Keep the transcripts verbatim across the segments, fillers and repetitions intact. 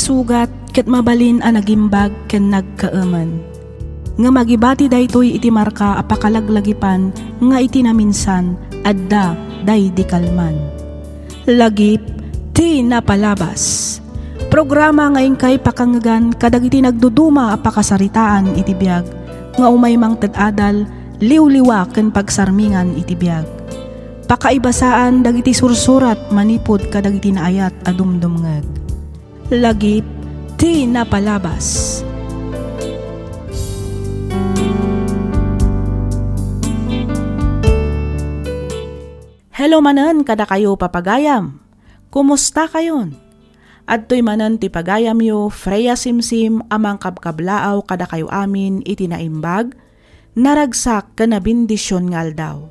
Sugat ket mabalin a nagimbag ken nagkaemen. Ngem agibati daytoy iti marka a pakalaglagipan nga iti naminsan, adda daydi kalman. Lagip ti napalabas. Programa nga inkay pakangegan kadagiti nagduduma a pakasaritaan iti biag nga umay mangted adal, liwliwa ken pagsarmingan iti biag. Pakaibasaan dagiti sursurat manipud kadagiti naayat a dumdumngeg. Lagip ti napalabas. Hello manen kadakayo, papagayam. Kumusta kayon? Adtoy manen ti pagayamyo, Freya Simsim, a mangkabkablaaw kadakayo amin iti naimbag, naragsak ken nabendision nga aldaw.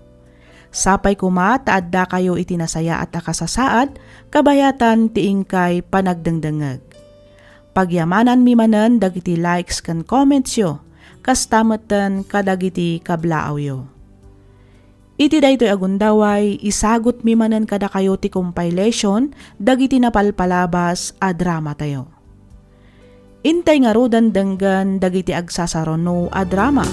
Sapay koma ta addakayo iti nasayaat a kasasaad kabayatan ti inkay panagdengdengngeg. Pagyamananmi manen dagiti likes ken commentsyo, kasta metten kadagiti kablaawyo. Iti daytoy a gundaway, isagutmi manen kadakayo ti compilation dagiti napalpalabas a dramatayo. Intay ngaruden denggen dagiti agsasaruno a drama.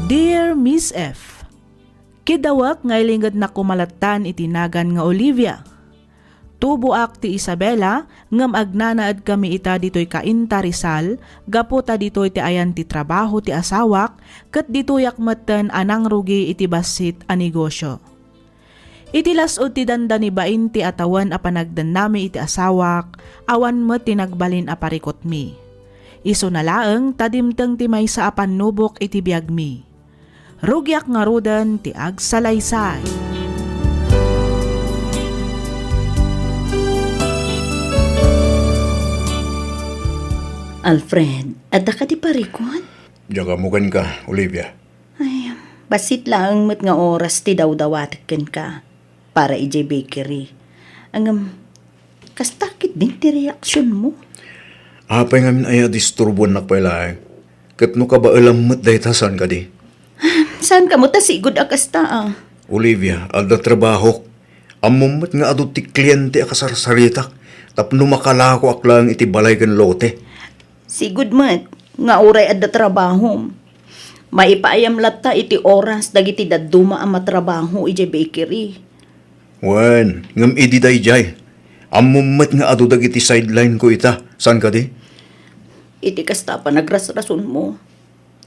Dear Miss F, kidawek nga ilingednak koma lattan iti nagan nga Olivia. Tuboak ti Isabela, ngem agnanaedkami ita ditoy Cainta, Rizal, gapu ta ditoy ti ayan ti trabaho ti asawak, ket ditoyak metten a nangrugi iti bassit a negosio. Iti las-ud ti dandani bainti a tawen a panagdennami iti asawak, awan met ti nagbalin a parikutmi. Isuna laeng ta dimteng ti maysa a pannubok iti biagmi. Rugiak ngaruden ti agsalaysay. Alfred, adda kadi parikut? Diak ammo kenka, Olivia. Ay, bassit laeng met nga oras ti dawdawatek kenka para idiay bakery. Ngem, kasta ketdin ti reaksionmo? Apay ngamin aya a disturbuannak pay laeng? Ket no kabaelam met dayta, saan kadi? Saan kamo ta sigud a kasta, a? Olivia, adda trabahok. Ammom met nga adu ti kliente a kasarsaritak tapno makalakoak laeng iti balay ken lote. Sigud met nga uray adda trabahom, maipaayam latta iti oras dagiti dadduma a matrabaho idiay bakery. Wen, ngem idi daydiay, ammom met nga adu dagiti sideline ko ita, saan kadi? Iti kasta a panagrasrasonmo,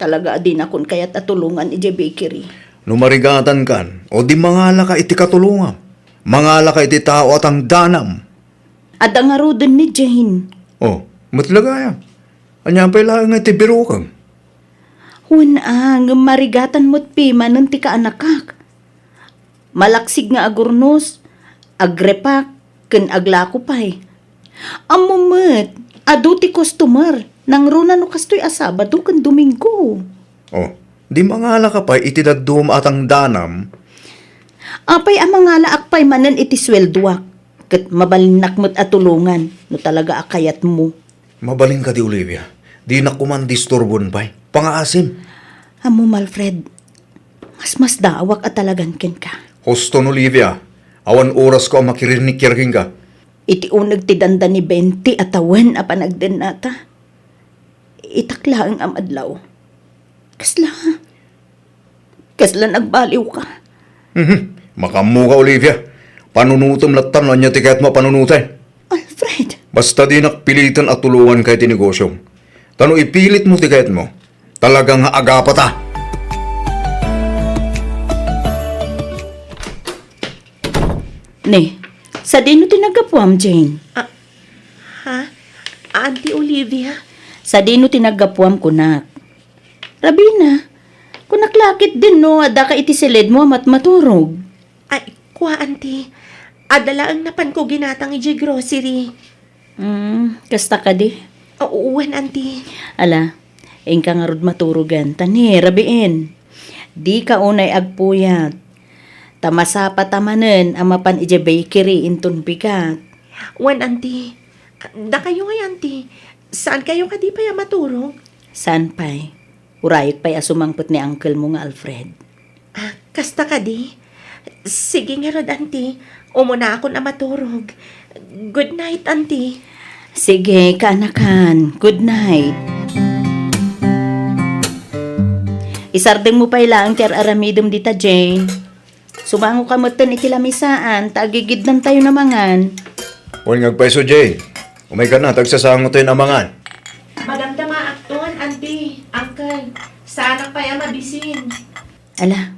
talaga a dinakon kayat a tulongan idiay bakery. No marigatankan, o di mangalaka iti katulongam. Mangalaka iti tao a tangdanam. Adda ngaruden ni Jane. Oh, met la gayam. Ania pay laeng nga iti birokam? Wen a, ngem marigatan met pay manen ti kaanakak. Malaksig nga agurnos, agrepak, ken aglako pay. Ammom met, adu ti customer, nangruna no kastoy a Sabado ken Domingo. Oh, di mangalaka pay iti dadduma a tangdanam? Apay a mangalaak pay manen iti sueldoak, ket mabalinnak met a tulongan no talaga a kayatmo. Mabalin kadi, Olivia? Dinak koma disturbon pay. Pangaasim. Ammom, Alfred, masmasdaawak a talagan kenka. Huston, Olivia. Awan orasko a makirinikiar kenka. Iti uneg ti dandani bainti a tawen a panagdennata, itak laeng a madlaw. Kasla, kasla nagbaliwka. Mhm. Makaammoka, Olivia. Panunotem latta no ania ti kayatmo a panunoten. Alfred! Basta dinak piliten a tulonganka iti negosiom. Ta no ipilitmo ti kayatmo, talaga nga agapata. Ne, sadino ti naggapuam, Jane? Ah, ha? Auntie Olivia? Sadino ti naggapuam, kunak? Rabina, kunak la ketdin no addaka iti siledmo a matmaturog. Ay, kua, Auntie. Adda laeng napanko ginatang idiay grocery. Hmm, kasta kadi? Oo, wen, Auntie. Ala, inka ngarud maturogen, ta ni, rabiin. Dika unay agpuyat. Ta masapata manen a mapan idiay bakery inton bigat. Wen, Auntie. Dakayo ngay, Auntie. Saankayo kadi pay a maturog? Saan pay? Urayek pay a sumangpet ni uncle mo nga Alfred. Ah, kasta kadi? Sige ngarud, Auntie. Umunaakon a maturog. Good night, Auntie. Sige, kaanakan. Good night. Isardengmo pay laeng ti ar-aramidem dita, Jane. Sumangoka metten iti lamisaan, ta agigidnantayon a mangan. Wen nga agpayso, Jane. Umayka na, ta agsasangotayon a mangan. Madamdamaakton, Auntie, Uncle. Saanak pay a mabisin. Ala,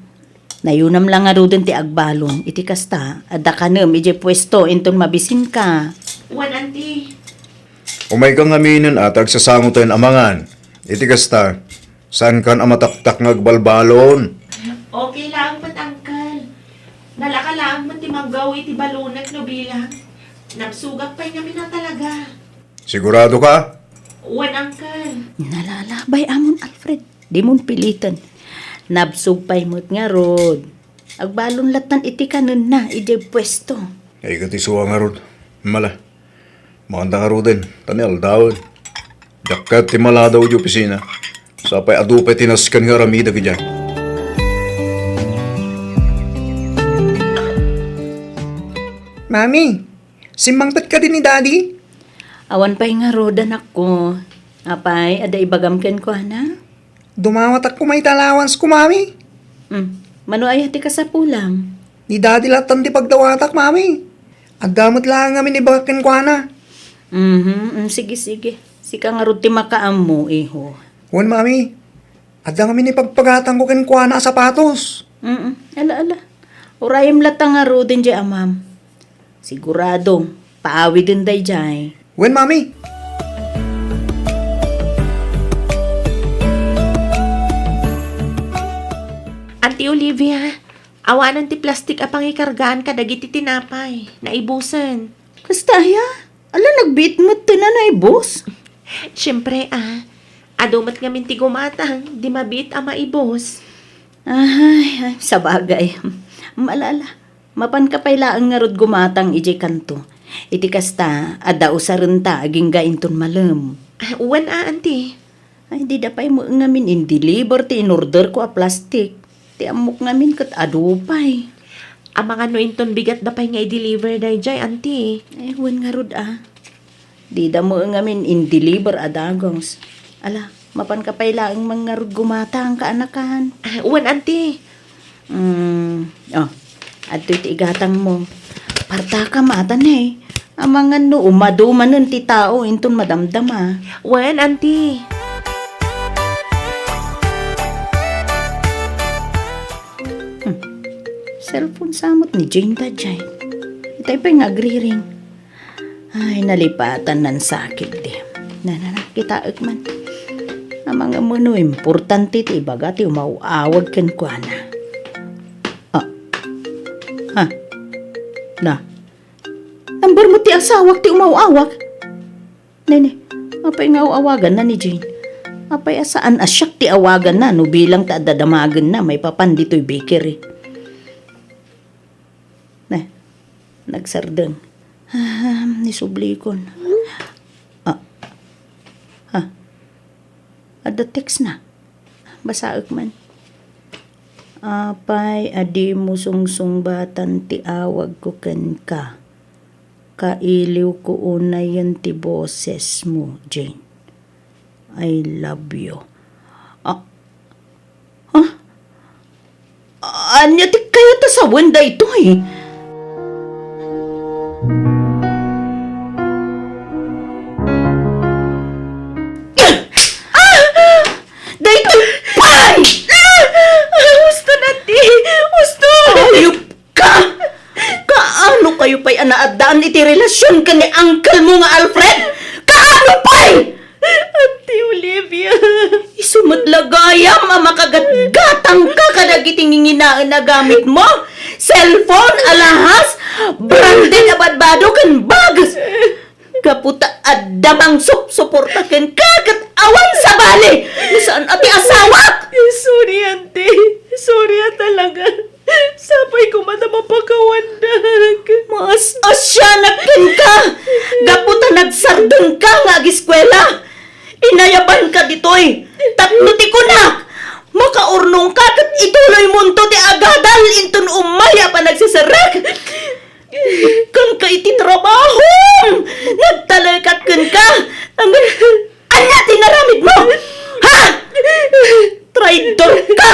nayunam la ngaruden ti agbalon. Iti kasta, adda kanem idiay puesto inton mabisinka. Wen, Auntie. Umayka ngaminen a ta agsasangotayon a mangan. Iti kasta, saankan a mataktak nga agbalbalon. Okay laeng met, Uncle. Nalaka laeng met ti manggaw iti balonek no bilang. Nabsogak pay ngamin a talaga. Sigurado ka? Wen, Uncle. Nalalabay amon, Alfred. Dimon piliten. Nabsog pay met ngarud. Agbalon lattan iti kanenna idiay puesto. Ay, ket isu a ngarud. Mala. Manganda ngaruden, ta ni aldawen. Diak ket ti maladaw idiay opisina. Sapay adu pay ti nasken nga aramidek idiay. Mami, simmangpet kadi ni Daddy? Awan pay ngarud, anakko. Apay, adda ibagam kenkuana? Dumawatak koma iti allowance ko, Mami. Hmm. Mano aya ti kasapulam? Ni Daddy lattan ti pagdawatak, Mami. Adda met laeng ngamin ibagak kenkuana. Mhm, mm, sige, sige. Sika ngarud ti makaammo, iho. Wen, Mami. Adda ngamin ipagpagatangko kenkuana a sapatos. Mm, ala, ala. Urayem latta ngaruden diay amam. Sigurado, paawiden daydiay. Wen, Mami. Auntie Olivia, awanen ti plastik a pangikargaan kadagiti tinapay. Naibusen. Kasta aya? Ala, nagbiit met ti nanaibus? Siempre, a. Adu met ngamin ti gumatang, di mabiit a maibus. Ay, ay, sabagay. Ala, ala. Mapanka pay laeng ngarud gumatang idiay kanto. Iti kasta, adda usarenta agingga inton malem. Ah, wen a, Auntie. Ay, dida pay met ngamin in-deliver ti in-orderko a plastik. Ti ammok ngamin ket adu pay. Amangan no inton bigatda pay nga i-deliver daydiay, Auntie. Eh, wen ngarud a. Dida met ngamin in-deliver a dagus. Ala, mapanka pay laeng man ngarud gumatang, kaanakan. Ah, wen, Auntie. Mm, oh, adtoy ti igatangmo. Partaka matan, eh. Amangan no umadu manen ti tao inton madamdama. Wen, Auntie. Hmm. Cellphone sa met ni Jane daydiay. Itay pay nga agriring. Ay, nalipatan nan sakit di. Nananakitaek man. Amangan no importante ti ibaga ti umaw-awag kenkuana. Ah. Ha? Na. Number mo ti asawak ti umaw-awag? Nene, apay nga aw-awaganna ni Jane? Apay a saan a siak ti awaganna no bilang ta adda damagenna maipapan ditoy bakery? Ne, nagsardeng. Ah, nisublikon. Ah. Ha? Adda text na. Basaek man. Apay a dimo sungsungbatan ti awagko kenka? Kailiwko unayen ti bosesmo, Jane. I love you. Ah, ah? Ania ti kayat a sawen daytoy? Ah! Daytoy pay! Ah! Husto, Auntie! Husto! Ayup ka! Kaano kayo pay a naaddaan iti relasyon ken ni uncle mo nga Alfred? Kaano pay? Auntie Olivia. Isu met la gayam a makagatgatangka kadagiti nginginaen a gamitmo. Cellphone, alahas, branded a badbado ken bags. Gapu ta adda mangsupsuporta kenka ket awan sabali. No saan a ti asawak. Sorry, Auntie. Sorry a talaga. Sapay koma ta mapakawandak. Maas-asianak kenka. Gapu ta nagsardengka nga agiskuela. Inayabanka ditoy. Tapno ti kunak, makaurnongka ket ituloymonto ti agadal inton umay a Siserrek! Kenka iti trabahom! Nagtalekat kenka! Ang, ania ti naramid mo? Ha? Traidor ka!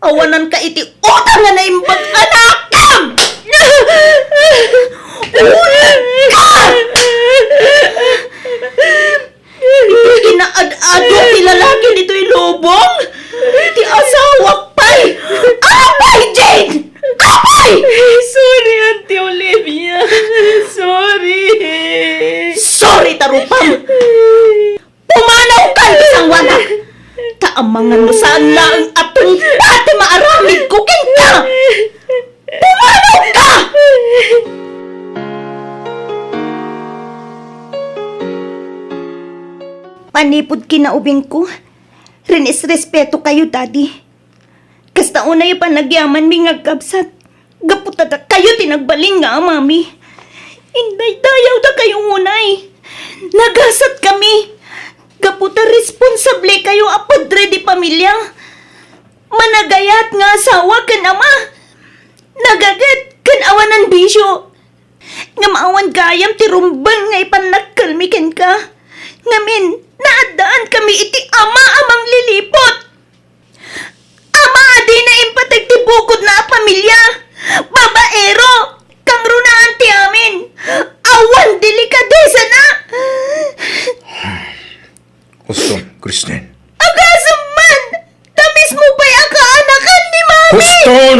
Awanan ka iti utang nga naimbag a nakam! Utang ka! Iti kinaad-ado ti lalaki ditoy lubong? Ti asawak pay! Apay, Jane! Apay! Sorry, Auntie Olivia. Sorry. Sorry, tarupam! Pumanaw ka iti sangoanak! Ta amangan no saan laeng a tungpal ti maaramidko kenka! Pumanaw ka! Manipud kinaubingko, rinisrespeto kayo, Daddy. Kasta unay a panagyamanmi nga agkabsat, gapu ta dakayo ti nagbalin nga amami. Indaydayawda kayo unay. Nagasat kami. Gapu ta responsable kayo a padre di pamilya. Managayat nga asawa ken ama. Nagaget ken awanan bisio. Ngem awan gayam ti rumbeng nga ipannakkelmi kenka. Ngamin, naaddaanmi iti ama a mangliliput. Ama a dina impateg ti bukodna a pamilya. Babaero, kangrunaan ti amin. Awan delikadesana. Huston, Christine. Agasem man! Ta mismo pay a kaanakan ni Mami! Huston!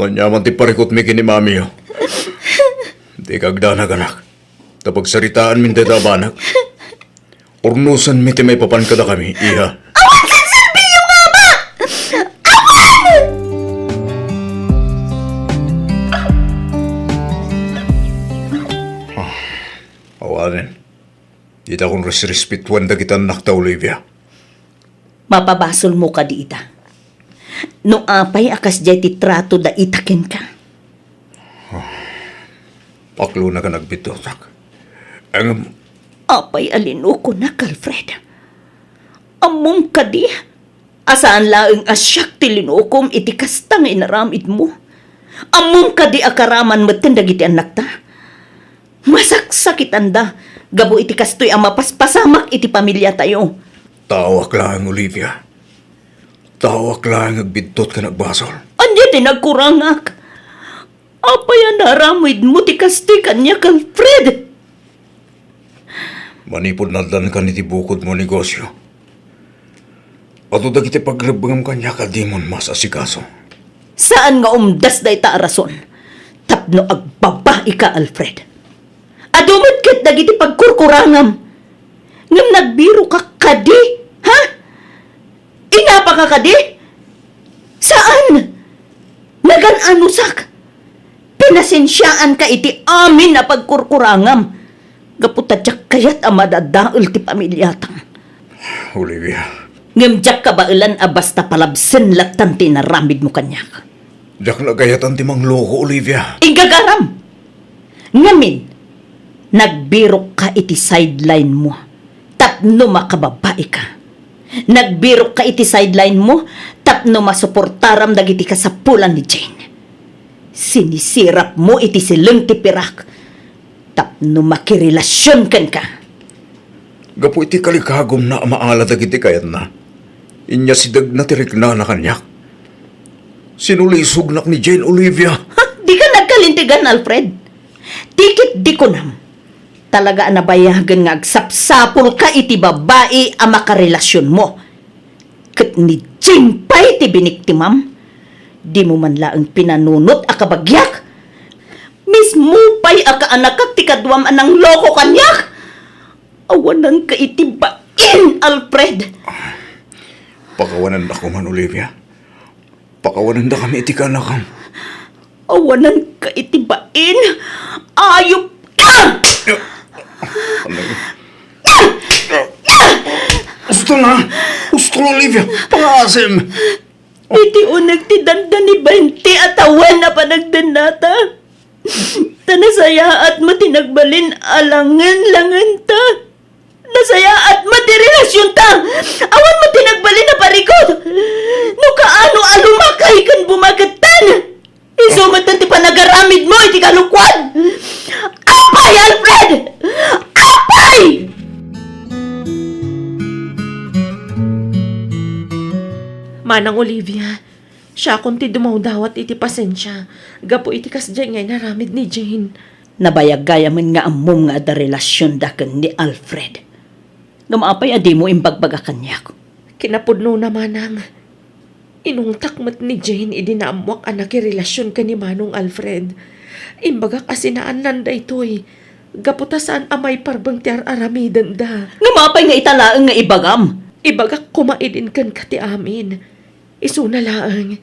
Ania man ti parikutmi ken ni Mami, o. Dika agdanag, anak. Ta pagsaritaanmin dayta a banag. Urnosanmi ti maipapan kadakami, iha. Awan senserbiyo nga ama! Awan! Ah, awanen. Ditakon resrespetuan dagiti annakta, Olivia. Mapabasolmo kadi ita? No apay a kasdiay ti trato da ita kenka? Paklonak a nagbiddutak. Ngem apay a linukonak, Alfred? Ammom kadi a saan laeng a siak ti linukom iti kasta nga inaramidmo? Ammom kadi a karaman metten dagiti annakta? Masaksakitanda gapu iti kastoy a mapaspasamak iti pamilyatayo. Taoak laeng, Olivia. Taoak laeng agbiddut ken agbasol. Ania ti nagkurangak? Apay a naaramidmo ti kastoy kaniak, Alfred? Manipud naaddankan iti bukodmo a negosio, adu dagiti pagrebbengem kaniak a dimon maasikaso. Saan nga umdas dayta a rason tapno agbabaika, Alfred. Adu met ket dagiti pagkurkurangam. Ngem nagbirokak kadi, ha? Inapaka kadi? Saan? Nagan-anusak. Pinasensiaanka iti amin a pagkurkurangam. Gapu ta diak kayat a madadael ti pamiliata. Olivia. Ngem diak kabaelan a basta palabsen lattan ti inaramidmo kaniak. Diak nagayatan ti mangloko, Olivia. Igagaram! Ngamin, nagbirokka iti sideline mo tapno makababaika. Nagbirokka iti sideline mo tapno masuportaram dagiti kasapulan ni Jane. Sinisirap mo iti sileng ti pirak tapno makirelasion kenka. Gapu iti kalikagumna a maala dagiti kayatna, inyasidegna ti riknana kaniak. Sinulisognak ni Jane, Olivia. Ha? Dika nagkalintegan, Alfred. Ti ket di kunam, talaga a nabayagen nga agsapsapulka iti babai a makarelasionmo. Ket ni Jane pay ti biniktimam. Dimo man laeng pinanunot a kabagiak. Mismo pay a kaanakak ti kaduam a nangloko kaniak. Awananka iti bain, Alfred! Pakawanandaka man, Olivia. Pakawanandakami iti kaanakam. Awananka iti bain! Ayupka! Ano? Husto na! Husto, Olivia! Pangasim! Iti uneg ti danda ni baynte a tawen a panagdennata. Ta nasayaat met ti nagbalin a langen-langenta. Nasayaat met ti relasionta. Awan met ti nagbalin a parikut. No kaano a lumakay ken bumagetten. Isu met ti panagaramidmo iti kalokuan. Apay, Alfred! Apay! Manang Olivia, siakon ti dumawdawat iti pasensia gapu iti kasdiay nga inaramid ni Jane. Nabayag gayamen nga ammom nga adda relasionda ken ni Alfred. Ngem apay a dimo imbagbaga kaniak? Kinapudnona, manang. Inungtak met ni Jane idi naammoak a nakirelasion ken ni Manong Alfred. Imbagak a sinaannan daytoy, gapu ta saan a maiparbeng ti ar-aramidenda. Ngem apay nga ita laeng nga ibagam? Ibagak koma idin kenka ti amin. Isuna laeng,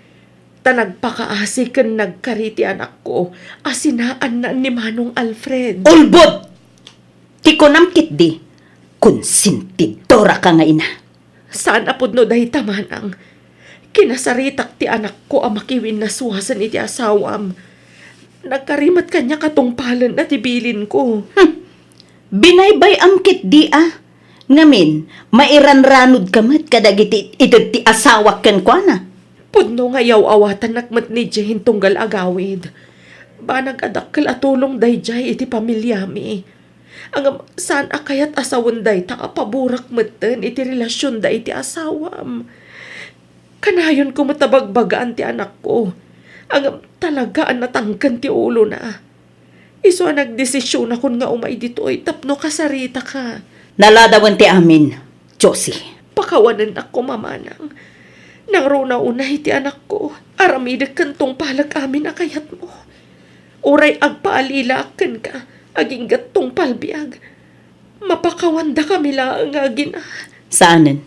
ta nagpakaasi ken nagkari ti anakko a sinaannan ni Manong Alfred. Ulbod! Ti kunam ketdi, konsentidoraka nga ina. Saan a pudno dayta, manang. Kinasaritak ti anakko a makiwinnasuasen iti asawam. Nagkari met kaniak a tungpalenna ti bilinko. Hmm. Binaybay-am ketdi a. Ngamin, mairanranodka met kadagiti ited ti asawak kenkuana. Pudno nga yaw-awatannak met ni Jane tunggal agawid. Banag a dakkel a tulong daydiay iti pamiliami. Ngem saan a kayat a sawen dayta a paborak metten iti relasionda iti asawam. Kanayonko met a bagbagaan ti anakko. Ngem talaga a natangken ti ulona. Isu a nagdesisionakon nga umay ditoy tapno kasaritaka. Naladawen ti amin, Josie. Pakawanennak koma, manang. Nangruna unay ti anakko. Aramidek ken tungpalek amin a kayatmo. Uray agpaalilaak kenka, agingga't tungpal biag. Mapakawandakami laeng nga agina. Saanen.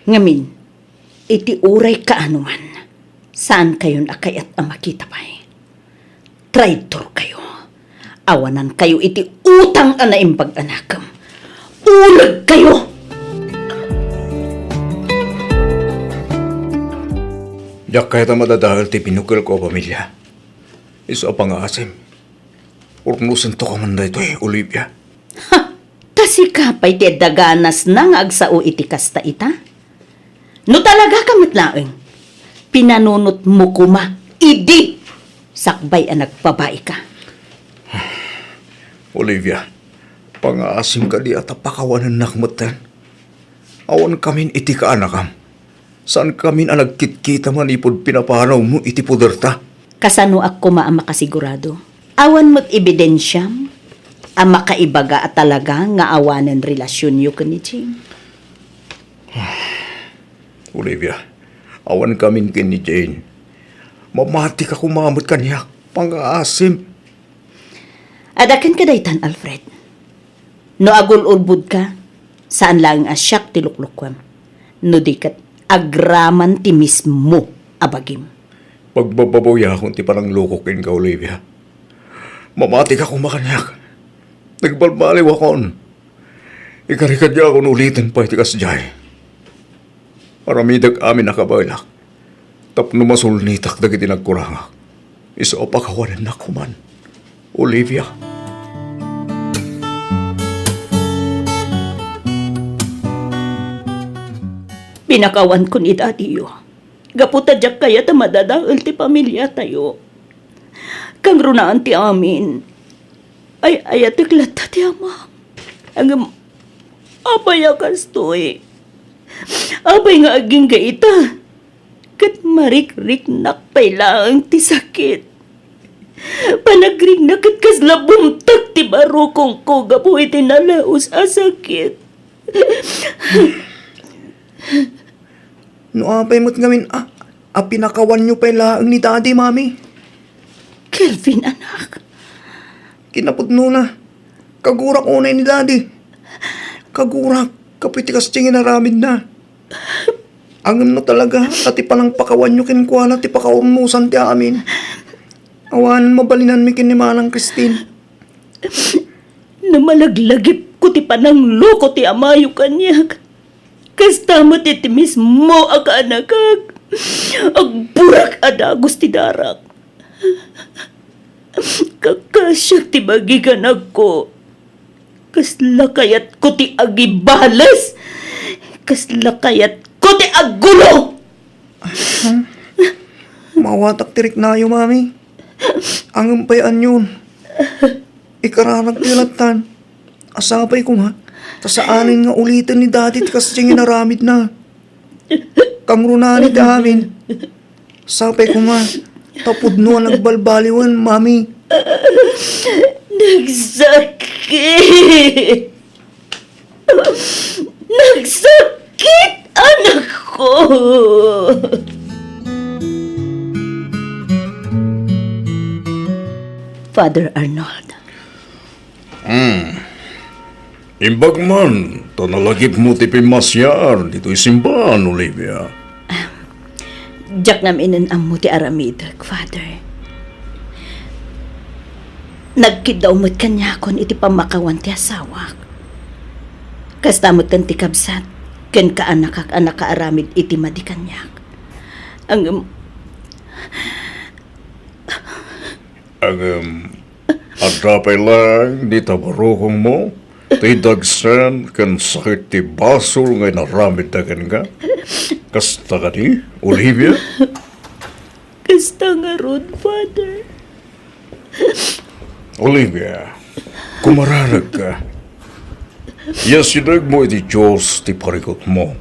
Ngamin, iti uray kaanoman, saankayon a kayat a makita pay. Traidorkayo. Awanankayo iti utang a naimbag a nakem. Ulegkayo! Diak kayat a madadael ti binukkelko a pamilia. Isu a pangaasim. Urnosento ka man daytoy, Olivia. Ha! Ta sika pay ti adda ganasna nga agsao iti kasta ita? No talagaka met laeng, pinanunotmo koma idi sakbay a nagbabaika. Olivia, pangaasim kadi a ta pakawanennak metten? Awankamin iti kaanakam. Saankamin a nagkitkita manipud pinapanawmo iti poderta. Kasanoak koma a makasigurado? Awan met ebidensiam a makaibaga a talaga nga awanen relasionyo ken ni Jane? Olivia, awankamin ken ni Jane. Mamatika koma met kaniak, pangaasim. Adda kenka daytan, Alfred. No agul-ulbodka, saan laeng a siak ti luklukuem. No di ket, agraman ti mismo a bagim. Pagbababawayakon ti panangloko kenka, Olivia. Mamatika koma kaniak. Nagbalbaliwakon. Ikarikadiakon uliten pay ti kasdiay. Aramidek amin a kabaelak tapno masulnitak dagiti nagkurangak. Isu a pakawanennak koman, Olivia. Pinakawanko ni Daddy-yo gapu ta diak kayat a madadael ti pamiliatayo. Kangrunaan ti amin, ay-ayatek latta ti amam. Ngem apay a kastoy? Apay nga agingga ita? Ket marikriknak pay laeng ti sakit. Panagriknak ket kasla bumtag ti barukongko gapu iti nalaus a sakit. No apay met ngamin a, a pinakawanyo pay laeng ni Daddy, Mami? Kelvin, anak. Kinapudnona, kagurak unay ni Daddy. Kagurak, gapu iti kasdiay nga inaramidna. Ngem no talaga, ta ti panangpakawanyo kenkuana ti pakaurnosan ti amin. Awan mabalinanmi ken ni Manang Christine. Namalaglagipko ti panangloko ti amayo kaniak. Kasta met iti mismo a kaanakak. Agburak a dagus ti darak. Kakasiak ti bagiganagko. Kasla kayatko ti agibales. Kasla kayat Ko ti aggulo! Maawatak ti riknayo, Mami. Ngem pay anian. Ikararagtoy lattan. Sapay koma ta saanen nga uliten ni Daddy ti kasdiay nga inaramidna. Kangrunaan iti amin. Sapay koma ta pudno a nagbalbaliwen, Mami. Nagsakit! Nagsakit, anakko! Father Arnold. Hmm. Imbag man ta nalagipmo ti pimmasiar ditoy simbaan, Olivia. Diak ngamin ammo ti aramidek, Father. Nagkiddaw met kaniakon iti pammakawan ti asawak. Kasta met ken ti kabsat ken kaanakak a nakaaramid iti madi kaniak. Ngem, Ngem, adda pay laeng dita barukongmo ti dagsen ken sakit ti basol nga inaramidda kenka? Kasta kadi, Olivia? Kasta ngarud, Father. Olivia, kumararegka. Iyasidegmo iti Dios ti parikutmo.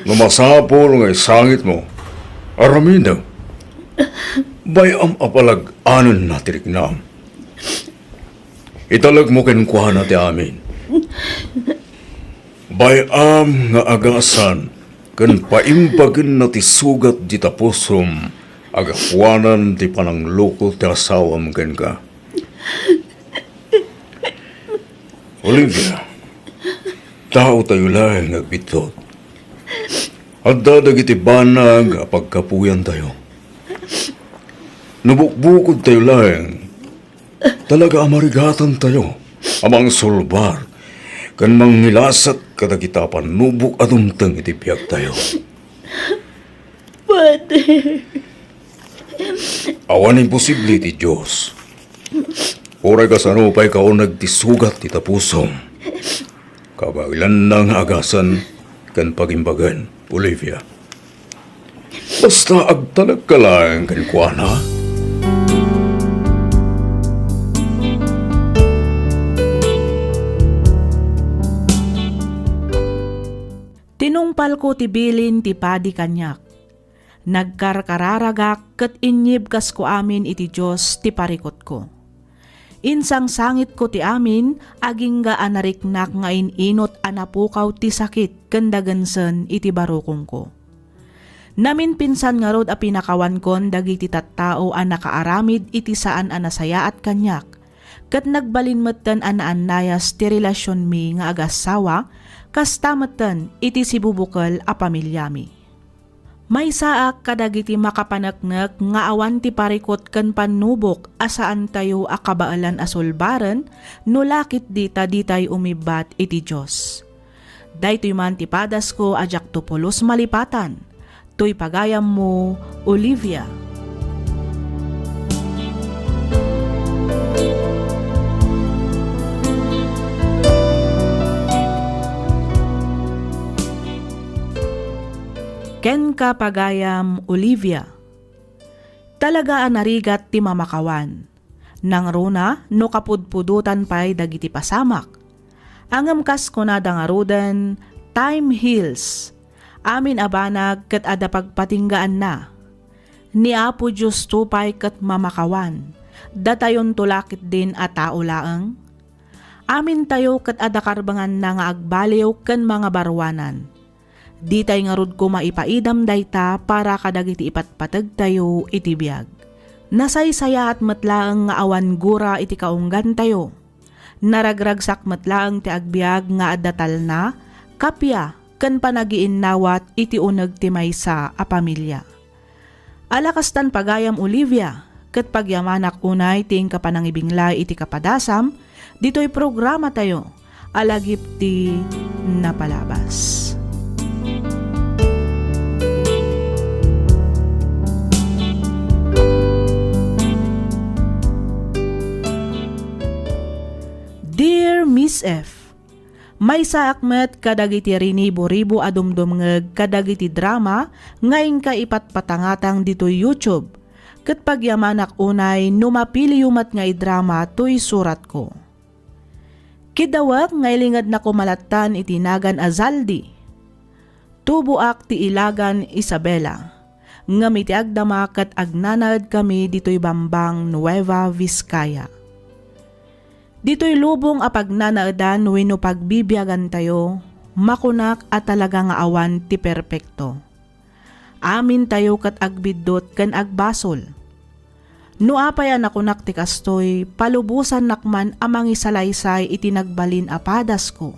No masapul nga isangitmo, aramidem. Bay-am a palag-anenna ti riknam. Italekmo kenkuana ti amin. Bay-am nga agasan ken paimbagenna ti sugat dita pusom a gapuanan ti pananglukot ti asawam kenka. Olivia, taotayo laeng nga agbiddut. Adda dagiti banag a paggapuyantayo. No bukbukodtayo laeng, talaga a marigatantayo a mangsulbar ken mangngilasak kadagita a pannubok a dumteng iti biagtayo. Father. Awan imposible iti Dios. Uray kasano pay kauneg ti sugat ti tapusom, kabaelanna nga agasan ken pagimbagen, Olivia. Basta agtalekka laeng kenkuana. Tinungpalko ti bilin ti padi kaniak. Nagkarkararagak ket inyibkasko amin iti Dios ti parikutko. Insangsangitko ti amin, agingga a nariknak nga in-inut a napukaw ti sakit ken dagensen iti barukongko. Naminpinsan ngarud a pinakawankon dagiti tattao a nakaaramid iti saan a nasayaat kaniak, ket nagbalin metten a naannayas ti relasionmi nga agassawa, kasta metten iti sibubukel a pamiliami. Maysaak kadagiti makapaneknek nga awan ti parikut ken pannubok a saantayo a kabaelan a sulbaren no la ketdi ta ditay umibbat iti Dios. Daytoy man ti padasko a diakto pulos malipatan. Toy pagayammo, Olivia. Kenka, pagayam Olivia. Talaga a narigat ti mamakawan. Nangruna no kapudpudotan pay dagiti pasamak. Ngem kas kunada ngaruden, time heals. Amin a banag ket adda pagpatinggaanna. Ni Apo Diosto pay ket mamakawan. Datayonto la ketdin a tao laeng. Amintayo ket adda karbenganna nga agbaliw ken mangabaruanan. Ditay ngarud koma ipaidam dayta para kadagiti ipatpategtayo iti biag. Nasaysayaat met laeng nga awan gura iti kaunggantayo. Naragragsak met laeng ti agbiag nga adda talna, kappia, ken panagiinnawat iti uneg ti maysa a pamilia. Ala kastan, pagayam Olivia, ket pagyamanak unay ti inka panangibinglay iti kapadasam ditoy programatayo a Lagip ti Napalabas. Dear Miss F, Maysaak met kadagiti rinibo-ribo a dumdumngeg kadagiti drama nga inka ipatpatangatang ditoy YouTube, ket pagyamanak unay no mapiliyo met nga idrama toy suratko. Kidawek nga ilingednako malattan iti nagan a Zaldi. Tuboak ti ilagan Isabela, ngem iti agdama ket agnanaedkami ditoy bambang Nueva Vizcaya. Ditoy lubong a pagnanaedan wenno pagbibiagantayo, makunak a talaga nga awan ti perpekto. Amintayo ket agbiddut ken agbasol. No apay a nakunak ti kastoy, palubosannak man a mangisalaysay iti nagbalin a padasko.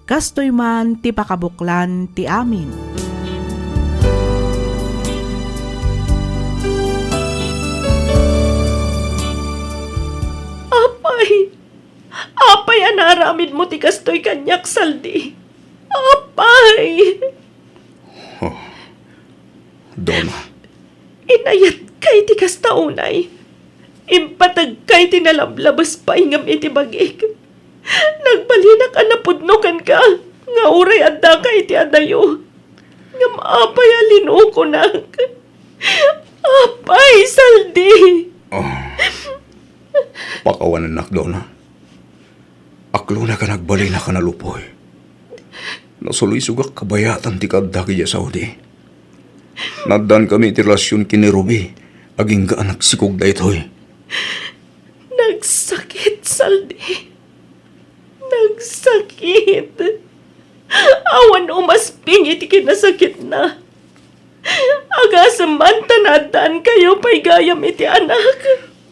Kastoy man ti pakabuklan ti amin. Apay, apay a naaramidmo ti kastoy kaniak, Saldi? Apay! Oh, Dona. Inayatka iti kasta unay. Impategka iti nalablabes pay ngem iti bagik. Nagbalinak a napudno kenka nga uray addaka iti adayo. Ngem apay a linukonak? Apay, Saldi? Oh. Pakawanennak, Dona. Aklonak a nagbalinak a nalupoy. Nasuloysogak kabayatan ti kaaddak idiay Saudi. Naaddaankami iti relasion ken ni Ruby, agingga a nagsikog daytoy. Nagsakit, Saldi. Nagsakit. Awan umasping iti kinasakitna. Agasem man ta naaddaankayo pay gayam iti anak.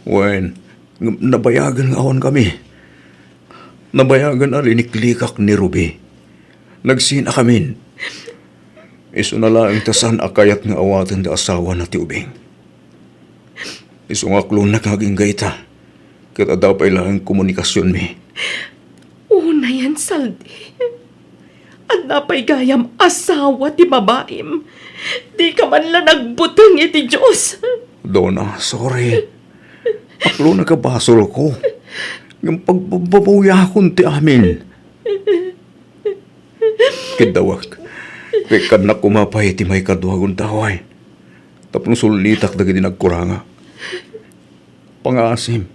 Wen, ngem nabayagen nga awankami. Nabayagen a liniklikak ni Ruby. Nagsinakamin. Isuna laeng ta saan a kayat nga awaten ti asawana ti ubing. Isu nga aklonak nga agingga ita, ket adda pay laeng komunikasionmi. Unayen, Saldi. Adda pay gayam asawa ti babaim. Dika man la nagbuteng iti Dios. Dona, sorry. Aklonak a basolko. Ngem pagbababawiakon ti amin. Ket dawek, ket kannak koma pay ti maikadua a gundaway tapno sullitak dagiti nagkuranga. Pangaasim,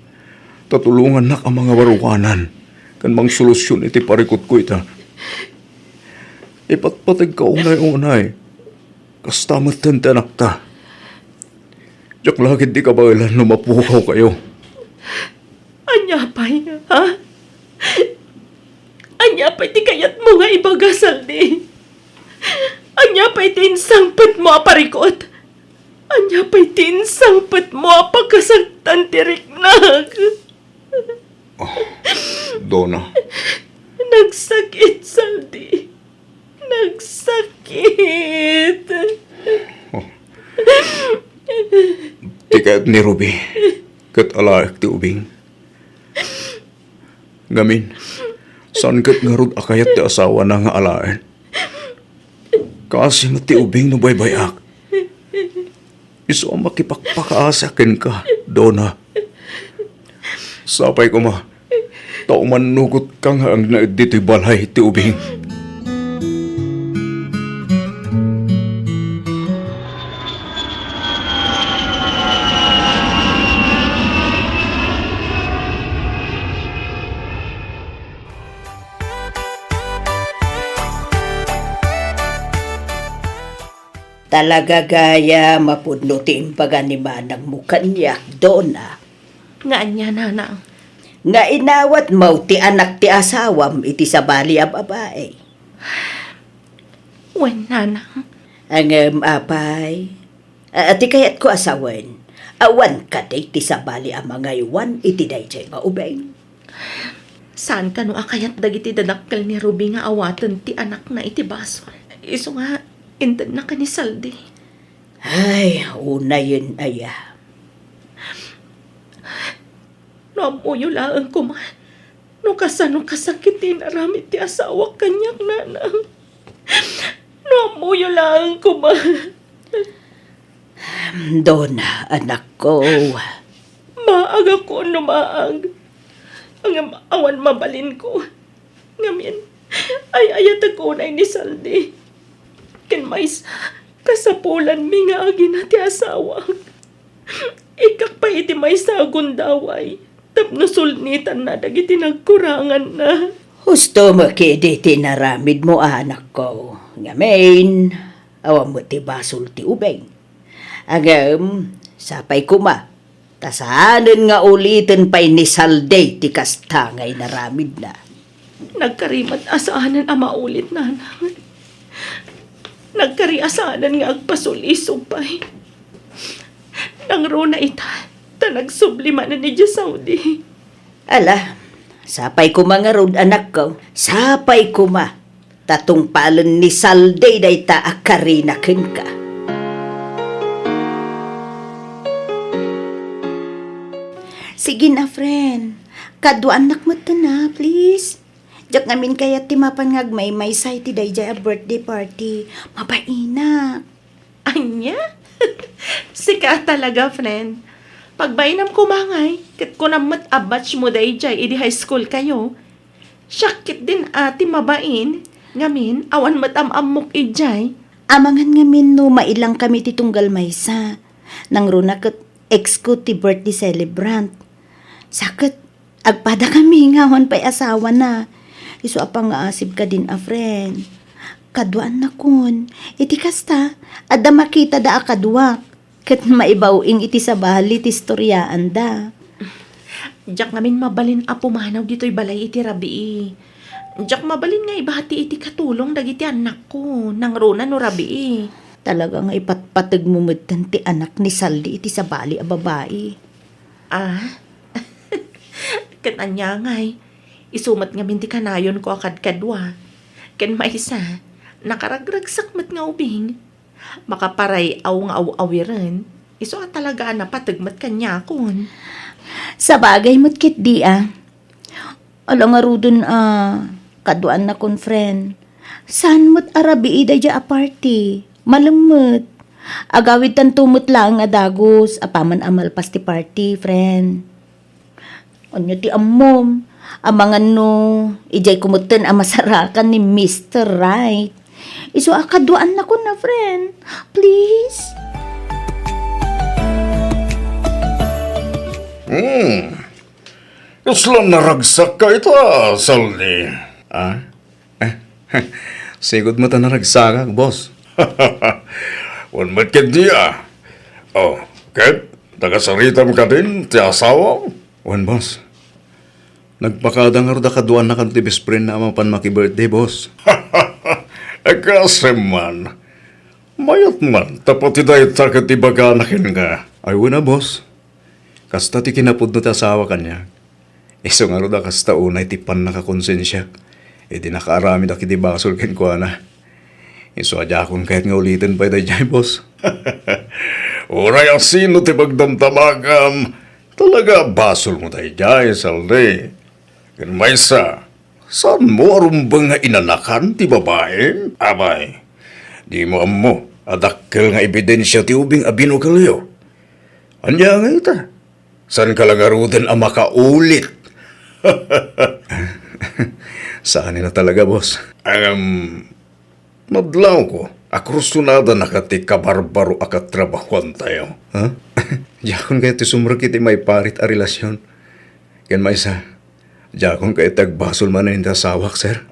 ta tulongannak a mangawaruanan ken mangsolusion iti parikutko ita. Ipatpategka unay-unay. Kasta metten ti anakta. Diak la ketdi kabaelan no mapukawkayo. Ania pay, ha? Ania pay ti kayatmo nga ibaga, Saldi? Ania pay ti insangpetmo a parikut? Ania pay ti insangpetmo a pakasaktan ti riknak? Oh, Dona. Nagsakit, Saldi. Nagsakit. Oh. Ti kayat ni Ruby, ket alaek ti ubing. Ngamin, saan ket ngarud a kayat ti asawana nga alaen. Kaasi met ti ubing no baybay-ak. Isu a makipakpakaasiak kenka, Dona. Sapay koma, ta umannugotka nga agnaed ditoy balay ti ubing. Talaga gayam a pudno ti imbaga ni manangmo kaniak, Dona. Nga ania, nanang? Nga inawatmo ti anak ti asawam iti sabali a babai. Wen, nanang. Ngem, apay, a, ti kayatko a sawen, awan kadi ti sabali a mangaywan iti daydiay nga ubing? Saan kano a kayat dagiti dadakkel ni Ruby nga awaten ti anakna iti basol? Isu nga, intedna ken ni Saldi. Ay, unayen aya. No ammoyo laeng koma, no kasano kasakit ti inaramid ti asawak kaniak, nanang. No ammoyo laeng koma. Dona, anakko. Maag ako no maag. Ngem awan mabalinko. Ngamin, ay-ayatek unay ni Saldi. Ken maysa, kasapulanmi nga agina ti asawak. Ikkak pay iti maysa a gundaway tapno sulnitanna dagiti nagkuranganna. Husto met kadi ti inaramidmo, anakko. Ngamin, awan met ti basol ti ubing. Ngem, sapay koma, ta saanen nga uliten pay ni Saldi ti kasta nga inaramidna. Nagkari met a saanen a maulit, nanang. Nagkari a saanen nga agpasulisog pay. Nangruna ita, ta nagsubli manen idiay Saudi. Ala, sapay koma ngarud, anakko. Sapay koma. Ta tungpalen ni Saldi dayta a karina kenka. Sige na, friend. Kaduaannak metten a, please. Diak ngamin kayat ti mapan nga agmaymaysa iti daydiay a birthday party. Mabainak. Ania? Sika talaga, friend. Pagbainam koma ngay, ket kunam met a batch mo daydiay idi high school kayo. Siak ketdin a ti mabain, ngamin, awan met am-ammok idiay. Amangan ngamin no mailangkami ti tunggal maysa. Nangruna ket ex ko ti birthday celebrant. Sa ket, agpadakami nga awan pay asawana. Isu a pangngaasib kadin a friend. Kaduaannakon. Iti kasta, adda makitada a kaduak. Ket maibaw-ing iti sabali ti istoryaanda. Diak ngamin mabalin a pumanaw ditoy balay iti rabii. Diak mabalin nga ibati iti katulong dagiti annakko, nangruna no rabii. Talaga nga ipatpategmo metten ti anak ni Saldi iti sabali a babai. Ah? Ket ania ngay, isu met ngamin ti kanayonko a kadkadua. Ken maysa, nakaragragsak met nga ubing. Makaparay-aw nga aw-awiren, isu a talaga a napateg met kaniakon. Sabagay met ketdi a. Ala ngaruden a, kaduaannakon friend. Saan met a rabii daydiay a party? Malem met. Agawidtanto met laeng a dagus apaman a malpas ti party, friend. Ania ti ammom? Amangan no idiay ko metten a masarakan ni Mister Right. Isu a kaduaannakon a friend. Please? Hmm. Kasla naragsak ka ita, Saldi. Ah? Eh, sigud met a naragsakak, boss. Wen met ketdi a. Oh, ket, nakasaritam kadin ti asawam? Wen, boss. Nagpakada ngarud a kaduaannakan ti best friend na a mapan maki-birthday, boss. Kasem man. Mayat man, ta pati dayta ket ibagana kenka. Ay, wen a, boss. Kasta ti kinapudno ti asawa kaniak. Isu ngarud a kasta unay ti pannakakonsensiak idi nakaaramidak iti basol kenkuana. Isu a diakon kayat nga uliten pay daydiay, boss. Uray a sino ti pagdamdamagam, talaga a basolmo daydiay, Saldi. Ken maysa, saanmo a rumbeng nga inanakan ti babaim? Abay, dimo ammo a dakkel nga ebidensia ti ubing a binukelyo. Ania ngay ita? Saanka la ngaruden a makaulit? Saanen a talaga, boss. Ngem, nadlawko a kursunadannaka ti kabarbaro a katrabahuantayo. Ha? Diakon kayat ti sumrek iti maiparit a relasion. Ken maysa, diakon kayat ti agbasol manen iti asawak, sir.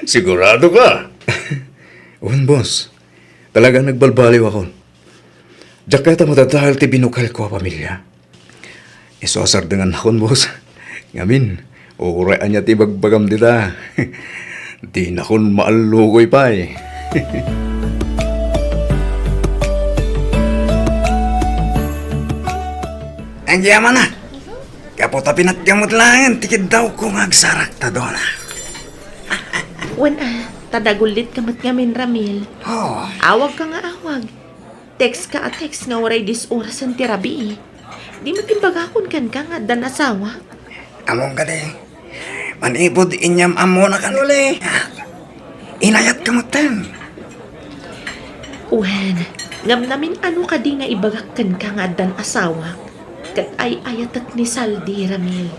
Sigurado ka? Wen, boss. Talaga nagbalbaliwakon. Diak kayat a madadael ti binukelko a pamilia. Isu a sardengannakon, boss. Ngamin, uray ania ti ibagbagam dita, dinakon maallugoy pay. Agyamanak, gapu ta pinatgam met laengen ti kiddawko nga agsarak ta dona. Wen a, ta dagullitka met ngamin, Ramil. Oh. Awagka nga awag. Text ka a text nga uray dis orasen ti rabii. Di met imbagakon kenka nga addan asawa? Ammom kadi, manipud inyam-ammonakan uli, inayatka metten. Wen, ngem namin-ano kadi nga ibagak kenka nga addan asawa? Ket ay-ayatek ni Saldi, Ramil.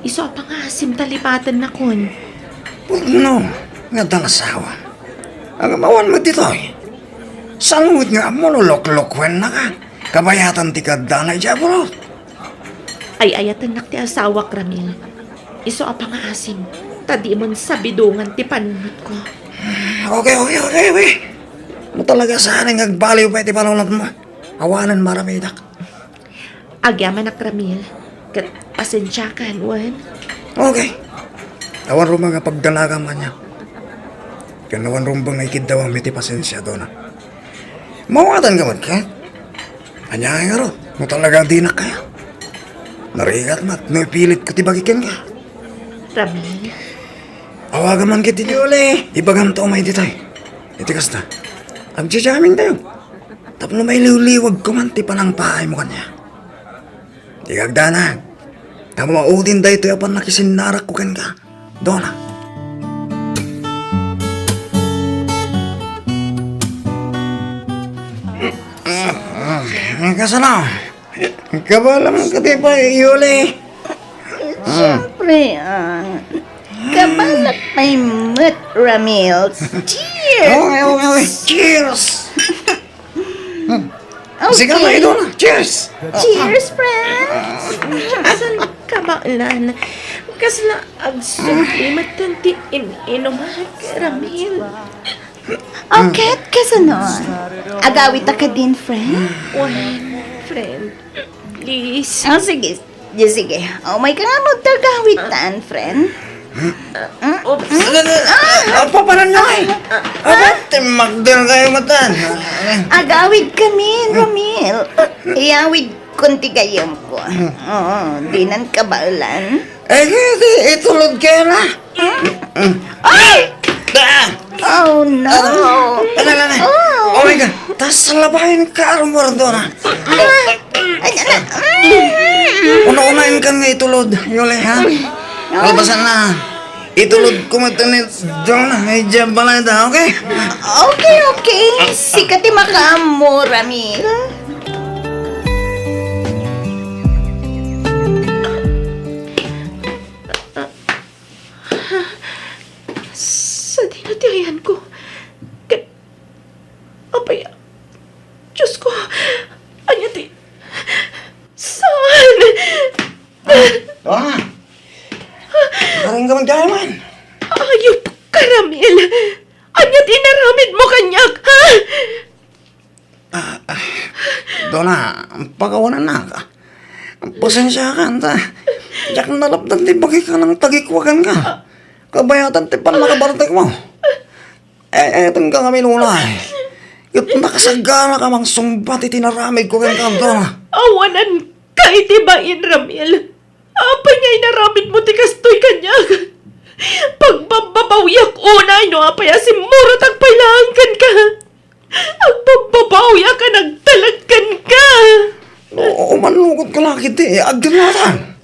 Isu a pangaasim ta libatennakon. Pudno nga adda lasawa. Agamawan met ditoy. Saan met nga ammo no loklokuennaka. Kabayatan ti kaddana idiay abroad. Ay-ayatennak ti asawak, Ramil. Isu a pangaasim, ta dimon sabidongan ti panunotko. Okay, okay, okay, okay. No talaga saan nga agbaliw pay ti panunotmo, awanen maramidak. Agyamanak, Ramil, ket pasensiakan, wen? Okay. Awan rumang nga pagdalagam kaniak. Ken awan rumbeng nga ikiddawam iti pasensia, Dona. Mawatanka met ket? Ania ngarud, no talaga dinak kayat? Narigat met no ipilitko ti bagik kenka. Ramil. Awagam man ket ti Yuli. Ibagamto a mayditay. Iti kasta, agjajamintayo. Tapno mailiwliwagko man ti panangpaaymo kaniak. Di kagdanag. Ta maudin daytoy a pannakisinnarakko kenka, Dona. Kasano? Kabaelam kadi pay, Yuli? Siyempre, ah. Kabaelak pay met, Ramil. Cheers! Okay, okay, okay. Cheers! Okay. Sige, may Dona. Cheers! Cheers, friends! Saan kabaelan? Kasla agsubli met ti in-inumak, Ramil. O ket kasano? Agawidta kadin, friend? Wen, friend. Please. Ah, sige. Sige, sige. Umayka nga met ta agawidtan, friend. Oops. Ah, papanan na eh. Aba, timmagdel kayo matan. Agawidkamin, Ramil. Iyawidkon ti gayyemko. Oo, dinan kabaelan. Eh, di, itulod kayo na. Ay! Ah! Oh, no. Ano, ano, ano? Oh. Oh my God. Tas labahin ka, Armor, Dona. Ay, ay, ay, ay. Una-unain ka nga itulod, Yuli, ha? Oh. Kalpasan na. Itulod ko met ni Dona, ay, diyan pala ito, okay? Okay, okay. Sika ti makaammo, Ramil. Sadino ti ayanko? Ket, apay, Diyos ko, ania ti, saan? Ah, ah. Nakaringga man kayo man. Ayup ka, Ramil. Ania ti inaramid mo kaniak, ha? Ah, ah, Dona, pakawanan na ka. Pasensiakan ta. Diak nalapdan ti bagik a nangtagikwa kenka. Kabayatan ti pannakabartek mo. Eh, etan ka ngamin unay. Ket nakasagana ka mangsungbat iti naramid ko kenka, Dona. Awanan ka iti bain, Ramil. Apay nga inaramid mo ti kastoy kaniak? Pagbabbabawiak unay no apay a simmurotak pay laeng kenka. Agbabbabawiak a nagtalek kenka. No, umannugot ka la ket agdennatan.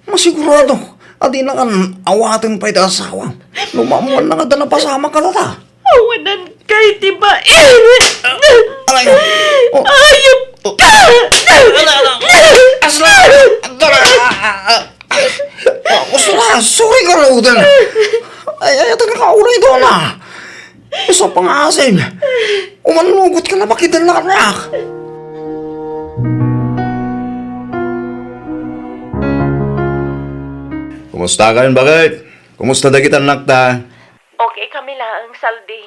Masigurado a dinakan awaten pay ti asawam no maammoanna nga adda napasamak kadata. Awanan kay ti bain! Aray! Oh. Ayup ka! Asla! Dora! Ah, gusto na, sorry ka, Rodan. Ay, ay, ito na ka, uray, Dona. Gusto pang asin. Umanugot ka na, bakit na anak? Kumusta kayon, bakit? Kumusta dagiti annakta? Okay kami laeng, Saldi.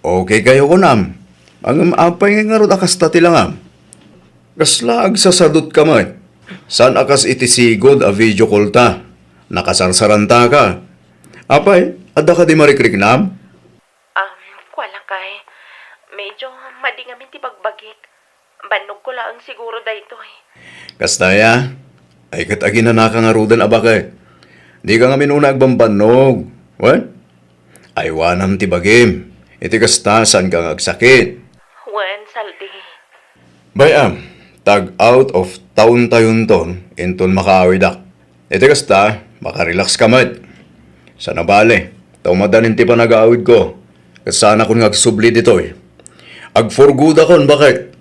Okay kayo, kunam. Ngem apay nga ngarud a kasta ti langam? Kasla agsasadutka met? Saan a kas iti sigud a video call ta? Nakasarsaranta ka. Apay, adda kadi marikriknam? Um, kuala kay, medyo madi ngamin ti bagbagik. Bannogko laeng siguro daytoy. Kasta aya? Ay ket aginanaka ngaruden a baket. Dika ngamin unay agbambannog. Wen? Aywanam ti bagim. Iti kasta, saanka nga agsakit. Wen, Saldi. Bay-am, tag-out of town tayonton inton makaawidak. Iti kasta, makarelax ka met. Saan a bale, ta umadanin ti panagaawidko. Ket saanakon nga agsubli ditoy. Agforgodakon, baket.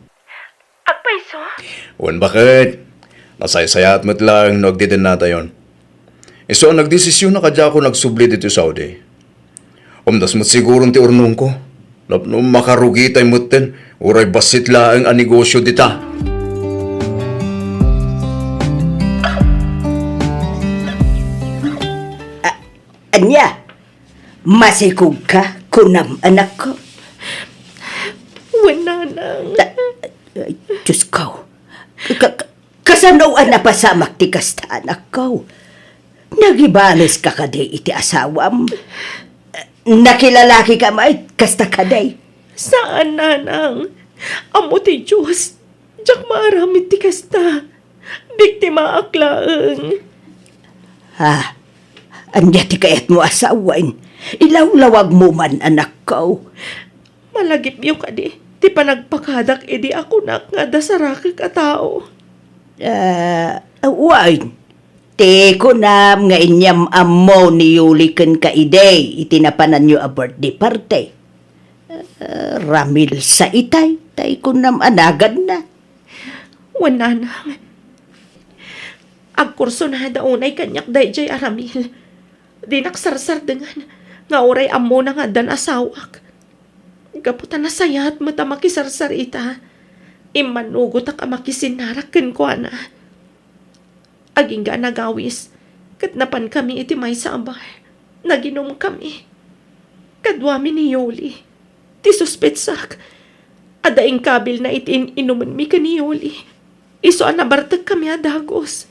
Agpayso? Wen, baket. Nasaysayaat met laeng no agdidennatayon. Isu a nagdesisionak a diakon agsubli ditoy Saudi. Umdas met siguron ti urnongko. Tapno makarugitay metten, uray bassit laeng a negosio dita. A-, ania? Masikogka, kunam, anakko? Wen, nanang. Ta-, ay, Diyos ko. Ka-, ka-, kasano a napasamak ti kasta, anakko? Nagibaleska kadi iti asawam? Nakilalakika met kasta kadi? Saan, nanang. Ammo ti Diyos, diak maaramid ti kasta. Biktimaak laeng. Ha? Ania ti kayatmo a sawen? Ilawlawagmo man, anakko. Malagipyo kadi ti panagpakadak idi a kunak nga adda sarakek a tao? Ah, wen. Ti kunam nga inyam-ammo ni Yuli kenka idi iti napananyo a birthday party. Ah, Ramil sa itay, tay kunam a naganna. Wen, nanang. Agkursunada unay kaniak daydiay a Ramil. Dinak sarsardengan nga uray ammona nga addan asawak. Gapu ta nasayaat met a makisarsarita, immanugotak a makisinnarak kenkuana. Agingga a nagawis, ket napankami iti maysa a bar. Naginumkami. Kaduami ni Yuli. Ti suspetsak, adda inkabilna iti in-inumenmi ken ni Yuli. Isu a nabartekkami a dagus.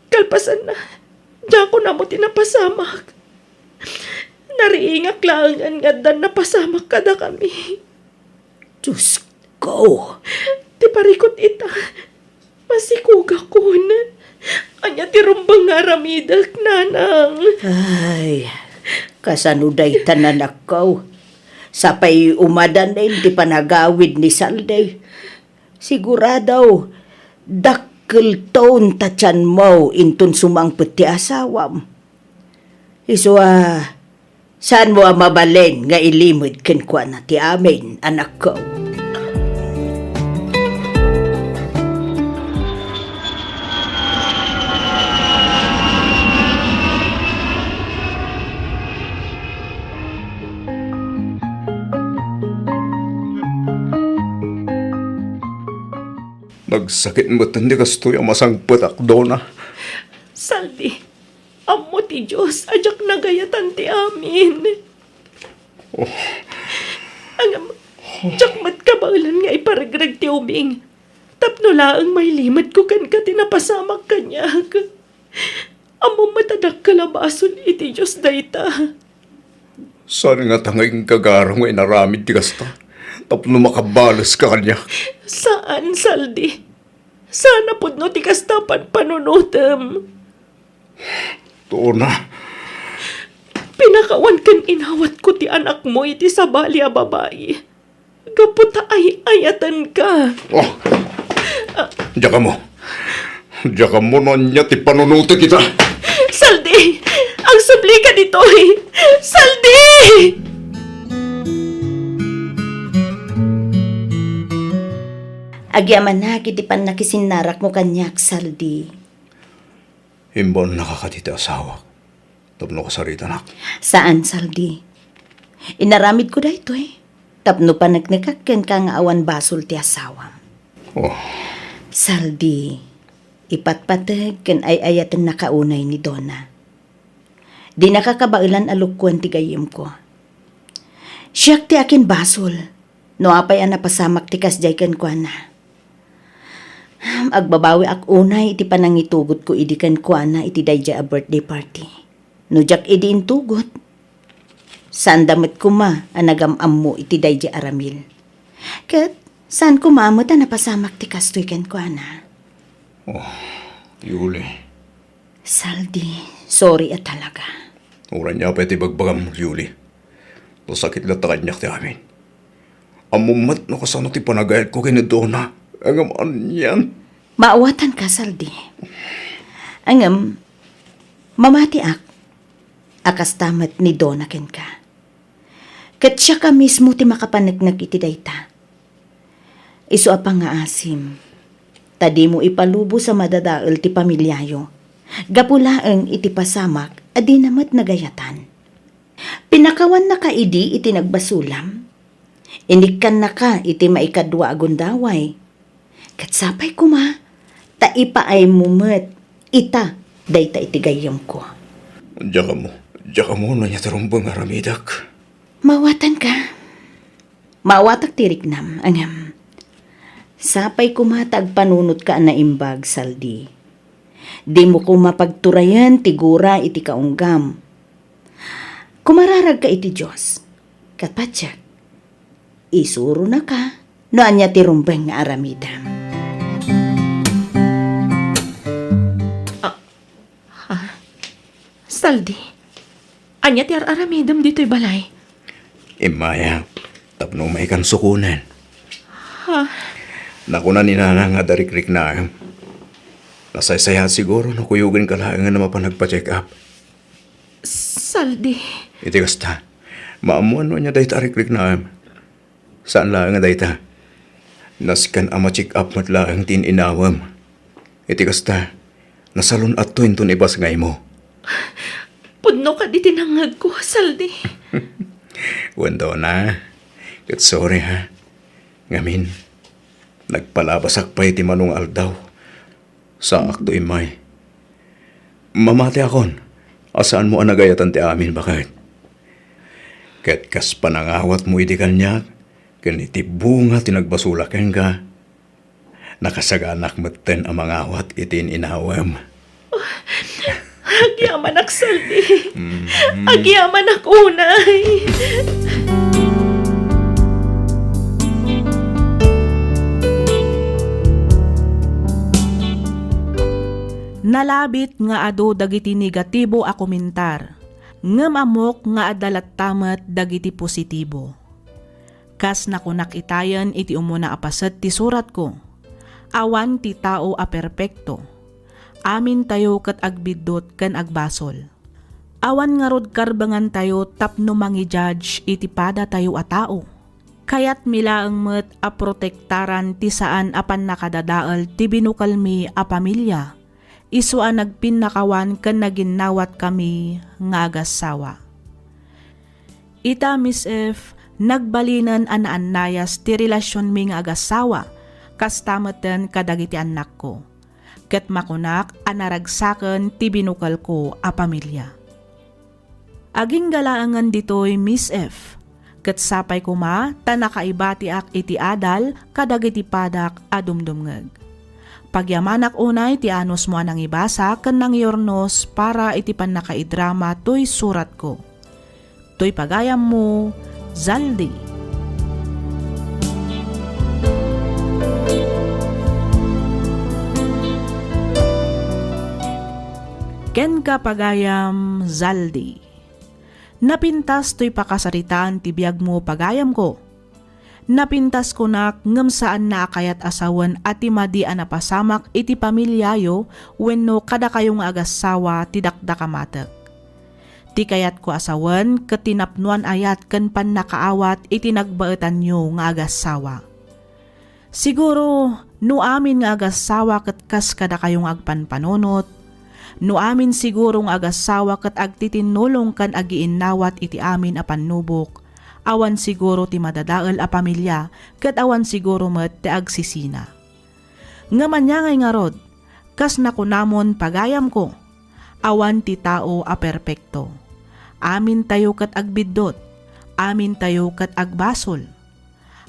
Kalpasanna, diakon ammo ti napasamak. Nariingak laengen nga addan napasamak kadakami. Diyos ko! Ti parikut ita, masikogakon. Ania ti rumbeng nga aramidek, nanang? Ay, kasano dayta, anakko? Sapay umadanen ti panagawid ni Saldi. Sigurado, dakkelton ta tianmo inton sumangpet ti asawam. Isu a, saanmo a mabalin nga ilimed kenkuana ti amin, anakko. Nagsakit met ti kastoy a masangpetak, Dona. Saldi, ammo ti Dios a diak nagayatan ti amin. Oh. Ngem, diak met kabaelan nga iparegreg ti ubing. Tapno laeng mailimedko kenka ti napasamak kaniak. Ammom met a dakkel a basol iti Dios dayta. Saan ngata nga inggagaram nga inaramid ti kasta tapno makabaleska kaniak? Saan, Saldi. Saan a pudno ti kasta a panpanunotem. Dona. Pinakawan ken inawatko ti anakmo iti sabali a babai. Gapu ta ay-ayatenka. Oh. Diak ammo. Diak ammo no ania ti panunotek ita. Saldi! Agsublika ditoy! Saldi! Agyamanak iti pannakisinnarako kaniak, Saldi. Imbaonnaka kadi ti asawak tapno kasaritanak? Saan, Saldi. Inaramidko daytoy tapno paneknekak kenka nga awan basol ti asawam. Oh. Saldi, ipatpateg ken ay-ayatennaka unay ni Dona. Dinaka kabaelan a lukkoen ti gayyemko. Siak ti akinbasol no apay a napasamak ti kasdiay kenkuana. Agbabawiak unay iti panangitugotko idi kenkuana iti daydiay a birthday party. No diak idi intugot, saanda met koma a nagam-ammo iti daydiay a Ramil. Ket saan koma met a napasamak ti kastoy kenkuana. Oh, Yuli. Saldi, sorry a talaga. Uray ania pay ti ibagbagam, Yuli. Nasakit latta kaniak ti amin. Ammom met no kasano ti panagayatko ken ni Dona. Ngem anian? Maawatanka, Saldi. Ngem, mamatiak a kasta met ni Dona kenka. Ket siaka mismo ti makapaneknek iti dayta. Isu a pangngaasim, ta dimo ipalubos a madadael ti pamiliayo. Gapu laeng iti pasamak a dina met nagayatan. Pinakawannaka idi iti nagbasolam. Inikkannaka iti maikadua a gundaway. Ket sapay koma, ta ipaaymo met ita dayta iti gayyemko. Diak ammo, diak ammo no ania ti rumbeng nga aramidek. Maawatanka. Maawatak ti riknam, ngem sapay koma ta agpanunotka a naimbag, Saldi. Dimo koma pagturayen ti gura iti kaunggam. Kumararagka iti Dios, ket patiek, isuronaka no ania ti rumbeng nga aramidem. Ah, ah, Saldi, ania ti ar-aramidem ditoy balay? Immaya, tapno umay kan sukonen. Ha? Nakuna ni Nana nga adda rikriknaem. Nasaysayaat siguro no kuyogenka laengen a mapan agpa-check up. Saldi. Iti kasta, maammoan no ania dayta a rikriknaem. Saan laeng a dayta. Nasken a ma-check up met laeng ti in-inawem. Iti kasta, nasalun-atto inton ibasngaymo. Pudno kadi ti nangngegko, Saldi. Wen, Dona. Ket sorry, ha. Ngamin, nagpalabasak pay ti mano nga aldaw. Saakto immay. Mamatiakon a saanmo a nagayatan ti amin, baket. Ket kas panangawatmo idi kaniak ken iti bunga ti nagbasolak kenka, nakasaganak metten a mangawat iti in-inawem. Agyamanak, Saldi. Mhm. Agyamanak unay. Nalabit nga adu dagiti negatibo a komentar, ngem ammok nga adda latta met dagiti positibo. Kas nakunak itayen iti umuna a paset ti suratko, awan ti tao a perpekto. Amintayo ket agbiddut ken agbasol. Awan ngarud karbengantayo tapno mangi-judge iti padatayo a tao. Kayatmi laeng met a protektaran ti saan a pannakadadael ti binukelmi a pamilia, isu a nagpinnakawan ken naginnawatkami nga agassawa. Ita, Miss F, nagbalinen a naannayas ti relasionmi nga agassawa, kasta metten kadagiti annakko. Ket makunak a naragsaken ti binukelko a pamilia. Agingga laengen ditoy, Miss F, ket sapay koma ta nakaibatiak iti adal kadagiti padak a dumdumngeg. Pagyamanak unay ti anusmo a nangibasa ken nangiurnos para iti pannakaidrama toy suratko. Toy pagayammo, Zaldi. Kenka, pagayam, Zaldi. Napintas toy pakasaritaan ti biagmo, pagayamko. Napintas kunak ngem saanna a kayat a sawen a ti madi a napasamak iti pamiliayo wenno kadakayo nga agassawa ti dakdakamatek. Ti kayatko a sawen ket ti napnoan ayat ken pannakaawat iti nagbaetanyo nga agassawa. Siguro, no amin nga agassawa ket kas kadakayo nga agpanpanunot, no amin siguro nga agassawa ket agtitinnulong ken agiinnawat iti amin a pannubok, awan siguro ti madadael a pamilia ket awan siguro met ti agsisina. Ngem ania ngay ngarud, kas nakunamon, pagayamko, awan ti tao a perpekto. Amintayo ket agbiddut, amintayo ket agbasol.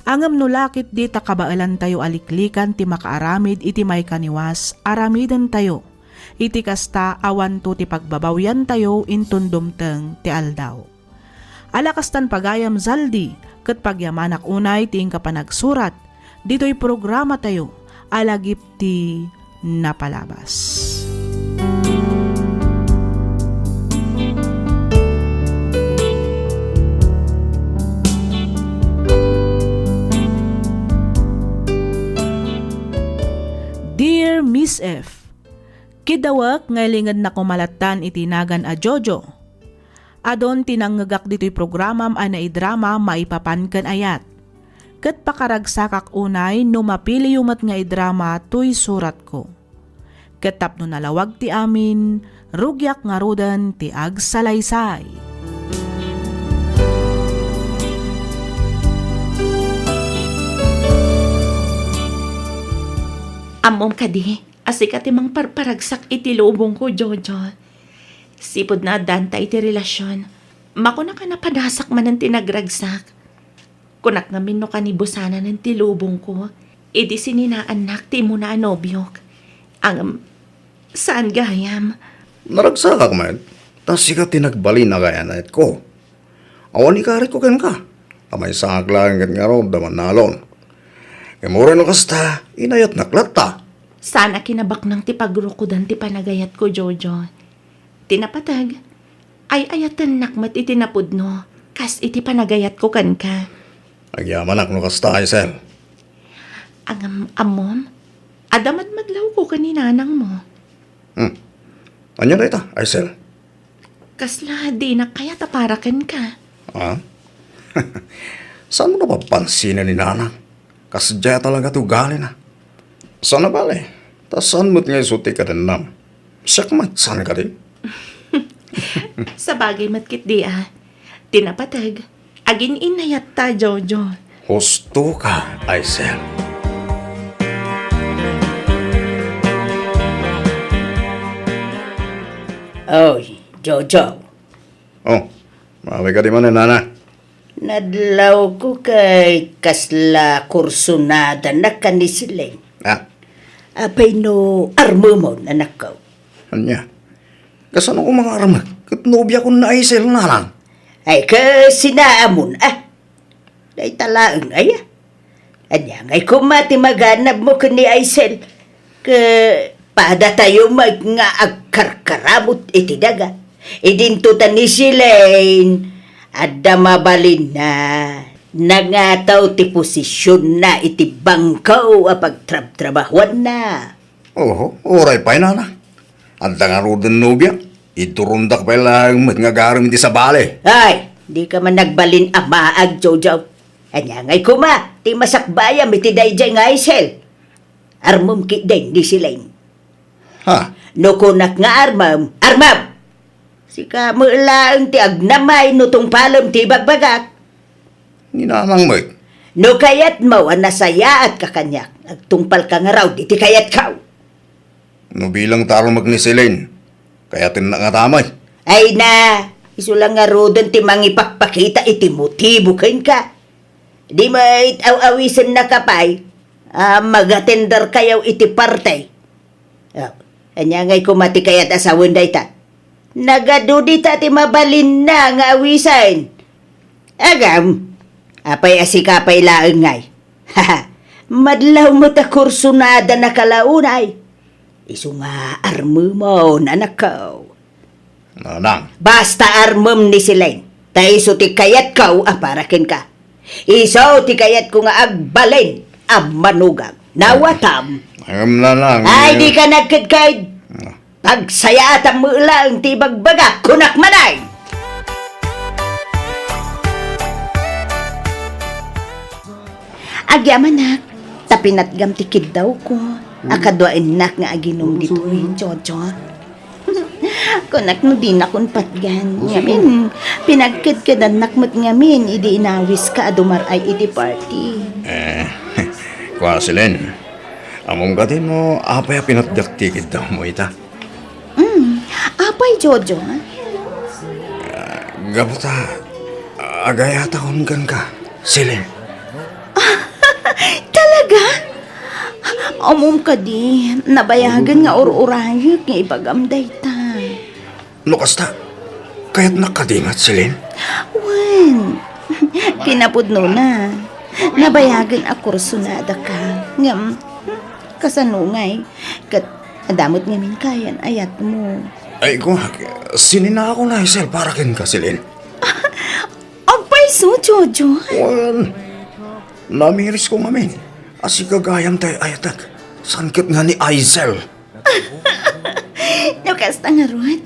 Ngem no la ketdi ta kabaelantayo a liklikan ti makaaramid iti maikaniwas, aramidentayo. Iti kasta, awanto ti pagbabawiantayo inton dumteng ti aldaw. Ala kastan, pagayam Zaldi, ket pagyamanak unay ti inka panagsurat ditoy programatayo a Lagip ti Napalabas. Dear Miss F, kidawek nga ilingednak koma lattan iti nagan a Jojo. Adun ti nangngegak ditoy programam a naidrama maipapan ken ayat. Ket pakaragsakak unay no mapiliyo met nga idrama toy suratko. Ket tapno nalawag ti amin, rugiak ngaruden ti agsalaysay. Ammom kadi a sika ti mangparparagsak iti lubongko, Jojo. Sipud naaddanta iti relasyon, makunak a napadasak manen ti nagragsak. Kunak ngamin no kanibusananen ti lubongko, idi sininaannak ti immuna a nobiok. Ngem, saan gayam. Naragsakak met, ta sika ti nagbalin a kayanayatko. Awan ikaritko kenka, ta maysakak laeng ket ngarud a mannalon. Ngem uray no kasta, inayatnak latta. Saan a kinabaknang ti pagrukodan ti panagayatko, Jojo. Ti napateg, ay-ayatennak met iti napudno, kas iti panagayatko kenka. Agyamanak no kasta, Aisel. Ngem, ammom, adda madmadlawko ken ni nanangmo. Hmm. Ania dayta, Aisel? Kasla dinak kayat a para kenka. Ah? Saan mo napapansinan ni nanang? Kasdiay talaga ti ugalina. Saan a bale, ta saan met nga isu ti kadennam? Siak met, saan kadi? Sabagay met ketdi a. Ti napateg, agin-inayatta, Jojo. Husto ka, Aisel. Oy, Jojo. Oh, maaway ka di man, nana? Nadlawko kay kasla kursonadanak ken ni Celine. Ah? Apay no armemon, anakko? Ania? Kasano ko mangarmek ket nobiakon ni Aisel, nanang? Ay, kasinaamon, ah. Dayta laeng, aya? Ania ngay koma ti maganabmo ken ni Aisel? Ket padatayo met nga agkarkaramut iti daga. Idinto ta ni Celine, adda mabalinna. Nangataw ti posisionna iti bangko a pagtrabtrabahuanna. Oho, uray pay, nana. Adda ngaruden nobiak. Iturondak pay laeng met nga agarem iti sabali. Ay, dika man nagbalin a maag, Jojo. Ania ngay koma ti masakbayam iti daydiay nga Aisel? Armem ketdin ni Celine. Ha? No kunak nga armem, armem! Sika met laeng ti agnamay no tungpalem ti ibagbagak. Ni nanang met. No kayatmo a nasayaatka kaniak, agtungpalka ngarud iti kayatko. No bilang ta armek ni Celine, kayatennak ngata met. Ay na, isu la ngaruden ti mangipakpakita iti motibo kenka. Di met aw-awisennaka pay a mag-atenderkayo iti party. Ah, ania ngay koma ti kayat a sawen dayta? Nagadu dita ti mabalinna nga awisen. Agam, apay a sika pay laeng ngay? Madlaw met a kursonada na kalaunay. Isu nga armemon, anakko. Nanang. Basta armem ni Celine, ta isu ti kayatko a para kenka. Isu ti kayatko nga agbalin a manugang. Nawatam? Ngem, nanang, ay, eh, dika nagkedked. Ah. Pagsayaatam met laeng ti ibagbagak, kunak manen. Agyamanak, ta pinatgam ti kiddawko a kaduaennak nga aginum ditoy, Jojo. Kunak no dinakon patgan. Ngamin, pinagkedkedannak met ngamin idi inawiska a dumar-ay iti party. Eh, kua, Celine, ammom kadi no apay a pinatgak ti kiddawmo ita? Mm, apay, Jojo? Ah, gapu ta, agayatakon kenka, Celine. Talaga? Ammom kadi, nabayagen nga ur-urayek nga ibagam dayta. No kasta, kayatnak kadi met, Celine? Wen, kinapudnona, nabayagen a kursonadaka. Ngem, kasano ngay? Ket adda met ngamin kayan ayatmo. Ay, kunak, sininaako ni Aisel para kenka, Celine. Agpayso, Jojo. Wen, namirisko ngamin a sika gayam ti ay-ayatek. Saan ket nga ni Aisel? No kasta ngarud,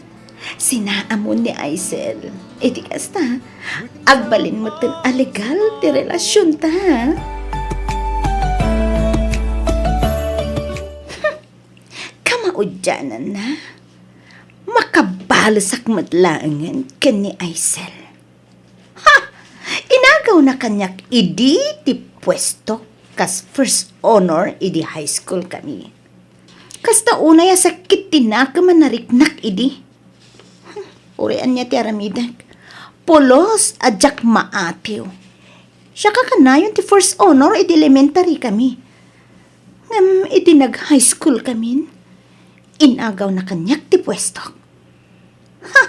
sinaamon ni Aisel. Iti kasta, agbalin metten a legal ti relasionta. Kama Diananna, makabalesak met laengen ken ni Aisel. Ha! Inagawna kaniak idi ti puesto kas first honor idi high school kami. Kasta unay a sakit ti nakem a nariknak idi. Hmm, uray ania ti aramidek. Pulos a diak maatiw. Siak a kanayon ti first honor idi elementary kami. Ngem idi nag-high school kamin, inagawna kaniak ti puestok. Ha!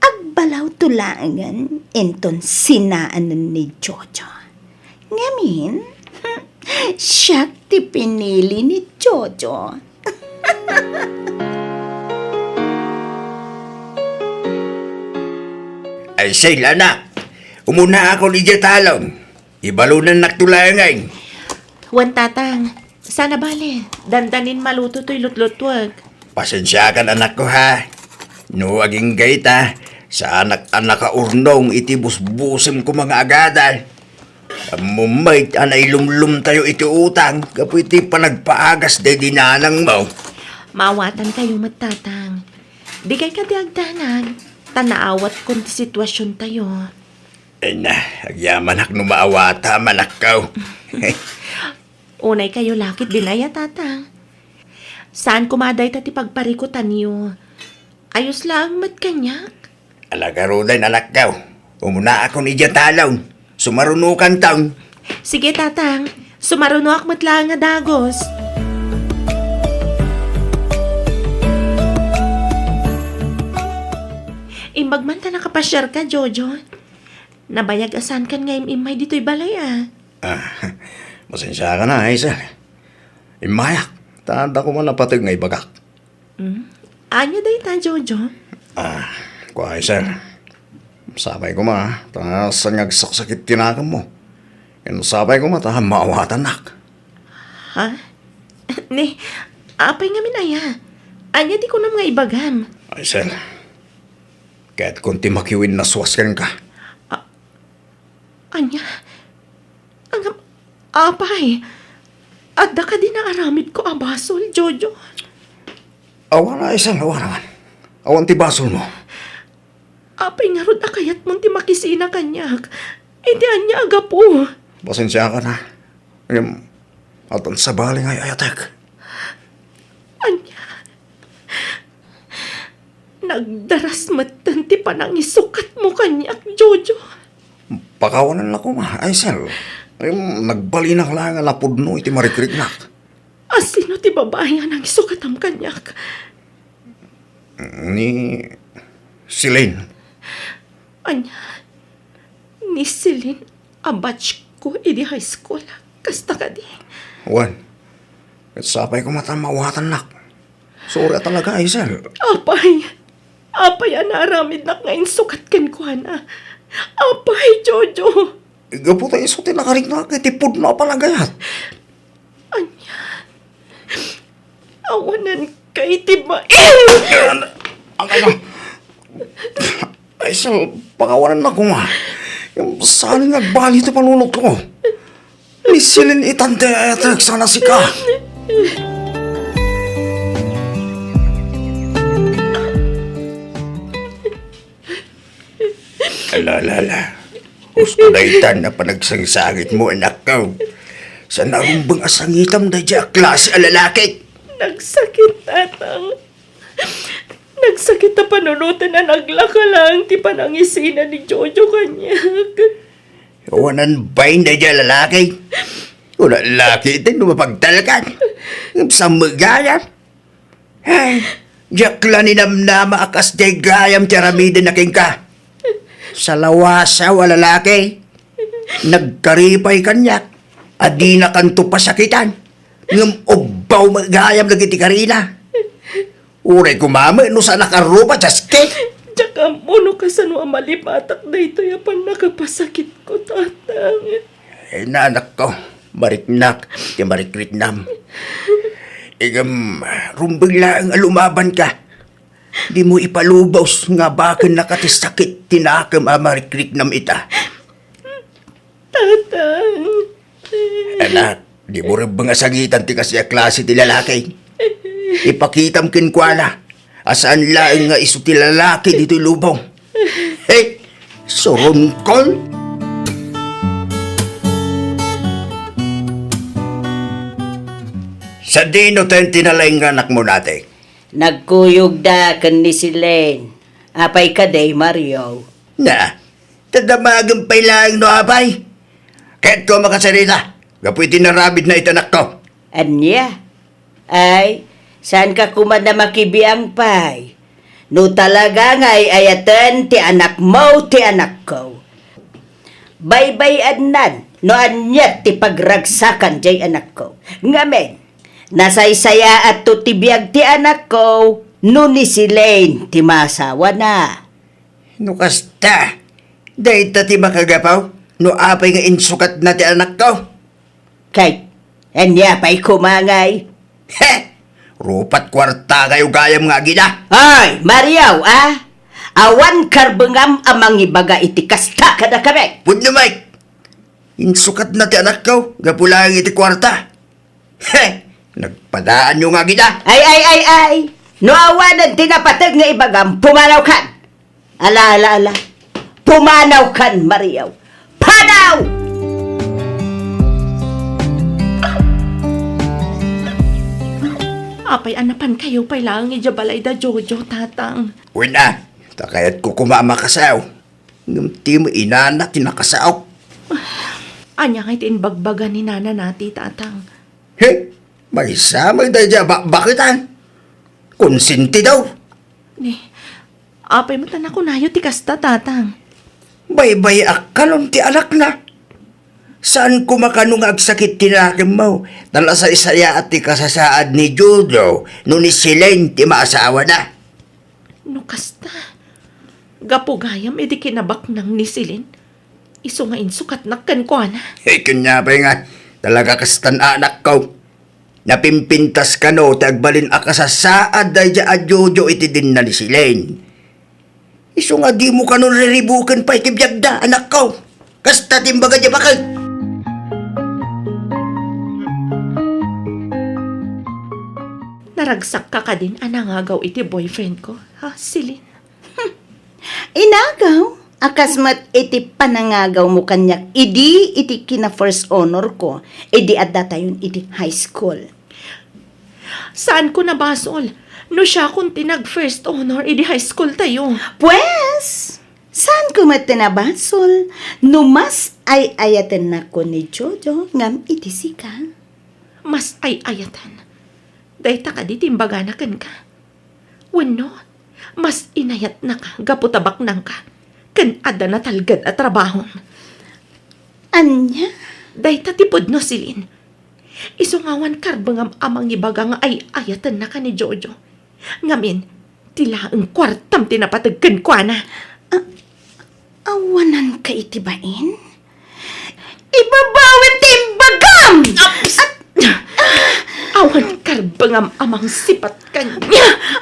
Agbalawto laengen inton sinaanen ni Jojo. Ngamin, siak ti pinili ni Jojo. Ay, Sel, anak, umunaakon idiay talon. Ibalonannakto laengen. Wen, Tatang. Saan a bale, dandanin maluto toy lutlutuek. Pasensiakan, anakko, ha. No agingga ita, saanak a nakaurnong iti busbusem koma nga agadal. Ammom met a nailumlomtayo iti utang gapu iti panagpaagas daydi nanangmo. Maawatankayo met, Tatang. Dikay kadi agdanag, ta naawatkon ti situasiontayo. Ay na, agyamanak no maawatam, anakko. Unaykayo la ketdin aya, Tatang. Saan koma dayta ti pagparikutanyo. Ayos laeng met kaniak. Ala garuden, anakko. Umunaakon idiay talon. Sumarunokanton. Sige, Tatang. Sumarunoak met laeng a dagus. Imbag man ta nakapasiarka, Jojo. Nabayag a saankan nga im-immay ditoy balay, a. Ah, pasensiakan, Aisel. Immayak. Ta adda koma napateg nga ibagak. Hmm? Ania dayta, Jojo? Ah, kua, Aisel. Sapay koma, ta saan nga agsaksakit ti nakemmo. Ken sapay koma ta maawatannak. Ha? Ni, apay ngamin aya? Ania ti kunam nga ibagam? Aisel, kayatkon ti makiwinnaswas kenka. A-, Ania? Ngem, apay, adda kadi naaramidko a basol, Jojo? Awan, Aisel, awan, awan. Awan ti basolmo. Apay ngarud a kayatmon ti makisina kaniak? Iti ania a gapu? Pasensiakan, a. Ngem, addan sabali nga ay-ayatek. Ania? Nagdaras metten ti panangisukatmo kaniak, Jojo. Pakawanennak koma, Aisel. Em, nagbalinak laeng a napudno iti marikriknak. A sino ti babai a nangisukatam kaniak? Ni Celine. Ania? Ni Celine a batchko idi high school. Kasta kadi? Wen. Ket sapay koma ta maawatannak. Sorry a talaga, Aisel. Apay? Apay a naaramidnak nga insukat kenkuana? Apay, Jojo? Gapu ta isu ti nakariknak iti pudno a panagayat. Ania? Awanan kay ti bain! Ang, ang, Aisel, pakawanennak koma. Saan nga agbali ti panunotko. Ni Celine itan ti ay-ayatek sana sika. Ala, ala, ala. Husto daytan a panagsangsangitmo, anakko. Saan a rumbeng a sangitam daydiay a klase a lalaki? Nagsakit, Tatang. Nagsakit a panunoten a naglaka laeng ti panangisina ni Jojo kaniak. Awanan bain daydiay a lalaki. Una laki iti no mapagtalkan. Ngem saan met gayam? Ay, diak la ninamnama a kasdiay gayam ti aramidenna kenka. Salawasaw a lalaki. Nagkaripay kaniak a dinakanto pasakitan. Ngem ubbaw met gayam dagiti karina. Uray koma met no saanak a rupa, Jaski. Diak ammo no kasano a malipatak daytoy a pannakapasakitko, Tatang. Ay, anakko, mariknak ti marikriknam. Ngem, rumbeng laeng a lumabanka. Dimo ipalubos nga bakennaka ti sakit ti nakem a marikriknam ita. Tatang. Anak, dimo rumbeng a sangitan ti kasdiay a klase ti lalaki. Ipakitam kenkuana a saan laeng nga isu ti lalaki ditoy lubong. Hey, surunkol! Sadino ten ti nalaing nga anakmo, Nati? Nagkuyogda ken ni Celine. Apay kadi, Mario? Na, tadamagen pay laeng no apay. Kayatko a makasarita gapu iti narabidna iti anakko. Ania? Ay, saanka koma a makibiang pay. No talaga nga ay-ayaten ti anakmo ti anakko, baybay-annan no ania ti pagragsakan diay anakko. Ngamin, nasaysayaatto ti biag ti anakko no ni Celine ti maasawana. No kasta, dayta ti makagapu no apay nga insukatna ti anakko. Kay, ania pay koma ngay? He! Rupat kuarta kayo gayam nga agina. Ay, Mario, a? Awan karbengam a mangibaga iti kasta kadakami. Pudno, Mike. Insukatna ti anakko gapu laeng iti kuarta. He! Nagpadaanyo nga agina. Ay, ay, ay, ay! No awanen ti napateg nga ibagam, pumanawkan! Ala, ala, ala. Pumanawkan, Mario. Panaw! Apay a napankayo pay laeng idiay balay da Jojo, Tatang? Wen a, ta kayatko koma a makasaw. Ngem ti inana ti nakasaok. Ania ngay ti imbagbaga ni Nana Nati, Tatang? He, maysa met daydiay a bakbaketan. Konsentido. Ni, apay met a nakunayo ti kasta, Tatang? Baybay-ak kanon ti anakna. Saan koma kano nga agsakit ti nakemmo, ta nasaysayaat ti kasasaad ni Jojo no ni Celine ti maasawana. No kasta, gapu gayam iti kinabaknang ni Celine, isu nga insukatnak kenkuana. Hey, ken apay nga, talaga kastan anakko. Napimpintas kano ti agbalin a kasasaad daydiay a Jojo iti dinna ni Celine. Isu nga dimo kano riribuken pay ti biagda, anakko. Kasta ti imbaga diay baket. Naragsakka kadin a nangagaw iti boyfriendko, ha, Celine? Inagaw a kas met iti panangagawmo kaniak idi iti kina-first honorko idi addatayon iti high school. Saanko nabasol no siakon ti nag-first honor idi high school tayo. Pues, saanko met ti nabasol no mas ay-ayatennakon ni Jojo ngem iti sika? Mas ay-ayaten? Dayta kadi ti imbagana kenka? Wenno, mas inayatnaka gapu ta baknangka ken adda natalged a trabahom? Ania? Dayta ti pudno, Celine. Isu nga awan karbengam a mangibaga nga ay-ayatennaka ni Jojo. Ngamin, ti laeng kuartam ti napateg kenkuana. A-, Awananka iti bain? Ibabawem ti imbagam! Aps! At, ah, awan karbengam a mangsipat kaniak.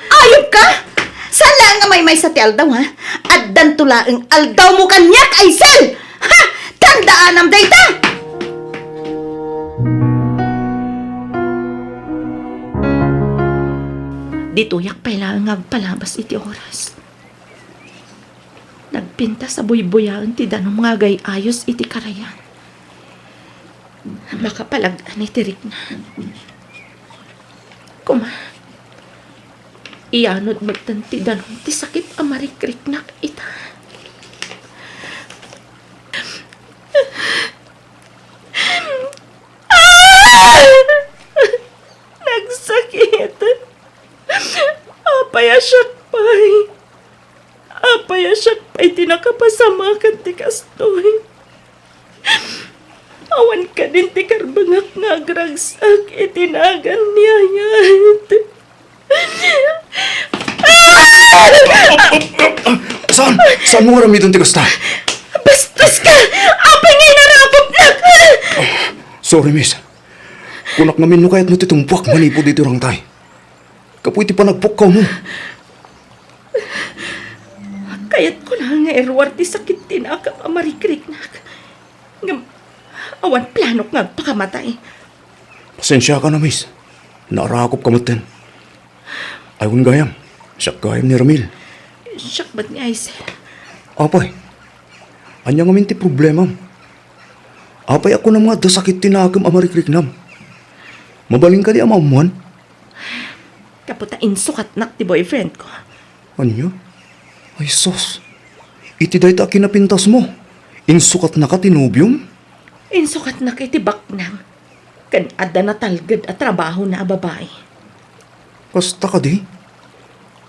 Ayupka! Saan laeng nga maymaysa ti aldaw, ha? Addanto laeng aldawmo kaniak, Aisel! Ha? Tandaanam dayta! Ditoyak pay laeng nga agpalabas iti oras. Nagpintas a buybuyaen ti danum nga agay-ayos iti karayan. Makapalag-an iti rikna. Koma, iyanod metten ti danum ti sakit a marikriknak ita. Ah! Nagsakit. Apay a siak pay? Apay a siak pay ti nakapasamakan ti kastoy? Awan kadin ti karbengak nga agragsak iti nagan ni Ayat. Saan? Saanmo nga aramiden ti kasta? Bastoska! Apay nga inarakupnak? Sorry, miss. Kunak ngamin no kayatmo ti tumpuak manipud iti urangtay. Gapu iti panagpukkawmo. Kayatko la nga iruar ti sakit ti nakam a marikriknak. Ngem awan planok nga agpakamatay. Pasensiaka na, miss. Naarakupka metten. Ay, wen gayam. Siak gayam ni Ramil. Siak met ni Aisel. Apay, ania ngamin ti problemam? Apay a kunam nga adda sakit ti nakem a marikriknam? Mabalin kadi a maammuan? Gapu ta insukatnak ti boyfriend ko. Ania? Ay sus, iti dayta a kinapintasmo, insukatnaka ti nobiom? Insukatnak iti baknang, ken adda natalged a trabahona a babai. Kasta kadi?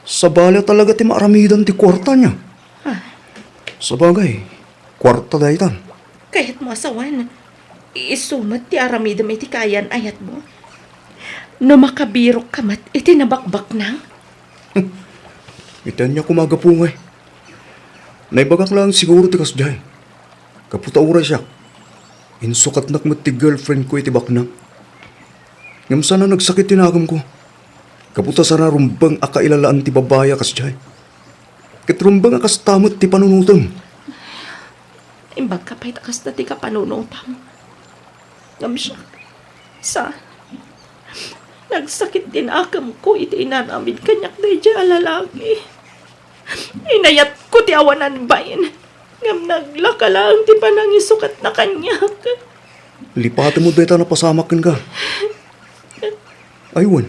Sabali a talaga ti maaramidan ti kuarta niya. Ah. Sabagay, kuarta daytan. Kayatmo a sawen, isu met ti aramidem iti kaayan-ayatmo. No makabirokka met iti nabakbaknang. Iti ania koma a gapu ngay? Naibagak laeng siguro ti kasdiay. Gapu ta uray siak, insukatnak met ti girlfriend ko iti baknang. Ngem saan a nagsakit ti nakemko. Gapu ta saan a rumbeng a kailalaan ti babai a kasdiay. Ket rumbeng a kasta met ti panunotem. Imbagka pay ta kasta ti kapanunotam. Ngem siak, sa, nagsakit ti nakemko iti inaramid kaniak daydiay a lalaki. Inayatko ti awanan bain, ngem naglaka laeng ti panangisukatna kaniak. Lipatemmo dayta a napasamak kenka. Ay wen,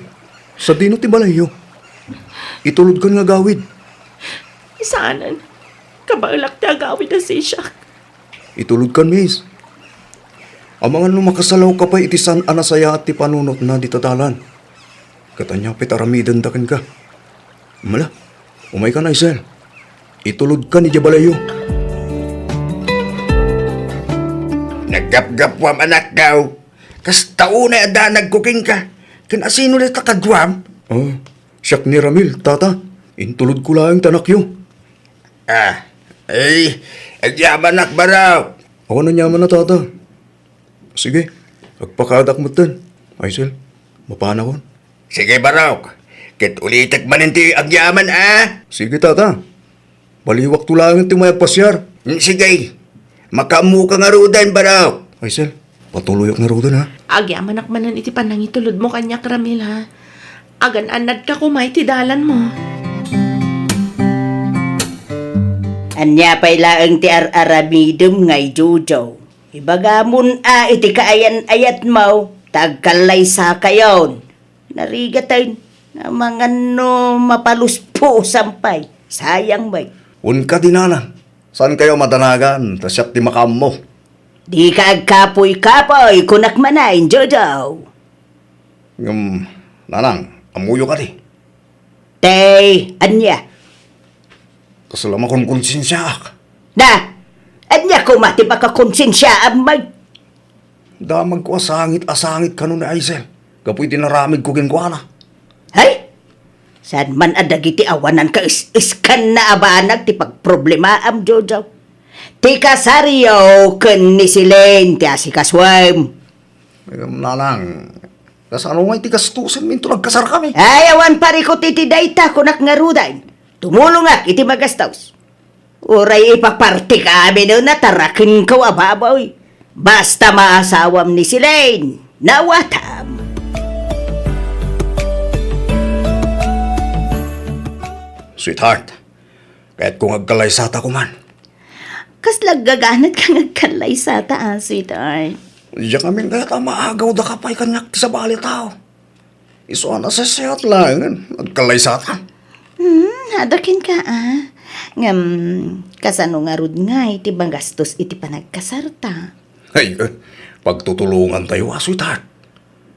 sadino ti balayyo? Itulodkan nga agawid. Saanen. Kabaelak ti agawid a sisiak. Itulodkan, miss. Amangan no makasalawka pay iti saan a nasayaat ti panunotna dita dalan. Ket ania pay ti aramidenda kenka? Mala, umaykan, Aisel. Itulodkan idiay balayyo. Naggapgapuam, anakko. Kasta unay a danagko kenka. Ken asino dayta kaduam? Oh, siak ni Ramil, tata. Intulodko laeng ti anakyo. Ah, ay, agyamanak, Barok. Awan aniamanna, tata. Sige, agpakadak metten. Aisel, mapanakon. Sige, Barok. Ket ulitek manen ti agyaman, a? Sige, tata. Baliwakto laeng ti umay agpasiar. Mm, sige. Makaammoka ngaruden, Barok. Aisel, patuloyak ngaruden, a? Agyamanak manen iti panangitulodmo kaniak, Ramil, a? Agan-annadka koma iti dalanmo. Ania pay laeng ti ar-aramidem ngay, Jojo? Ibagamon a iti kaayan-ayatmo ta agkallaysakayon. Narigaten, amangan no mapaluspusam pay. Sayang met. Wen kadi, nanang, saankayo a madanagan ta siak ti makaammo. Dika agkapuy-kapuy, kunak manen, Jojo. Ngem, nanang, ammoyo kadi? Tay, ania? Kasla makonkonsensiaak. Na! Ania koma ti makakonsensiaam met? Damagko a sangit a sangit kano ni Aisel gapu iti naramidko kenkuana. Hay! Saan man a dagiti awanan ka is-iskanna a banag ti pagproblemaam, Jojo. Ti kasaryo ken ni Celine ti asikasuem. Ngem, nanang, kasano ngay ti gastosen inton agkasarkami? Ay, awan parikut iti dayta, kunak ngaruden. Tumulongak iti magastos. Uray ipapartika amin a natarakenko a baboy. Basta maasawam ni Celine, nawatam. Sweetheart, kayatko nga agkallaysata koman. Kasla aggaganat ka nga agkallaysata, a, sweetheart? Diak amin kayat a maagawda ka pay kaniak ti sabali a tao. Isu a nasasayaat laengen, agkallaysatan. Hmm, adda kenka, a. Ngem, kasano ngarud ngay ti magastos iti panagkasarta? Ay, eh, pagtutulongantayo, a, sweetheart.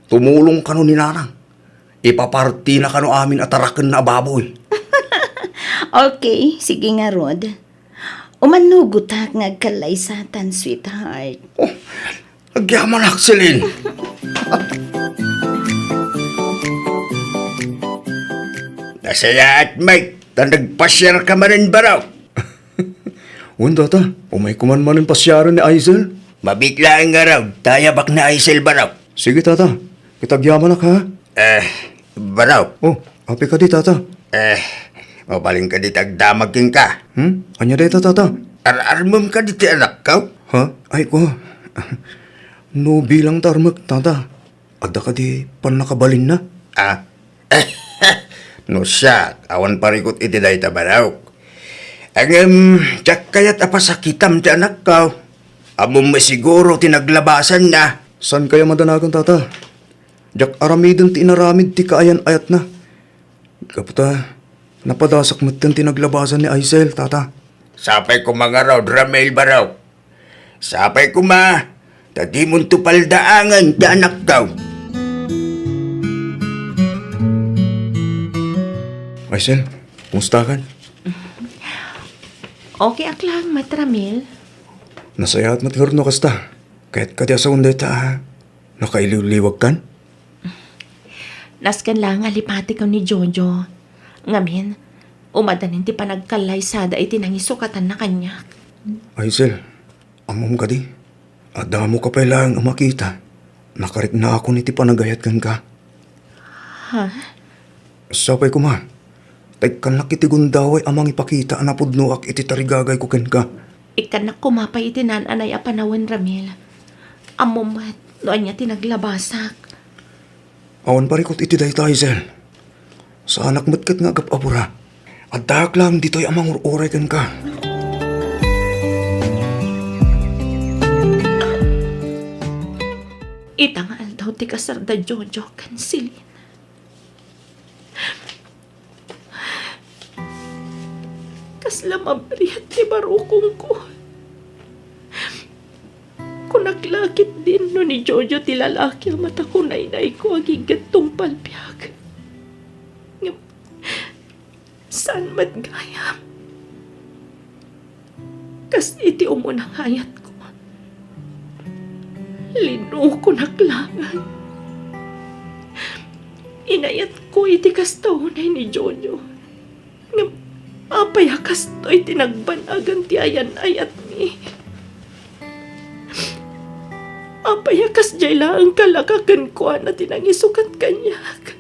Tumulong kano ni nanang. Ipapartina kano amin a tarakenna a baboy. Okay, sige ngarud. Umannugotak nga agkallaysatan, sweetheart. Oh, agyamanak, Celine. Nasayaat met ta nagpasiar ka manen, Barok. Wen, tata, umayko man manen pasiaren ni Aisel. Mabiit laeng ngarud ta ayabak ni Aisel, Barok. Sige, tata. Ket agyamanak, ha? Eh, Barok. Oh, apay kadi, tata? Eh, mabalin kadi ti agdamag kenka? Hmm? Ania dayta, tata? Ar-armem kadi ti anakko? Ha? Ay, ko. No bilang ta armek, tata. Adda kadi pannakabalinna? Ah. No siak, awan parikut iti dayta, barok. Ngem, diak kayat a pasakitam ti anakko. Ammom met siguro ti naglabasanna. Saan kaya madanagan, tata? Diak aramiden ti inaramid ti kaayan-ayatna. Gapu ta, napadasak metten ti naglabasan ni Aisel, tata. Sapay koma ngarud, Ramil, barok. Sapay koma, ta dimonto paldaangen ti anakko. Aisel, kumustakan? Okay ak lang, Mat Ramil. Nasayaat met ngarud no kasta. Kayat kadi a sawen dayta a nakailiwliwagkan? Nasken la nga lipatek ken ni Jojo. Ngamin, umadanin ti panagkallaysada iti nangisukatanna kaniak. Aisel, ammom kadi, adda mo ka pay laeng a makita. Nakariknaakon iti panagayat kenka. Ha? Sapay koma, ta ikkannak iti gundaway a mangipakita a napudnoak iti tarigagayko kenka. Ikkannak koma pay iti naan-anay a panawen, Ramil. Ammom met no ania ti naglabasak. Awan parikut iti dayta, Aisel. Saanak met ket nga agap-apura. Addaak laeng ditoy a mangur-uray kenka. Ita nga aldaw ti kasarda Jojo ken Celine. Kasla mabriat ti barukongko. Kunak la ketdin no ni Jojo ti lalaki a matakunaynayko agingga tungpal biag. Ngem saan met gayam. Kas iti umuna nga ayatko, linukonak laeng. Inayatko iti kasta unay ni Jojo. Ngem apay a kastoy ti nagbanagan ti ayan-ayatmi? Apay a kasdiay laeng kalaka kenkuana ti nangisukat kaniak?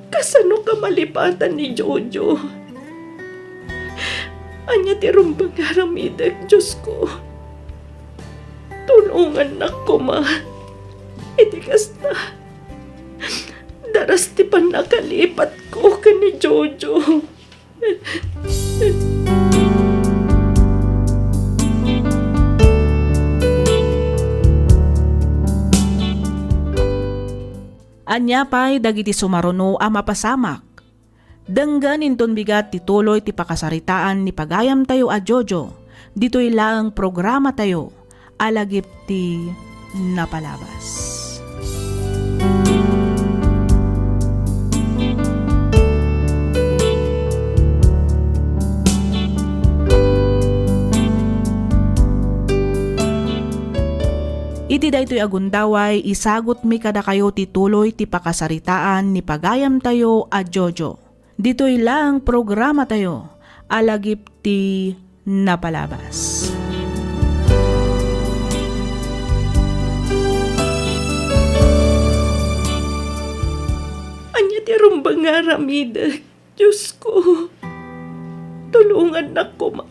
Kasano ka malipatan ni Jojo? Ania ti rumbeng nga aramidek, Diosko? Tulongannak koma. Iti kasta, daras ti pannakalipatko ken ni Jojo. Ania pay dagiti sumaruno a mapasamak? Denggen inton bigat ti tuloy ti pakasaritaan ni pagayamtayo a Jojo ditoy laeng programatayo a Lagip ti Napalabas. Iti daytoy a gundaway, isagutmi kadakayo ti tuloy ti pakasaritaan ni pagayamtayo a Jojo. Ditoy laeng programatayo a Lagip ti Napalabas. Ania ti rumbeng nga aramidek, Diosko? Tulongannak koma.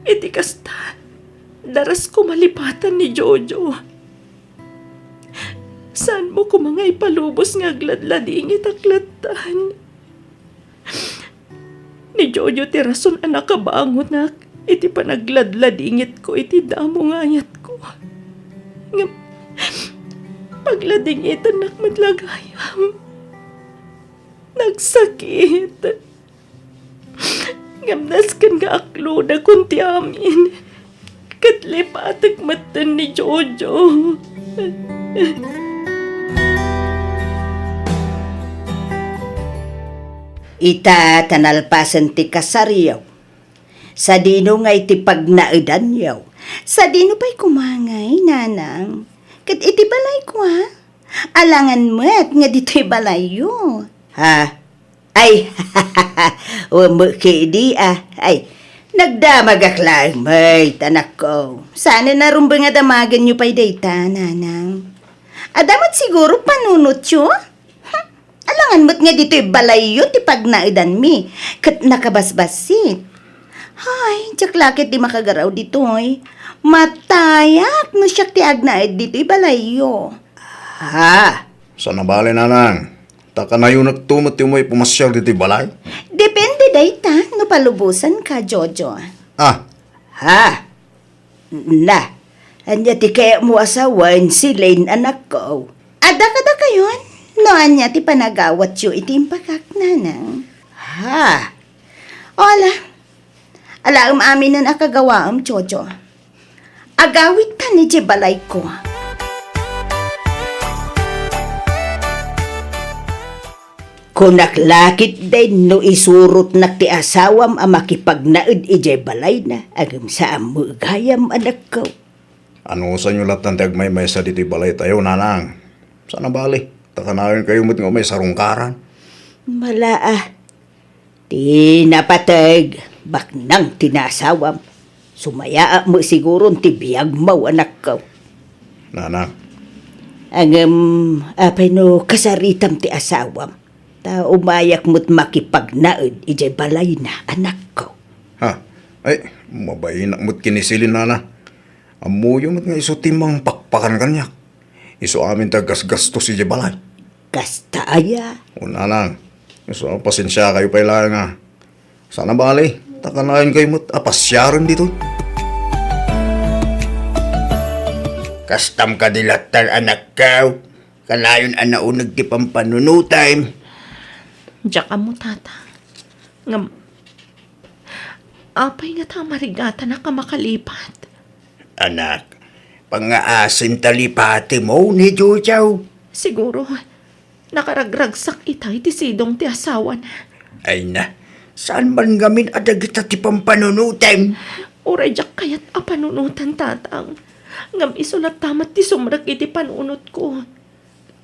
Iti kasta, daras ko malipatan ni Jojo. Saanmo koma nga ipalubos nga agladladingit ak lattan. Ni Jojo ti rason a nakabangonak iti panagladladingitko iti damo nga ayatko. Ngem pagladingitannak met la gayam. Nagsakit. Ngem nasken nga aklodakon ti amin, ket lipatek metten ni Jojo. Ita ta nalpasen ti kasaryo. Sadino ngay ti pagnaedanyo? Sadino pay koma ngay, nanang? Ket iti balayko, a? Alangan met nga ditoy balayyo. Ha? Ay, umekedi, a. Ay, nagdamagak laeng met, anakko. Saan a rumbeng a damagenyo pay dayta, nanang? Adda met siguro panunotyo? Hm, alangan met nga ditoy balayyo ti pagnaedanmi, ket nakabasbassit. Ay, diak la ketdi makagaraw ditoy. Matayak no siak ti agnaed ditoy balayyo. Ha? Saan a bale, nanang. Ta kanayonakto met ti umay pumasiar ditoy balay? Depende dayta no palubosanka, Jojo. Ah. Ha? Na, ania ti kayatmo a sawen, Celine, anakko? Adda kadakayon no ania ti panagawatyo iti imbagak, nanang. Ha? Ala, alaem aminen a kagawaem, Jojo. Agawidtan idiay balayko. Kunak la ketdin no isurotnak ti asawam a makipagnaed idiay balayna, ngem saan met gayam, anakko. Anusanyo lattan ti agmaymaysa ditoy balaytayo, nanang? Saan a bali, ta kanayonkayo met nga umay sarungkaran. Mala a. Ti napateg, baknang ti naasawam. Sumayaat met siguron ti biagmo, anakko. Nanang. Ngem, apay no kasaritam ti asawam? Ta umayak met makipagnaed idiay balayna, anakko. Ha? Ay, mabainak met ken ni Celine, nana. Ammoyo met nga isu ti mangpakpakan kaniak. Isu amin ti aggasgastos idiay balay. Kasta aya? O, nanang, isu a pasensiakayo pay laeng a. Saan a bali, ta kanayonkayo met a pasiaren ditoy. Kastam kadi lattan, anakko? Kanayon a nauneg ti pampanunotem. Diak ammo, tata. Ngem, apay ngata a marigatanak a makalipat? Anak, pangngaasim ta lipatemo ni Jojo. Siguro, nakaragragsak ita iti sidong ti asawana. Ay na, saan man ngamin a dagita ti pampanunotem? Uray diak kayat a panunotan, tatang. Ngem isu latta met ti sumrek iti panunotko.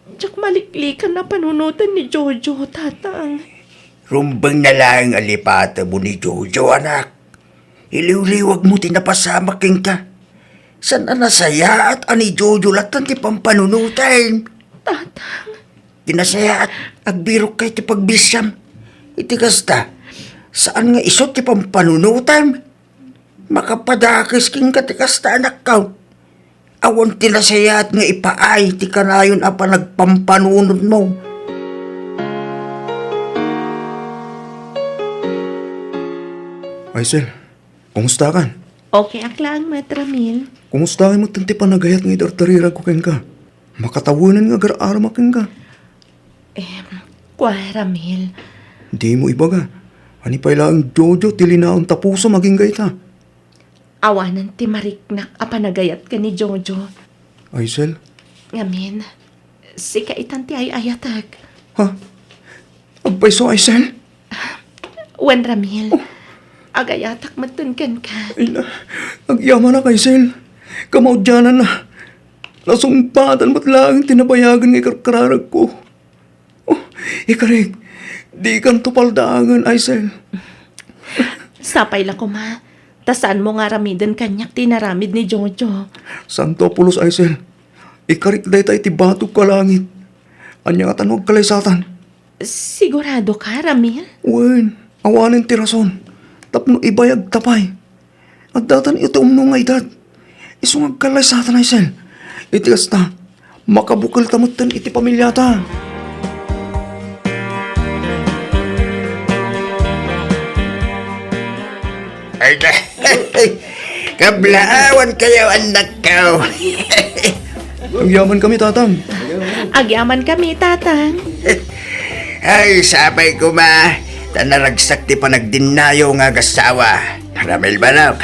Diak maliklikan a panunotan ni Jojo, tatang. Rumbeng na laeng a lipatemo ni Jojo, anak. Iliwliwagmo ti napasamak kenka. Saan a nasayaat a ni Jojo lattan ti pampanunotem. Tatang. Ti nasayaat, agbirokka iti pagbisiam. Iti kasta, saan nga isu ti pampanunotem. Makapadakes kenka ti kasta, anakko. Awan ti nasayaat nga ipaay ti kanayon a panagpampanunotmo. Aisel, kumustakan? Okay ak laeng met, Ramil. Kumustakan met ti panagayat nga idardariragko kenka? Makatawenan nga agar-aramak kenka. Em, kua, Ramil. Dimo ibaga. Ani pay laeng Jojo ti linaon ta pusom agingga ita. Awanen ti mariknak a panagayat ken ni Jojo. Aisel? Ngamin, sika itan ti ay-ayatek. Ha? Agpayso, Aisel? Wen, Ramil. Oh. Agayatak metten kenka. Ay na, agyamanak, Aisel. Kamaudiananna. Nasungpatan met laeng ti nabayagen nga ikarkararagko. Oh, ikarik, dikanto paldaangen, Aisel. Sapay la koma, ta saanmo nga aramiden kaniak ti inaramid ni Jojo. Santo a pulos, Aisel. Ikarik dayta iti batogko a langit. Ania ngata no agkalaysatan? Sigurado ka, Ramil? Wen, awanen ti rason. Tapno ibayagta pay. Addatan iti umno nga edad. Isu nga agkalaysatan, Aisel. Iti kasta, makabukelta metten iti pamiliata. Ay, kablaawankayo, annakko. Agyamankami, Tatang. Agyamankami, Tatang. Ay, sapay koma, ta naragsak ti panagdinnayo nga agassawa. Ramil manok,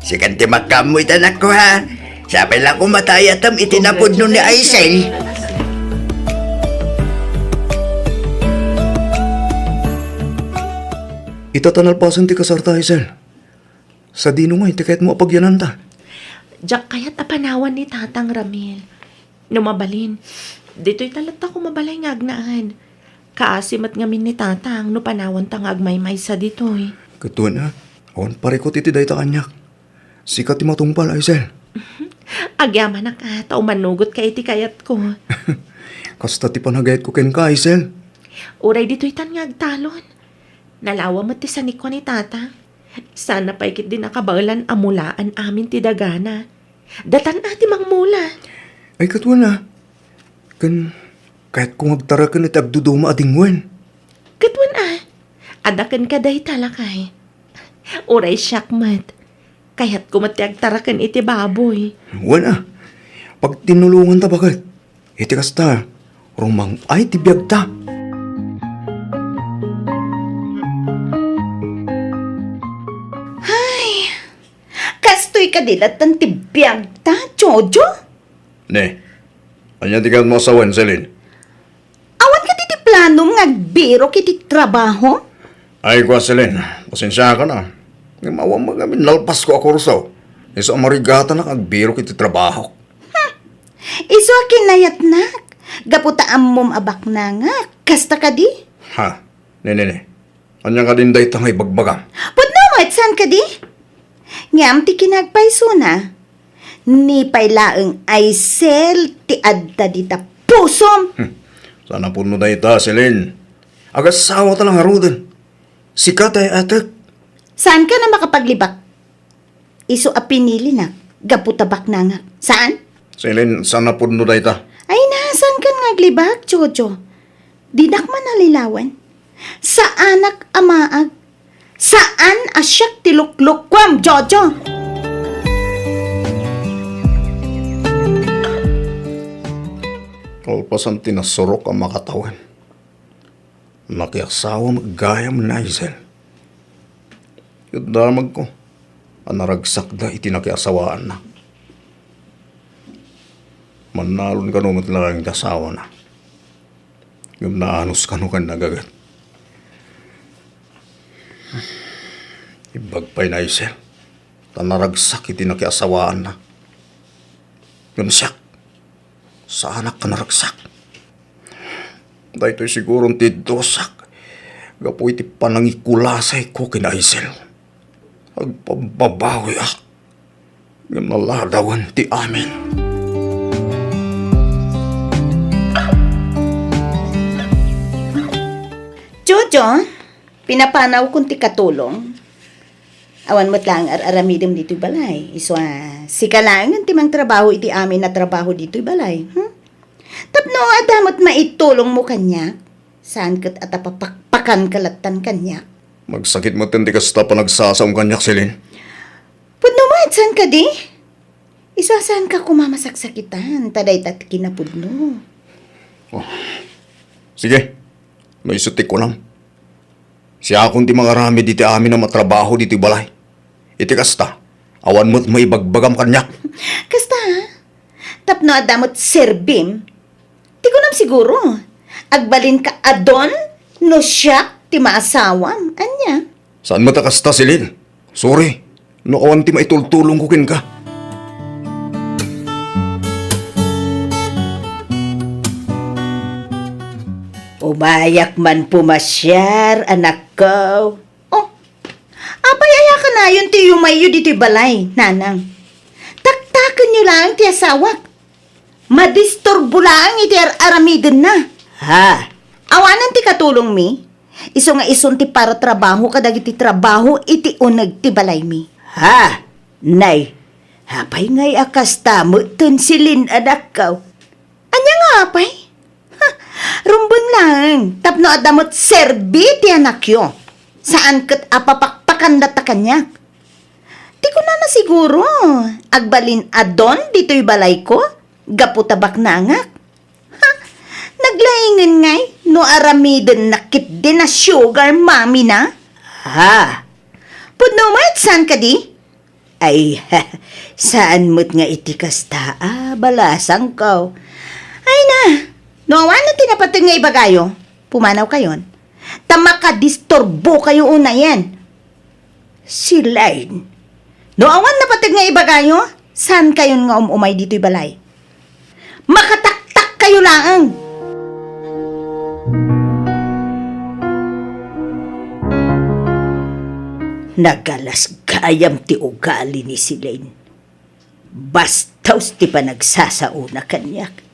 sikan ti makaammo ita, anakko, ha? Sapay la koma ta ayatem iti napudno ni Aisel. Ita ta nalpasen ti kasarta, Aisel. Sadino ngay ti kayatmo a pagyananta? Diak kayat a panawan ni Tatang, Ramil. No mabalin, ditoy ta latta koma balay nga agnaed. Kaasi met ngamin ni Tatang no panawanta nga agmaymaysa ditoy. Ket wen a, awan parikut iti dayta kaniak. Sika ti matungpal, Aisel. Agyamanak a, ta umanugotka iti kayatko. Kasta ti panagayatko kenka, Aisel. Uray ditoytan nga agtalon. Nalawa met ti sanikua ni Tatang. Saan pay ketdi nakabaelan a mulaan amin ti dagana. Datan a ti mangmula. Ay, ket wen a. Ken, Kayatko nga agtaraken iti agduduma a dingwen. Ket wen a, adda kenka dayta, lakay. Uray siak met. Kayatko met ti agtaraken iti baboy. Wen a, pagtinulonganta baket. Iti kasta, rumang-ay ti biagta. Ay, kastoy kadi latta ti biagta, Jojo? Ne, ania ti kayatmo a sawen, Celine? Awan kadi ti planom nga agbirok iti trabaho? Ay, kua, Celine, pasensiakan a. Ngem awan met ngamin nalpasko a kurso. Isu a marigatanak nga agbirok iti trabaho. Hmm. Isu a kinayatnak, gapu ta ammom a baknangak. Kasta kadi? Ha? Ne, ne, ne. Ania kadin dayta nga ibagbagam? Pudno met, saan kadi? Ngem ti kinagpaysona, ni pay laeng Aisel ti adda dita pusom. Hmm. Saan a pudno dayta, Celine. Agasawata la ngaruden. Sika ti ay-atek. Saanka a makapaglibak? Isu a pinilinak gapu ta baknangak. Saan? Celine, saan a pudno dayta. Ay na, saankan nga aglibak, Jojo? Dinak man nalilawan. Saanak a maag. Saan a siak ti luklukuam, Jojo? Kalpasan ti nasurok a makatawen. Nakiasawa met gayam ni Aisel. Ket damagko a naragsakda iti nakiasawaanna. Mannalon kano met laeng ti asawana. Ngem naanus kano ken nagaget. Imbag pay ni Aisel ta naragsak iti nakiasawaanna. Ngem siak, saanak a naragsak. Daytoy siguron ti dusak gapu iti panangikulasayko ken Aisel. Agpabbabawiak, ngem naladawen ti amin. Jojo, pinapanawkon ti katulong. Awan met laeng ar-aramidem ditoy balay. Isu a, sika laengen ti mangtrabaho iti amin a trabaho ditoy balay. Hmm? Tapno adda met maitulongmo kaniak, saan ket a tapapakpakanka lattan kaniak. Magsakit met ti kasta panagsasaom kaniak, Celine. Pudno met, saan kadi? Isu a saanka koma masaksakitan, ta dayta ti kinapudno. Oh. Sige, no isu ti kunam. Siakon ti mangaramid iti amin a matrabaho ditoy balay. Iti kasta, awan met maibagbagam kaniak. Kasta, ha? Tapno adda met serbim, ti kunam siguro, agbalinka a don no siak ti maasawam. Ania? Saan met a kasta, Celine. Sorry, no awan ti maitultulongko kenka. Umayak man pumasiar, anakko. Oh, apay aya kanayon ti yumayyo ditoy balay, nanang? Taktakenyo laeng ti asawak. Madisturbo laeng iti ar-aramidenna. Ha? Awanen ti katulongmi, isu nga isun ti paratrabaho kadagiti trabaho iti uneg ti balaymi. Ha? Nay, apay ngay a kasta metten, Celine, anakko? Ania nga apay? Ha, rumbeng laeng tapno adda met serbi ti anakyo. Saan ket a papakpakan latta kaniak. Ti kunana siguro, agbalin a don ditoy balayko, gapu ta baknangak. Ha, naglaingen ngay no aramidenna ketdi a sugar mommy na? Ha? Pudno met, saan kadi? Ay, saan met nga iti kasta a balasangko. Ay na, no awan ti napateg nga ibagayo, pumanawkayon. Ta makadisturbokayo unayen. Celine, no awan napateg nga ibagayo, saankayon nga um-umay ditoy balay. Makataktakkayo laeng! Nagalas gayam ti ugali ni Celine. Bastos ti panagsasaona kaniak.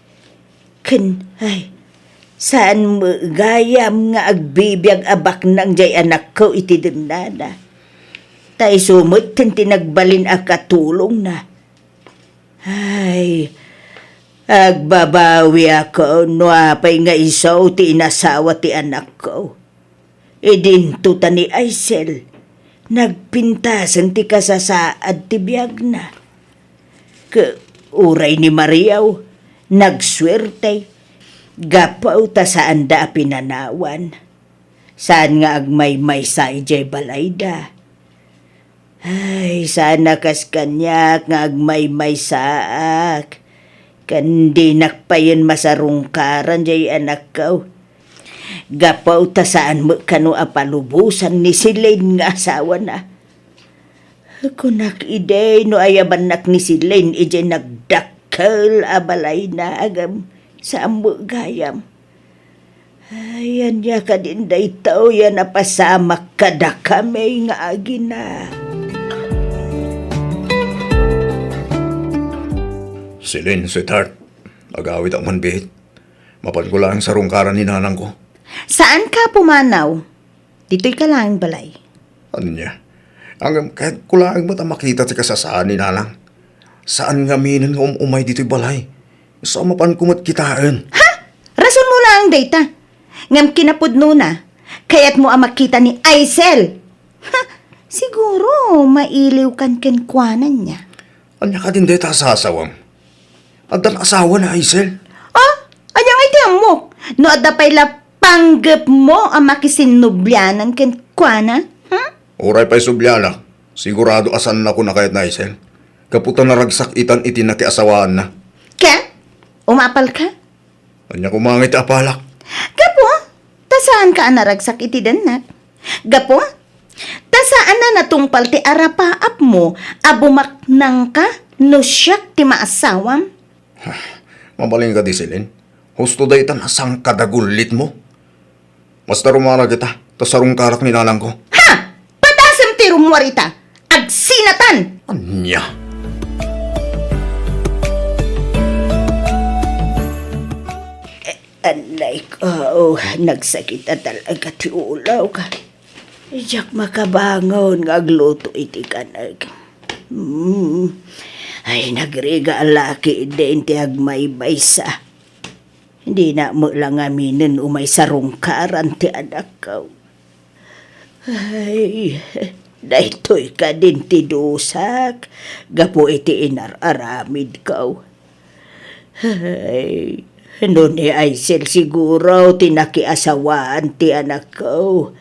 Ken, ay, saan met gayam nga agbibiag a baknang jay anakko iti dennana. Ta isu metten ti nagbalin a katulongna. Ay, Agbabawiak no apay nga isu ti inasawa ti anakko. Idinto ta ni Aisel, nagpintasen ti kasasaad ti biagna. Ket uray ni Mariaw, nagsuerte, gapu ta saanda a pinanawan. Saan nga agmaymaysa idiay balayda. Ay, saan a kas kaniak nga agmaymaysaak. Ken dinak payen masarungkaran diay anakko. Gapu ta saan met kano a palubosan ni Celine nga asawana. Kunak idi no ayabannak ni Celine idiay nagdakkel a balayna, agem, saan met gayam. Ay, ania kadin daytoy a napasamak kadakami nga agina? Celine, sweetheart, agawidak man biit. Mapanko laeng sarungkaran ni nanangko. Saanka a pumanaw. Ditoyka laeng balay. Ania? Ngem kayatko laeng met a makita ti kasasaan ni nanang. Saan ngaminen nga um-umay ditoy balay. Isu a mapanko met kitaen. Ha? Rason mo laeng dayta. Ngem kinapudnona, kayatmo a makita ni Aisel. Ha? Siguro, mailiwkan kenkuana nia. Ania kadin dayta a sasawam? Addan asawa ni Aisel? Ah? Ania ngay ti ammok? No adda pay la panggepmo a makisinnublianan kenkuana? Hmm? Uray pay sublianak, sigurado a saannakon a kayat ni Aisel. Gapu ta naragsak itan iti nakiasawaanna. Ken? Umapalka? Ania koma ngay ti apalak? Gapu ta saanka a naragsak iti dennak. Gapu ta saan a natungpal ti arapaapmo a bumaknangka no siak ti maasawam. Mabalin kadi, Celine. Husto daytan a sangkadagulitmo. Basta rummuar kita, ta sarungkarak ni nanangko. Ha! Patasem ti rummuar ita! Agsinatan! Ania? Anay ko, nagsakit a talaga ti ulok. Diak makabangon nga agluto iti kanek. Mm. Ay, nagrigat a laki din ti agmaymaysa. Dinak met la ngaminen umay sarungkaran ti anakko. Ay, daytoy kadin ti dusak gapu iti inar-aramidko. Ay, no ni Aisel siguro ti nakiasawaan ti anakko,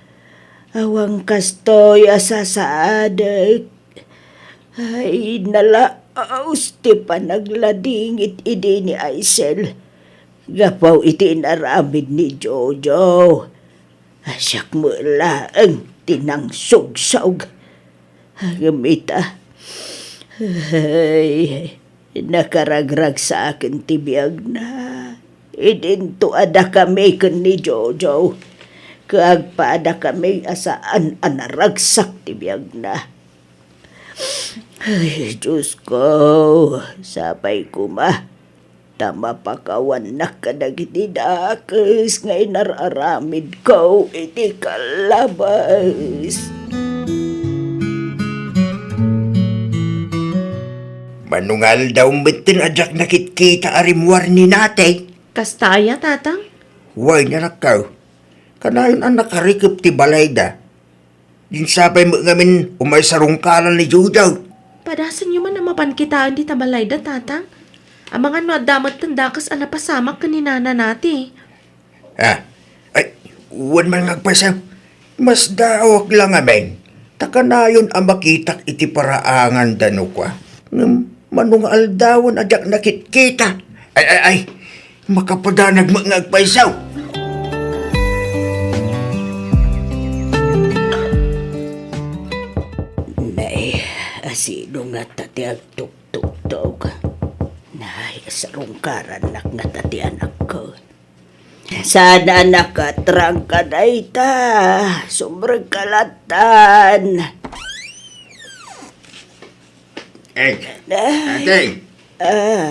awan kastoy a sasaadek. Ay, nalaus ti panagladingit idi ni Aisel gapu iti inaramid ni Jojo. Siak met laeng ti nangsugsog. Ngem ita, ay, nakaragragsaken ti biagna. Idinto a dakami ken ni Jojo. Ket agpadakami a saan a naragsak ti biagna. Ay, Diyos ko, sapay koma ta mapakawannak kadagiti dakes nga inar-aramidko iti kalabas. Mano nga aldaw metten a diak nakitkita a rimmuar ni Natay? Kasta aya, Tatang? Wen, anakko. Kanayon a nakarikep ti balayda. Dinak sapay met ngamin umay sarungkaran ni Jojo. Padasenyo man a mapan kitaen dita balayda, Tatang. Amangan no adda metten dakes a napasamak ken ni Nana Nati. Ah, ay, wen man nga agpayso. Masdaawak la ngamin, ta kanayon a makitak iti paraanganda no kua. Ngem mano nga aldawen a diak nakitkita. Ay, ay, ay, makapadanag met nga agpayso. Nay, asino ngata ti agtuktuktok? Nay, sarungkarannak ngata ti anakko. Saan a nakatrangka dayta. Sumrekka lattan. Eh, Nay. Ate. Ah.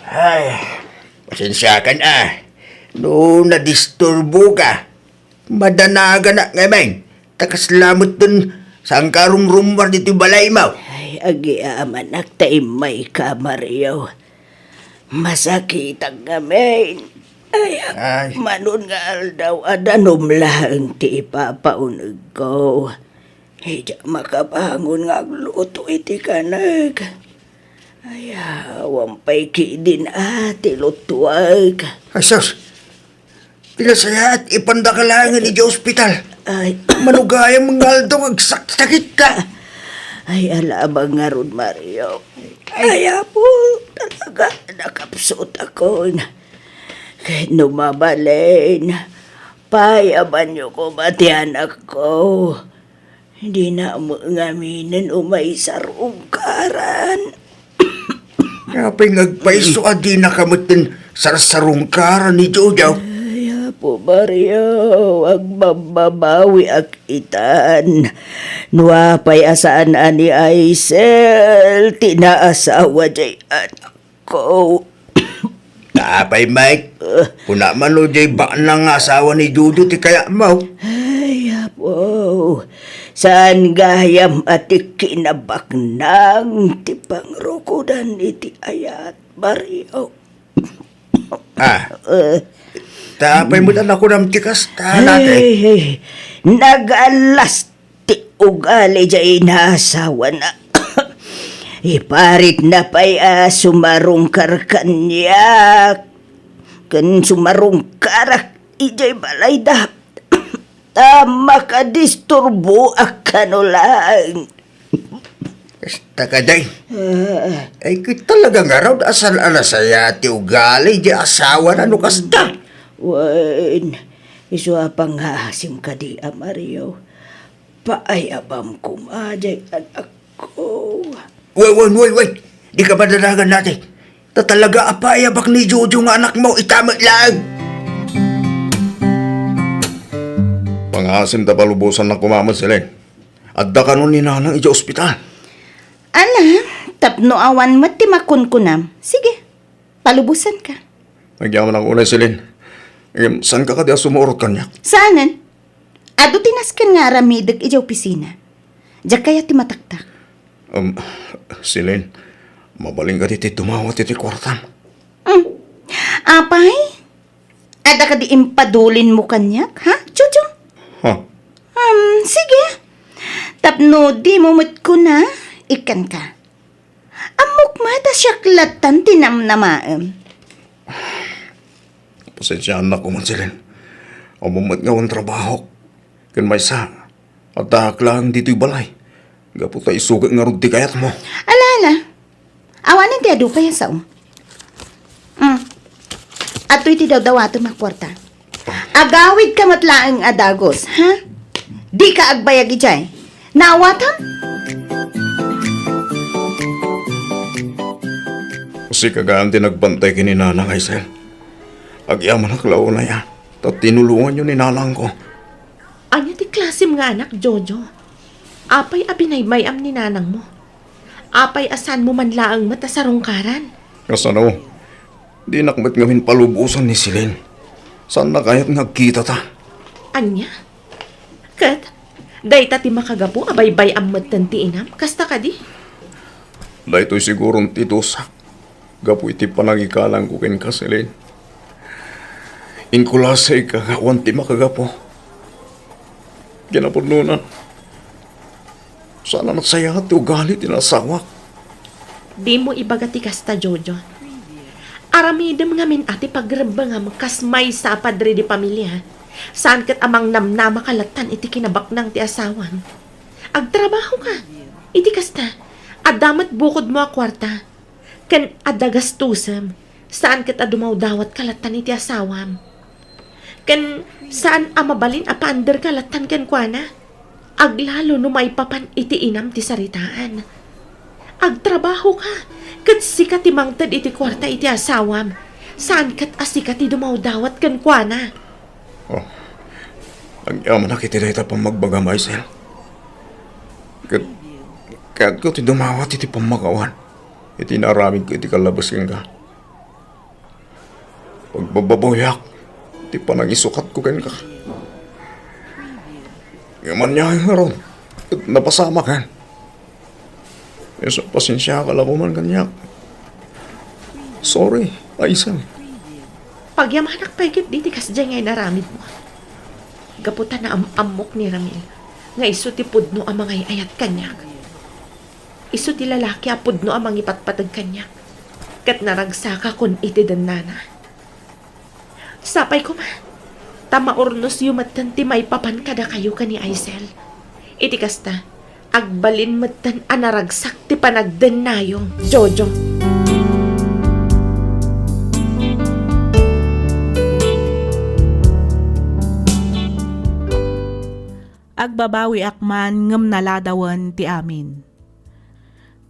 Ay, pasensiakan a. No nadisturboka, madanaganak ngamin. Ta kasla metten saanka a rumrummuar ditoy balaymo. Ay, agyamanak ta immayka, Mario. Masakitak ngamin. Ay, Ay. Manon nga aldaw a danum laeng ti ipapaunegko. Idiak makabangon nga agluto iti kanek. Ay, awan pay kidin a ti lutuek. Ay, sus! Ti nasayaat, ipandaka laengen idiay ospital. Ay. Mano gayam nga aldaw nga agsaksakitka. Ay, alabang ngarud, Mario. Ay. Ay, Apo, talaga, nakapsutakon. Ket no mabalin, paayabanyo koma ti anakko. Dina met ngaminen umay sarungkaran. Apay nga agpayso a dinaka metten sarsarungkaran ni Jojo? Ay, Apo Mario, agbabbabawiak itan. No apay a saan a ni Aisel ti naasawa diay anak ko. Apay, Mike? Kuna man no diay baknang nga asawa ni Jojo ti kayatmo? Ay, Apo, saan gayam a ti kinabaknang ti pangrukodan iti ayat, Mario. Ah. Eh. Ta apay met a nakunam ti kasta, nate? Ay, ay, nagallas ti ugali diay naasawana. Iparitna pay a sumarungkar kaniak ken sumarungkarak idiay balayda. Ta makadisturboak kano laeng. Kasta kadi. Ah. Ay, ket talaga ngarud a saan a nasayaat ti ugali diay asawana no kasta. Wen, isu a pangngaasim kadi a Mario. Paayabam koma diay anakko. Wen, wen, wen, wen. Dika madanagan, nate. Ta talaga a paayabak ni Jojo nga anakmo, ita met laeng. Pangngaasim ta palubosannak koma met, Celine. Adda kano ni Nanang idiay ospital. Ala, tapno awan met ti makunkunam. Sige, palubosanka. Agyamanak unay, Celine. Ngem, saanka kadi a sumurot kaniak? Saanen. Adu ti nasken nga aramidek idiay opisina. Diak kayat ti mataktak. Um, Celine, mabalin kadi ti dumawat iti kuartam? Hmm. Apay? Adda kadi impadulinmo kaniak, ha, Jojo? Ha? Um, sige. Tapno dimo met kuna, ikkanka. Ammok met a siak lattan ti namnamaem. Pasensiaannak koma, Celine. Ammom met nga awan trabahok. Ken maysa, addaak laeng ditoy balay. Gapu ta isu ket ngarud ti kayatmo. Ala, ala. Awanen ti adu pay a sao. Mm. Adtoy ti dawdawatem a kuarta. Agawidka met laeng a dagus, ha? Dika agbayag idiay. Naawatam? Sika gayam ti nagbantay ken ni Nanang, Aisel. Agyamanak la unay a ta tinulonganyo ni nanangko. Ania ti klasem nga anak, Jojo? Apay a binaybay-am ni nanangmo? Apay a saanmo man laeng met a sarungkaran? Kasano? Dinak met ngamin palubosan ni Celine. Saanna kayat nga agkitata? Ania? Ket, dayta ti makagapu a baybay-am metten ti inam, kasta kadi? Daytoy siguron ti dusak gapu iti panangikalangko kenka, Celine. Inkulasayka nga awan ti makagapu. Kinapudnona, saan a nasayaat ti ugali ti naasawak. Dimo ibaga ti kasta, Jojo. Aramidem ngamin a ti pagrebbengam kas maysa a padre de pamilia. Saan ket a mangnamnamaka lattan iti kinabaknang ti asawam. Agtrabahoka. Iti kasta, adda met bukodmo a kuarta. Ken adda gastusem. Saan ket a dumawdawatka lattan iti asawam. Ken saan a mabalin a paanderka lattan kenkuana. Aglalo no maipapan iti inam ti saritaan. Agtrabahoka, ket sika ti mangted iti kuarta iti asawam. Saan ket a sika ti dumawdawat kenkuana. Oh, agyamanak iti dayta pammagbagam, Aisel. Ket kayatko ti dumawat iti pammakawan iti naaramidko iti kallabes kenka. Pagbababawiak ti panangisukatko kenka. Ngem ania ngarud ket napasamaken. Isu a pasensiaka la koman kaniak. Sorry, Aisel. Pagyamanak pay ketdi ti kasdiay nga inaramidmo. Gapu ta naam-ammok ni Ramil nga isu ti pudno a mangay-ayat kaniak. Isu ti lalaki a pudno a mangipatpateg kaniak. Ket naragsakakon iti dennana. Sapay koma, ta maurnosyo metten ti maipapan kadakayo ken ni Aisel. Iti kasta, agbalin metten a naragsak ti panagdennayo, Jojo. Agbabawiak man ngem naladawen ti amin.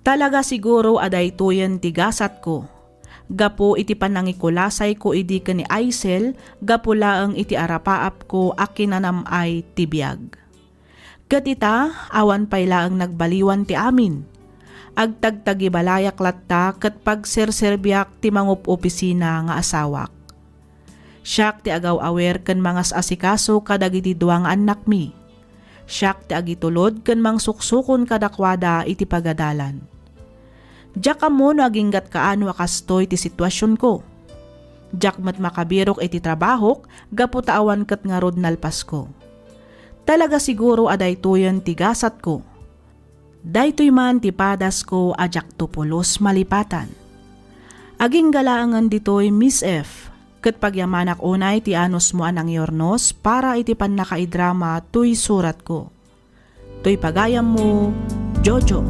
Talaga siguro a daytoyen ti gasatko. Gapu iti panangikulasayko idi ken ni Aisel, gapu laeng iti arapaapko a kinanam-ay ti biag. Ket ita, awan pay laeng nagbaliwan ti amin. Agtagtagibalayak latta ket pagserserbiak ti mangup-opisina nga asawak. Siak ti agaw-awer ken mangas-asikaso kadagiti dua nga annakmi. Siak ti agitulod ken mangsuksukon kadakuada iti pagadalan. Diak ammo no aginggat kaano a kastoy ti situasionko. Diak met makabirok iti trabahok gapu ta awan ket ngarud nalpasko. Talaga siguro a daytoyen ti gasatko. Daytoy man ti padasko a diakto pulos malipatan. Agingga laengen ditoy, Miss F, ket pagyamanak unay ti anusmo a nangiurnos para iti pannakaidrama toy suratko. Toy pagayammo, Jojo.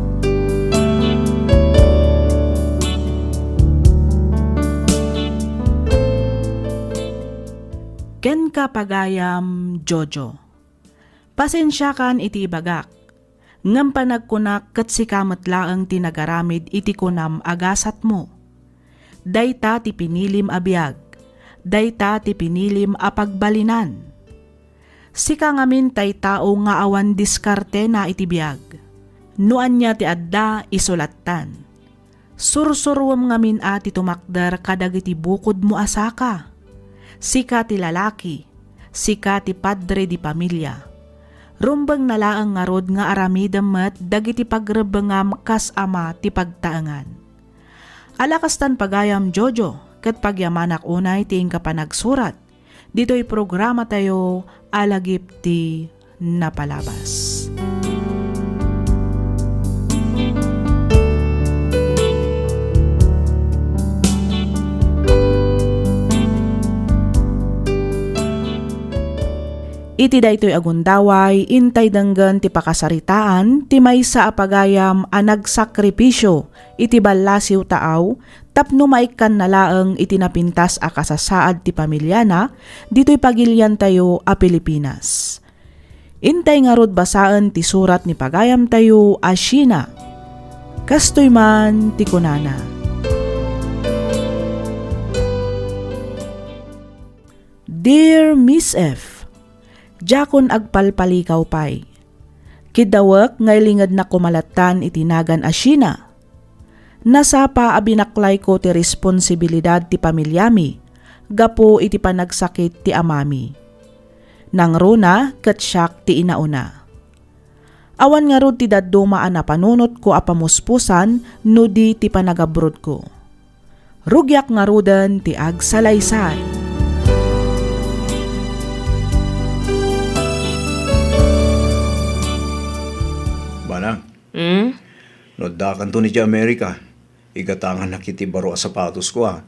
Kenka pagayam, Jojo. Pasensiakan iti ibagak, ngem panagkunak ket sika met laeng ti nagaramid iti kunam a gasatmo. Dayta ti pinilim a biag, dayta ti pinilim a pagbalinan. Sika ngamin tay tao nga awan diskartena iti biag. No ania ti adda, isulattan. Sursuruem ngamin a ti tumakder kadagiti bukodmo a saka. Sika ti lalaki, sika ti padre di pamilia. Rumbengna laeng ngarud nga aramidem met dagiti pagrebbengam kas ama ti pagtaengan. Ala kastan pagayam, Jojo, ket pagyamanak unay ti inka panagsurat ditoy programatayo a Lagip ti Napalabas. Iti daytoy a gundaway, intay denggen ti pakasaritaan ti maysa a pagayam a nagsakripisio iti ballasiw taaw tapno maikkanna laeng iti napintas a kasasaad ti pamiliana ditoy pagiliantayo a Pilipinas. Intay ngarud basaen ti surat ni pagayamtayo a Sheena. Kastoy man ti kunana, Dear Miss F, diakon agpalpalikaw pay. Kiddawek nga ilingednak koma lattan iti nagan a Sheena. Nasapa a binaklayko ti responsibilidad ti pamiliami gapu iti panagsakit ti amami. Nangruna ket siak ti inauna. Awan ngarud ti dadduma a napanunotko a pamuspusan no di ti panagabrodko. Rugiak ngaruden ti agsalaysay. Manang, Hmm? No addakanton idiay Amerika, igatangannak iti baro a sapatosko, a.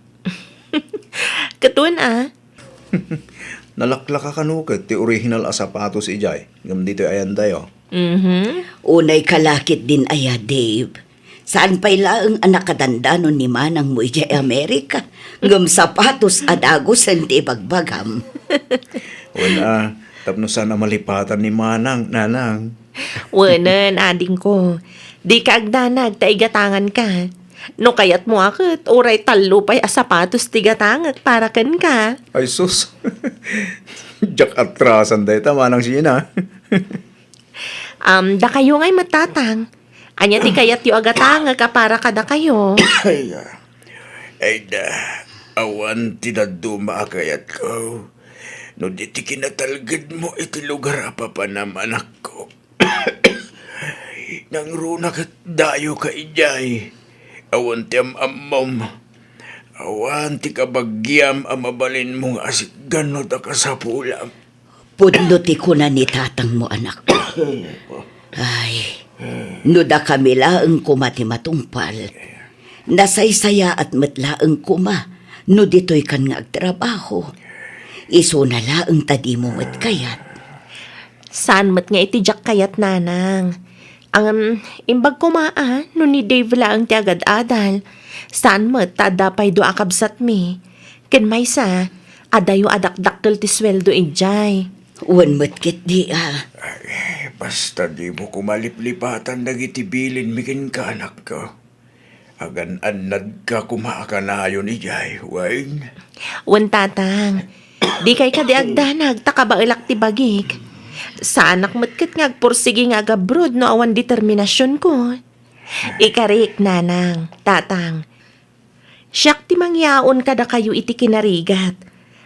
Katon, a. Nalaklaka kano ket ti original a sapatos idiay, ngem ditoy ayantayo. Mhm. Unay kalakit din aya, Dave. Saan pay laeng a nakadandanon ni manangmo idiay Amerika, ngem sapatos a dagusen ti ibagbagam. Wen a, tapno saan a malipatan ni manang, nanang. Wenen, adingko. Dika agdanag ta igatanganka. No kayatmo a ket, uray tallo pay a sapatos ti gatangek para kenka. Ay sus. Diak atrasan dayta, Manang Sheena. Um, dakayo ngay met, Tatang. Ania ti kayatyo a gatangek a para kadakayo? Ay, ah. Ay da, awan ti dadduma a kayatko. No di ti kinatalgedmo iti lugar a papanam, anakko. Nangruna ket dayoka idiay. Awan ti am-ammom. Awan ti kabagiam a mabalinmo nga asiggan no ta kasapulam. Pudno ti kuna ni tatangmo, anakko. Ay, no dakami laeng koma ti matungpal, nasaysayaat met laeng koma no ditoykan nga agtrabaho. Isuna laeng ta dimo met kayat. Saan met nga iti diak kayat, nanang. Ngem, imbag koma a no ni Dave laeng ti agad-adal. Saan met ta adda pay dua a kabsatmi. Ken maysa, adayo a dakdakkel ti sueldo idiay. Wen met ketdi a. Ay, basta dimo koma liplipatan dagiti bilinmi kenka, anakko. Agan-annadka koma a kanayon idiay, wen? Wen, tatang. Dikay kadi agdanag ta kabaelak ti bagik. Saanak met ket nga agpursigi nga agabroad no awan determinasionko. Ikarik, nanang, tatang. Siak ti mangyaon kadakayo iti kinarigat.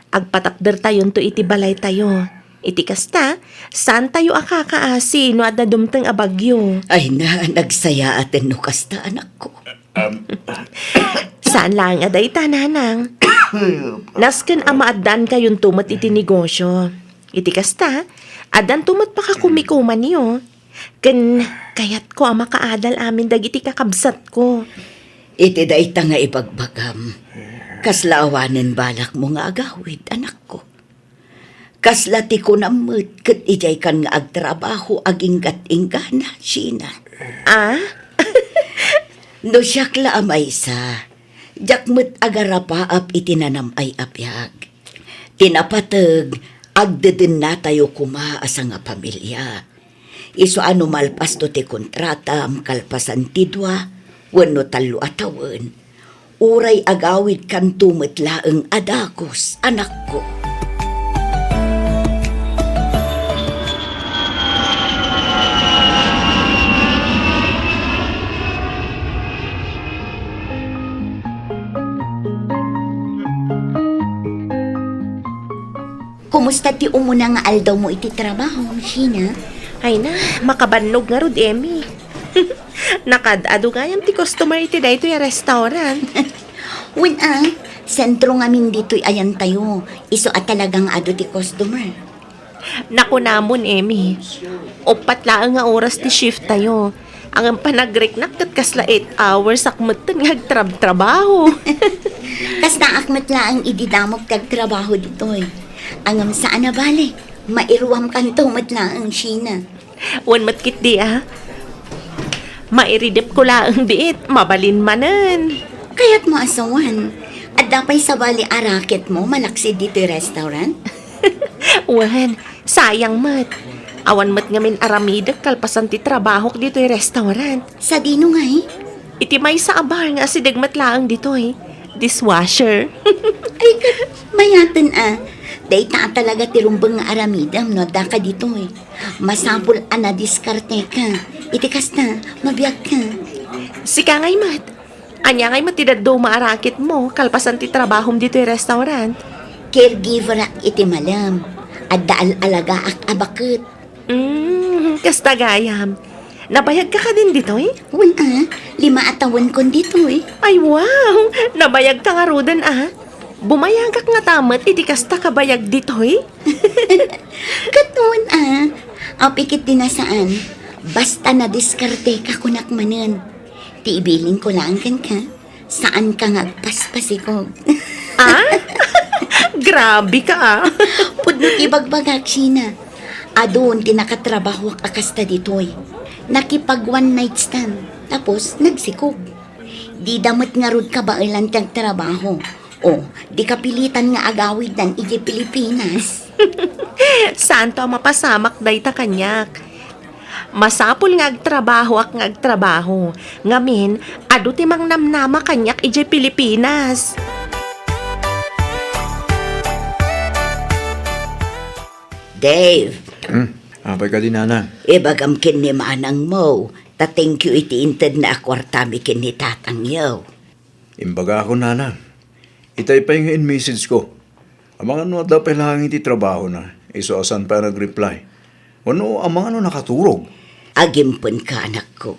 Agpatakdertayonto iti balaytayo. Iti kasta, saantayo a kakaasi no adda dumteng a bagyo. Ay na, nagsayaaten no kasta, anakko. Saan laeng a dayta, nanang. Nasken a maaddankayonto met iti negosyo. Iti kasta, addanto met pakakumikumanyo. Ken kayatko a makaadal amin dagiti kakabsatko. Iti dayta nga ibagbagam, kasla awanen balakmo nga agawid, anakko. Kasla ti kunam met ket idiaykan nga agtrabaho aginggat-inggana, Sheena. Ah? No siak la a maysa, diak met agarapaap iti nanam-ay a biag. Ti napateg, agdedennatayo koma a sangapamilia. Isu a no malpasto ti kontratam kalpasan ti dua wenno tallo a tawen, uray agawidkanto met laeng a dagus, anakko. Kumusta ti umuna nga aldawmo iti trabaho, Sheena? Ay na, makabannog ngarud, Emmy. Nakaad-adu gayam ti customer iti daytoy a restaurant. Wen a, sentro ngamin ditoy ayantayo. Isu a talaga nga adu ti customer. Nakunamon, Emmy. Uppat laeng nga oras ti shift tayo. Ngem panagriknak ket kasla eight hours ak metten nga agtrabtrabaho. Kastaak met laeng idi damok ti agtrabaho ditoy. Ngem saan a bale, mairuamkanto met laeng, Sheena. Wen met ketdi a. Mairidepko laeng diit, mabalin manen. Kayatmo a sawen, adda pay sabali a racketmo malaksid ditoy restaurant? Wen, sayang met. Awan met ngamin aramidek kalpasan ti trabahok ditoy restaurant. Sadino ngay? Iti maysa a bar nga asideg met laeng ditoy. Dishwasher. Ay, ket mayaten a. Dayta a talaga ti rumbeng nga aramidem no addaka ditoy. Masapul a nadiskarteka. Iti kasta, mabiagka. Sika ngay met. Ania ngay met ti dadduma a racketmo kalpasan ti trabahom ditoy restaurant? Caregiverak iti malem. Adda al-alagaak a baket. Mm, kasta gayam. Nabayagka kadin ditoy? Wen a, lima a tawenkon ditoy. Ay, wow! Nabayagka ngaruden a. Bumayagak ngata met iti kasta kabayag ditoy. Ket wen a, apay ket di nasaan. Basta nadiskarteka kunak manen. Ti ibilingko laeng kenka, saanka nga agpaspasikog. Ah? Grabe ka, ah. Pudno ti bagbagak, Sheena. Adun ti nakatrabahoak a kasta ditoy. Nakipag one night stand, tapos nagsikog. Dida met ngarud kabaelan ti agtrabaho. O, di kapilitan nga agawiddan idiay Pilipinas. Saanto a mapasamak dayta kaniak. Masapul nga agtrabahoak nga agtrabaho. Ngamin, adu ti mangnamnama kaniak idiay Pilipinas. Dave. Hmm, apay kadi, nanang? Ibagam ken ni manangmo, ta thank you iti intedna a kuartami ken ni tatangyo. Imbagakon, nanang. Itay pay nga in-message ko. Amangan no adda pay laeng iti trabahona, isu a saan pay a nag-reply. Wenno amangan no nakaturog. Agimpenka, anakko.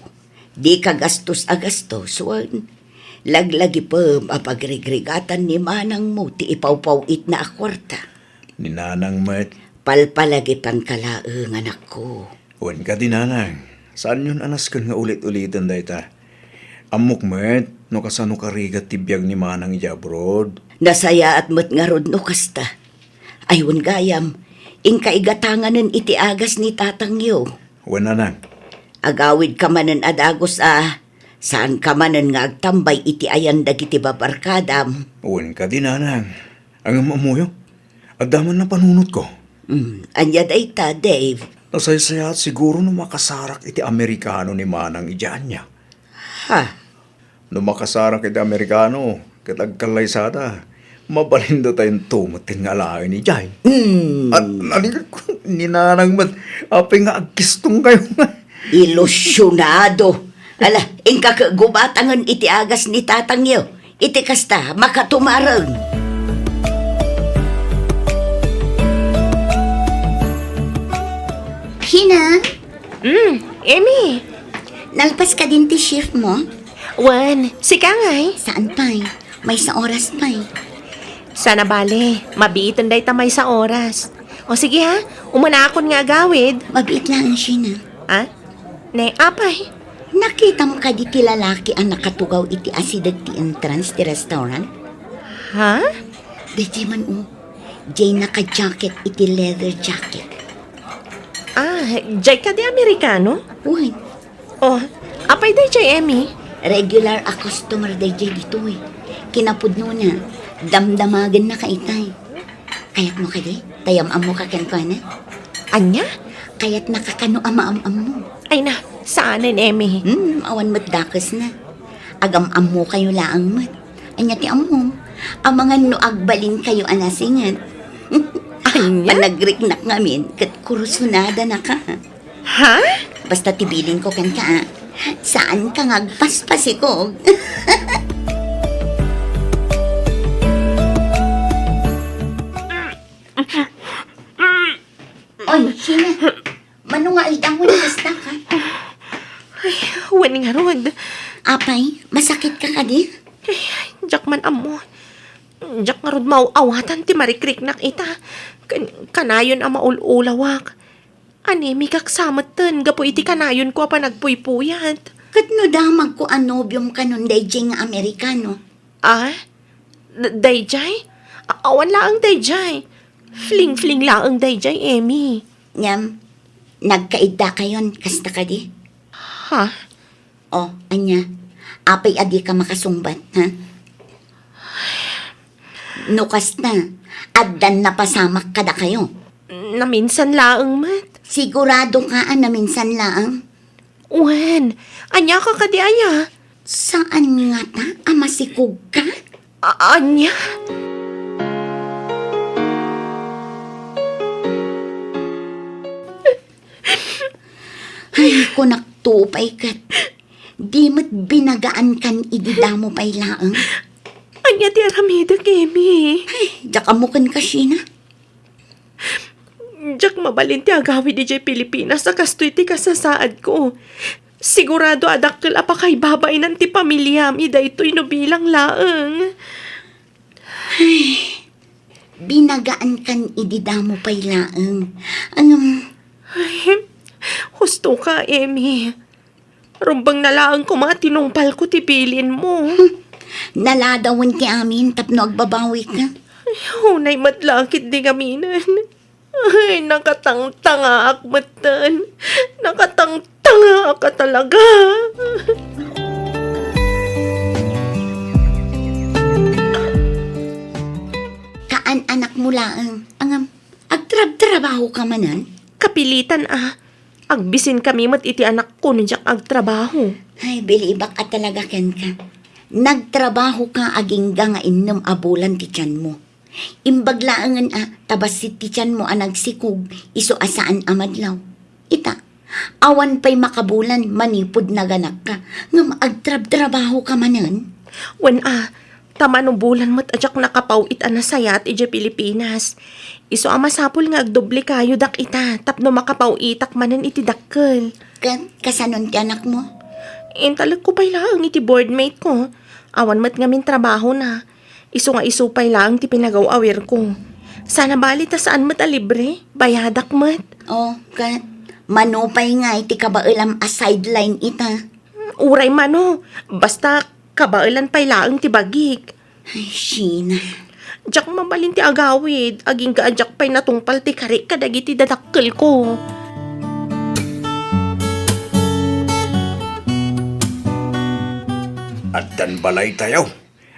Dika gastos a gastos, wen. Laglagipem a pagrigrigatan ni manangmo ti ipawpaw-itna a kuarta. Ni nanang met. Palpalagipanka laeng, anakko. Wen kadi, nanang, saanyon a nasken nga ulit-uliten dayta. Ammok met no kasano karigat ti biag ni manang idiay abroad. Nasayaat met ngarud no kasta. Ay, wen gayam, inka igatanganen iti agas ni tatangyo. Wen, nanang. Agawidka manen a dagus a, saanka manen nga agtambay iti ayan dagiti babarkadam. Wen kadi, nanang. Ngem ammoyo, adda man napanunotko. Hmm, ania dayta, Dave? Nasaysayaat siguro no makasarak iti Amerikano ni manang idiay ania. Ha? No makasarak iti Amerikano ket agkallaysada, mabalinda tayo met nga alaen idiay. Hmm. At naligat ko, ni nanang met, apay nga agkistong kayo nga. Ilusionado. Ala, inka ket gubatangen iti agas ni tatangyo. Iti kasta, makatumareng. Hina? Mm, Emmy. Nalpas kadin ti shift mo? Wen, sika ngay? Saan pay? Maysa oras pay. Sana bale, mabiiten dayta maysa oras. O sige ha, umunakon nga agawid. Mabiit laeng, Sheena. Ha? Ne, apay? Nakitam kadi ti lalaki a nakatugaw iti asideg ti entrance ti restaurant? Ha? Daydiay man, o. Diay naka-jacket iti leather jacket. Ah, diay kadi Amerikano? Wen. Oh, apay daydiay, Emmy? Regular a customer daydiay ditoy. Kinapudnona, damdamagennaka itay. Kayatmo kadi? Ta yam-ammoka kenkuana? Ania? Kayatnaka kano a maam-ammo? Ay na, saanen, Emmy. Hmm, awan met dakesna. Agam-ammokayo laeng met. Ania ti ammom? Amangan no agbalinkayo a nasinget. Ania? Panagriknak ngamin, ket kursonadanaka. Ha? Basta ti bilinko kenka, a, saanka nga agpaspasikog. Oy, Sheena, mano nga aldaw nga nagkastak, ha? Ay, wen ngarud. Apay, masakitka kadi? Ay, diak man ammo. Diak ngarud maaw-awatan ti marikriknak ita. Kan-, kanayon a maul-ulawak. Anemikak sa metten gapu iti kanayonko a panagpuypuyat. Ket no damagko a nobiom kanon daydiay nga Amerikano? Ah? D-, daydiay? A-, awan laeng daydiay. Fling-fling laeng daydiay, Emmy. Ngem, nagkaiddakayon, kasta kadi? Ha? O, ania? Apay a dika makasungbat, ha? No kasta, addan napasamak kadakayo? Naminsan laeng met. Siguradoka a naminsan laeng? Wen, ania ka kadi aya? Saan ngata a masikogka? A-, ania? Ay, kunak to pay ket. Di met binagaankan idi damo pay laeng. Ania ti aramidek, Emmy? Ay, diak ammo kenka, Sheena. Diak mabalin ti agawid idiay Pilipinas a kastoy ti kasasaadko. Sigurado a dakkel a pakaibabainan ti pamiliami daytoy no bilang laeng. Ay, binagaankan idi damo pay laeng. Ngem, ay, husto ka, Emmy. Rumbeng na laeng koma a tinungpalko ti bilinmo. Naladawen ti amin tapno agbabawika. Ay, unay met la ketdi ngaminen. Ay, nakatangtangaak metten. Nakatangtangaak a talaga. Kaan-anakmo laeng, ngem agtrabtrabahoka manen? Kapilitan a. Agbisinkami met iti anakko no diak agtrabaho. Ay, bilibak a talaga kenka. Nagtrabahoka agingga nga innem a bulan ti tianmo. Imbag laengen a ta bassit ti tianmo a nagsikog isu a saan a madlaw. Ita, awan pay makabulan manipud naganakka, ngem agtrabtrabahoka manen? Wen a, ta mano bulan met a diak nakapaw-it a nasayaat idiay Pilipinas. Isu a masapul nga agdoblekayo dak ita tapno makapaw-itak manen iti dakkel. Ket kasanon ti anakmo? Intalekko pay laeng iti boardmate ko. Awan met ngamin trabahona. Isu nga isu pay laeng ti pinagaw-awirko. Sana bali ta saan met a libre, bayadak met. Oh, ket mano pay ngay ti kabaelam a sideline ita? Uray mano, basta kabaelan pay laeng ti bagik. Ay, Sheena. Diak mabalin ti agawid, agingga a diak pay natungpal ti karik kadagiti dadakkelko. Addan balaytayo,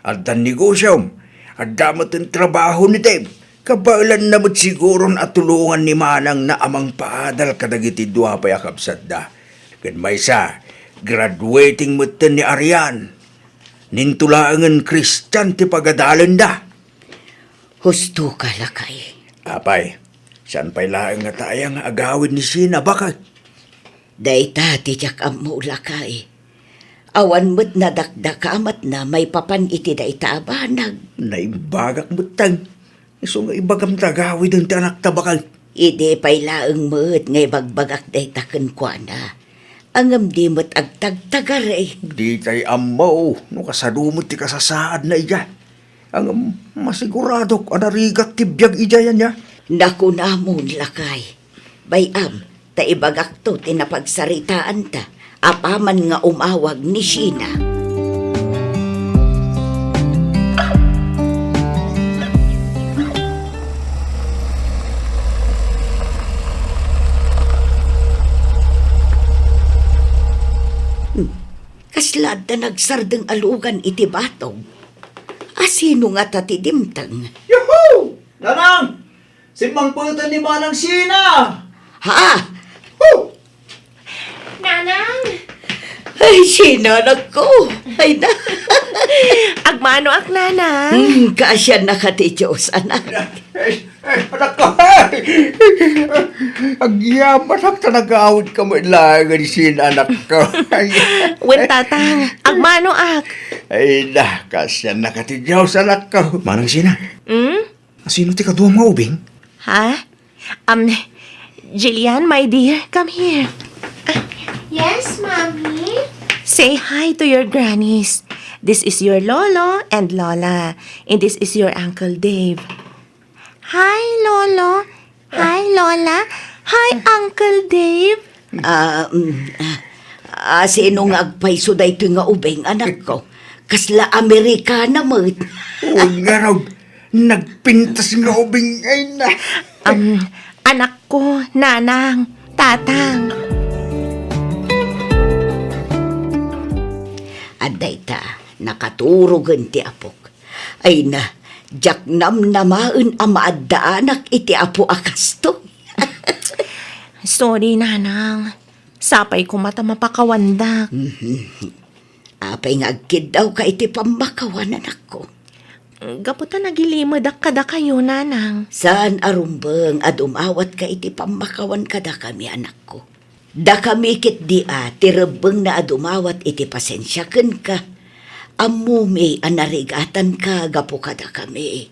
addan negosiom, adda met trabaho ni Dave. Kabaelanna met siguron a tulongan ni manangna a mangpaadal kadagiti dua pay a kabsatda. Ken maysa, graduating metten ni Arian. Ninto laengen Kristian ti pagadalenda. Husto ka, lakay. Apay, saan pay laeng nga taya nga agawid ni Sheena, bakay? Dayta ti diak ammo, lakay. Awan met nadakdakamatna maipapan iti dayta a banag. Naimbagak metten. Isu nga ibagam ta agawiden ti anakta, bakay. Idi pay laeng met nga ibagbagak dayta kenkuana. Ngem di met agtagtagar, eh. Ditay ammo no kasano met ti kasasaadna idiay. Ngem masiguradok a narigat ti biag idiay ania. Nakunamon, lakay. Bay-am, ta ibagakto ti napagsaritaanta apaman nga umawag ni Sheena. Hmm. Kasla adda nagsardeng a lugan iti batog. Asino ngata ti dimteng? Yuhu! Nanang! Simmangpeten ni Manang Sheena! Ha? Huh! Nanang! Ay, Sheena, anakko. Ay, na. Agmanoak, Nanang. Hmm, kaasiannaka ti Diyos, anak. Ay, ay, anakko. Agyamanak ta nagawid ka met laeng ni Sheena, anakko. Ay. Wen, Tatang. Agmanoak. Ay, na, kaasiannaka ti Diyos, anakko. Manang Sheena. Hmm? Asino ti kaduam nga ubing? Ha? Um, Jillian, my dear, come here. Ah, yes, Mommy? Say hi to your grannies. This is your Lolo and Lola. And this is your Uncle Dave. Hi, Lolo. Hi, Lola. Hi, Uncle Dave. Ah, mm, ah, ah, sino nga agpayso daytoy nga ubing, anakko? Kasla Amerikana met. Wen ngarud, nagpintas nga ubing, ay na. Am, anakko, Nanang, Tatang. Adda ita, nakaturogen ti apok. Ay na, diak namnamaen a maaddaanak iti apo a kastoy. Sorry, Nanang. Sapay koma ta mapakawandak. Mhm. Apay nga agkiddawka iti pammakawan, anakko? Gapu ta nagilimedak kadakayo, Nanang. Saan a rumbeng a dumawatka iti pammakawan kadakami, anakko. Dakami ketdi a ti rebbengna a dumawat iti pasensia kenka. Ammomi a narigatanka gapu kadakami.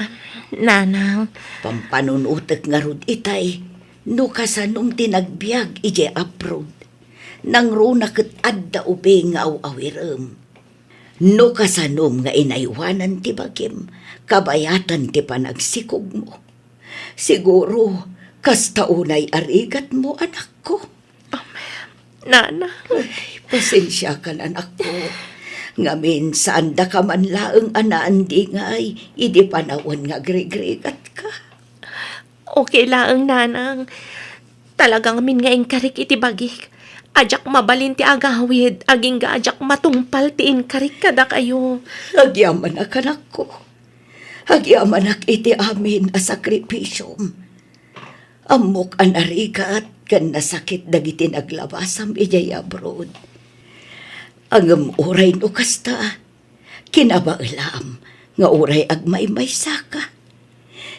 Ah, Nanang. Pampanunotek ngarud itay, no kasanom ti nagbiag idiay abroad. Nangruna ket adda ubing nga aw-awirem. No kasanom nga inaywanan ti bagim, kabayatan ti panagsikogmo. Siguro, kasta unay a rigatmo, anakko. Amen. Nana. Ay, pasensiakan, anakko. Ngamin, saandaka man laeng a naandingay idi panawen nga agrigrigatka. Okay laeng, Nanang. Talaga ngamin nga inkarik iti bagik. Diak mabalin ti agawid, agingga diak matungpal ti inkarik kadakayo. Agyamanak, anakko. Agyamanak iti amin a sakripisiom. Ammok a narigat ken nasakit dagiti naglabasam idiay abroad. Ngem uray no kasta, kinabaelam nga uray agmaymaysaka.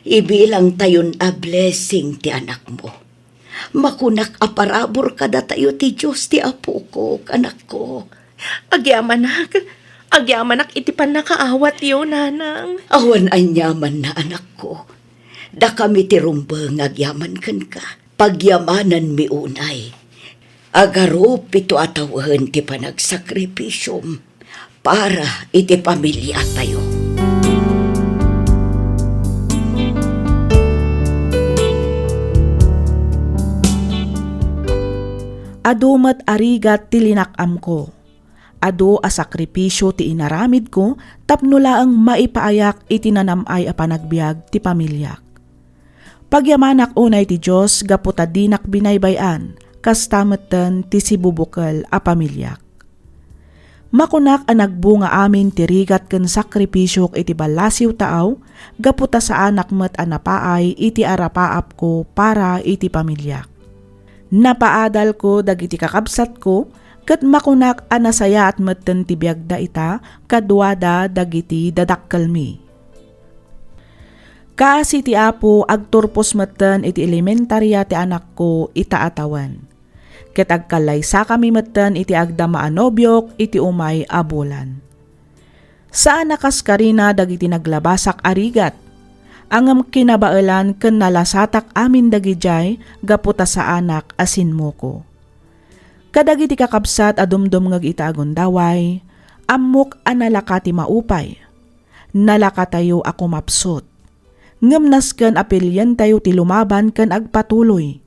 Ibilangtayon a blessing ti anakmo. Makunak a parabur kadatayo ti Dios ti apokok, anakko. Agyamanak, agyamanak iti pannakaawatyo, Nanang. Awan aniamanna, anakko. Dakami ti rumbeng nga agyaman kenka. Pagyamananmi unay. Agarup pito a tawen ti panagsakripisiom. para iti pamiliatayo. Adu met a rigat ti linak-amko. Adu a sakripisio ti inaramidko tapno laeng maipaayak iti nanam-ay a panagbiag ti pamiliak. Pagyamanak unay ti Dios gapu ta dinak binaybay-an, kasta metten ti sibubukel a pamiliak. Makunak a nagbunga amin ti rigat ken sakripisiok iti ballasiw taaw, gapu ta saanak met a napaay iti arapaapko para iti pamiliak. Napaadalko dagiti kakabsatko, ket makunak a nasayaat metten ti biagda ita kaduada dagiti dadakkelmi. Kaasi ti Apo, agturpos metten iti elementaria ti anakko ita a tawen. Ket agkallaysakami metten iti agdama a nobiok iti umay a bulan. Saan a kaskarina dagiti naglabasak a rigat, ngem kinabaelan ken nalasatak amin dagidiay gapu ta saanak a sinmuko. Kadagiti kakabsat a dumdumngeg ita a gundaway, ammok a nalaka ti maupay. Nalakatayo a kumapsut. Ngem nasken a pilientayo ti lumaban ken agpatuloy.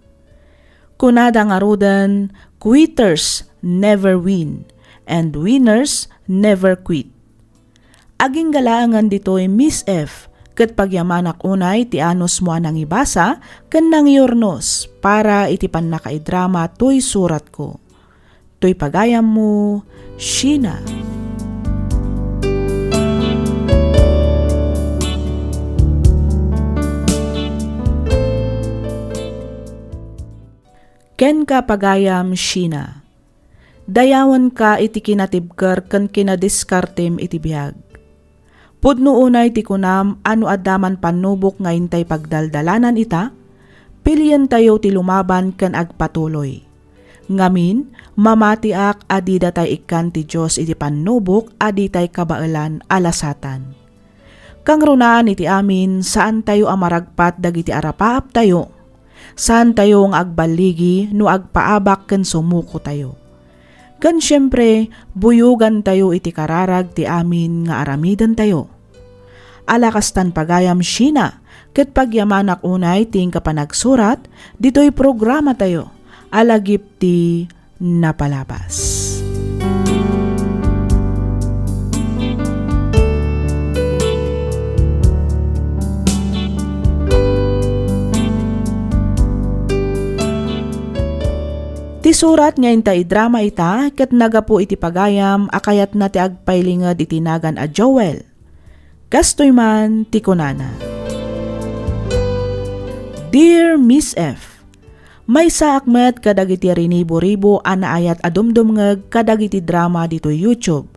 Kunada ngaruden, "Quitters never win, and winners never quit." Agingga laengen ditoy, Miss F, ket pagyamanak unay ti anusmo a nangibasa ken nangiurnos para iti pannakaidrama toy suratko. Toy pagayammo, Sheena. Kenka, pagayam Sheena. Dayawenka iti kinatibker ken kinadiskartem iti biag. Pudno unay ti kunam a no adda man pannubok nga intay pagdaldalanan ita, pilientayo ti lumaban ken agpatuloy. Ngamin, mamatiak a dida tay ikkan ti Dios iti pannubok a ditay kabaelan a lasatan. Kangrunaan iti amin, saantayo a maragpat dagiti arapaaptayo. Saantayo nga agballigi no agpaabak ken sumukotayo. Ken siempre, buyogantayo iti kararag ti amin nga aramidentayo. Ala kastan pagayam Sheena, ket pagyamanak unay ti inka panagsurat ditoy programatayo a lagip ti napalabas. Ti surat nga inta idrama ita ket nagapu iti pagayam a kayatna ti agpailinged iti nagan a Joel. Kastoy man ti kunana, Dear Miss F, maysaak met kadagiti rinibo-ribo a naayat a dumdumngeg kadagiti drama ditoy YouTube,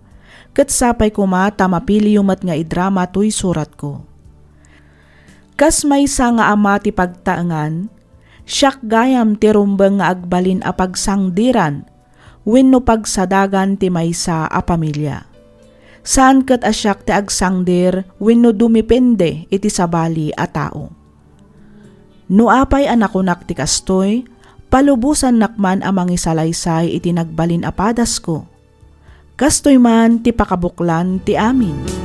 ket sapay koma ta mapiliyo met nga idrama toy suratko. Kas maysa nga ama ti pagtaengan, siak gayam ti rumbeng nga agbalin a pagsangdiran wenno pagsadagan ti maysa a pamilia. Saan ket a siak ti agsangdir wenno dumepende iti sabali a tao. No apay a nakunak ti kastoy, palubosannak man a mangisalaysay iti nagbalin a padasko. Kastoy man ti pakabuklan ti amin.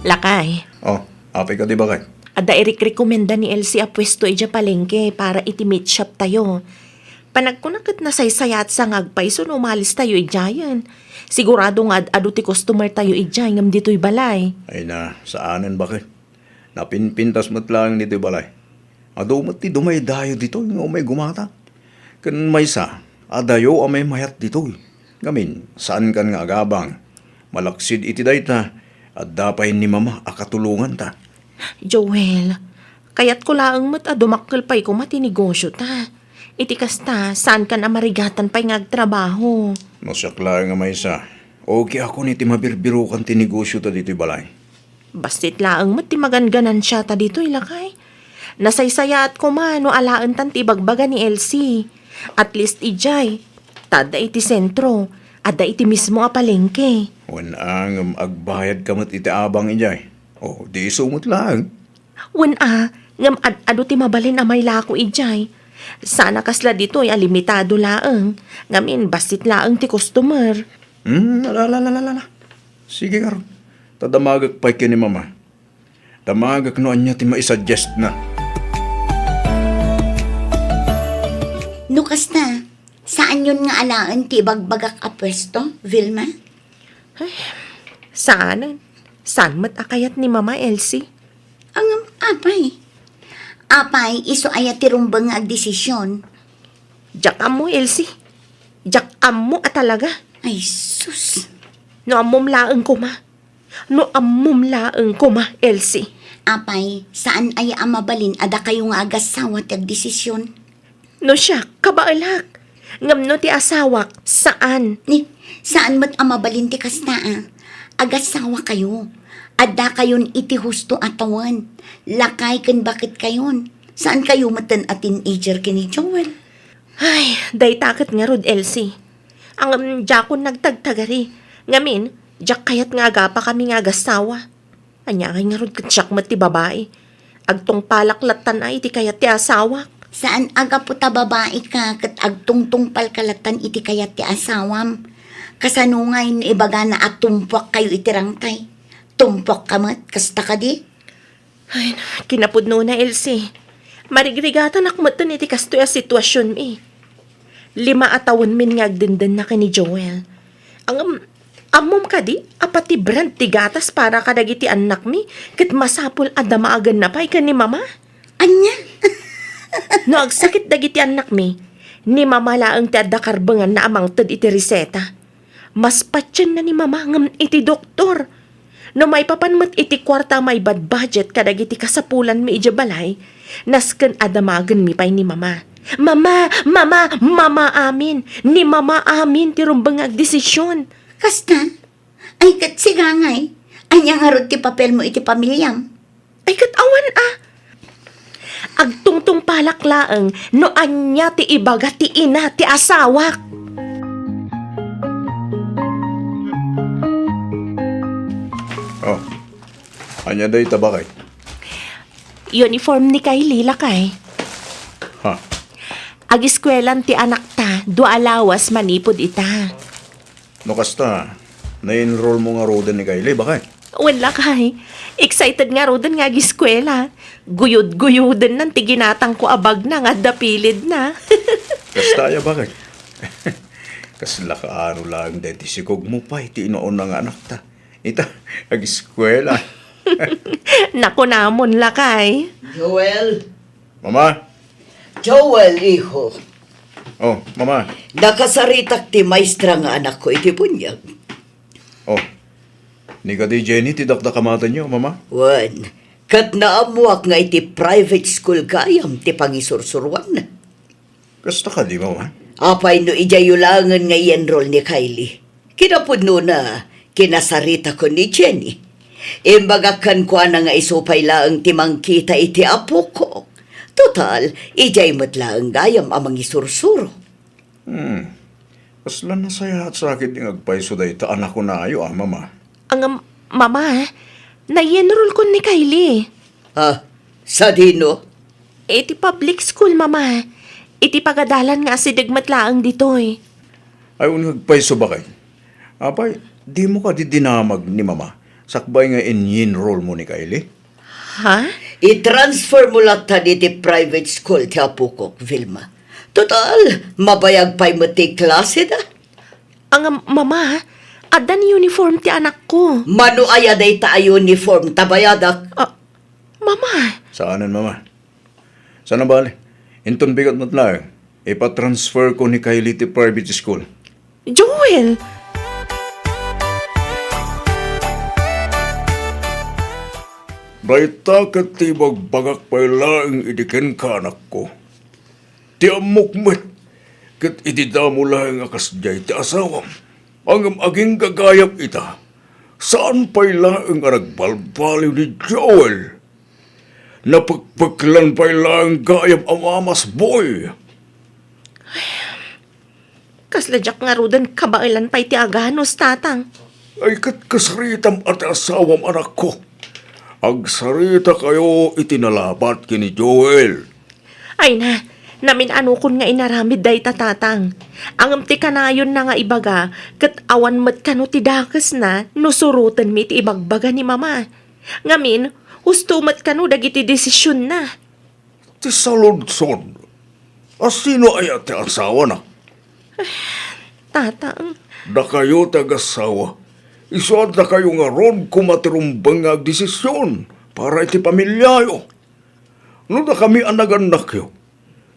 Lakay. Oh, apay kadi, baket? Adda irikrekomenda ni Elsie a puesto idiay palengke para iti meat shop tayo. Panagkuna ket nasaysayaat sa nga agpayso no umalistayo idiayen. Sigurado nga ad-adu ti customer tayo idiay ngem ditoy balay. Ay na, saanen, baket. Napinpintas met laeng ditoy balay. Adu met ti dumaydayo ditoy nga umay gumata. Ken maysa, adayo a maymayat ditoy. Ngamin, saankan nga agabang. Malaksid iti dayta, adda pay ni Mama a katulonganta. Joel, kayatko laeng met a dumakkel pay koma ti negosyo ta. Iti kasta, saankan a marigatan pay nga agtrabaho. No siak laeng a maysa, okay akon iti mabirbirokan ti negosyo ta ditoy balay. Bassit laeng met ti maganganansiata ditoy, lakay. Nasaysayaat koma no alaentan ti ibagbaga ni Elsie. At least idiay, ta adda iti sentro, adda iti mismo a palengke. Wen a, ngem agbayadka met iti abang idiay. O, di isu met laeng. Wen a, ngem ad-adu ti mabalin a mailako idiay. Saan a kasla ditoy a limitado laeng, ngamin bassit laeng ti customer. Hmm, ala, ala, ala, ala, ala. Sige ngarud. Ta damagek pay ken ni Mama. Damagek no ania ti maisuggest na. No kasta, saanyon nga alaen ti ibagbagak a puesto, Vilma? Ay, saanen. Saan met a kayat ni Mama, Elsie? Ngem, apay? Apay, isu aya ti rumbeng nga agdesisyon? Diak ammo, Elsie. Diak ammo a talaga. Ay, sus. No ammom laeng koma. No ammom laeng koma, Elsie. Apay, saan aya a mabalin a dakayo nga agassawa ti agdesisyon? No siak, kabaelak. Ngem no ti asawak, saan. Ni, saan met a mabalin ti kasta, a. Agassawakayo. Addakayon iti husto a tawen. Lakay ken baketkayon. Saankayo metten a teenager ken ni Joel. Ay, dayta ket ngarud, Elsie. Ngem diakon nagtagtagari. Ngamin, diak kayat nga agapakami nga agassawa. Ania ngay ngarud ket siak met ti babai? Agtungpalak lattan a iti kayat ti asawak. Saan a gapu ta babaika ket agtungtungpalka lattan iti kayat ti asawam. Kasano ngay no ibagana a tumpuakkayo iti rangtay? Tumpuakka met, kasta kadi? Ay, kinapudnona, Elsie. Marigrigatanak metten iti kastoy a situasionmi. Lima a tawenmin nga agdendenna ken ni Joel. Ngem, ammom kadi a pati brand ti gatas para kadagiti annakmi ket masapul a damagenna pay ken ni Mama? Ania? No agsakit dagiti annakmi, ni Mama laeng ti adda karbenganna a mangted iti reseta. Mas patienna ni Mama ngem iti doktor. No maipapan met iti kuarta a maibadbudget kadagiti kasapulanmi idiay balay, nasken a damagenmi pay ni Mama. Mama! Mama! Mama amin! Ni Mama amin ti rumbeng nga agdesisyon. Kasta? Ay, ket sigangay, ania ngarud ti papelmo iti pamiliam? Ay, ket awan a. Agtungtungpalak laeng no ania ti ibaga ti ina ti asawak. Oh, ania dayta, baket? Uniform ni Kylie, lakay. Ha? Agiskuelan ti anakta, dua a lawas manipud ita. No kasta, na-enroll mo ngaruden ni Kylie, baket? Wen, lakay. Excited ngaruden nga agiskuela. Guyod-guyodennan ti ginatangko a bagna nga adda pilidna. Kasta aya, baket? Kasla kaano laeng daytoy sikogmo pay ti inauna nga anakta. Ita, agiskuela. Nakunamon, lakay. Joel, Mama? Joel, iho. Oh, Mama. Nakasaritak ti maestra nga anakko iti buniag. Oh, ni kadi Jenny ti dakdakamatenyo, Mama? Wen, ket naammoak nga iti private school gayam ti pangisursuruanna. Kasta kadi, Mama? Apay no idiayyo laengen nga i-enroll ni Kylie? Kinapudnona, kinasaritakon ni Jenny. Imbagak kenkuana nga isu pay laeng ti mangkita iti apokok. Total, idiay met laeng gayam a mangisursuro. Hmm. Kasla nasayaat sa ket nga agpayso dayta a nakunayo, a, Mama. Ang, Mama, nai-enrollkon ni Kylie. Ah, sadino? Iti public school, Mama. Iti pagadalan nga asideg met laeng ditoy. Ay, wen nga agpayso, baket? Apay, dimo kadi dinamag ni Mama sakbay nga in-enroll mo ni Kylie? Ha? I-transfer mo latta iti private school ti apokok, Vilma. Total, mabayag pay met ti klaseda. Ang, Mama, addan uniform ti anakko. Mano aya dayta a uniform ta bayadak? Ah, Mama. Saanen, Mama. Sana bale, inton bigat met laeng, ipatransferko ni Kylie ti private school. Joel! Dayta ket ti ibagbagak pay laeng idi kenka, anakko. Ti ammok met, ket idi damo laeng a kasdiay ti asawam, ngem agingga gayam ita, saan pay laeng a nagbalbaliw ni Joel. Napekpeklan pay laeng gayam a mamasboy. Kasla diak ngaruden kabaelan pay ti aganus, Tatang. Ay, ket kasaritam a ti asawam, anakko. Agsaritakayo iti nalabat ken ni Joel. Ay na, Namin-anokon nga inaramid dayta, Tatang. Ngem ti kanayonna nga ibaga, ket awan met kano ti dakesna no surotenmi ti ibagbaga ni Mama. Ngamin, husto met kano dagiti desisionna. Ti saludsod, a sino aya ti asawana? Tatang. Dakayo ti agasawa. Isu a dakayo ngarud koma ti rumbeng nga agdesisyon para iti pamiliayo. No dakami a nagannakyo,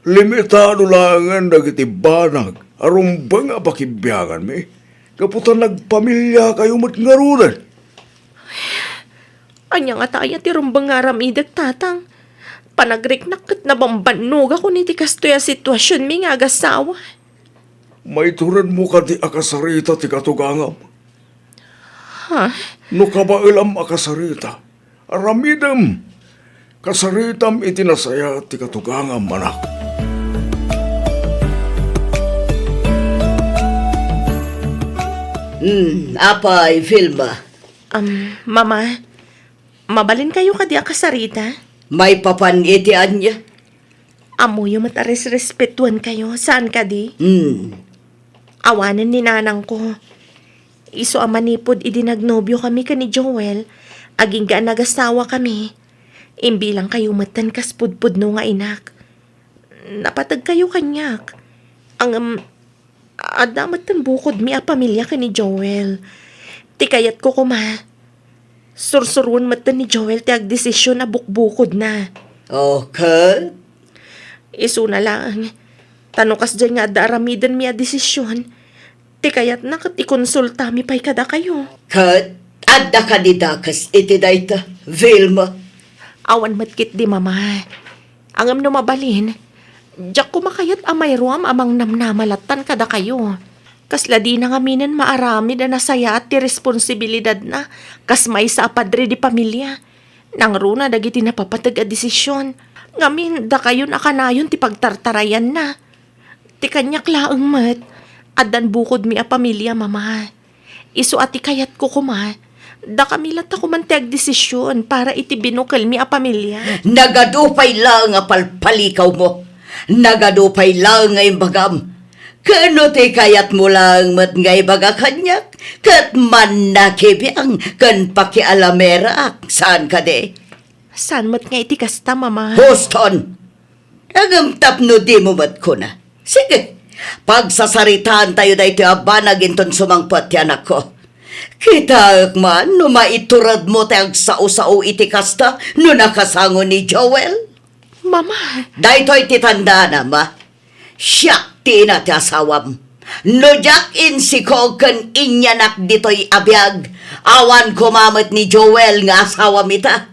limitado laengen dagiti banag a rumbeng a pakibianganmi, gapu ta nagpamiliakayo met ngaruden. Ania ngata aya ti rumbeng nga aramidek, Tatang? Panagriknak ket nabambannogakon iti kastoy a situasionmi nga agasawa. Maituredmo kadi a kasarita ti katugangam? Ha? No kabaelam a kasarita, aramidem. Kasaritam iti nasayaat ti katugangam, anak. Hmm, apay, Vilma? Um, Mama, mabalinkayo kadi a kasarita? Maipapan iti ania? Ammoyo met a resrespetuankayo, saan kadi? Hmm. Awanen ni nanangko. Isu a manipud idi nagnobiokami ken ni Joel, agingga a nagasawakami, imbilangkayo metten kas pudpudno nga inak. Napategkayo kaniak. Ngem, adda metten bukodmi a pamilia ken ni Joel. Ti kayatko koma, sursuroen metten ni Joel ti agdesision a bukbukodna. O, ket? Isuna laeng, ta no kasdiay nga adda aramidenmi a desision, ti kayatna ket ikonsultami pay kadakayo. Ket adda kadi dakes iti dayta, Vilma? Awan met ketdi, Mama. Ngem no mabalin, diak koma kayat a mairuam a mangnamnama lattan kadakayo. Kasla dina ngaminen maaramid a nasayaat ti responsibilidadna kas maysa a padre di pamilia. Nangruna dagiti napapateg a desision. Ngamin, dakayon a kanayon ti pagtartarayanna. Ti kaniak laeng met, addan bukodmi a pamilia, Mama. Isu a ti kayatko koma, dakami latta koman ti agdesision para iti binukelmi a pamilia. Nagadu pay laeng a palpalikawmo. Nagadu pay laeng nga imbagam. Ken no ti kayatmo laeng met nga ibaga kaniak, ket mannakibiang ken pakialameraak, saan kadi? Saan met nga iti kasta, Mama. Huston! Ngem tapno dimo met kuna. Sige, pagsasaritaantayo daytoy a banag inton sumangpet ti anakko. Kitaek man no maituredmo ti agsao-sao iti kasta no nakasango ni Joel. Mama! Daytoy ti tandaanam, a. Siak ti ina ti asawam. No diak insikog ken inyanak ditoy a biag, awan koma met ni Joel nga asawam ita.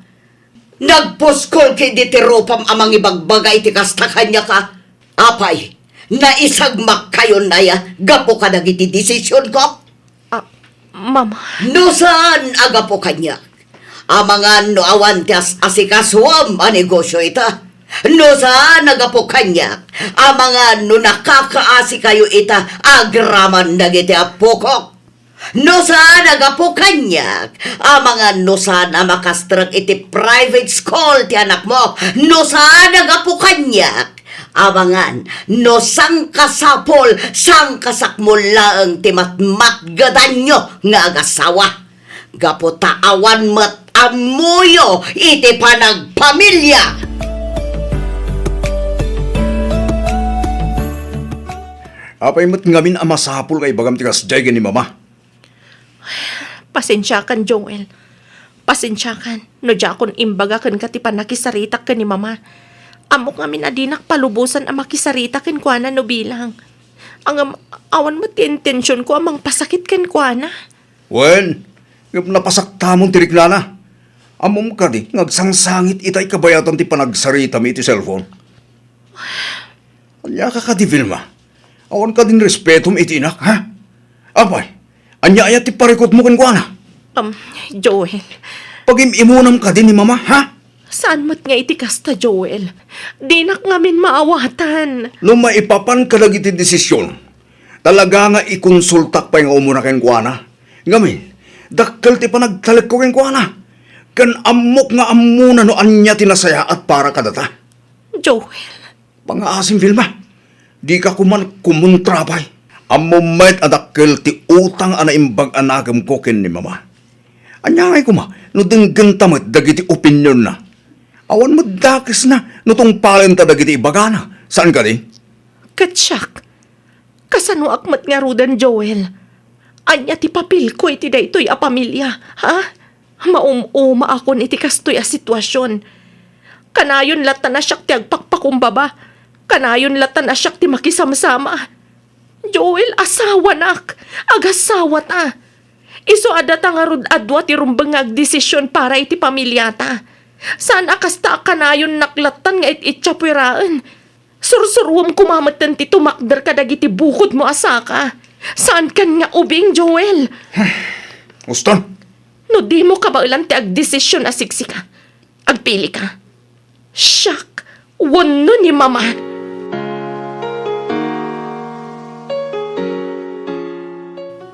Nagpuskol ketdi ti rupam a mangibagbaga iti kasta kaniak, a. Apay, naisagmakkayon aya gapu kadagiti desisionko? Ah, Mama. No saan a gapu kaniak, amangan no awan ti as-asikasuam a negosio ita. No saan a gapu kaniak, amangan no nakakaasikayo ita agraman dagiti appokok. No saan a gapu kaniak, amangan no saan a makastrek iti private school ti anakmo. No saan a gapu kaniak, amangan no sangkasapul, sangkasakmul laeng ti matmatgedanyo nga agasawa. Gapu ta awan met ammoyo iti panagpamilia. Apay met ngamin a masapul nga ibagam ti kasdiay ken ni Mama? Pasensiakan, Joel. Pasensiakan no diakon imbaga kenka ti pannakisaritak ken ni Mama. Ammok ngamin a dinak palubosan a makisarita kenkuana no bilang. Ngem awan met ti intensionko a mangpasakit kenkuana. Wen, ngem napasaktamon ti riknana. Ammom kadi nga agsangsangit itay kabayatan ti panagsaritami iti cellphone? Ania ka kadi, Vilma? Awan kadin respetom iti inak, ha? Apay, ania aya ti parikutmo kenkuana? Um, Joel. Pagim-imunam kadi ni Mama, ha? Saan met nga iti kasta, Joel? Dinak ngamin maawatan. No maipapan kadagiti desisyon, talaga nga ikonsultak pay nga umuna kenkuana. Ngamin, dakkel ti panagtalekko kenkuana. Ken ammok nga ammona no ania ti nasayaat para kadata. Joel, Pangngaasim, Vilma. Dika koma kumontra pay. Ammom met a dakkel ti utang a naimbag a nakemko ken ni Mama. Ania ngay koma no denggenta met dagiti opinionna? Awan met dakesna no tungpalenta dagiti ibagana. Saan kadi? Ket siak, kasanoak met ngaruden, Joel? Ania ti papelko iti daytoy a pamilia, ha? Maum-umaakon iti kastoy a situasion. Kanayon latta a siak ti agpakpakumbaba. Kanayon latta a siak ti makisamsama. Joel, asawanak. Agasawata. Isu a data ngarud a dua ti rumbeng nga agdesision para iti pamiliata. Saan a kasta a kanayonnak lattan nga it-itsa pueraen. Sursuruem koma metten ti tumakder kadagiti bukodmo a saka. Saankan nga ubing, Joel. Uston! No dimo kabaelan ti agdesision a siksika, agpilika. Siak wenno ni Mama.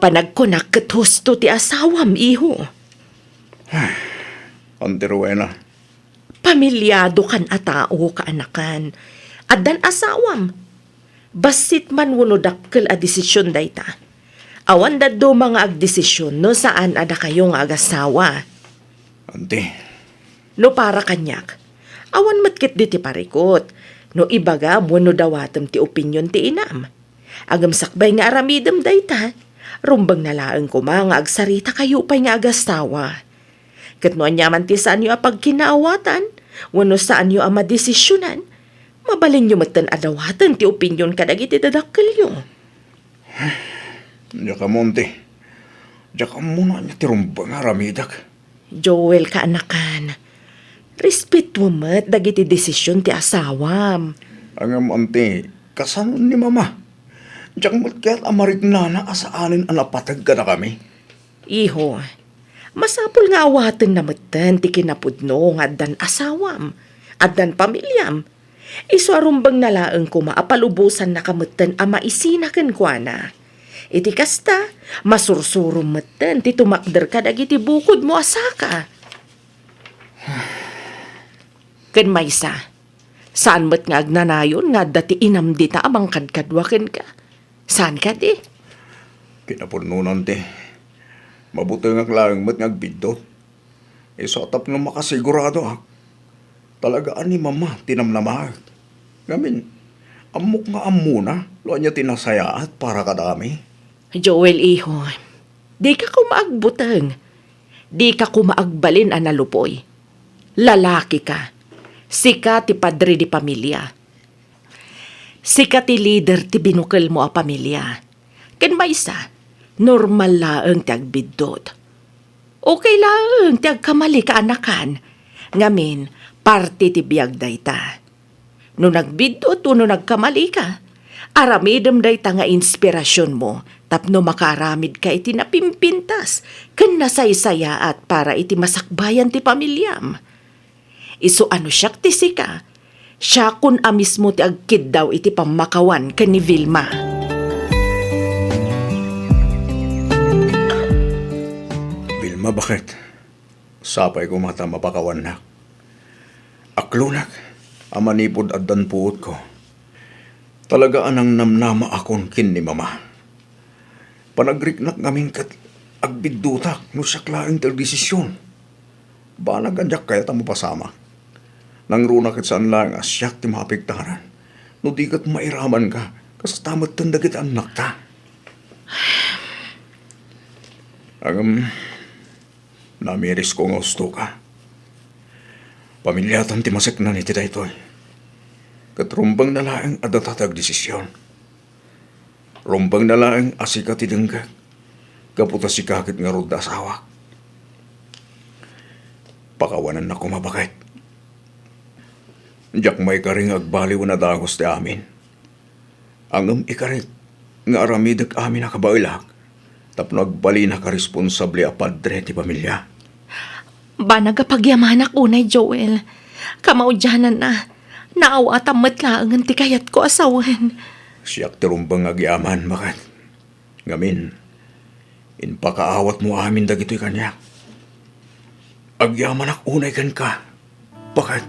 Panagkunak ket husto ti asawam, iho. Auntie Rowena. Pamiliadokan a tao, kaanakan. Addan asawam. Bassit man wenno dakkel a desision dayta. Awan dadduma nga agdesision no saan a dakayo nga agasawa. Auntie. No para kaniak, awan met ketdi ti parikut no ibagam wenno dawatem ti opinion ti inam. Ngem sakbay nga aramidem dayta, rumbengna laeng koma nga agsaritakayo pay nga agasawa. Ket no aniaman ti saanyo a pagkinaawatan wenno saanyo a madesisionan, mabalinyo metten a dawaten ti opinion kadagiti dadakkelyo. Diak ammo, Auntie. Diak ammo no ania ti rumbeng nga aramidek. Joel, kaanakan, respetuem met dagiti desision ti asawam. Ngem, Auntie, kasano ni Mama? Diak met kayat a mariknana a saanen a napateg kadakami. Iho, masapul nga awatenna metten ti kinapudno nga addan asawam, addan pamiliam. Isu a rumbengna laeng koma a palubosannaka metten a maisina kenkuana. Iti kasta, masursurom metten ti tumakder kadagiti bukodmo a saka. Ken maysa, saan met nga agnanayon nga adda ti inam dita a mangkadkadua kenka. Saan kadi? Kinapudnona, Auntie. Mabutengak laeng met nga agbiddut. Isu a tapno makasiguradoak, talaga a ni Mama ti namnamaek. Ngamin, ammok nga ammona no ania ti nasayaat para kadakami. Joel, iho, dika koma agbuteng. Dika koma agbalin a nalupoy. Lalakika. Sika ti padre di pamilia. Sika ti lider ti binukelmo a pamilia. Ken maysa, normal laeng ti agbiddut. Okay laeng ti agkamali, kaanakan. Ngamin, parte ti biag dayta. No nagbiddut wenno nagkamali ka, aramidem dayta nga inspirasionmo tapno makaaramidka iti napimpintas ken nasaysayaat para iti masakbayan ti pamiliam. Isu a no siak ti sika, siakon a mismo ti agkiddaw iti pammakawan ken ni Vilma. Vilma, baket? Sapay koma ta mapakawannak. Aklonak a manipud addan puotko, talaga a nangnamnamaakon ken ni Mama. Panagriknak ngamin ket agbiddutak no siak laeng ti agdesision. Banag a diak kayat a mapasamak. Nangruna ket saan laeng a siak ti maapektaran no di ket mairamanka, kasta metten dagiti annakta. Ngem, namirisko nga ustoka. Pamiliatan ti maseknan iti daytoy. Ket rumbengna laeng a data ti agdesision. Rumbengna laeng a sika ti denggek, gapu ta sika ket ngarud ti asawak. Pakawanannak koma, baket. Diak maikari nga agbaliwen a dagus ti amin. Ngem ikarik nga aramidek amin a kabaelak tapno agbalinaka a responsable a padre ti pamilia. Banag a pagyamanak unay, Joel. Kamaudiananna, naawatam met laengen ti kayatko a sawen. Siak ti rumbeng nga agyaman, baket. Ngamin, impakaawatmo amin dagitoy kaniak. Agyamanak unay kenka, baket.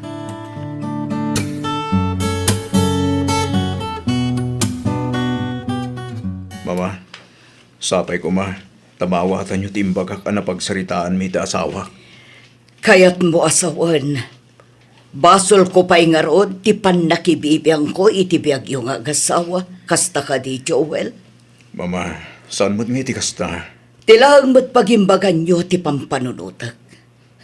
Mama, sapay koma, ta maawatanyo ti imbagak a napagsaritaanmi iti asawak. Kayatmo a sawen, basolko pay ngarud ti pannakibibiangko iti biagyo nga agasawa, kasta kadi, Joel? Mama, saan met nga iti kasta? Ti laeng met pagimbaganyo ti pampanunotek.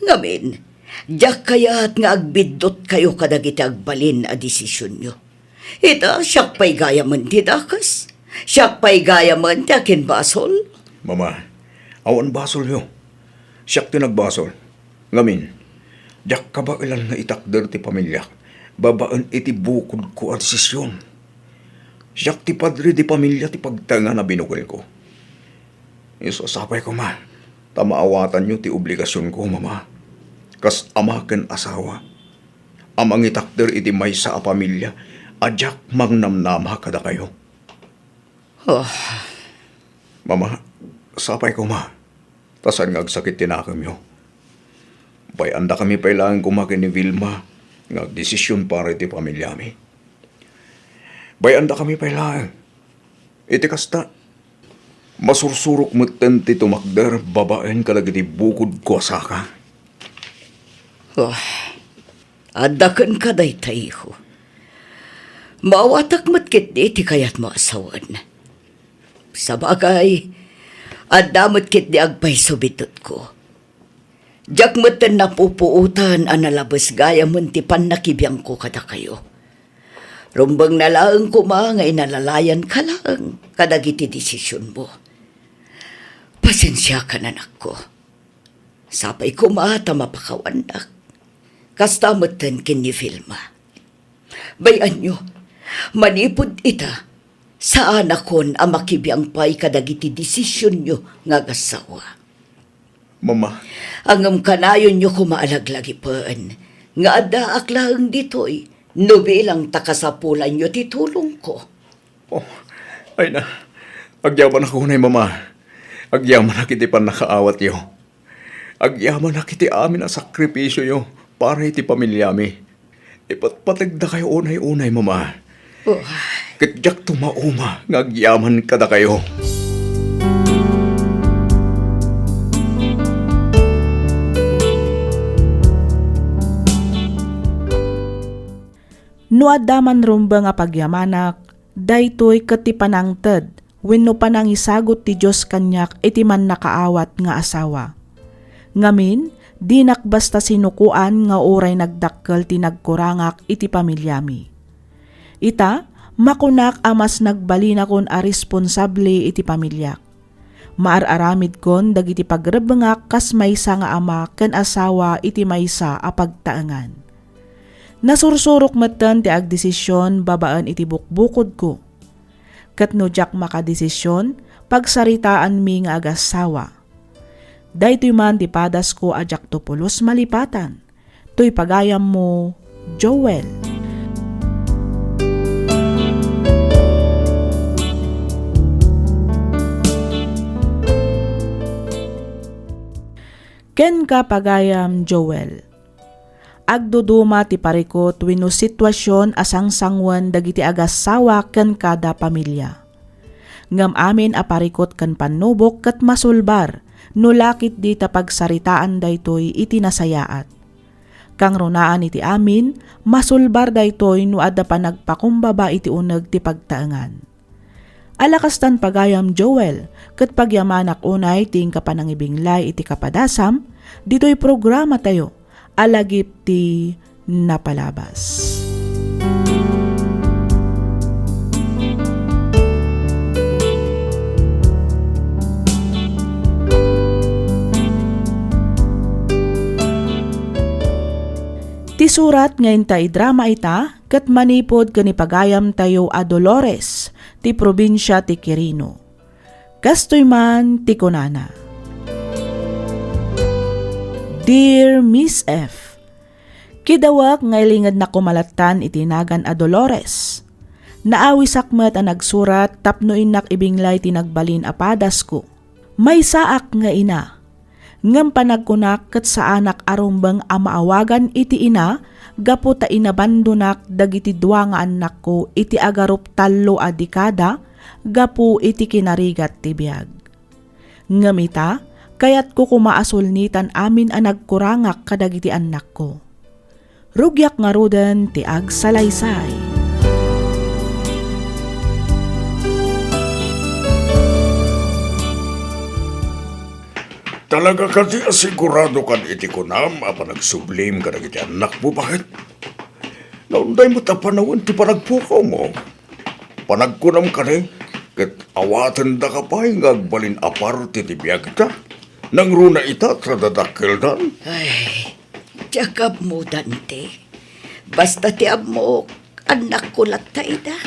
Ngamin, diak kayat nga agbiddutkayo kadagiti agbalin a desisionyo. Ita, siak pay gayamen ti dakes. Siak pay gayamen ti akinbasol. Mama, awan basolyo. Siak ti nagbasol. Ngamin, diak kabaelan nga itakder ti pamiliak babaen iti bukodko a desision. Siak ti padre de pamilia ti pagtaengan a binukelko. Isu a sapay koma, ta maawatanyo ti obligasionko, Mama, kas ama ken asawa, a mangitakder iti maysa a pamilia a diak mangnamnama kadakayo. Oh. Mama, sapay koma, ta saan nga agsakit ti nakemyo. Bay-andakami pay laeng koma ken ni Vilma nga agdesision para iti pamiliami. Bay-andakami pay laeng. Iti kasta, masursurok metten ti tumakder babaen kadagiti bukodko a saka. Oh, adda kenka dayta, iho. Maawatak met ketdi ti kayatmo a sawen. Sabagay, adda met ketdi agpayso biddutko. Diak metten napupuotan a nalabes gayamen ti pannakibiangko kadakayo. Rumbengna laeng koma nga inalalayanka laeng kadagiti desisionmo. Pasensiakan, anakko. Sapay koma ta mapakawannak. Kasta metten ken ni Vilma. Bay-anyo, manipud ita, saanakon a makibiang pay kadagiti desisionyo nga agasawa. Mama. Ngem kanayonyo koma a laglagipen nga addaak laeng ditoy no bilang ta kasapulanyo ti tulongko. Oh, ay na, agyamanak unay, Mama. Agyamanak iti pannakaawatyo. Agyamanak iti amin a sakripisioyo para iti pamiliami. Ipatpategdakayo unay-unay, Mama. Oh. Ket diak tumauma nga agyaman kadakayo. No adda man rumbeng a pagyamanak, daytoy ket ti panangted wenno panangisagut ti Dios kaniak iti mannakaawat nga asawa. Ngamin, dinak basta sinukoan nga uray nagdakkel ti nagkurangak iti pamiliami. Ita, makunak a mas nagbalinakon a responsable iti pamiliak. Maar-aramidkon dagiti pagrebbengak kas maysa nga ama ken asawa iti maysa a pagtaengan. Nasursurok metten ti agdesision babaen iti bukbukodko. Ket no diak makadesision, pagsaritaanmi nga agassawa. Daytoy man ti padasko a diakto pulos malipatan. Toy pagayammo, Joel. Kenka, pagayam Joel. Agduduma ti parikut wenno situasion a sangsangoen dagiti agassawa ken kada pamilya. Ngem amin a parikut ken pannubok ket masulbar no la ketdi ta pagsaritaan daytoy iti nasayaat. Kangrunaan iti amin, masulbar daytoy no adda panagpakumbaba iti uneg ti pagtaengan. Ala kastan, pagayam Joel, ket pagyamanak unay ti inka panangibinglay iti kapadasam ditoy programatayo a Lagip ti Napalabas. Ti surat nga inta idrama ita ket manipud ken ni pagayamtayo a Dolores ti probinsia ti Quirino. Kastoy man ti kunana, Dear Miss F, kidawek nga ilingednak koma lattan iti nagan a Dolores. Naawisak met a nagsurat tapno innak ibinglay ti nagbalin a padasko. Maysaak nga ina, ngem panagkunak ket saanak a rumbeng a maawagan iti ina gapu ta inabandonak dagiti dua nga annakko iti agarup tallo a dekada gapu iti kinarigat ti biag. Ngem ita, kayatko koma a sulnitan amin a nagkurangak kadagiti annakko. Rugiak ngaruden ti agsalaysay. Talaga kadi a sigurado kad iti kunam a panagsublim kadagiti annakmo, baket? Naunday met a panawen ti panagpukawmo. Panagkunam kadi, ket awatendaka pay nga agbalin a parte ti biagda? Nangruna ita ta dadakkeldan? Ay, diak ammo, Dante. Basta ti ammok, annakko latta ida.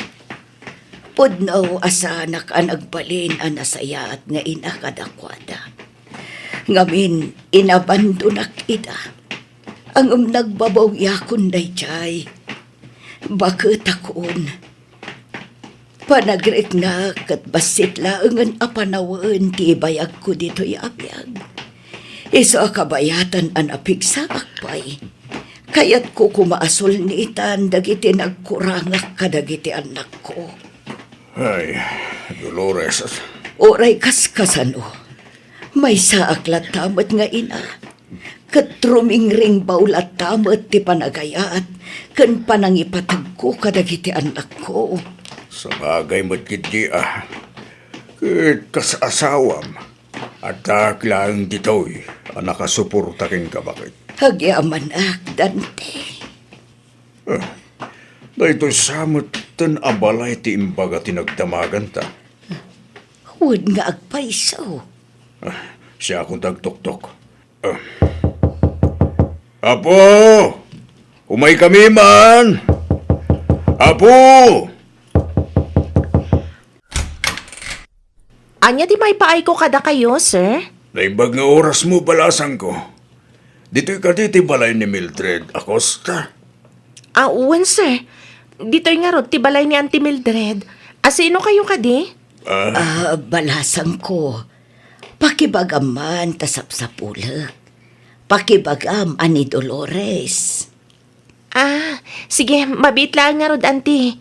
Pudno a saanak a nagbalin a nasayaat nga ina kadakuada. Ngamin, inabandonak ida. Ngem nagbabawiakon daydiay. Baketakon. Panagriknak ket bassit laengen a panawen ti ibayagko ditoy a biag. Isu a kabayatan a napigsaak pay. Kayatko koma a sulnitan dagiti nagkurangak kadagiti annakko. Ay, Dolores. Uray kaskasano, maysaak latta met nga ina, ket rumingringbaw latta met ti panagayat ken panangipategko kadagiti annakko. Sabagay met ketdi a, ket kas asawam, addaak laeng ditoy a nakasuporta kenka, baket? Agyamanak, Dante. Ah, daytoy sa metten a balay ti imbaga ti nagdamaganta. Wen nga agpayso. Ah, siakon ti agtoktok. Ah. Apo! Umaykami man! Apo! Ania ti maipaayko kadakayo, sir? Naimbag nga orasmo, balasangko. Ditoy kadi ti balay ni Mildred Acosta? Ah, wen, sir. Ditoy ngarud ti balay ni Auntie Mildred. Asinokayo kadi? Ah. Ah, balasangko. Pakibagam man ta sapsapulek. Pakibagam a ni Dolores. Ah, sige, mabiit laeng ngarud, Auntie.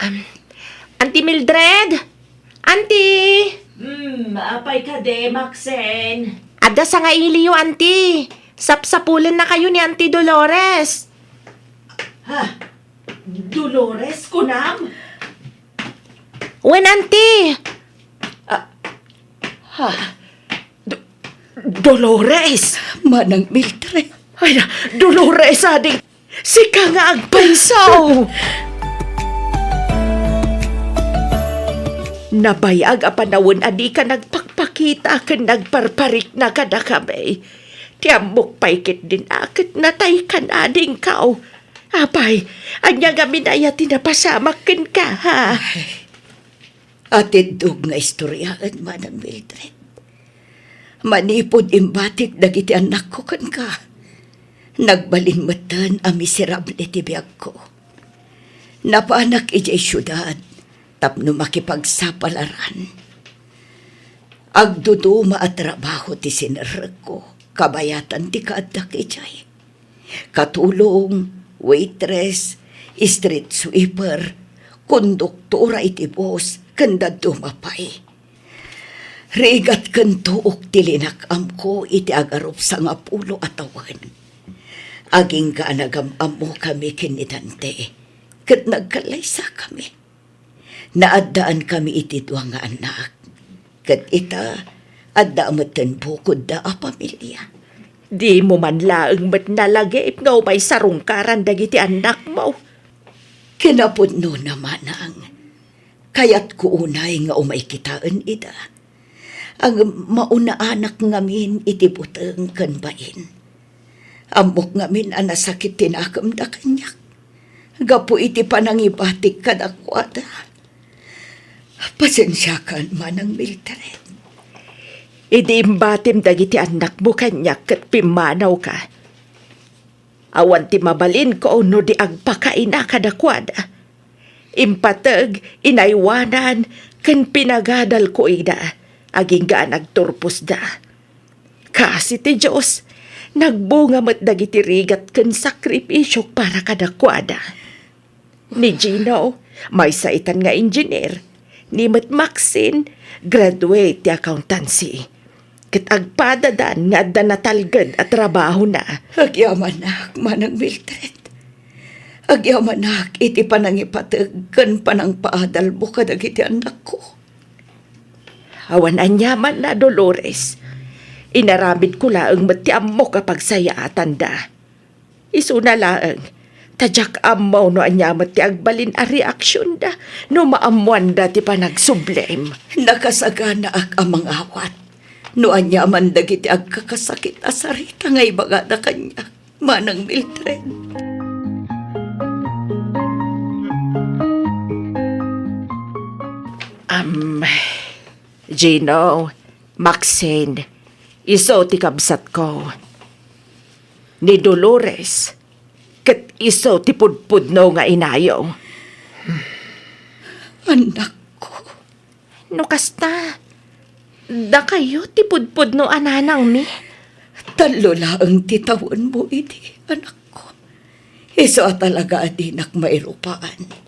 Um, Auntie Mildred? Auntie! Hmm, apay kadi, Maxine? Adda sangailiyo, Auntie. Sapsapulennakayo ni Auntie Dolores. Ha? Dolores, kunam? Wen, Auntie. Ah, ha? Do-, Dolores! Manang Mildred. Ay, Dolores, ading sika nga agpayso! Nabayag a panawen a dika nagpakpakita ken nagparparikna kadakami. Ti ammok pay ketdin a ket nataykan adingko. Apay, ania ngamin aya ti napasamak kenka, ha? Ay. Atiddog nga istoriaen, Manang Mildred. Manipud imbatik dagiti annakko kenka, nagbalin metten a miserable ti biagko. Napanak idiay siudad tapno makipagsapalaran. Agduduma a trabaho ti sinerrekko, kabayatan ti kaaddak idiay. Katulong, waitress, street sweeper, konduktora iti bus, ken dadduma pay. Rigat ken tuok ti linakam-ko iti agarup sangapulo a tawen. Agingga a nagam-ammokami ken ni Dante, ket nagkallaysakami. Naaddaankami iti dua nga annak, ket ita, adda metten bukodda a pamilia. Dimo man laeng met nalagip nga umay sarungkaran dagiti annakmo. Kinapudnona, manang, kayatko unay nga umay kitaen ida. Ngem maunaanak ngamin iti buteng ken bain. Ammok ngamin a nasakit ti nakemda kaniak gapu iti panangibatik kadakuada. Pasensiakan, Manang Mildred. Idi imbatim dagiti annakmo kaniak ket pimmanawka, awan ti mabalinko no di agpakaina kadakuada. Impateg, inaywanan, ken pinagadalko ida, agingga a nagturposda. Kaasi ti Dios, nagbunga met dagiti rigat ken sakripisiok para kadakuada. Ni Gino, maysa itan nga engineer, Ni met Maxine, graduate ti accountancy. Ket agpadadan nga adda natalged a trabahona. Agyamanak, Manang Mildred. Agyamanak iti panangipateg ken panangpaadalmo kadagiti annakko. Awan aniamanna, Dolores. Inaramidko laeng met ti ammok a pagsayaatanda. Isuna laeng, ta diak ammo no ania met ti agbalin a reaksionda no maammoanda ti panagsublim. Nakasaganaak a mangawat no aniaman dagiti agkakasakit a sarita nga ibagada kaniak, Manang Mildred. Am, Gino, Maxine, isu ti kabsatko. Ni Dolores, ket isu ti pudpudno nga inayo. Annakko. No kasta, dakayo ti pudpudno a nanangmi? Tallo laeng ti tawenmo idi, anakko. Isu a talaga a dinak mairupaan.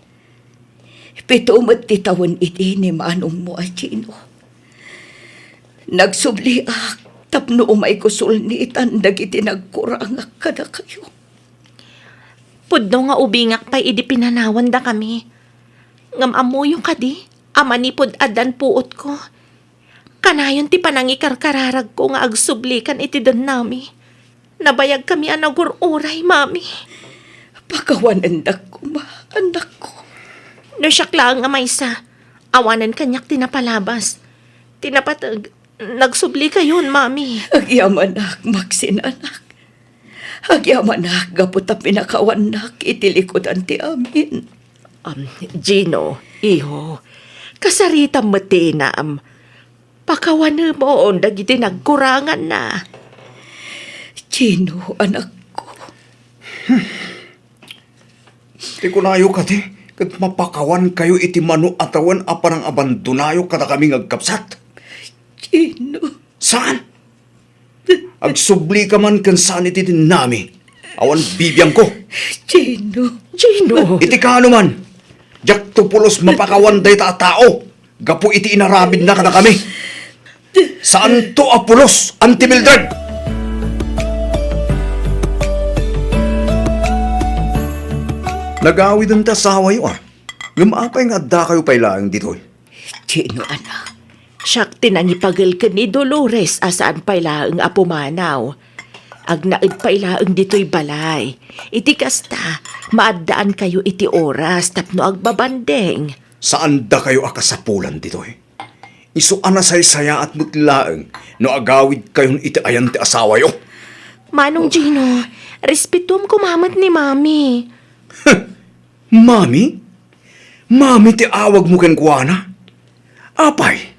Pito met ti tawen idi ni manongmo a Gino. Nagsubliak tapno umayko sulnitan dagiti nagkurangak kadakayo. Pudno nga ubingak pay idi pinanawandakami. Ngem ammoyo kadi a manipud addan puotko, kanayon ti panangikarkararagko nga agsublikan iti dennami. Nabayagkami a nagur-uray, Mami. Pakawanendak koma, annakko. No siak laeng a maysa, awanen kaniak ti napalabas. Ti napateg, nagsublikayon, Mami. Agyamanak, Maxine, anak. Agyamanak gapu ta pinakawannak iti likudan ti amin. Um, Gino, iho, kasaritam met ti inam. Pakawanemon dagiti nagkuranganna. Gino, anakko. Ti kunayo kadi, ket mapakawankayo iti mano a tawen a panangabandonayo kadakami nga agkabsat? Gino. Saan? Agsublika man ken saan iti dennami. Awan bibiangko. Gino. Gino. Iti kaano man, diakto pulos mapakawan dayta a tao gapu iti inaramidna kadakami. Saanto a pulos, Auntie Mildred! Nagawiden ti asawayo, a. Ngem apay nga addakayo pay laeng ditoy? Gino, anak. Siak ti nangipagel ken ni Dolores a saan pay laeng a pumanaw. Agnaed pay laeng ditoy balay. Iti kasta, maaddaankayo iti oras tapno agbabanding. Saandakayo a kasapulan ditoy. Isu a nasaysayaat met laeng no agawidkayon iti ayan ti asawayo. Manong Gino, respetuam koma met ni Mami. Mami? Mami ti awagmo kenkuana? Apay,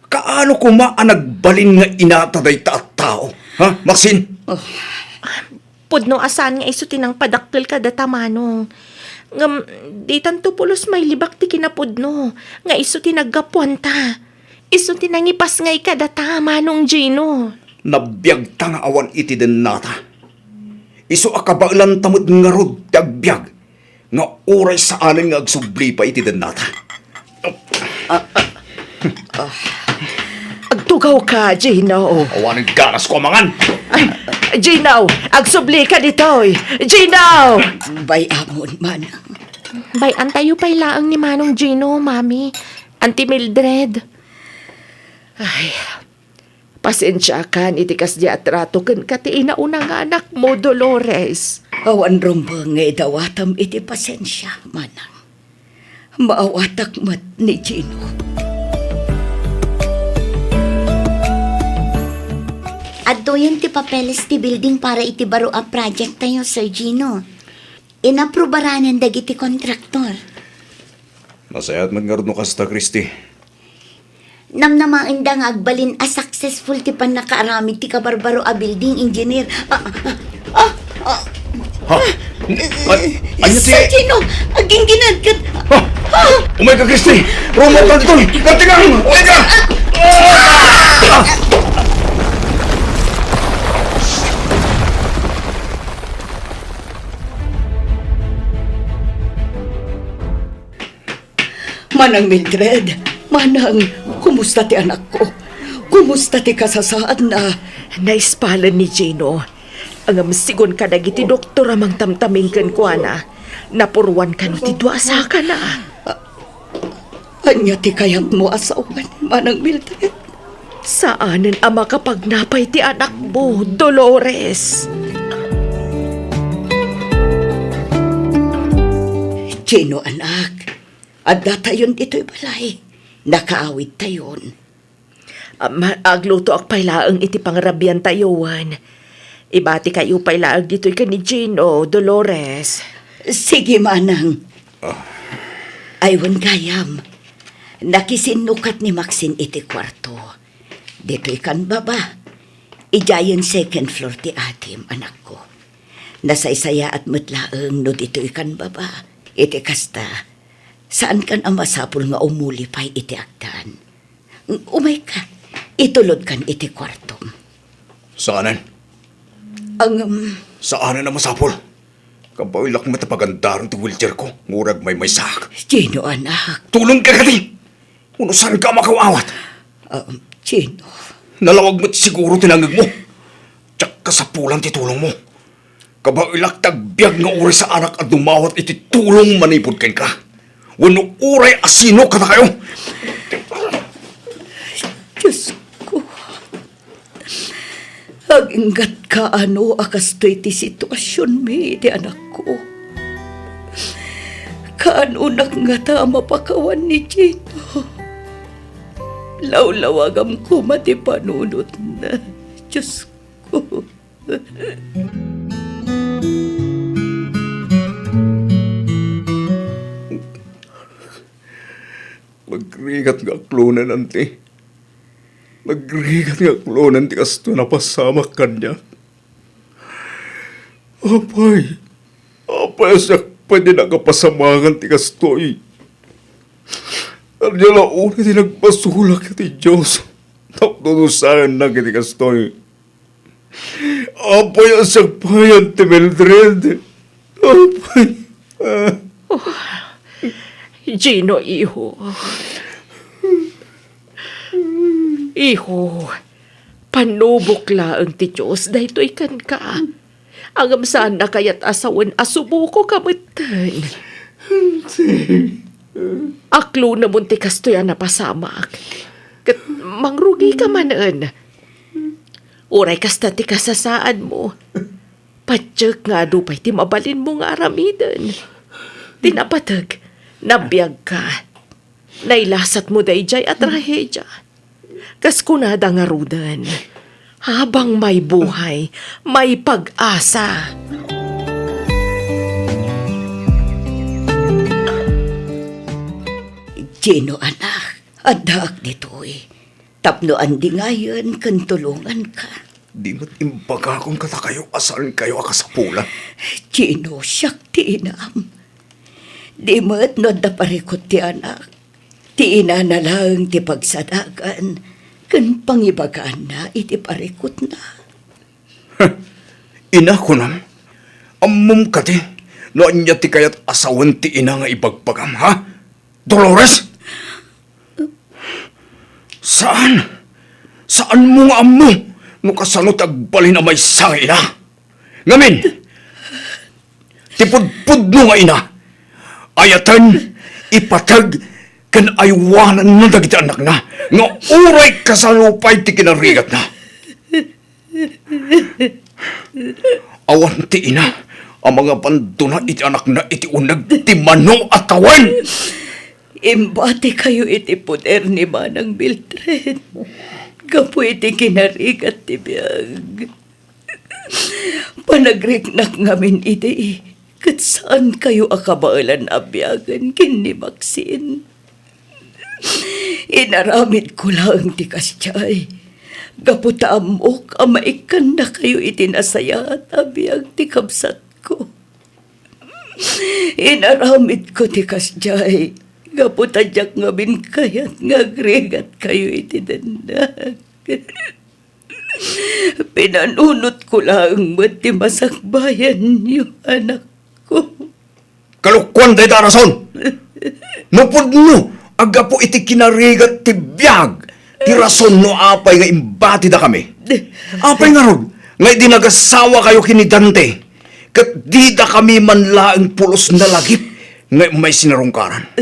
kaano koma a nagbalin nga inata dayta a tao? Ha, Maxine? Oh. Pudno a saan nga isu ti nangpadakkel kadata, Manong. Ngem, ditanto pulos mailibak ti kinapudno nga isu ti naggapuanta. Isu ti nangipasngay kadata, Manong Gino. Nabiagta nga awan iti dennata. Isu a kabaelanta met ngarud ti agbiag nga uray saanen nga agsubli pay iti dennata. Ah, ah, ah. Agtugawka, Gino. Awanen ganasko a mangan. Ay, Gino, agsublika ditoy. Gino! Bay-amon, Manang. Bay-antayo pay laeng ni Manong Gino, Mami. Auntie Mildred. Ay, pasensiakan iti kasdi a trato kenka ti inauna nga anakmo, Dolores. Awan rumbeng nga idawatam iti pasensia, Manang. Maawatak met ni Gino. Adtoyen ti papeles ti building para iti baro a project tayo, Sir Gino. Inaprubaranen dagiti kontraktor. Nasayaat met ngarud no kasta, Christy. Namnamaenda nga agbalin a successful ti pannakaaramid ti kabarbaro a building engineer. Ah, ah, ah, ah. Ha? Ay, anya ti Sir Gino, agingginadkat. Ha? Ah! Umay ka, Christy! Rumot na dito! Katikang! Umay ka! Ah! Manang Mildred, Manang, kumusta ti anakko? Kumusta ti kasasaadna? Naispalen ni Gino. Ngem sigun kadagiti doktor a mangtamtaming kenkuana, napuruan kano ti dua a sakana. Ania ti kayatmo a sawen, Manang Mildred? Saanen a makapagnapay ti anakmo, Dolores. Gino, anak, addatayon ditoy balay. Nakaawidtayon. Am, aglutoak pay laeng iti pangrabiantayo wen. Ibatikayo pay laeng ditoy ken ni Gino, Dolores. Sige, Manang. Ah. Ay, wen gayam. Nakisinnukat ni Maxine iti kuarto. Ditoy kan baba. Idiayen second floor ti atim, anakko. Nasaysayaat met laeng no ditoy kan baba. Iti kasta, saankan a masapul nga umuli pay iti agtan. Umayka, itulodkan iti kuartom. Saanen? Ang, um, Saanen a masapul. Kabaelak met a pagandaren ti wheelchair ko, ngurag maymaysaak. Gino, anak. Tulongka kadi! Unusanka a makaw-awat. Um, Gino. Nalawag met siguro ti nangngegmo. Diak kasapulan ti tulongmo. Kabaelak ti agbiag nga uray saanak a dumawat iti tulong manipud kenka. Wenno uray asino kadakayo. Diosko, aginggatka a no a kastoy ti situasionmi iti anakko. Kaanonak ngata a mapakawan ni Gino? Lawlawagam koma ti panunotna, Diosko. Nagrigat nga aklonen, Auntie. Nagrigat nga aklonen ti kastoy a napasamak kaniak. Apay, apay, siak pay ti nakapasamakan ti kastoy. Ania la unay ti nagbasolak iti Dios tapno dusaennak iti kastoy. Apay a siak pay, Auntie Mildred. Apay. Ah. Oh, Gino, iho. Iho, panubok laeng ti Dios daytoy kenka. Ngem saanna kayat a sawen a subokoka metten. Aklonemon ti kastoy a napasamak. Ket mangrugika manen. Uray kasta ti kasasaadmo, patiek nga adu pay ti mabalinmo nga aramiden. Ti napateg, nabiagka. Nailasatmo daydiay a trahedia. Kas kunada ngaruden, habang may buhay, may pag-asa. Gino, anak, addaak ditoy. Tapno andingayen ken tulonganka. Di met imbagakon kadakayo a saankayo a kasapulan. Gino, siak ti inam. Di met no adda parikut ti anak, ti inana laeng ti pagsadagan ken pangibagaanna iti parikutna. Ina, kunam? Ammom kadi no ania ti kayat a sawen ti ina nga ibagbagam, ha? Dolores? Saan? Saanmo nga ammo no kasano ti agbalin a maysa nga ina? Ngamin, ti pudpudno nga ina, ayaten, ipateg, ken aywananna dagiti annakna nga uray kasano pay ti kinarigatna. Awan ti ina a mangabandona iti anakna iti uneg ti mano a tawen. Imbatikayo iti poder ni Manang Mildred gapu iti kinarigat ti biag. Panagriknak ngamin idi ket saankayo a kabaelan a biagen ken ni Maxine. Inaramidko laeng ti kasdiay gapu ta ammok a maikkannakayo iti nasayaat a biag ti kabsatko. Inaramidko ti kasdiay gapu ta diak ngamin kayat nga agrigatkayo iti dennak. Pinanunotko laeng met ti masakbayanyo, anakko. Kalokuan dayta a rason! No pudno Aggapu iti kinarigat ti biag, ti rason no apay nga imbatidakami. Apay ngarud nga idi nagasawakayo ken ni Dante, ket didakami man laeng pulos nalagip nga immay sinarungkaran?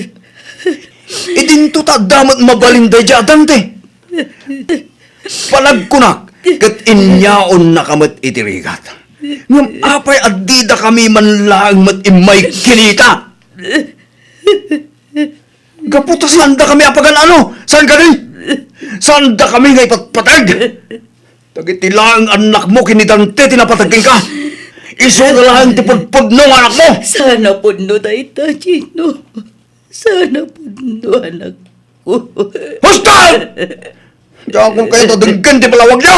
Idinto ta adda met mabalin daydiay a Dante. Panagkunak, ket inyaonnaka met iti rigat. Ngem apay a didakami man laeng met immay kinita? Gapu ta saandakami a pagan-ano? Saan kadi? Saandakami nga ipatpateg? Dagiti laeng annakmo ken ni Dante ti napateg kenka. Isu na laeng ti pudpudno nga anakmo. Sana pudno dayta, Gino. Sana pudno, anakko. Husto! Diakon kayo ta denggen ti palawagyo!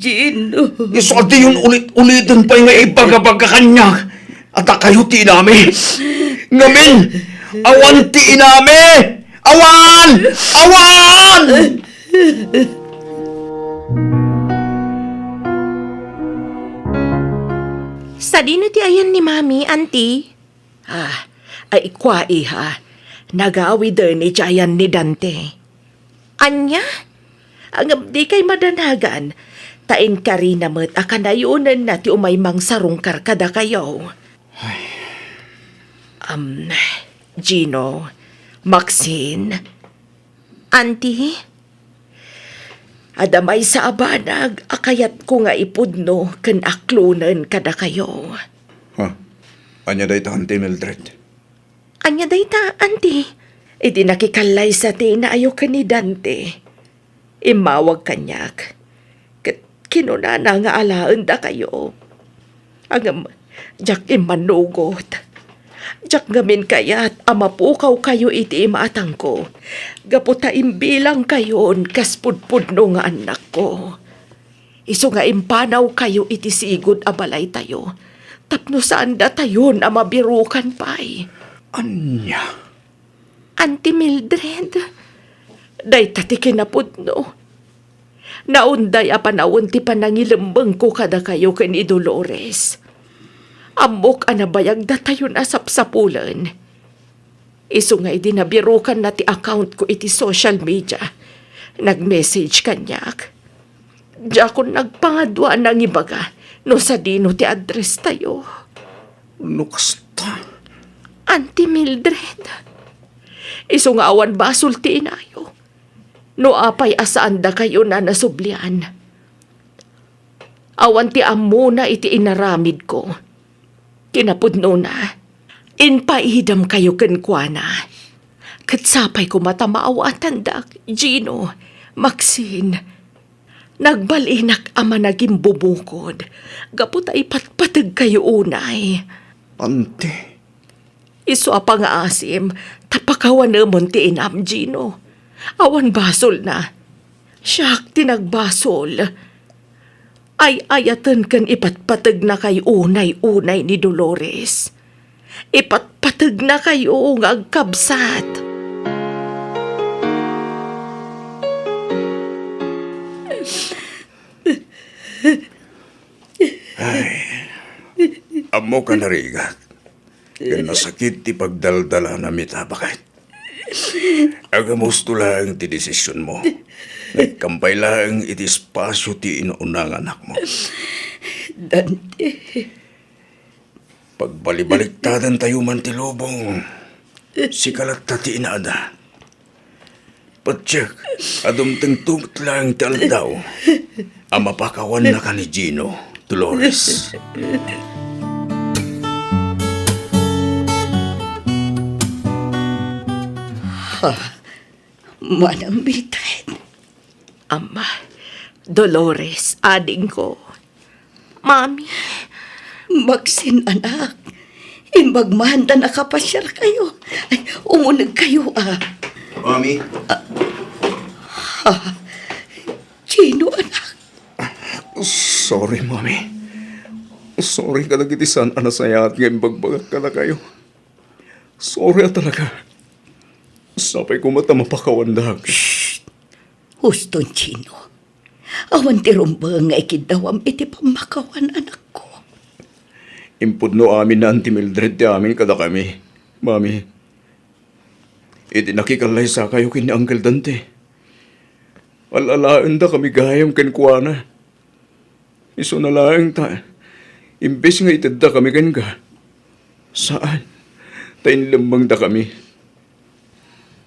Gino. Isu a diyon ulit-uliten pay nga ibagabaga kaniak a dakayo ti inami. Ngamin, awan ti inami! Awan! Awan! Sadino ti ayan ni Mami, Auntie? Ah, ay kua, iha. Nagawiden iti ayan ni Dante. Ania? Ngem dikay madanagan, ta inkarina met a kanayonenna ti umay mangsarungkar kadakayo. Ay. Am, Gino, Maxine, Auntie, adda maysa a banag a kayatko nga ipudno ken aklonen kadakayo. Ha? Ania dayta, Auntie Mildred? Ania dayta, Auntie? Idi nakikallaysa ti inayo ken ni Dante, immawag kaniak. Ket kinunana nga alaendakayo. Ngem diak immanugot. Diak ngamin kayat a mapukawkayo iti imatangko, gapu ta imbilangkayon kas pudpudno nga annakko. Isu nga impanawkayo iti sigud a balaytayo, tapno saandatayon a mabirukan pay. Ania? Auntie Mildred, dayta ti kinapudno. Naunday a panawen ti panangilembengko kadakayo ken ni Dolores. Ammok a nabayag datayon a sapsapulen. Isu nga idi nabirukanna ti account ko iti social media, nag-message kaniak. Diakon nagpangadua a nangibaga no sadino ti address tayo. No kasta. Auntie Mildred, isu nga awan basol ti inayo. No apay a saandakayon a nasublian. Awan ti ammona iti inaramidko. Kinapudnona, impaidamkayo kenkuana. Ket sapay koma ta maawatandak, Gino, Maxine. Nagbalinak a managimbubukod gapu ta ipatpategkayo unay. Auntie. Isu a pangaasim, ta pakawanemon ti inam, Gino. Awan basolna. Siak ti nagbasol. Ay-ayaten ken ipatpategnakayo unay-unay ni Dolores. Ipatpategnakayo nga agkabsat. Ay, ammok a narigat. Ken nasakit ti pagdaldalanam ita, baket. Agamusto laeng ti desisionmo. Nagkampay laeng iti espasio ti inuna nga anakmo. Dante. Pagbalibaliktadentayo man ti lubong, sika latta ti inaada. Patiek a dumtengto met laeng ti aldaw a mapakawannaka ni Gino, Dolores. Ha? Manang Mildred? Ama, Dolores, adingko. Mami. Maxine, anak. Imbag man ta nakapasiarkayo. Ay, umunegkayo, a. Mami. Ah, ha? Gino, anak? Sorry, Mami. Sorry kadagiti saan a nasayaat nga imbagbagak kadakayo. Sorry a talaga. Sapay koma ta mapakawandak. Shh! Huston, Gino. Awan ti rumbeng nga ikiddawam iti pammakawan, anakko. Impudno amin ni Auntie Mildred ti amin kadakami, Mami. iti nakikallaysakayo ken ni Uncle Dante. Al-alaendakami gayam kenkuana. Isuna laeng ta, imbes nga iteddakami kenka, saan, ta inlemmengdakami.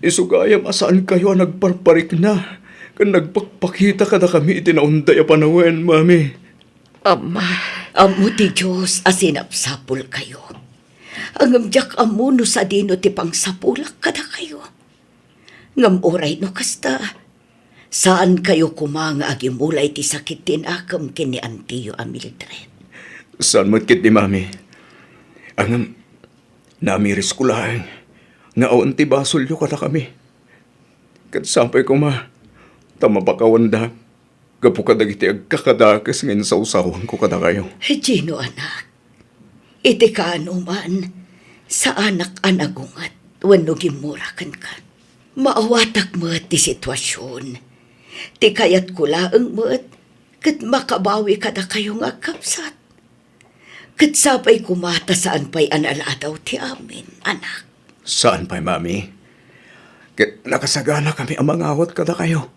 Isu gayam a saankayo a nagparparikna ken nagpakpakita kadakami iti naunday a panawen, Mami. Ama, ammo ti Dios a sinapsapulkayo. Ngem diak ammo no sadino ti pangsapulak kadakayo. Ngem uray no kasta, saankayo koma nga agimula iti sakit ti nakem ken ni antiyo a Mildred. Saan met ketdi, Mami. Ngem, naamirisko laeng nga awan ti basolyo kadakami. Ket sapay koma ta mapakawanda gapu kadagiti agkakadakes nga insawsawanko kadakayo. Gino, anak, iti kaano man, saanak a nagunget wenno gimmura kenka. Maawatak met ti situasion. Ti kayatko laeng met ket makabawi kadakayo nga agkabsat. Ket sapay koma ta saan pay a naladaw ti amin, anak. Saan pay, Mami. Ket nakasaganakami a mangawat kadakayo.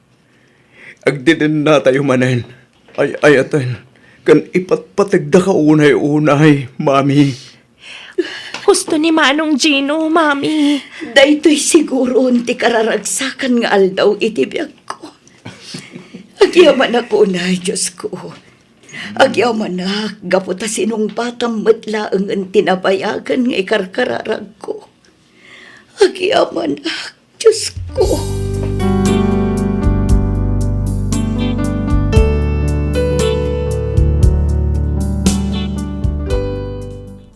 Agdedennatayo manen. Ay-ayaten ken ipatpategdaka unay-unay, Mami. Husto ni Manong Gino, Mami. Daytoy siguron ti kararagsakan nga aldaw iti biagko. Agyamanak unay, Diosko. Agyamanak gapu ta sinungbatam met laengen ti nabayagen nga ikarkararagko. Agyamanak, Diosko.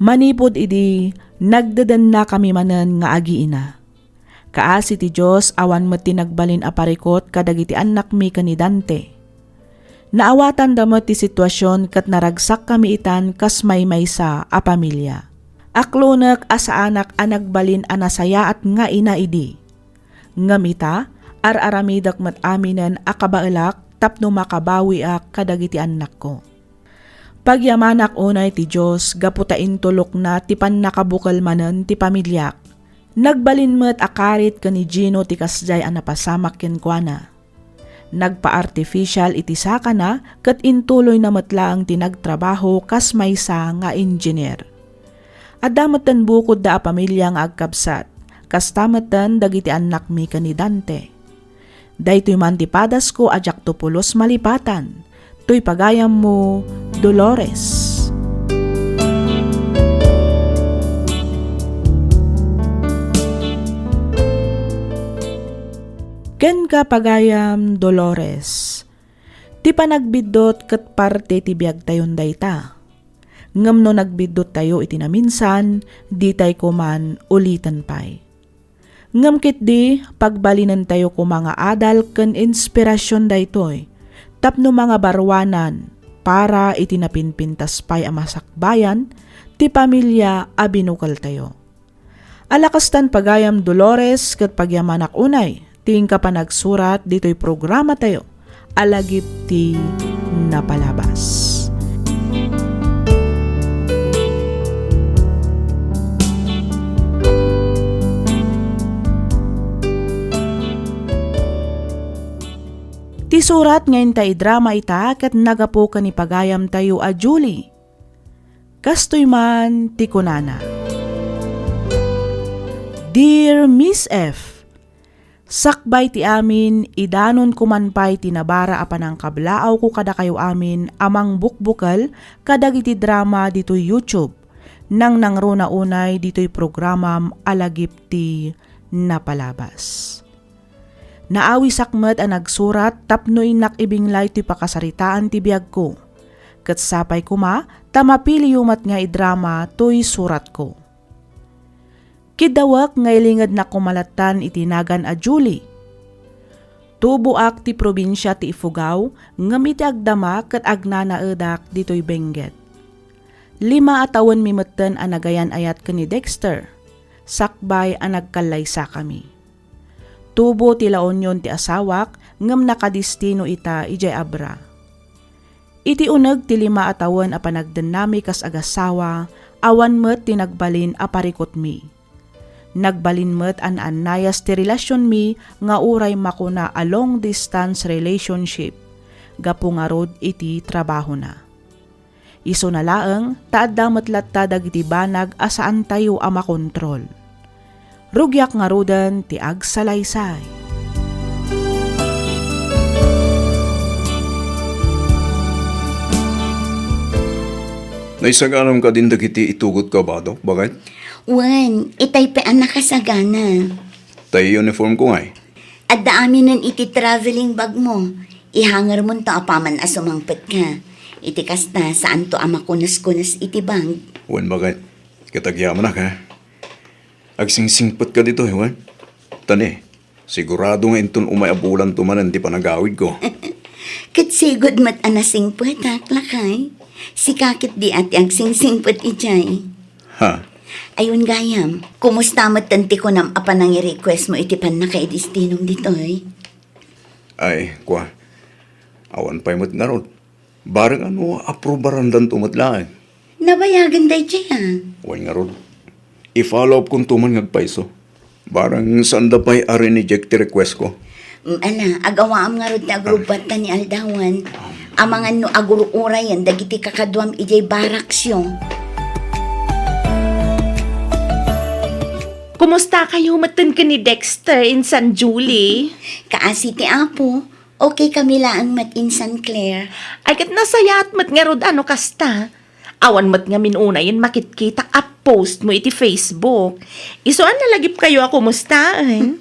Manipud idi, nagdedennakami manen nga agiina. Kaasi ti Dios, awan met ti nagbalin a parikut kadagiti annakmi ken ni Dante. Naawatanda met ti situasion ket naragsakkami itan kas maymaysa a pamilia. Aklonek a saanak a nagbalin a nasayaat nga ina idi. Ngem ita, ar-aramidek met aminen a kabaelak tapno makabawiak kadagiti annakko. Pagyamanak unay ti Dios gapu ta intulokna ti pannakabukel manen ti pamiliak. Nagbalin met a karit ken ni Gino ti kasdiay a napasamak kenkuana. Nagpa-artificial iti sakana ket intuloyna met laeng ti nagtrabaho kas maysa nga engineer. Adda metten bukodda a pamilia nga agkabsat, kasta metten dagiti annakmi ken ni Dante. Daytoy man ti padasko a diakto pulos malipatan. Toy pagayammo, Dolores. Kenka, pagayam Dolores, ti panagbiddut ket parte ti biagtayon dayta. Ngem no nagbidduttayo iti naminsan, ditay koman uliten pay. Ngem ketdi, pagbalinentayo koma nga adal ken inspirasion daytoy tapno mangabaruanan para iti napinpintas pay a masakbayan ti pamilia a binukeltayo. Ala kastan, pagayam Dolores, ket pagyamanak unay ti inka panagsurat ditoy programatayo a lagip ti napalabas. Ti surat nga inta idrama ita ket nagapu ken ni pagayamtayo a Julie. Kastoy man ti kunana, Dear Miss F, sakbay ti amin, idanonko man pay ti nabara a panangkablaawko kadakayo amin a mangbukbukel kadagiti drama ditoy YouTube, nangnangruna unay ditoy programam a lagip ti napalabas. Naawisak met a nagsurat tapno innak ibinglay toy pakasaritaan ti biagko. Ket sapay koma ta mapiliyo met nga idrama toy suratko. Kiddawek nga ilingednak koma lattan iti nagan a Julie. Tuboak ti probinsia ti Ifugao, ngem iti agdama ket agnanaedak ditoy Benguet. Lima a tawenmi metten a nagayan-ayat ken ni Dexter, sakbay a nagkallaysakami. Tubo ti La Union ti asawak, ngem nakadistino ita idiay Abra. Iti uneg ti lima a tawen a panagdennami kas agasawa, awan met ti nagbalin a parikutmi. Nagbalin met a naannayas ti relasionmi nga uray makuna a long distance relationship gapu ngarud iti trabahona. Isuna laeng ta adda met latta dagiti banag a saantayo a makontrol. Rugiak ngaruden ti agsalaysay. Naisaganam kadin dagiti itugot ko, Bado, baket? Wen, itay pay a nakasagana. Tay uniform ko ngay. Adda aminen iti traveling bag mo. Ihangermonto apaman a sumangpetka. Iti kasta, saanto a makunas-kunas iti bag. Wen, baket? Ket agyamanak, ha? Agsingsingpetka ditoy, wen? Tani, sigurado nga inton umay a bulanto manen ti panagawidko. Ket sigud met a nasingpetak, lakay. Sika ketdi a ti agsingsingpet idiay. Ha? Ay wen gayam, kumusta metten ti kunam a panangi-request mo iti pannakaidestinom ditoy? Ay, kua. Awan pay met ngarud. Bareng a no aprobarandanto met laeng. Nabayagen daydiay a. Wen ngarud. I-follow up konto man nga agpayso. Bareng saanda pay a rineject ti request ko. Mm, ala, agawaam ngarud ti agrubbuatta ni aldawan. Amangan no agur-urayen dagiti kakaduam idiay baraksyo. Kumusta kayo metten ken ni Dexter insan Julie? Kaasi ti Apo, okay kami laeng met insan Claire. Ay, ket nasayaat met ngarud a no kasta. Awan met ngamin unayen makitkitak a post mo iti Facebook. Isu a nalagipkayo a kumustaen?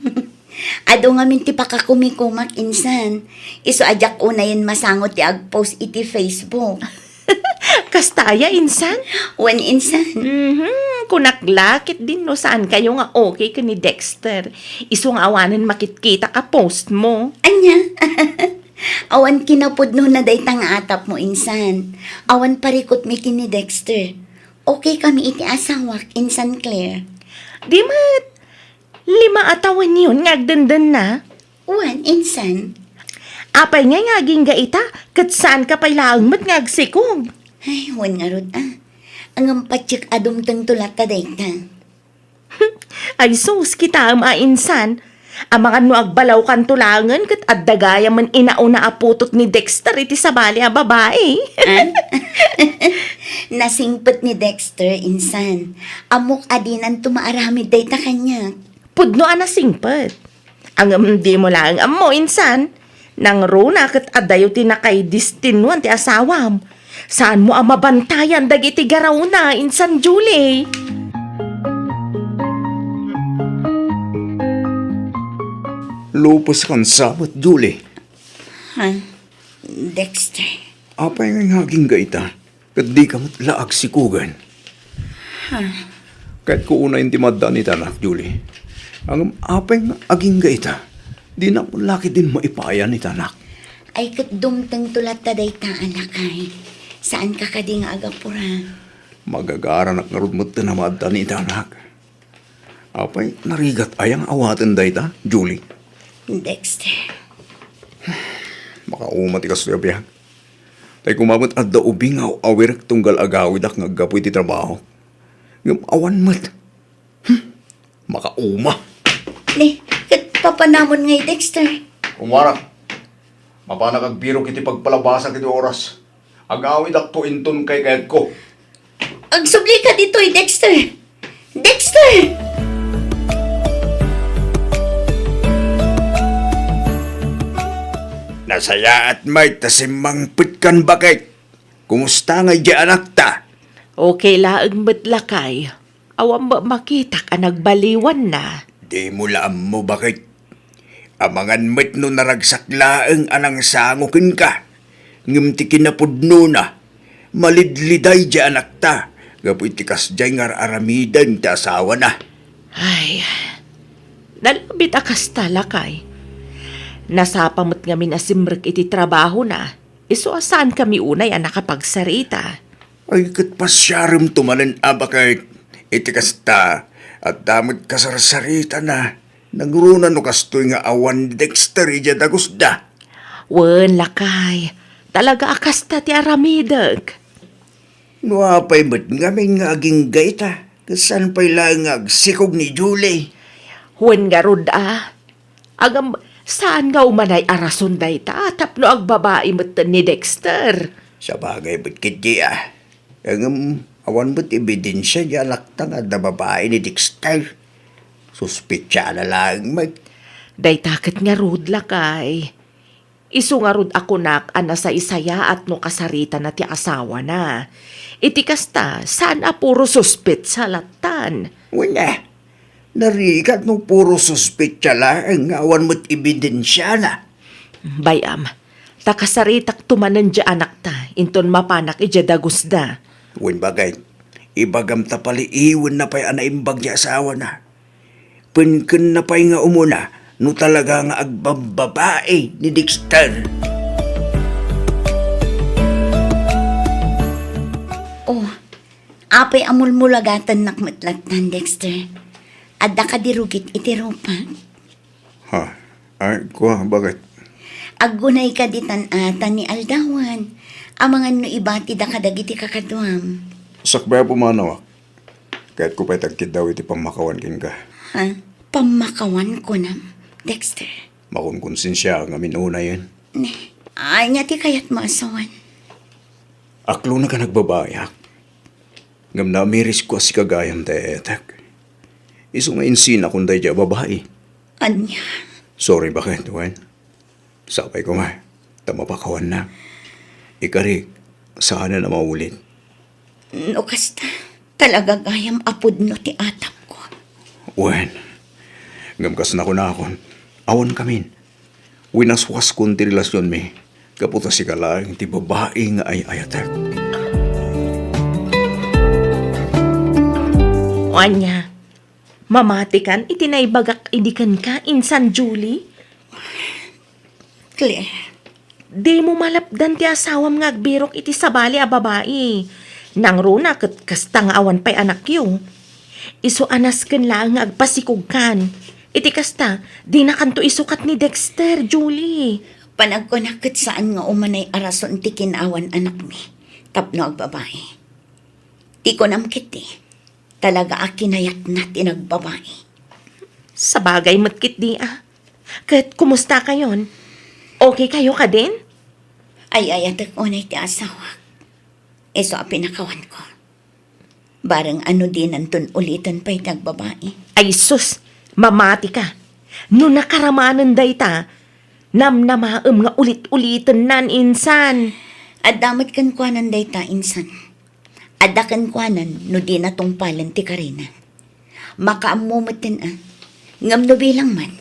Adu ngamin ti pakakumikumak insan. Isu a diak unayen masango ti agpost iti Facebook. Kasta aya, insan? Wen, insan. Mhm, kunak la, ket dinno saankayo nga okay ken ni Dexter. Isu nga awanen makitkitak a post mo. Ania? Awan kinapudnona dayta nga atap mo, insan. Awan parikutmi ken ni Dexter. Okay kami iti asawak, insan Claire. Di met, lima a tawenyon nga agdendenna? Wen, insan. Apay ngay nga agingga ita, ket saanka pay laeng met nga agsikog? Ay, wen ngarud a. Ngem patiek a dumtengto latta dayta. Ay sus, kitaem a insan. Amangan no agbalawkanto laengen ket adda gayamen inauna a putot ni Dexter iti sabali a babai. Ah? Nasingpet ni Dexter, insan. Ammok a dinanto maaramid dayta kaniak. Pudno a nasingpet. Ngem dimo laeng ammo, insan. Nangruna ket adayo ti nakaidestinuan ti asawam. Saanmo a mabantayan dagiti garawna, insan Julie? Lupos kan sabet, Julie. Ha? Dexter. Apay nga agingga ita? Ket dika met la agsikogen. Ha? Kayatko unayen ti maaddaan itanak, Julie. Ngem apay nga agingga ita? Dinak met la ketdin maipayan itanak. Ay, ket dumtengto latta dayta a lakay. Saanka kadi nga agapura? Magagaranak ngarud metten a maaddaan itanak. Apay, narigat aya nga awaten dayta, Julie? Dexter. Makauma ti kastoy a biag. Tay koma met adda ubing nga awirek tunggal agawidak nga aggapu iti trabaho. Ngem awan met. Hmm, makauma. Ni, ket papanamon ngay, Dexter? Umara. Mapanak agbirok iti pagpalabasa iti oras. Agawidakto inton kaykayatko. Agsublika ditoy, Dexter! Dexter! Nasayaat met ta simmangpetkan, baket. Kumusta ngay di anakta? Okay laeng met, lakay. Awan met makitak a nagbaliwanna. Dimo la ammo, baket. Amangan met no naragsak laeng a nangsango kenka. Ngem ti kinapudnona, malidliday di anakta gapu iti kasdiay nga ar-aramiden ti asawana. Ay, nalabit a kasta, lakay. Nasapa met ngamin a simrek iti trabahona. Isu a saankami unay a nakapagsarita. Ay, ket pasiaremto manen a baket. Iti kasta, adda met kasarsaritana. Nangruna no kastoy nga awan ni Dexter idiay dagusda. Wen, lakay. Talaga a kasta ti aramidek. No apay met ngamin nga agingga ita, Saan pay laeng nga agsikog ni Julie? Wen ngarud a. Ngem, saan nga umanay a rason dayta tapno agbabai metten ni Dexter? Sabagay met ketdi a. Ngem, awan met ebidensia ti anakta nga adda babai ni Dexter. Suspetsaanna laeng met. Dayta ket ngarud, lakay. Isu ngarud a kunak a nasaysayaat no kasaritana ti asawana. Iti kasta, saan a puro suspetsa lattan. Wen a, narigat no puro suspetsa laeng nga awan met ebidensiana. Bay-am, ta kasaritakto manen diay anakta, inton mapanak idiay dagusda. Wen baket, ibagam ta paliiwenna pay a naimbag ti asawana. Penkenna pay nga umuna no talaga nga agbabbabai ni Dexter. Oh, apay a mulmulagatennak met lattan, Dexter? Adda kadi rugit iti rupak? Ha? Ay, kua, baket? Aggunay kadi tan-a ta ni aldawan, amangan no ibatida kadagiti kakaduam. Sakbay a pumanawak. Kayatko pay ti agkiddaw iti pammakawan kenka. Ha? Pammakawan, kunam, Dexter? Makunkonsensiaak ngamin unayen. Ne, ania ti kayatmo a sawen? Aklonek a nagbabaiak. Ngem naamirisko a sika gayam ti ay-ayatek. Isu nga insinakon daydiay a babai. Ania? Sorry, baket, wen? Sapay koma, ta mapakawannak. Ikarik, saanen a maulit. No kasta, talaga gayam a pudno ti atapko. Wen, ngem kas nakunakon, awan kamin. Winaswaskon ti relasionmi, gapu ta sika laeng ti babai nga ay-ayatek. Ania, mamatikan iti naibagak idi kenka, insan Julie? Claire. Dimo malapdan ti asawam nga agbirok iti sabali a babai. Nangruna ket kasta nga awan pay anakyo. Isu a nasken laeng nga agpasikogkan. Iti kasta, dinakanto isukat ni Dexter, Julie. Panagkunak ket saan nga umanay a rason ti kinaawan anakmi tapno agbabai. Ti kunam ketdi, talaga a kinayatna ti nagbabai. Sabagay met ketdi a. Ket kumusta kayon? Okay kayo kadin? Ay-ayatek unay ti asawak. Isu a pinakawanko. Bareng a no dinanton uliten pay ti agbabai. Ay sus, mamatika. No nakaramanen dayta, namnamaem nga ulit-ulitennan, insan. Adda met kenkuanan dayta, insan. Adda kenkuanan no dina tungpalen ti karina. Makaammo metten a, ngem no bilang man,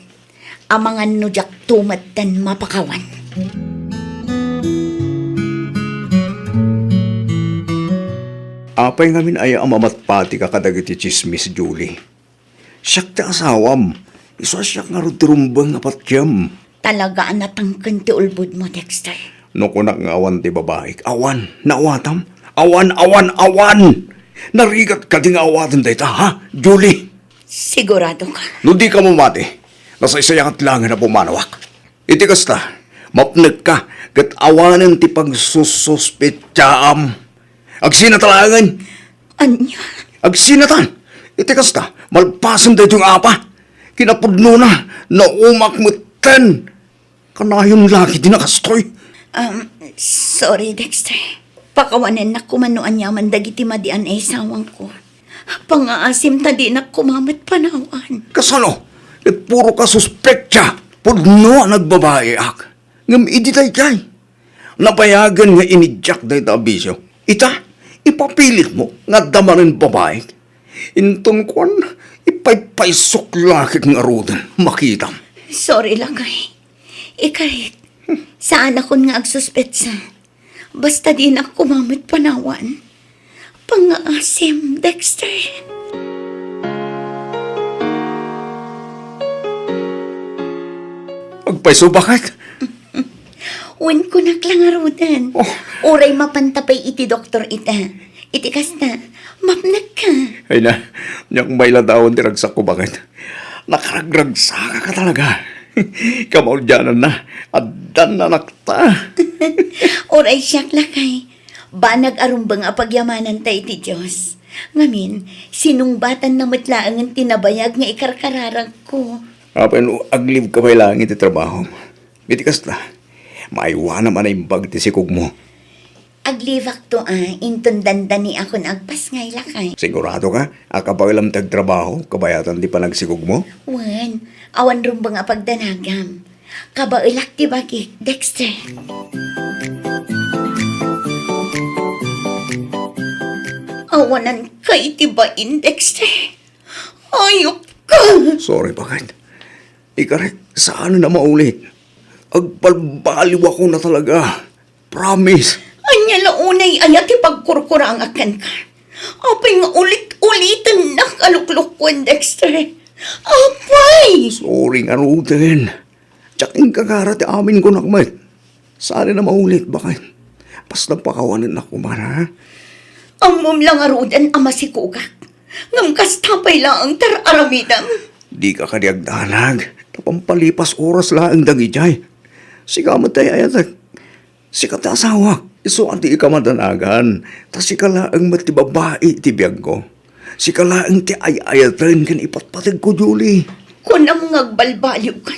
amangan no diakto metten mapakawan. Apay ngamin aya a mamatpatika kadagiti tsismis, Julie? Siak ti asawam. Isu a siak ngarud ti rumbeng a patiem. Talaga a natangken ti ulbodmo, Dexter. No kunak nga awan ti babaik, awan. Naawatam? Awan, awan, awan! Narigat kadi nga awaten dayta, ha, Julie? Sigurado ka? No di ka mamati, nasaysayaat laengen a pumanawak. Iti kasta, mapnekka ket awanen ti pagsususpetsaam. Agsinata laengen. Ania? Agsinatan. Iti kasta, malpasen daytoy nga apa. Kinapudnona, naumak metten. Kanayon la ketdi a kastoy. Um, sorry, Dexter. Pakawanennak koma no aniaman dagiti madian a isawangko. Pangngaasim ta dinak koma met panawan. Kasano? Ket puro ka suspetsa. Pudno a nagbabaiak. Ngem idi daydiay, napayagen nga iniddiak dayta a bisio. Ita, ipapilitmo nga adda manen babaik. Inton kuan, ipaypaysok la ket ngaruden, makitam. Sorry, lakay. Ikarit, saanakon nga agsuspetsa. Basta dinak koma met panawan. Pangngaasim, Dexter. Agpayso, baket? Wen, kunak la ngaruden. Oh. Uray mapanta pay iti doktor ita. Iti kasta, mapnekka. Ay na, diak mailadawan ti ragsakko, baket? Nakaragragsakaka talaga. Kamaudiananna, addan anakta. Uray siak, lakay. Banag a rumbeng a pagyamananta iti Dios. Ngamin, sinungbatanna met laengen ti nabayag nga ikarkararagko. Apay no aglibka pay laeng iti trabahom. Iti kasta, maaywanam a naimbag ti sikogmo. Aglibakto a, inton dandani a kun agpasngay lakay. Sigurado ka a kabaelam ti agtrabaho kabayatan ti panagsikogmo? Wen, awan rumbeng a pagdanagam. Kabaelak ti bagik, Dexter. Awananka iti bain, Dexter. Ayupka! Sorry, baket. Ikarek, saan na maulit. Agbalbaliwakon a talaga. Promise. Ania la unay aya ti pagkurkurangak kenka? Apay nga ulit-ulitennak a luklukkuen, Dexter? Apay! Sorry ngaruden. Diak inkakara ti amin kunak met. Saan na maulit, baket. Basta pakawanennak koma, ha? Ammom la ngaruden a masikogak. Ngem kasta pay laeng ti ar-aramidem. Dika kadi agdanag. Ta pampalipas oras laeng dagidiay. Sika met ti ay-ayatek. Sika ti asawak, isu a dika madanagan, ta sika laeng met ti babai iti biagko. Sika laeng ti ay-ayaten ken ipatpategko, Julie. Kunam nga agbalbaliwka,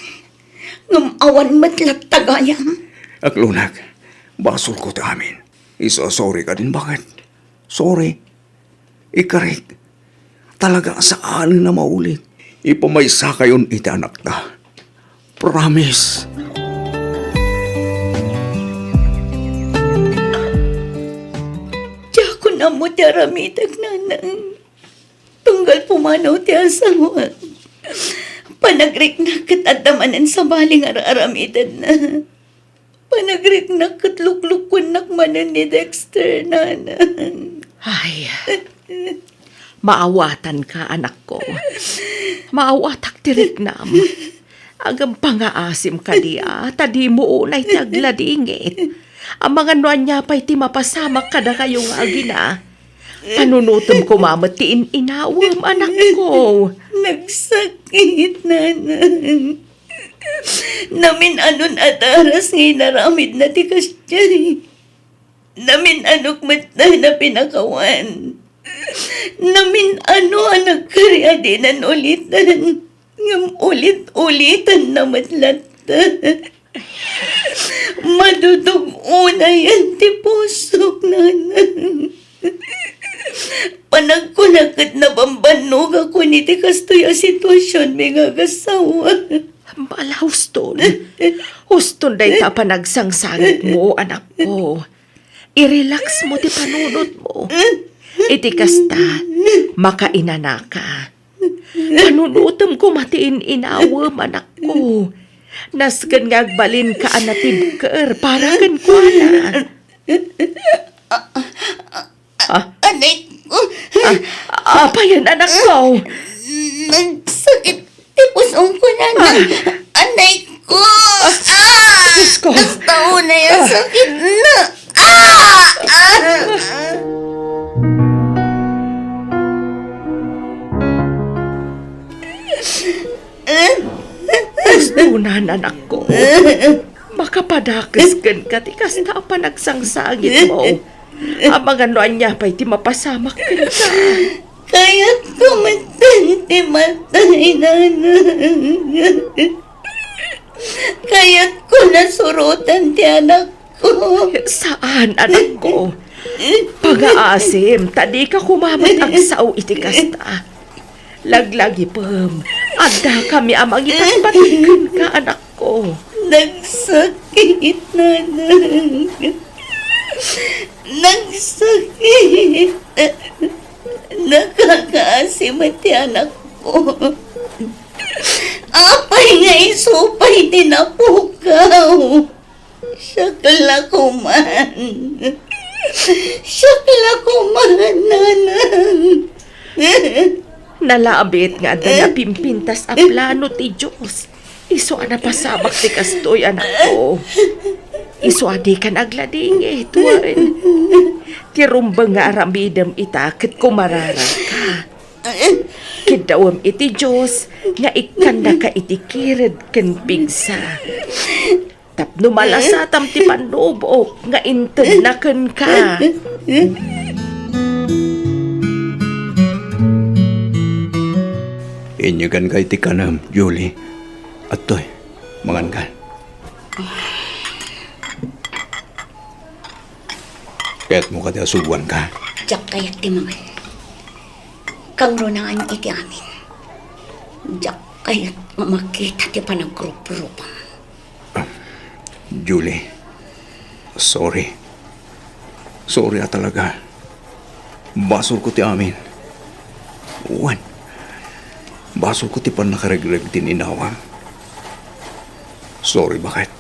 ngem awan met latta gayam. Aklunak, basolko ti amin. Isu a sorry kadin, baket. Sorry. Ikarek, talaga a saan a maulit. Ipamaysakayon iti anakta. Promise. Diakon ammo ti aramidek, nanang. Tunggal pumanaw ti asawak, panagriknak ket adda manen sabali nga ar-aramidenna. Panagriknak ket luklukkuennak manen ni Dexter, nanang. Ay, maawatanka, anakko. Maawatak ti riknam. Ngem pangaasim kadi a, ta dimo unay ti agladingit. Amangan no ania pay ti mapasamak kadakayo nga agina. Panunotem koma met ti in-inawem, anakko. Nagsakit, nanang. Namin-anon a daras nga inaramidna ti kasdiay. Namin-anok met a pinakawan. Namin-ano a nagkari a dinan ulitan. Ngem ulit-ulitanna met latta. Madudug-onayan ti pusok, nanang. Panagkuna ket nabambannogakon iti kastoy a situasionmi nga agasawa. Bala, huston. Huston dayta a panagsangsangitmo, anakko. I-relax mo ti panunotmo. Iti kasta, makainanaka. Panunotem koma ti in-inawem, anakko. Nasken nga agbalinka a natibker para kenkuana. Ah, Anay ko. Ah, apayen, anakko? Nagsakit ti pusong ko, nanang. Ah. Anay ko. Ah, Diyos ko. Nagtaunay a sakit na. Ah! Ah! Huston, anakko. Makapadakes kenka ti kasta a panagsangsangitmo. Amangan no ania pay ti mapasamak kenka. Kayatko metten ti matay, nanang. Kayatko nasurotan ti anakko. Saan, anakko. Pangaasim, ta dika koma met agsao iti kasta. Laglagipem, addakami a mangipatpateg kenka, anakko. Nagsakit, nanang. Nagsakit. Nakakaasim ti anakko. Apay nga isu pay ti napukaw? Siak la koman. Siak la koman, nanang. Nalabit nga adda napimpintas a plano ti Dios. Isu a napasamak ti kastoy, anakko. Isu a dika agladingit, wen. Ti rumbeng nga aramidem ita ket kumararagka. Kiddawem iti Dios nga ikkannaka iti kired ken pigsa. Tapno malasatam ti pannubok nga intedna kenka. Inyeganka iti kanem, Julie. Adtoy, manganka. Kayatmo kadi a suboanka? Diak kayat ti mangan. Kangrunaan iti amin. Diak kayat nga makita ti panagruprupam. Julie, sorry. Sorry a talaga. Basolko ti amin. Wen, basolko ti pannakaregreg ti inawam. Sorry, baket.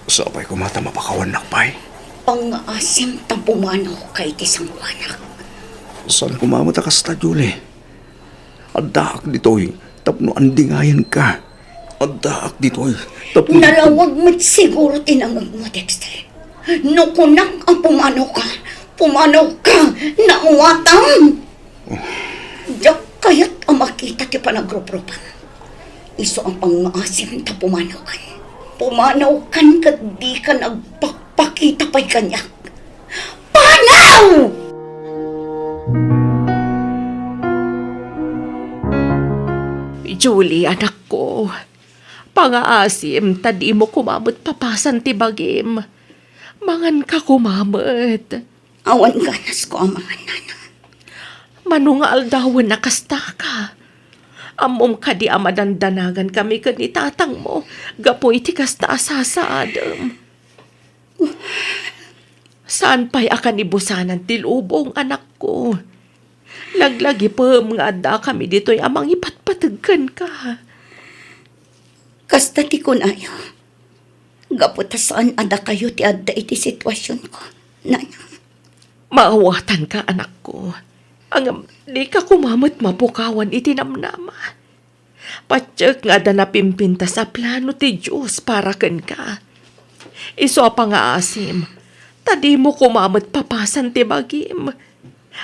Sapay koma ta mapakawannak pay. Pangngaasim ta pumanawka iti sangoanak. Saan koma met a kasta, Julie? Addaak ditoy tapno andingayenka. Addaak ditoy tapno... Nalawag met siguro ti nangngegmo, Dexter. No kunak a pumanawka, pumanawka, nawatam! Diak kayat a makita ti panagruprupam. Isu a pangngaasim ta pumanawkan. Pumanawkan ket dika nagpakpakita pay kaniak. Panaw! Julie, anakko, pangaasim ta dimo koma met papasan ti bagim. Manganka koma met. Awan ganasko a mangan, nana. Mano nga aldawen a kastaka? Ammom kadi a madandanagan kami ken ni tatangmo gapu iti kasta a sasaadem? Saan pay a kanibusanan ti lubong, anakko. Laglagipem nga adda kami ditoy a mangipatpateg kenka. Kasta ti kunayo, gapu ta saan a dakayo ti adda iti situasionko, nana. Maawatanka, anakko. Ngem dika koma met mapukawan iti namnama. Patiek nga adda napimpintas a plano ti Dios para kenka. Isu a pangaasim, ta dimo koma met papasan ti bagim.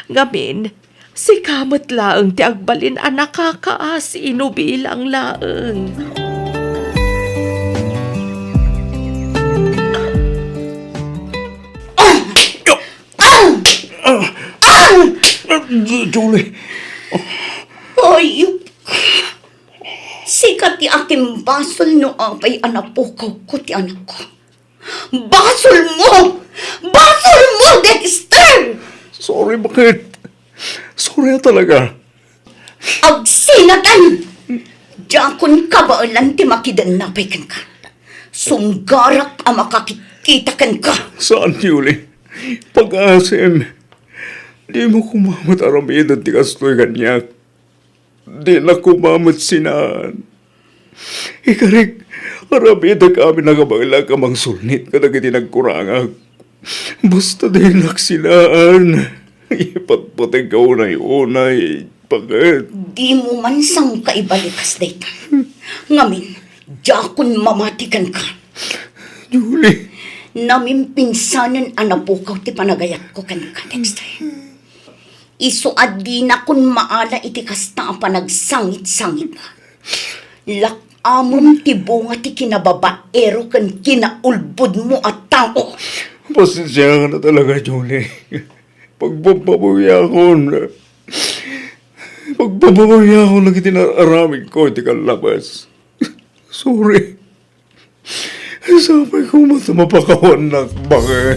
Ngamin, sika met laeng ti agbalin a nakakaasino bilang laeng. Ah! Ah! Ah! Julie. Ay, sika ti akimbasol no apay a napukawko ti anakko. Basolmo! Basolmo, Dexter! Sorry, baket? Sorry a talaga. Agsinatan! Diakon kabaelan ti makidenna pay kenka. Sunggarak a makakitkita kenka. Saan, Julie? Pag-asim, dimo koma met aramiden ti kastoy kaniak. Dinak koma met sinaan. Ikarik, aramidek amin a kabaelak a mangsulnit kadagiti nagkurangak. Basta dinak sinaan. Ipatpategka unay-unay, baket? Dimo man sangka ibalikas dayta. Ngamin, diakon mamati kenka. Julie. Namimpinsanen a napukaw ti panagayatko kenka, Dexter. Isu a dinakon maala iti kasta a panagsangit-sangit. Lak-amem ti bunga ti kinababaero ken kinaulbodmo a tao. Pasensiakan a talaga, Julie. Pagbabawiakon. Pagbabawiakon dagiti naaramidko iti kallabas. Sorry. Sapay koma ta mapakawannak, baket?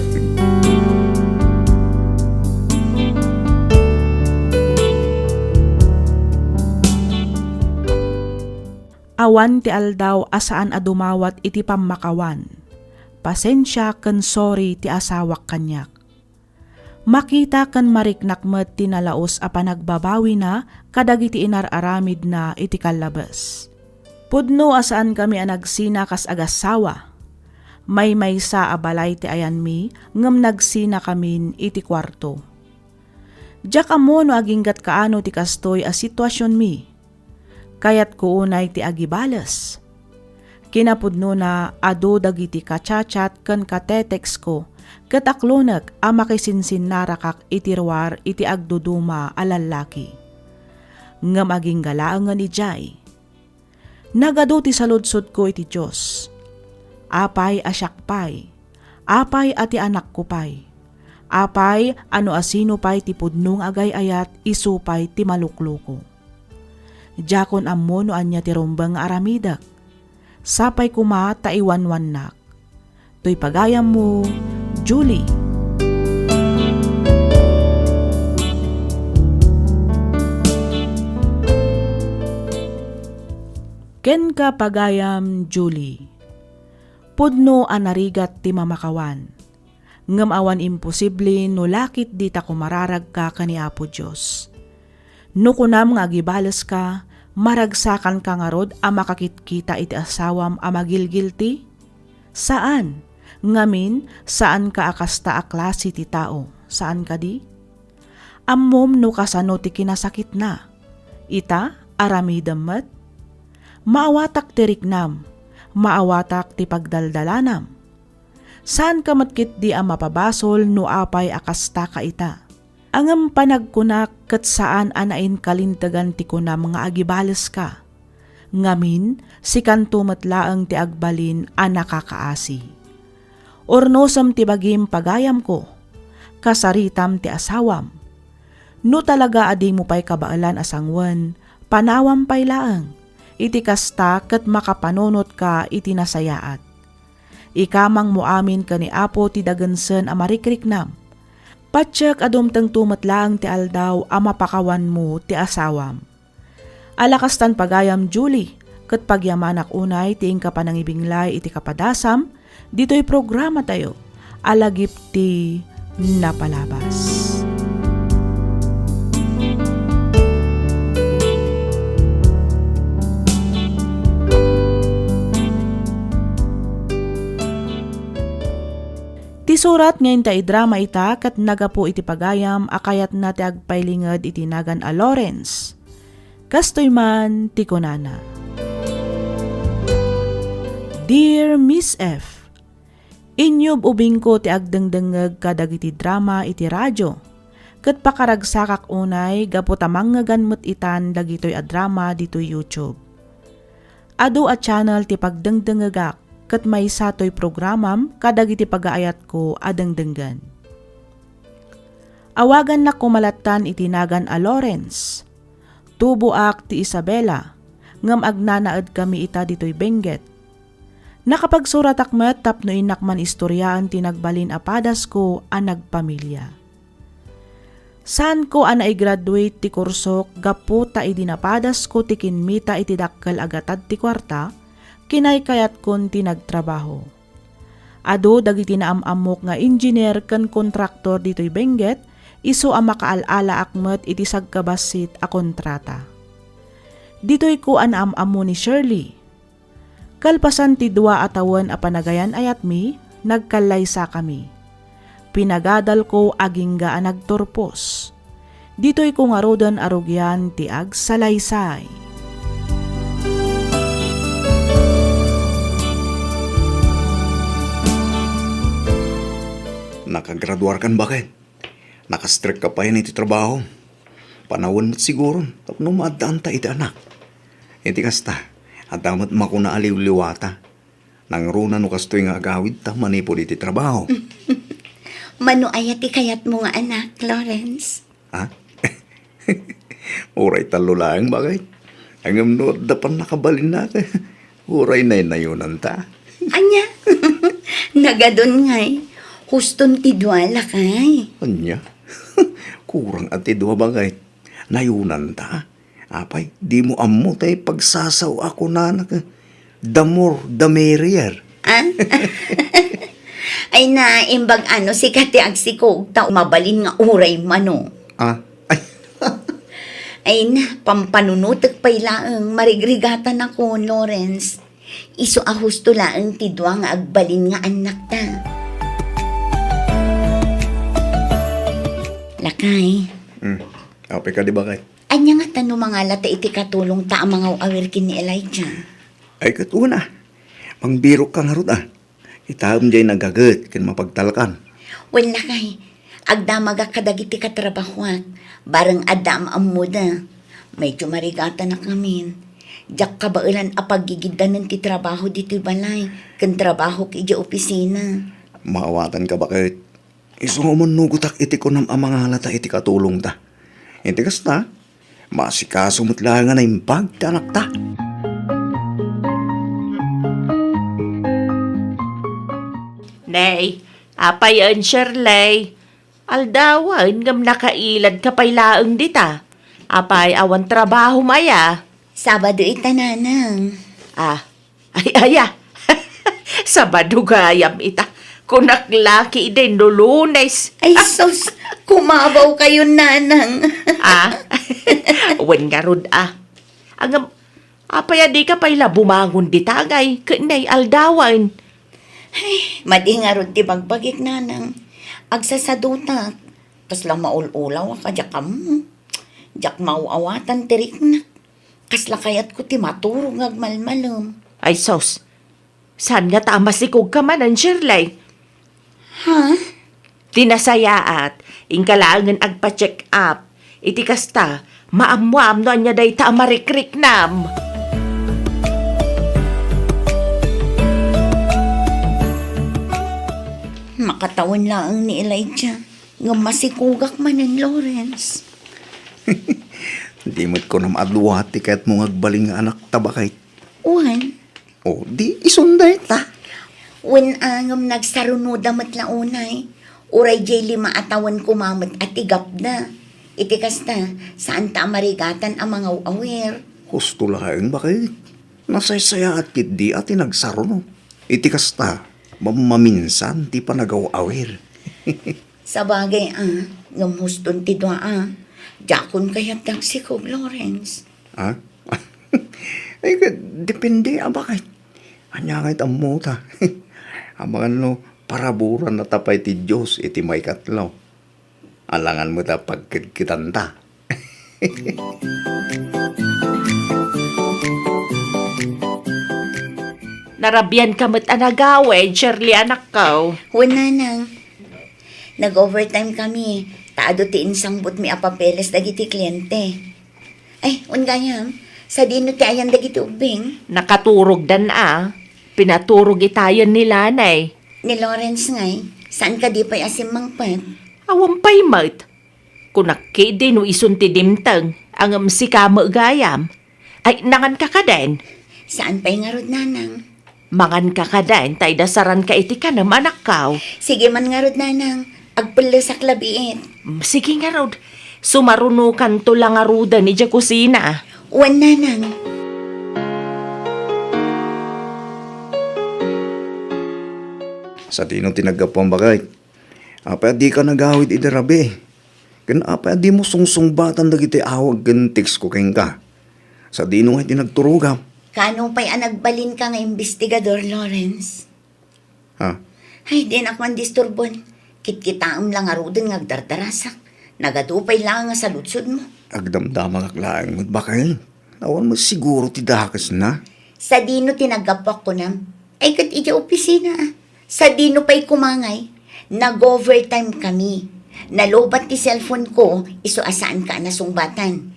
Awan ti aldaw a saan a dumawat iti pammakawan. Pasensia ken sorry ti asawak kaniak. Makita ken mariknak met ti nalaus a panagbabawina kadagiti inar-aramidna iti kallabes. Pudno a saankami a nagsina kas agassawa. Maymaysa a balay ti ayanmi ngem nagsinakamin iti kuarto. Diak ammo no aginggat kaano ti kastoy a situasionmi. Kayatko unay ti agibales. Kinapudnona, adu dagiti ka-chat-chat ken ka-text-ko ket aklonek a makisinsinnarakak iti ruar iti agduduma a lallaki. Ngem agingga laengen idiay. Nagadu ti saludsodko iti Dios. Apay a siak pay? Apay a ti anakko pay? Apay a no asino pay ti pudno nga agay-ayat, isu pay ti malukloko? Diakon ammo no ania ti rumbeng nga aramidek. Sapay koma ta iwanwannak. Toy pagayammo, Julie. Kenka, pagayam Julie. Pudno a narigat ti mamakawan. Ngem awan imposible no la ketdi ta kumararagka ken ni Apo Dios. No kunam nga agibaleska, maragsakanka ngarud a makakitkita iti asawam a magilgilti? Saan. Ngamin, saanka a kasta a klase ti tao. Saan kadi? Ammom no kasano ti kinasakitna. Ita, aramidem met. Maawatak ti riknam, maawatak ti pagdaldalanam. Saanka met ketdi a mapabasol no apay a kastaka ita. Ngem panagkunak ket saan a nainkalintegan ti kunam nga agibaleska. Ngamin, sikanto met laeng ti agbalin a nakakaasi. Urnosem ti bagim, pagayamko. Kasaritam ti asawam. No talaga a dimo pay kabaelan a sanguen, panawam pay laeng. Iti kasta ket makapananunotka iti nasayaat. Ikamangmo amin ken ni Apo ti dagensen a marikriknam. Patiek a dumtengto met laeng ti aldaw a mapakawanmo ti asawam. Ala kastan, pagayam Julie, ket pagyamanak unay ti inka panangibinglay iti kapadasam ditoy programatayo a Lagip ti Napalabas. Ti surat nga inta idrama ita ket nagapu iti pagayam a kayatna ti agpailinged iti nagan a Lawrence. Kastoy man ti kunana, Dear Miss F, inyub-ubingko ti agdengdengngeg kadagiti drama iti radio, ket pakaragsakak unay gapu ta mangngegan met itan dagitoy a drama ditoy YouTube. Adu a channel ti pagdengdengngegak, ket maysa toy programam kadagiti pagaayatko a dengdenggen. Awagannak koma lattan iti nagan a Lawrence. Tuboak ti Isabela, ngem agnanaedkami ita ditoy Benguet. Nakapagsuratak met tapno innak man istoriaen ti nagbalin a padasko a nagpamilia. Saanko a naigraduate ti kursok gapu ta idi napadasko ti kimmita iti dakkel a gatad ti kuarta, kinaykayatkon ti nagtrabaho. Adu dagiti naam-ammok nga engineer ken kontraktor ditoy Benguet, isu a makaal-alaak met iti sagkabassit a kontrata. Ditoyko a naam-ammo ni Shirley. Kalpasan ti dua a tawen a panagayan-ayatmi, nagkallaysakami. Pinagadalko agingga a nagturpos. Ditoyko ngaruden a rugian ti agsalaysay. Nakagraduarkan, baket? Nakastrekka pay iti trabaho. Panawen met siguro tapno maaddaanta iti anak. Iti kasta, adda met makuna a liwliwata. Nangruna no kastoy nga agawidta manipud iti trabaho. Mano aya ti kayatmo nga anak, Lawrence? Ha? Uray tallo laeng, baket. Ngem no adda pannakabalinna, uray naynayonanta. Ania? Nagadun ngay. Huston ti dua, lakay. Ania? Kurang a ti dua, baket. Nayonanta. Apay, dimo ammo tay pagsasao a kunanak, the more, the merrier. Ah? Ay na, imbag ano, sika ti agsikog, ta mabalin nga uray mano. Ah? Ay. Ay na, pampanunotek pay laeng, marigrigatanakon, Lawrence. Isu a husto laeng ti dua nga agbalin nga annakta. Lakay. Hmm. Apay kadi, baket? Ania ngata no mangalata iti katulongta a mangaw-awir ken ni Elijah? Ay, ket una, mangbirokka ngarud a. Kitaem diay nagaget ken mapagtalkan. Wen, lakay, agdamagak kadagiti katrabahoak. Bareng adda am-ammoda. Medyo marigatanak ngamin. Diak kabaelan a paggigiddanen ti trabaho ditoy balay ken trabahok idiay opisina. Maawatanka, baket. Isu nga umannugotak iti kunam a mangalata iti katulongta. Iti kasta, Maasikaso met laeng a naimbag ti anakta. Nay, apay en Shirley? Aldawen ngem nakailadka pay laeng dita. Apay awan trabahom aya? Sabado ita, nanang. Ah, ay, aya. Sabado gayam ita. Kunak la ketdi no Lunes. Ay, sus, kumabaw kayo, nanang. Ah, wen ngarud, ah. Ngem, apay a dika pay la bumangon dita ngay ket nay aldawen? Ay, madi ngarud ti bagbagik, nanang. Agsasadutak. Kasla maul-ulaw a kadiak ammo. Diak maaw-awatan ti riknak. Kasla kayatko ti maturog nga agmalmalem. Ay sus, saan ngata a masikogka manen, Shirley? Ha? Ti nasayaat, inka laengen agpa-check up. Iti kasta, maammoam no ania dayta a marikriknam. Makatawen laeng ni Elijah, ngem masikogak manen, Lawrence. Di met kunam a dua ti kayatmo nga agbalin nga anakta, baket? Wen. O, di isun dayta. Wen, a, ngem nagsarunoda met la unay. Uray diay lima a tawen koma met a ti gapda. Iti kasta, saanta a marigatan a mangaw-awir. Husto laeng, baket. Nasaysayaat ketdi a ti nagsaruno. Iti kasta, mammaminsan ti panagaw-awir. Sabagay, a, ngem huston ti dua, a. Diakon kayat dagsikog, Lawrence. Ha? Ay, ka-, depende a baket. Ania ngay ti ammota? Amangan no paraburan na ta pay ti Dios iti maikatlo. Alangan met a pagkedkedanta. Narabianka met a nagawid, Shirley, anakko. Wen, nanang. Nag-overtime kami, ta adu ti insangbutmi a papeles dagiti kliente. Ay, wen gayam, sadino ti ayan dagiti ubbing? Nakaturogdan a. Pinaturog itayen ni Lanay. Ni Lawrence ngay, saan kadi pay a simmangpet? Awan pay met. Kunak ketdi no isun ti dimteng, ngem sika met gayam. Ay, nanganka kadin? Saan pay ngarud, nanang. Manganka kadin, ta idasaranka iti kanem, anakko. Sige man ngarud, nanang. Agpellesak labiit. Mm, sige ngarud. Sumarunokanto la ngaruden idiay kusina. Wen, nanang. Sadino ti naggapuam, baket? Apay a dika nagawid idi rabii? Ken apay a dimo sungsungbatan dagiti awag ken textko kenka? Sadino ngay ti nagturogam? Kaano pay a nagbalinka nga imbestigador, Lawrence? Ha? Ay, dinak man disturbon. Kitkitaem la ngaruden nga agdardarasak. Nagadu pay laeng a saludsodmo. Agdamdamagak laeng met, baket. Awan met siguro ti dakesna. Sadino ti naggapuak kunam? Ay, ket idiay opisina, a. Sadino pay koma ngay? Nag-overtime kami. Nalobat ti cellphone ko, isu a saanka a nasungbatan.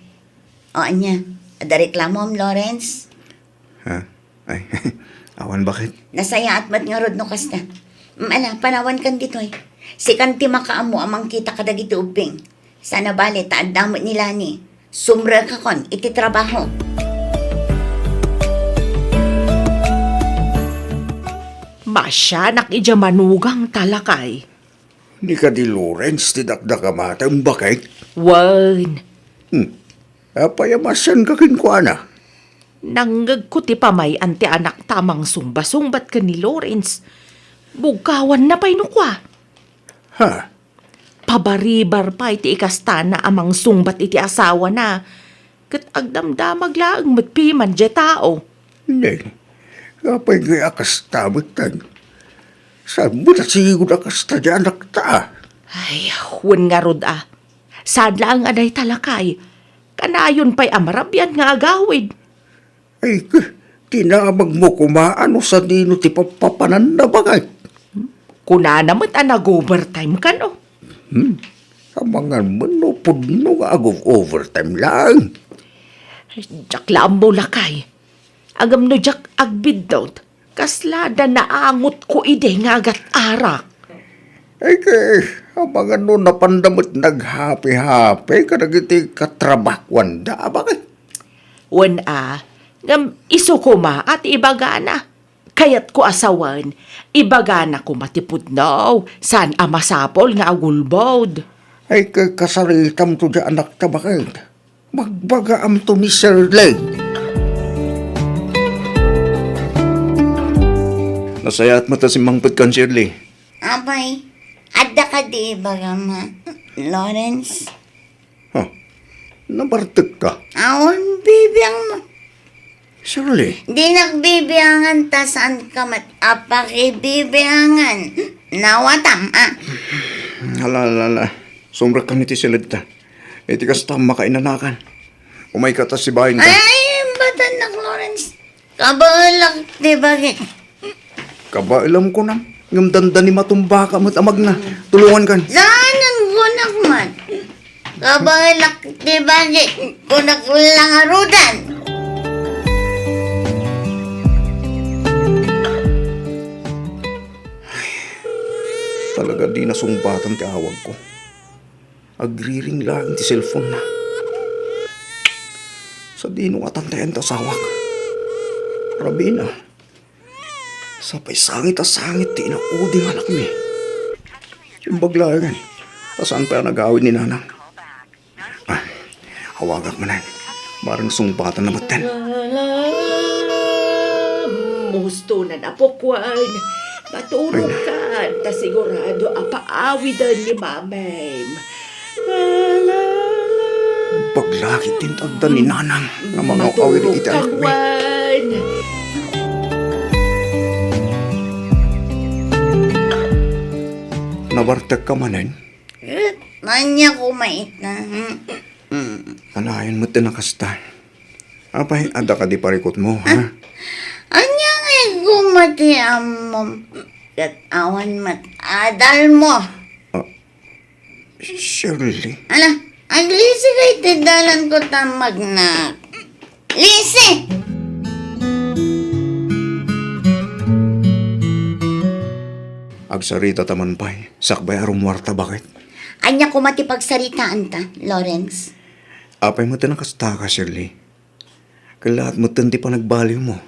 O, ania? Adda reklamoam, Lawrence? Ha? Ay, awan, baket. Nasayaat met ngarud no kasta. Mm, ala, panawankan ditoy. Sikan ti makaammo a mangkita kadagiti ubbing. Saan a bale ta adda met ni Lani. Sumrekakon iti trabaho. Masianak idiay manugangta, lakay. Ni kadi Lawrence ti dakdakamatem, baket? Wen. Hmm. Apay a masianka kenkuana? Nangngegko ti pamay-an ti anakta a mangsungbasungbat ken ni Lawrence. Bugkawanna pay no kua. Ha? Pabaribar pay ti ikastana a mangsungbat iti asawana. Ket agdamdamag laeng met piman diay tao. Nay, apay ngay a kasta met, tay? Saan met a sigud a kasta diay anakta? Ay, wen ngarud a. Saan laeng a dayta, lakay. Kanayon pay a marabian nga agawid. Ay, k-, tinamagmo koma a no sadino ti papapananna, baket. Kunana met a nag-overtime kano. Hmm. Amangan met no pudno nga ag-overtime laeng. Diak la ammo, lakay. Ngem no diak agbiddut, kasla da naangotko idi nga agat-arak. Ay, kay, Amangan no napanda met naghapi-hapi kadagiti katrabahuanda, a bakit? Wen a, ngem isu koma a ti ibagana. Kayatko a sawen, ibagana koma ti pudno, saan a masapul nga agulbod. Ay, ka-, kasaritamto diay anakta, bakit? Magbagaamto ni Shirley. Nasayaat met a simmangpetkan, Shirley. Apay, adda kadi ibagam, ha, Lawrence? Ha? Nabartekka? Awan, bibiang mo. Shirley. Di nagbibiangan ta saan ka met a pakibibiangan. Nawatam, a. Ala, ala, ala. Sumrekkan iti siledta. Iti kasta, makainanakan. Umayka ta sibaenka. Ay, batanak, Lawrence. Kabaelak ti bagik. Kabaelam kunam, ngem dandani matumbaka met a magna. Tulongankan. Saanen kunak man. Kabaelak ti bagik, kunak la ngaruden. Talaga di nasungbatan ti awagko. Agriring laeng ti cellphone-na. Sadino nga tantayan ti asawak? Rabiin a. Sapay sangit a sangit ti inaudi nga anakmi. Imbag laengen, ta saan pay a nagawid ni Nanang. Ah, awagak manen. Bareng sungbatanna metten. Musto na napukuan. Maturogkan, ta sigurado a paawiden ni Mamem. Baglakit ti intaddaan ni Nanang nga mangaw-awid iti anakmi. Maturogkan wen. Nabartekka manen? Eh, ania koma ita? Hmm. Kanayon met ti nakasta. Apay, adda kadi parikutmo, ha? Ania nga iguma ti ammom? Ket awan met adalmo. Ah, Shirley? Ala, aglisi kay ti dalanko ta magnak. Lisi! Agsarita ta man pay, sakbay a rummuarta, bakit? Ania koma ti pagsaritaanta, Lawrence? Apay met ti nakastaka, Shirley? Kellaat metten ti panagbaliwmo.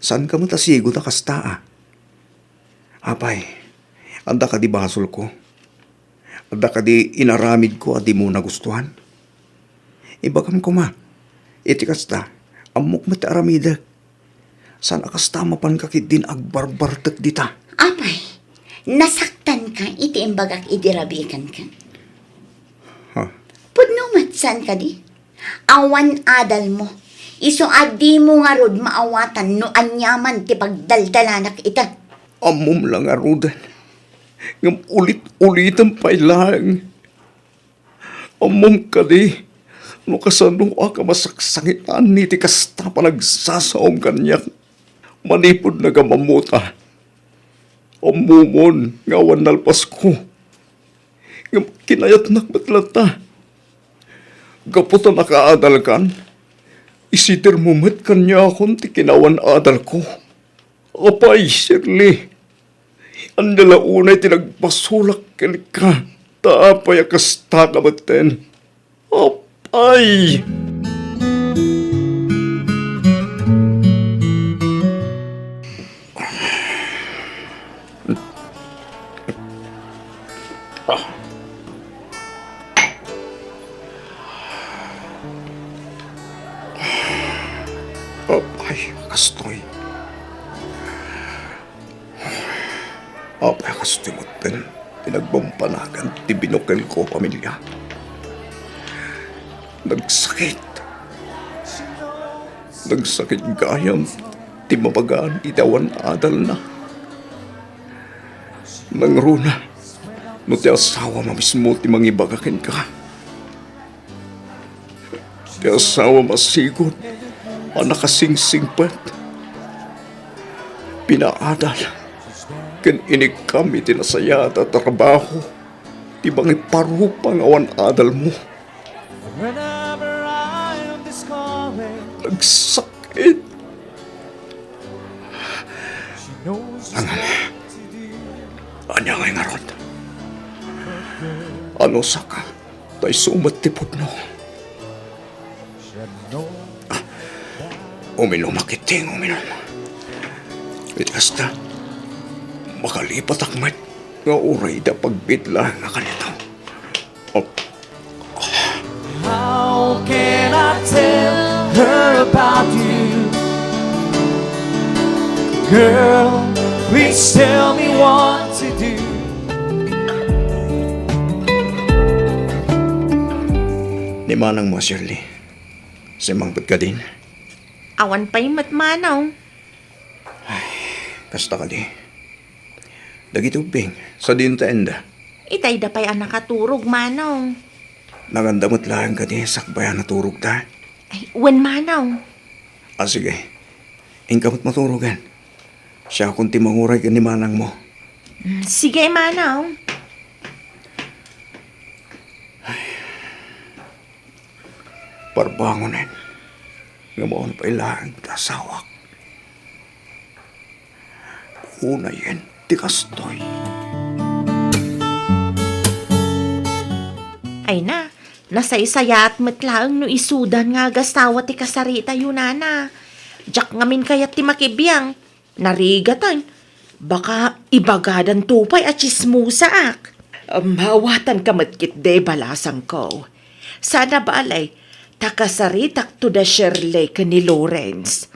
Saanka met a sigot a kasta, a. Apay, adda kadi basolko? Adda kadi inaramidko a dimo nagustuan? Ibagam koma, iti kasta, ammok met ti aramidek. Saan a kasta mapanka ketdin agbarbartek dita? Apay, nasaktanka iti imbagak idi rabiikanka? Ha? Pudno met, saan kadi? Awan adalmo. Isu a dimo ngarud maawatan no aniaman ti pagdaldalanak ita. Ammom la ngaruden. Ngem ulit-ulitem pay laeng. Ammom kadi no kasanoak a masaksangitan iti kasta panagsasaom kaniak manipud nagamammota. Ammomon nga awan nalpasko. Ngem kinayatnak met latta. Gapu ta nakaadalkan, isidermo met kaniakon ti kinaawan-adalko. Apay, Shirley, ania la unay ti nagbasolak kenka, ta apay a kasta ka metten? Apay! Apay, kastoy. Apay, kastoy metten ti nagpampanagan ti binukelko a pamilia. Nagsakit. Nagsakit gayam ti mabagaan iti awan adalna. Nangruna, no ti asawam a mismo ti mangibaga kenka. Ti asawam a sigud a nakasingsingpet. Pinaadal ken inikkam iti nasayaat a trabaho ti mangiparupa nga awan adalmo. Nagsakit. Angam, ania ngay ngarud? Anusaka, ta isu met ti pudno. Ah, uminumak iti, uminom. Iti kasta, makalipatak met nga uray da pagbitla nga kanito. Oh. How can I tell her about you? Girl, please tell me what to do. Ni manang mo, Shirley. Simmangpet kadin? Awan pay met, manong. Kasta kadi. Dagiti ubbing, sadino ta enda? Itayda pay a nakaturog, manong. Nanganda met laeng kadi sakbay a naturogda? Ay, wen, manong. Ah, sige. Inka met maturogen. Siakon ti manguray ken ni manang mo. Mm, sige, manong. Parbangonen, nga mauna pay laeng ti asawak. Unayen ti kastoy. Ay na, nasaysayaat met laeng no isudan nga agasawa ti kasaritayo, nana. Diak ngamin kayat ti makibiang. Narigaten. Baka ibagadanto pay a tsismosaak. Am, awatanka met ketdi, balasangko. Saan a bale, ta kasaritakto da Shirley ken ni Lawrence.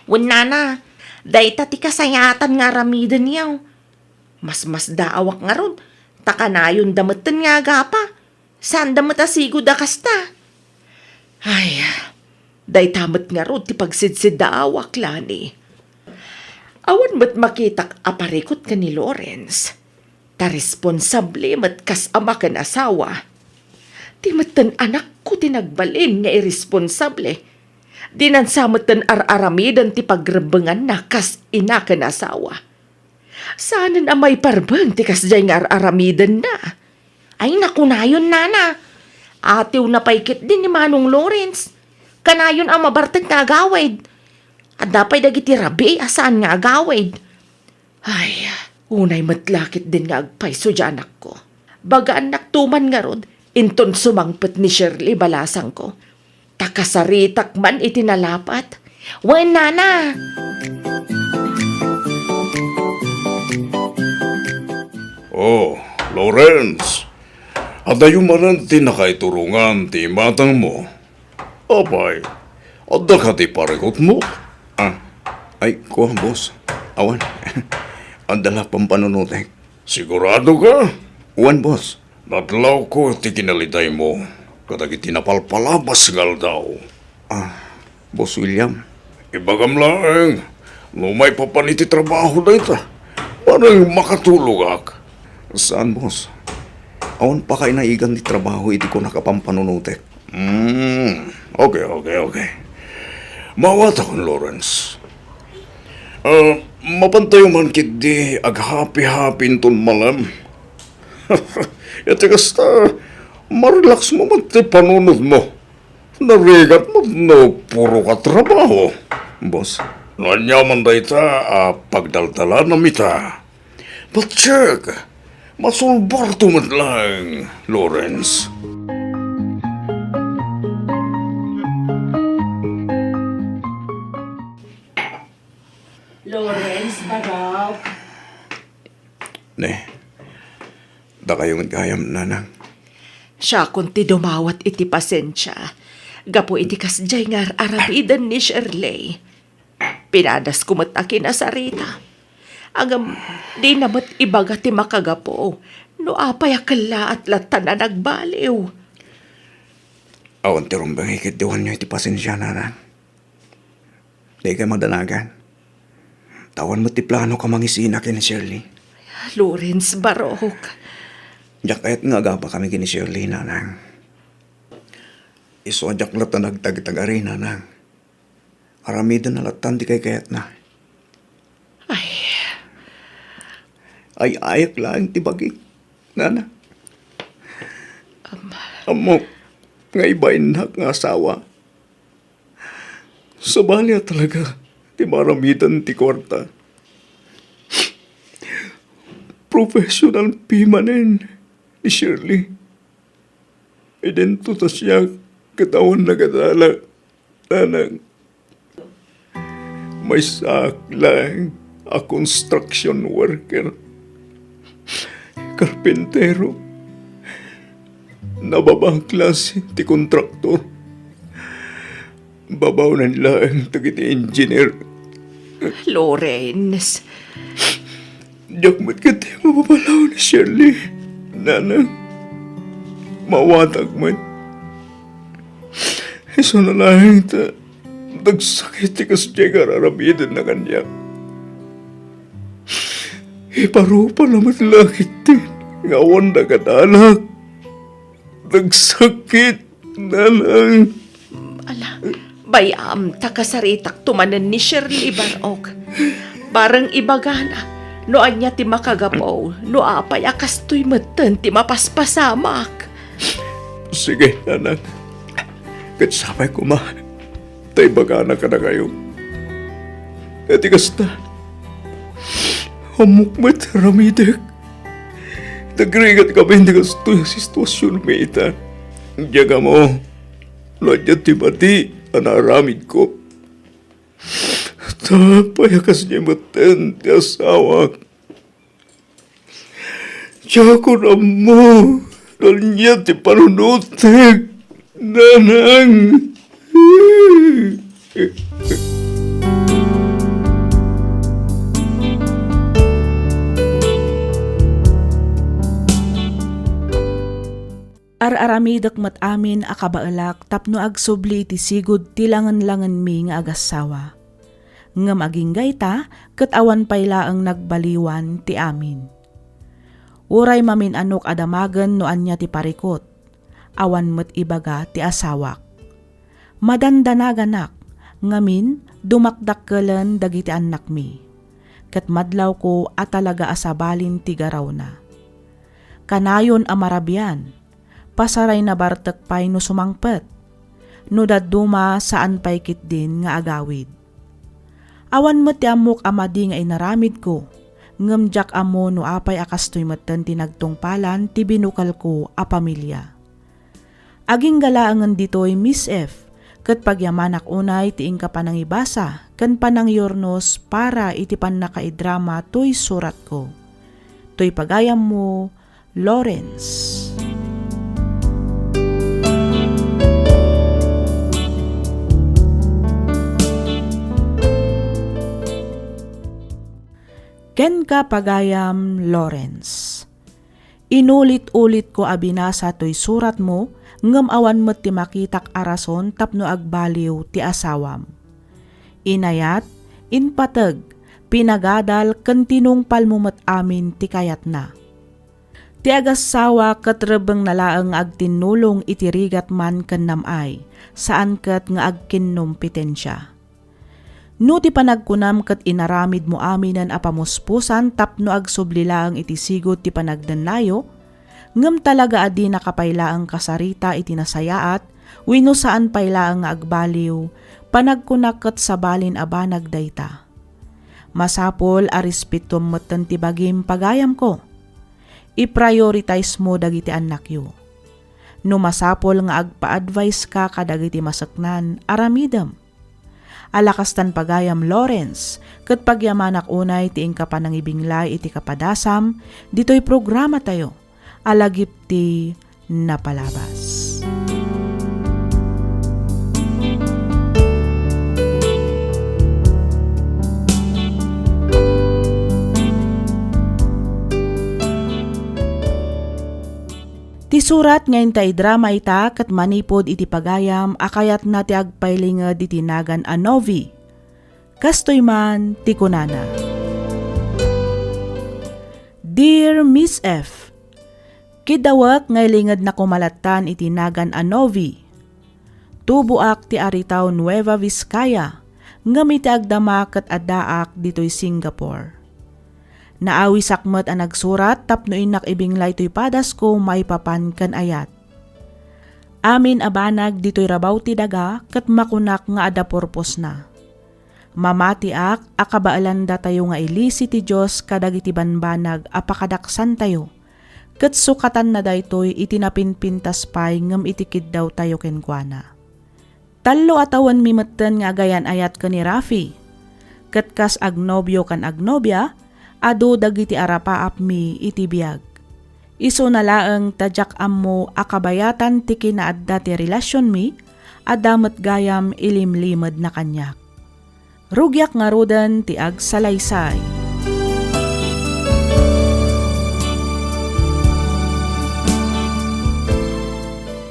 Wen, nana, dayta ti kasayaatan nga aramidenyo. Masmasdaawak ngarud, ta kanayonda metten nga agapa. Saanda met a sigud a kasta. Ay, dayta met ngarud ti pagsidsiddaawak, Lani. Awan met makitak a parikut ken ni Lawrence. Ta responsable met kas ama ken asawa. Ti metten anakko ti nagbalin nga irresponsable. Dinan sa metten ar-aramiden ti pagrebbenganna kas ina ken asawa. Saanen a maiparben ti kasdiay nga ar-aramidenna. Ay, nakunayon, nana. Atiwna pay ketdi ni Manong Lawrence. Kanayon a mabartek nga agawid. Adda pay dagiti rabii a saan nga agawid. Ay, unay met la ketdin nga agpayso diay anakko. Bagaannakto man ngarud, inton sumangpet ni Shirley, balasangko. Ta kasaritak man iti nalapat. Wen, nana. Oh, Lawrence. Adayo manen ti nakaiturongan ti imatangmo. Apay, adda kadi parikutmo? Ah, ay, kua, boss. Awan. Adda la pampanunotek. Sigurado ka? Wen, boss. Nadlawko ti kinalidaymo kadagiti napalpalabas nga aldaw. Ah, Boss William. Ibagam laeng, no maipapan iti trabaho dayta, parang makatulogak. Saan, boss? Awan pakainaigan ti trabaho iti kunak a pampanunotek. Hmm, okay, okay, okay. Maawatakon, Lawrence. Ah, mapantayo man ketdi aghapi-hapi inton malem. Iti kasta, marelax mo met ti panunotmo. Narigat met no puro ka trabaho, boss. No aniaman dayta a pagdaldalanam ita. But check, masulbarto met laeng, Lawrence. Lawrence, Barok. Ne, dakayo met gayam, nanang. Siakon ti dumawat iti pasensia gapu iti kasdiay nga ar-aramiden ni Shirley. Pinadasko met a kinasarita. Ngem, dina met ibaga ti makagapu no apay a kellaat latta a nagbaliw. Awan ti rumbeng ket diwanyo iti pasensia, nanang. Dikay madanagan. Ta awan met ti planok a mangisina ken ni Shirley. Lawrence, Barok. Diak kayat nga agapakami ken ni Shirley, nanang. Isu a diak latta nagtagtagari, nanang. Aramidenna lattan ti kaykayatna. Ay. Ay-ayak laeng ti bagik, nana. Am- Ammok nga ibainnak nga asawa. Sabali a talaga ti maaramiden ti kuarta. Professional fee manen. ni Shirley. Idinto ta siak ket awan nagadala, nanang. Maysaak laeng a construction worker, karpintero, nababa a klase ti kontraktor. Babaonen laeng dagiti engineer. Lawrence. Diak met ketdi mapapalaw ni Shirley, nanang. Maawatag met. Isuna laeng ta nagsakit ti kasdiay nga ar-aramidenna kaniak. Iparupana met la ketdi nga awan nagadala. Nagsakit, nanang. Ala, bay-am ta kasaritakto manen ni Shirley, Barok. Bareng ibagana no ania ti makagapu, no apay a kastoy metten ti mapaspasamak. Sige, nanang. Ket sapay koma ta ibagana kadakayo. Iti kasta, ammok met aramidek. Nagrigat kami iti kastoy a situasionmi ita. Diak ammo no ania ti madi a naaramidko. Ta apay a kasdiay metten ti asawak. Diakon ammo no ania ti panunotek, nanang. Ar-aramidek met amin a kabaelak tapno agsubli iti sigud ti langenlangenmi nga agassawa. Ngem agingga ita, ket awan pay laeng nagbaliwan ti amin. Uray mamin-anok a damagen no ania ti parikut, awan met ibaga ti asawak. Madandanaganak, ngamin, dumakdakkelen dagiti annakmi. Ket madlawko a talaga a sabalin ti garawna. Kanayon a marabian, pasarayna bartek pay no sumangpet, no dadduma saan pay ketdin nga agawid. Awan met ti ammok a madi nga inaramidko, ngem diak ammo no apay a kastoy metten ti nagtungpalan ti binukelko a pamilia. Agingga laengen ditoy, Miss F, ket pagyamanak unay ti inka panangibasa ken panangyurnos para iti pannakaidrama toy suratko. Toy pagayammo, Lawrence. Kenka, pagayam Lawrence. Inulit-ulitko a binasa toy suratmo, ngem awan met ti makitak a rason tapno agbaliw ti asawam. Inayat, impateg, pinagadal ken tinungpalmo met amin ti kayatna. Ti agassawa ket rebbengna laeng nga agtinnulong iti rigat man ken nam-ay, saan ket nga agkinnompetensia. No ti panagkunam ket inaramidmo aminen a pamuspusan tapno agsubli laeng iti sigud ti panagdennayo, ngem talaga a dinaka pay laeng kasarita iti nasayaat wenno saan pay laeng nga agbaliw, panagkunak ket sabalin a banag dayta. Masapul a respetuem metten ti bagim, pagayamko. I-prioritize mo dagiti annakyo. No masapul nga agpa-advise ka kadagiti maseknan, aramidem. Ala kastan, pagayam Lawrence, ket pagyamanak unay ti inka panangibinglay iti kapadasam ditoy programatayo a Lagip ti Napalabas. Ti surat nga inta idrama ita ket manipud iti pagayam a kayatna ti agpailinged iti nagan a Novi. Kastoy man ti kunana, Dear Miss F, kiddawek nga ilingedna koma lattan iti nagan a Novi. Tuboak ti Aritao, Nueva Vizcaya, ngem iti agdama ket addaak ditoy Singapore. Naawisak met a nagsurat tapno innak ibinglay toy padasko maipapan ken ayat. Amin a banag ditoy rabaw ti daga ket makunak nga adda purposna. Mamatiak a kabaelandatayo nga ilisi ti Dios kadagiti banbanag a pakadaksantayo, Ket sukatanna daytoy iti napinpintas pay ngem iti kiddawtayo kenkuana. Tallo a tawenmi metten nga agayan-ayat ken ni Rafi. Ket kas agnobio ken agnobia, adu dagiti arapaapmi iti biag. Isuna laeng ta diak ammo a kabayatan ti kinaadda ti relasionmi, adda met gayam ilimlimedna kaniak. Rugiak ngaruden ti agsalaysay.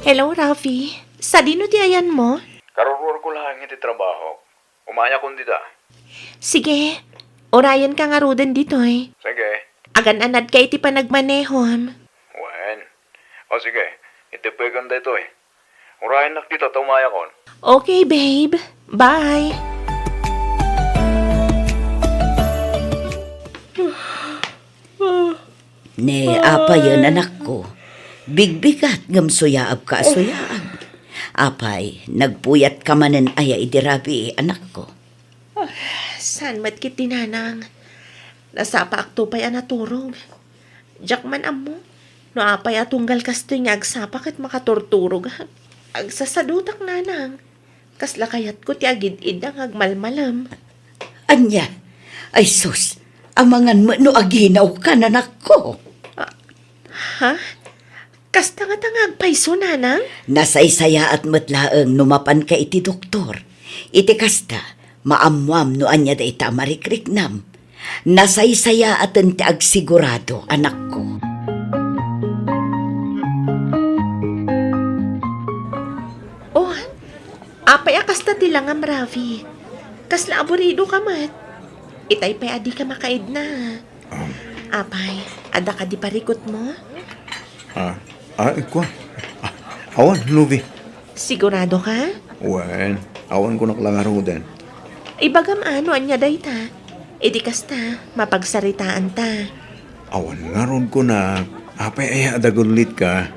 Hello, Rafi. Sadino ti ayanmo? Karuruarko laeng iti trabaho. Umayakon dita. Sige. Urayenka ngaruden ditoy. Sige. Agan-anadka iti panagmanehom. Wen. O sige, iteppekan daytoy. Urayennak dita ta umayakon. Okay, babe. Bye. Ne, apayen, anakko? Bigbigat ngem suyaabka a suyaab. Apay, nagpuyatka manen aya idi rabii, anakko? Ah, saan met ketdi, nanang? Nasapaakto pay a naturog. Diak man ammo no apay a tunggal kastoy nga agsapa ket makaturturogak. Agsasadutak, nanang. Kasla kayatko ti agid-idda nga agmalmalem. Ania? Ay sus, amangan met no aginawka, anakko. Ah, ha? Kasta ngata nga agpayso, nanang? Nasaysayaat met laeng no mapanka iti doktor. Iti kasta, maammoam no ania dayta a marikriknam. Nasaysayaaten ti agsigurado, anakko. Oh, apay a kasta ti langam, Rafi? Kasla aburidoka met. Itay pay a dika makaidna. Um. Apay, adda kadi parikutmo? Ah, ah, kua. Ah, awan, Novi. Siguradoka? Wen, awan kunak la ngaruden. Ibagam a no ania dayta. Idi kasta, mapagsaritaanta. Awan ngarud kunak, apay aya a dagullitka?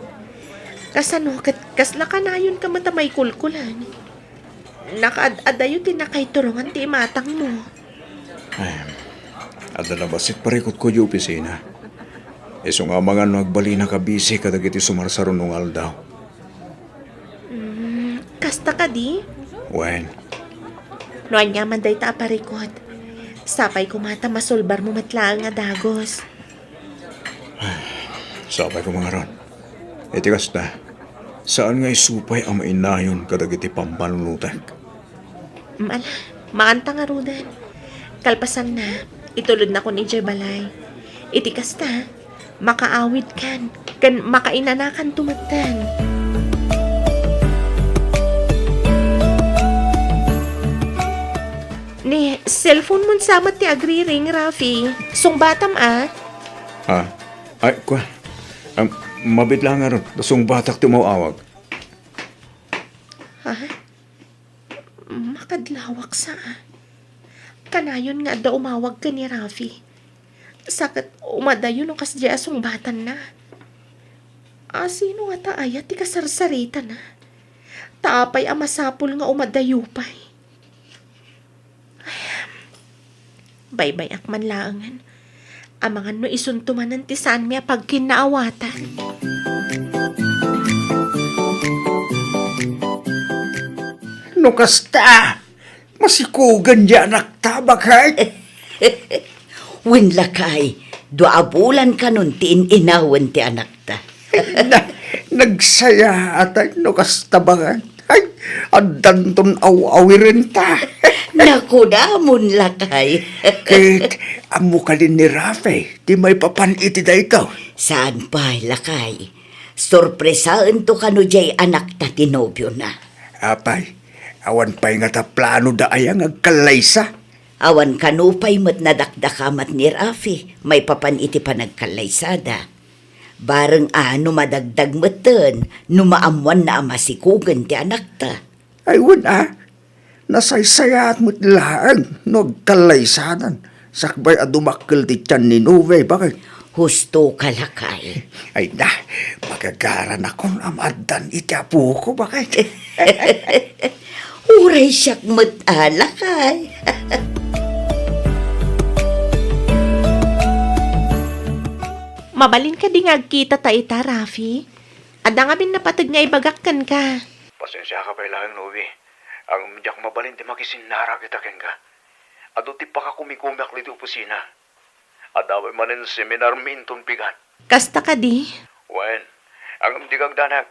Kasano ket kasla kanayonka met a maikulkulan? Nakaad-adayo ti nakaiturongan ti imatangmo. Ay, adda la bassit parikutko idiay opisina. Isu nga amangan no agbalinaka a bisi kadagiti sumarsaruno nga aldaw. Mm, kasta kadi? Wen. No aniaman dayta a parikut, sapay koma ta masulbarmo met laeng a dagus. Sapay koma ngarud. Iti kasta, saan nga isu pay a mainayon kadagiti pampanunotek. Mm, ala, maanta ngaruden. Kalpasanna, itulodnakon idiay balay. Iti kasta, makaawidkan, ken makainanakanto metten. Ni, cellphone mon sa met ti agriring, Rafi. Sungbatam a. Ah, ay, kua. Am, mabiit la ngarud, ta sungbatak ti umaw-awag. Ha? Makadlawak sa. Kanayon nga adda umawag ken ni Rafi. Sa ket umadayo no kasdiay a sungbatanna. A, sino ngata aya ti kasarsaritana? Ta apay a masapul nga umadayo pay? Ay, baybay-ak man laengen. Amangan no isunto manen ti saanmi a pagkinnaawatan. No kasta, masikugen diay anakta, baket? Wen lakay, dua a bulan kanon ti in-inawen ti anakta. Na, nagsayaat no kasta, baket. Ay, addanton aw-awirenta. Nakunamon lakay. Ket, ammo kadi ni Rafi ti maipapan iti daytoy? Saan pay, lakay. Sorpresaento kano diay anakta ti nobiona. Apay, awan pay ngata planoda aya nga agkallaysa? Awan kano pay met nadakdakamat ni Rafi maipapan iti panagkallaysada. Bareng a no madagdag metten no maammoanna a masikugen ti anakta. Ay, wen a, nasaysayaat met laeng no agkallaysadan sakbay a dumakkel ti tian ni Novi, baket. Husto ka, lakay. Ay na, magagaranakon a maaddan iti apoko, baket. Uray siak met a, lakay. Mabalin kadi nga agkitata ita, Rafi? Adda ngamin napateg nga ibagak kenka. Pasensiaka pay laeng, Novi. Ngem diak mabalin ti makisinnara ita kenka. Adu ti pakakumikumiak ditoy opisina. Adda pay manen seminarmi inton bigat. Kasta kadi? Wen, ngem dika agdanag.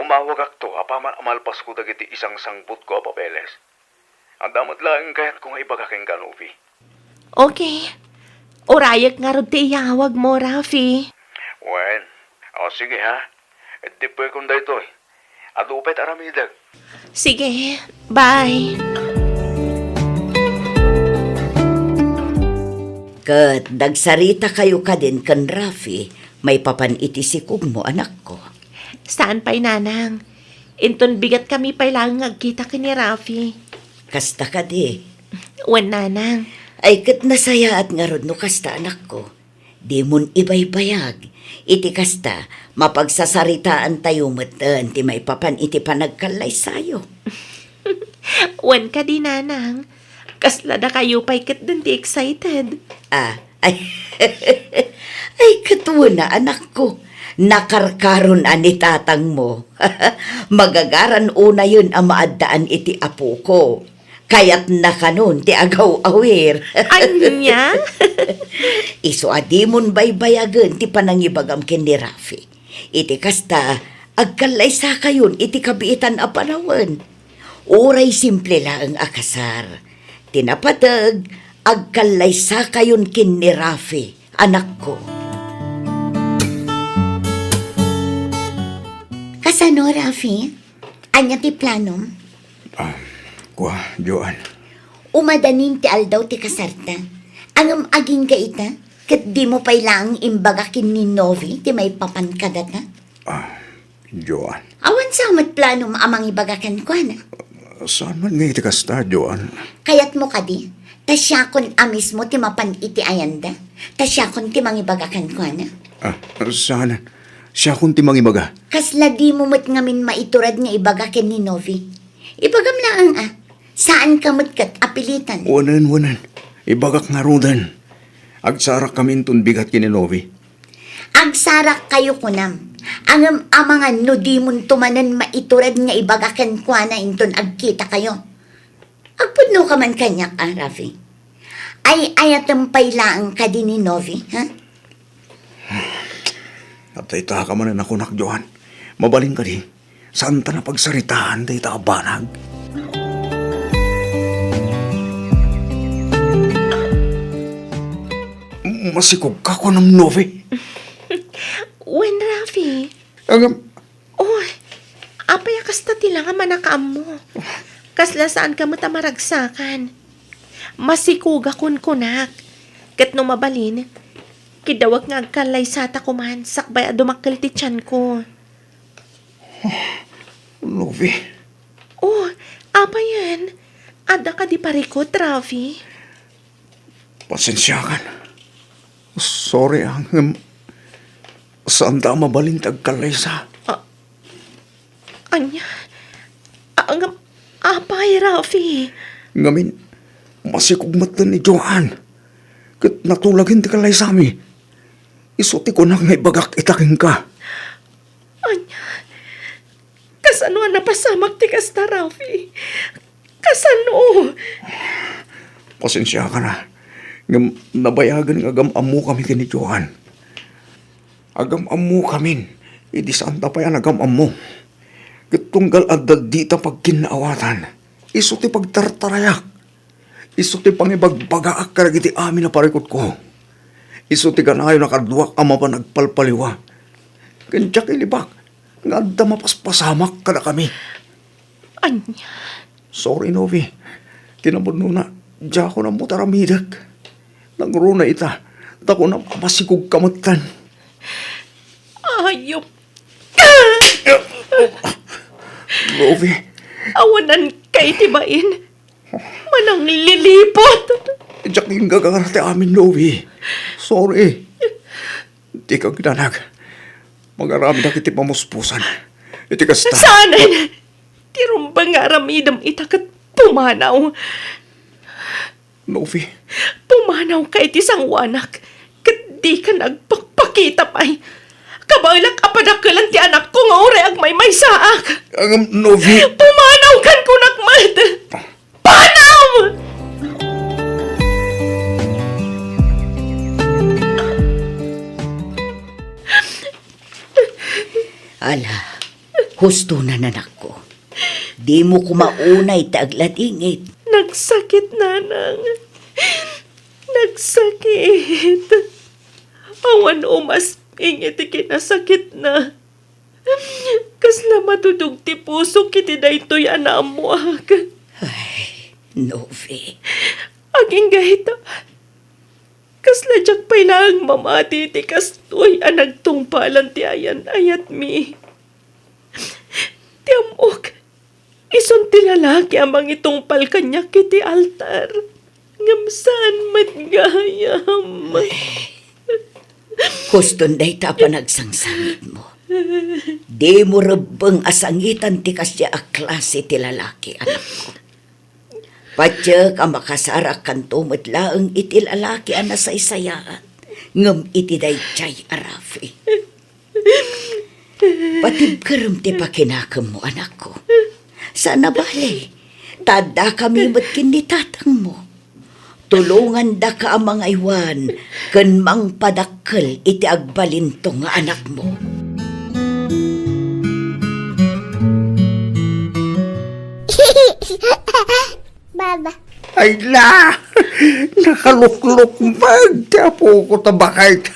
Umawagakto apaman a malpasko dagiti isangsangbutko a papeles. Adda met laeng kayatko nga ibaga kenka, Novi. Okay. Urayek ngarud ti iyawagmo, Rafi. Wen, o sige ha. Iddipekon daytoy. Adu pay ti aramidek. Sige, bye. Ket nagsaritakayo kadin ken Rafi maipapan iti sikogmo, anakko? Saan pay, Nanang. Inton bigat kami pay laeng nga agkita ken ni Rafi. Kasta kadi? Wen, Nanang. Ay, ket nasayaat ngarud no kasta, anakko. Dimon ibaybayag. Iti kasta, mapagsasaritaantayo metten ti maipapan iti panagkallaysayo. Wen kadi, Nanang. Kasla dakayo pay ketdin ti excited. Ah, ay, ay, ket wen a, anakko. Nakarkaron a ni tatangmo. Magagaran unayen a maaddaan iti apoko. Kayatna kanon ti agaw-awir. Ania? Isu a dimon baybayagen ti panangibagam ken ni Rafi. Iti kasta, agkallaysakayon iti kabiitan a panawen. Uray simple laeng a kasar. Ti napateg, agkallaysakayon ken ni Rafi, anakko. Kasano, Rafi? Ania ti planom? Ah, kua, Joan. Umadanin ti aldaw ti kasarta. Ngem agingga ita, ket dimo pay laeng imbaga ken ni Novi ti maipapan kadata? Ah, Joan. Awan sa met planom a mangibaga kenkuana? Saan man nga iti kasta, Joan. Kayatmo kadi, ta siakon a mismo ti mapan iti ayanda? Ta siakon ti mangibaga kenkuana? Ah, saan? Siakon ti mangibaga. Kasla dimo met ngamin maiturad nga ibaga ken ni Novi? Ibagam laeng a, saanka met ket a pilitan. Wen, wen. Ibagak ngaruden. Agsarak kami inton bigat ken ni Novi. Agsarak kayo, kunam. Ngem amangan no dimonto manen maiturad nga ibaga kenkuana inton agkita kayo. Agpudno ka man kaniak, a, Rafi? Ay-ayatem pay laeng kadi ni Novi, ha? Adda ita ka manen a kunak, Joan. Mabalin kadi, saanta a pagsaritaan dayta a banag? Masikog ka, kunam, Novi? Wen, Rafi. Ngem, Oh, apay a kasta ti la nga manakaammo? Kasla saanka met a maragsakan. Masikogakon kunak. Ket no mabalin, kiddawek nga agkallaysata koman sakbay a dumakkel ti tianko. Novi. Oh, apayen? Adda kadi parikut, Rafi? Pasensiakan. Sorry, a, ngem saanda a mabalin ti agkallaysa. A-, ania? A-, ngem, apay, Rafi? Ngamin, masikog metten ni Joan. Ket natulagen ti kallaysami. Isu ti kunak nga ibagak ita kenka. Ania? Kasano a napasamak ti kasta, Rafi? Kasano? Pasensiakan, a. Ngem nabayagen nga agam-ammokami ken ni Joan. Agam-ammokamin, idi saanta pay a nagam-ammo. Ket tunggal adda dita pagkinnaawatan, isu ti pagtartarayak. Isu ti pangibagbagaak kadagiti amin a parikutko. Isu ti kanayon a kaduak a mapan agpalpaliwa. Ken diak ilibak nga adda mapaspasamak kadakami. Ania? Sorry, Novi. Kinapudnona, diakon ammo ti aramidek. Nangruna ita, ta kunam a masikog ka metten. Ayop ka! Novi. Awanan ka iti bain. Manangliliput. Diak inggaga ti amin, Novi. Sorry. Dika agdanag. Magaramidak iti pamuspusan. Iti kasta. Saanen! Ti rumbeng nga aramidem ita ket pumanaw. Novi. Pumanawka iti sangoanak, ket dika nagpakpak Ita pay, kabaelak a padakkelan ti anakko nga uray agmaymaysaak. Ngem, Novi. Pumanaw ken kunak met. Panaw! Ala, hustonan, anakko. Dimo koma unay ti agladingit. Nagsakit, nanang. Nagsakit. Awan umasping iti kinasakitna. Kasla matudog ti pusok iti daytoy a naammoak. Ay, Novi. Agingga ita, kasla diak pay laeng mamati iti kastoy a nagtungpalan ti ayan-ayatmi. Ti ammok, isun ti lalaki a mangitungpal kaniak iti altar. Ngem saan met gayam. Huston dayta a panagsangsangitmo. Dimo rebbeng a sangitan ti kasdiay a klase ti lalaki, anakko. Patiek a makasarakkanto met laeng iti lalaki a nasaysayaat, ngem iti daydiay a rafe. Patibkerem ti pakinakemmo, anakko. Saan a bale, ta addakami met ken ni tatangmo. Tulongandaka a mangaywan ken mangpadakkel iti agbalinto nga anakmo. Baba. Ay na! Nakaluklukmeg ti apoko ta baket.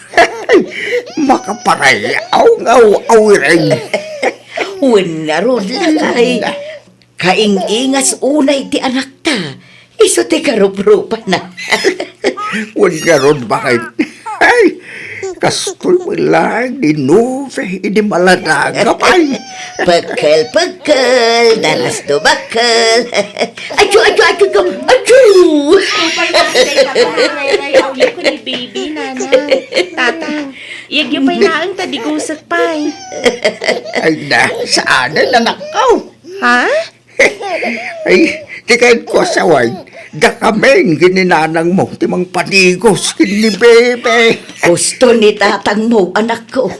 Makaparayaw nga aw-awiren. Wen ngarud, lakay. Kaing-ingas unay ti anakta. Isu ti karuprupana. Wen ngarud, baket. Ay, kastoy met laeng ni Novi idi maladaga pay. Pekkel, pekkel, daras do bakkel. Achu, achu, achu, achu, achu! Upay na, tay, tatang, rayray, awyo ko ni baby, nanang. Tatang, iyagyo pay laeng ta digusek pay. Ay na, saan, anakko? Ha? Ay, ti kayatko a sawen, dakamin ken ni nanangmo ti mangpadigos ken ni Bebe. Husto ni tatangmo, anakko.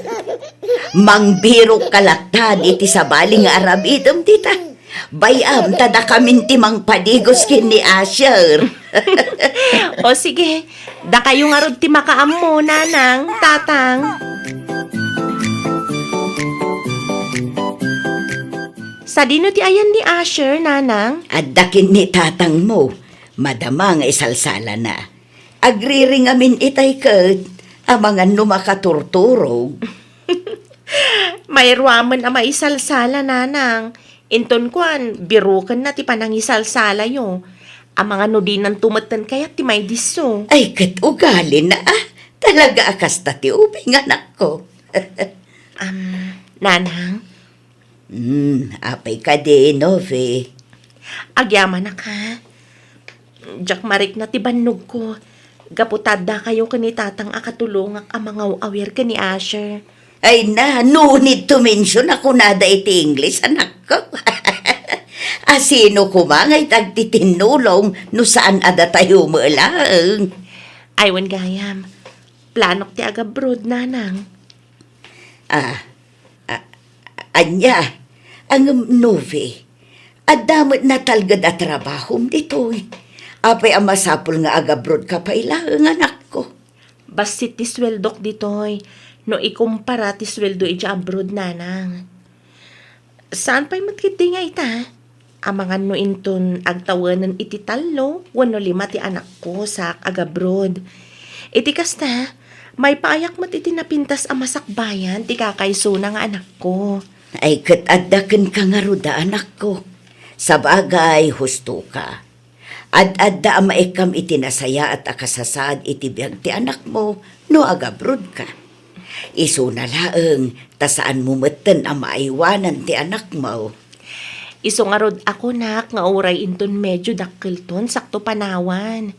Mangbirokka latta iti sabali nga aramidem dita. Bay-am ta dakamin ti mangpadigos ken ni Asher. O sige, dakayo ngarud ti makaammo, nanang, tatang. Sadino ti ayan ni Asher, nanang? Adda ken ni tatangmo. Madama nga isalsalana. Agriring amin itay ket amangan no makaturturog. Mairuamen a maisalsala, nanang. Inton kuan, birukenna ti panangisalsalayo. Amangan no dinanto metten kayat ti maidisso. Ay, ket ugalina, ah. Talaga a kasta ti ubing, anakko. Am, nanang? Hmm, apay kadi, Novi? Agyamanak, ha? Diak marikna ti bannogko. Gapu ta addakayo ken ni tatang a katulongak a mangaw-awir ken ni Asher. Ay na, no need to mention a kunada iti English, anakko. A sino koma nga iti agtitinnulong no saan a datayo met laeng? Ay, wen gayam. Planok ti agabroad, nanang. Ah, a-, ania? Ngem, Novi, adda met natalged a trabahom ditoy. Apay a masapul nga agabroad ka pay laeng, anakko? Bassit ti sueldok ditoy no ikumpara ti sueldo idiay abroad, nanang. Saan pay met ketdi nga ita? Amangan no inton agtawenen iti tallo wenno lima ti anakko saak agabroad. Iti kasta, maipaayak met iti napintas a masakbayan ti kakaisuna nga anakko. Ay, ket adda kenka ngarud a anakko. Sabagay, hustoka. Ad-adda a maikkam iti nasayaat a kasasaad iti biag ti anakmo no agabrodka. Isuna laeng ta saanmo metten a maaywanan ti anakmo. Isu ngarud a kunak nga uray inton medio dakkelton sakto panawan.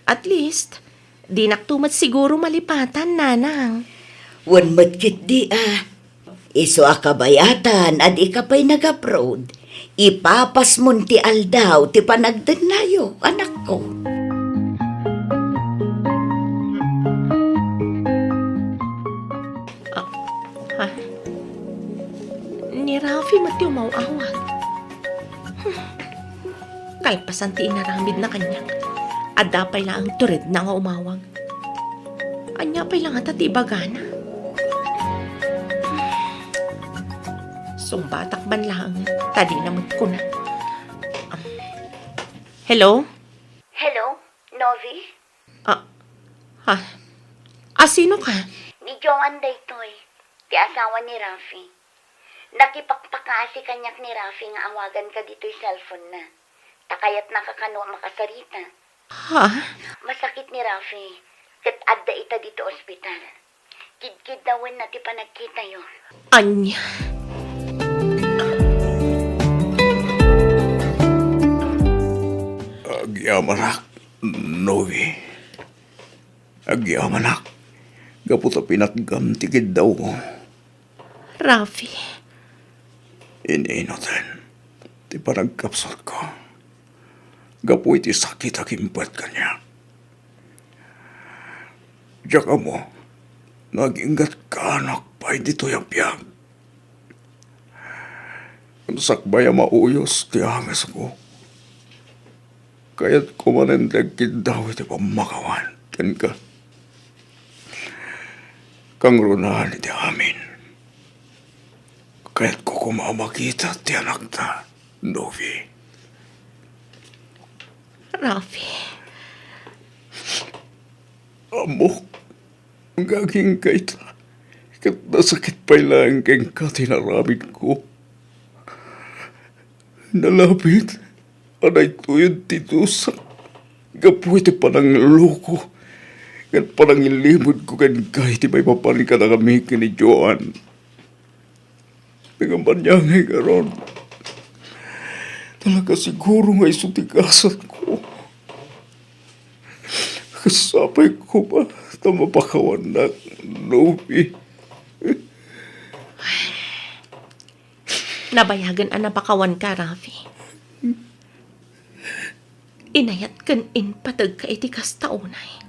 At least, dinakto met siguro malipatan, nanang. Wen met ketdi a. Isu a kabayatan a dika pay nag-abroad, ipapasmon ti aldaw ti panagdennayo, anakko. ti umaw-awag. Hmm. Kalpasan ti inaramidna kaniak, adda pay laeng turedna nga umawag. Ania pay la ngata ti ibagana? Sungbatak man laeng, ta dina met kuna. Hello? Hello, Novi? Ah, ah, ah, sino ka? Ni Joan daytoy, ti asawa ni Rafi. Nakipakpakaasi kaniak ni Rafi nga awaganka ditoy cellphone-na. Ta kayatnaka kano a makasarita. Ha? Masakit ni Rafi, ket adda ita ditoy ospital. Kidkiddawenna ti panagkitayo. Ania? Agyamanak, Novi. Agyamanak, gapu ta pinatgam ti kiddawko. Rafi. Ininoten ti panagkapsutko gapu iti sakit a kimpet kaniak. Diak ammo no aginggatkaanak pay ditoy a biag. Sakbay a mauyos ti angesko, kayatko manen ti agkiddaw iti pammakawan kenka. Kangrunaan iti amin, kayatko koma a makita ti anakta, Novi. Rafi. Ammok nga agingga ita, ket nasakit pay laeng kenka ti inaramidko. Nalabit a daytoyen ti dusak gapu iti panangloko ken panangilimedko kenka iti maipapan kadakami ken ni Joan. Ngem ania ngay ngarud? Talaga siguro nga isu ti gasatko. Ket sapay koma ta mapakawannak, Novi. Nabayagen a napakawanka, Rafi. Inayat ken impategka iti kasta unay.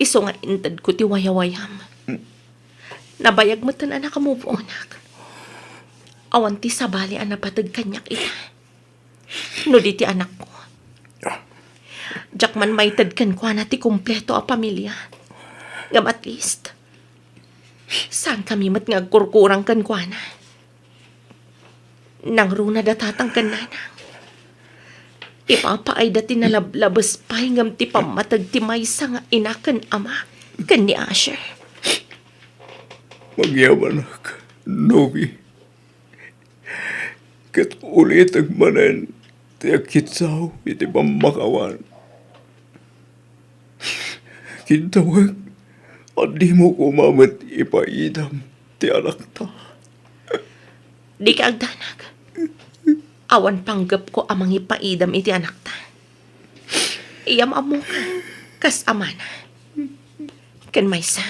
Isu nga intedko ti wayawayam. Nabayag metten a naka-move on-ak. Awan ti sabali a napateg kaniak ita. No di ti anakko. Ah. Diak man maited kenkuana ti kompleto a pamilia. Ngem at least, saankami met nga agkurkurang kenkuana. Nangruna da tatang ken nanang. Ipapaayda ti nalablabes pay ngem ti pammateg ti maysa nga ina ken ama ken ni Asher. Magyamanak, Novi. Ket ulitek manen ti agkiddaw iti pammakawan. Kiddawek a dimo koma met ipaidam ti anakta. Dika agdanag. Awan panggepko a mangipaidam iti anakta. Iyam ammoka, kas amana. Ken maysa,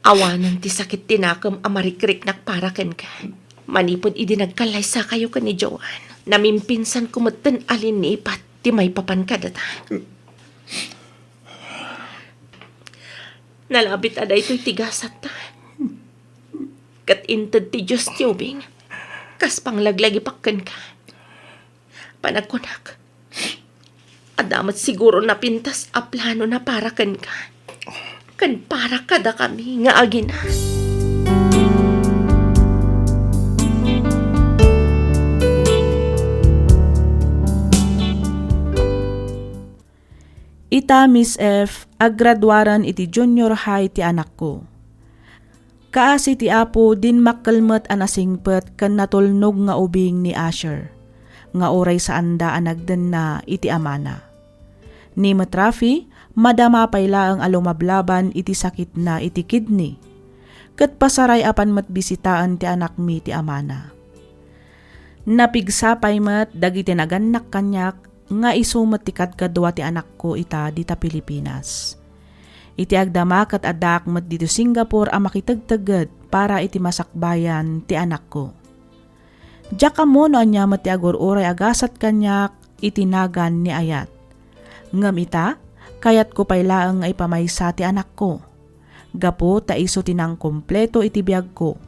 awanen ti sakit ti nakem a marikriknak para kenka. Manipud idi nagkallaysakayo ken ni Joan, namimpinsanko metten a linnipat ti maipapan kadata. Nalabit a daytoy ti gasatta. Ket inted ti Dios ti ubing, kas panglaglagipak kenka. Panagkunak, adda met siguro napintas a planona para kenka, ken para kadakami nga agina. Ita, Miss F, aggraduaren iti junior high ti anakko. Kaasi ti Apo, dimmakkel met a nasingpet ken natulnog nga ubing ni Asher, nga uray saanda a nagdenna iti amana. Ni met Rafi, madama pay laeng a lumablaban iti sakitna iti kidney, ket pasaray a pan met bisitaen ti anakmi ti amana. Napigsa pay met dagiti nagannak kaniak nga isu met ti kadkadua ti anakko ita dita Pilipinas. Iti agdama ket addaak met ditoy Singapore a makitegtegged para iti masakbayan ti anakko. Diak ammo no ania met ti agur-uray a gasat kaniak iti nagan ni ayat. Ngem ita, kayatko pay laeng nga ipamaysa ti anakko. Gapu ta isu ti nangkompleto iti biagko.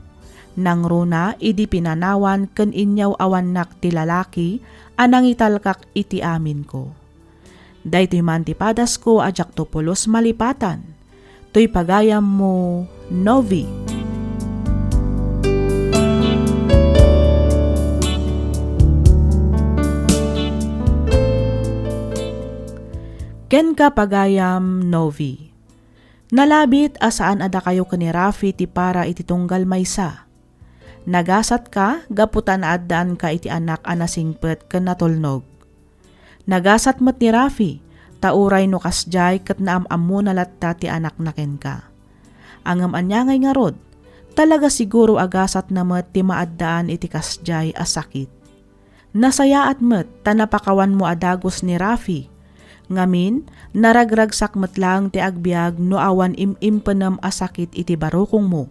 Nangruna idi pinanawan ken inyaw-awannak ti lalaki a nangitalkak iti aminko. Daytoy man ti padasko a diakto pulos malipatan. Toy pagayammo, Novi. Kenka, pagayam, Novi. Nalabit a saan a dakayo ken ni Rafi ti para iti tunggal maysa. Nagasatka gapu ta naaddaanka iti anak a nasingpet ken natulnog. Nagasat met ni Rafi, ta uray no kasdiay ket naam-ammona latta ti anakna kenka. Ngem ania ngay ngarud, talaga siguro a gasatna met ti maaddaan iti kasdiay a sakit. Nasayaat met ta napakawanmo a dagus ni Rafi. Ngamin, naragragsak met laeng ti agbiag no awan im-impenem a sakit iti barukongmo.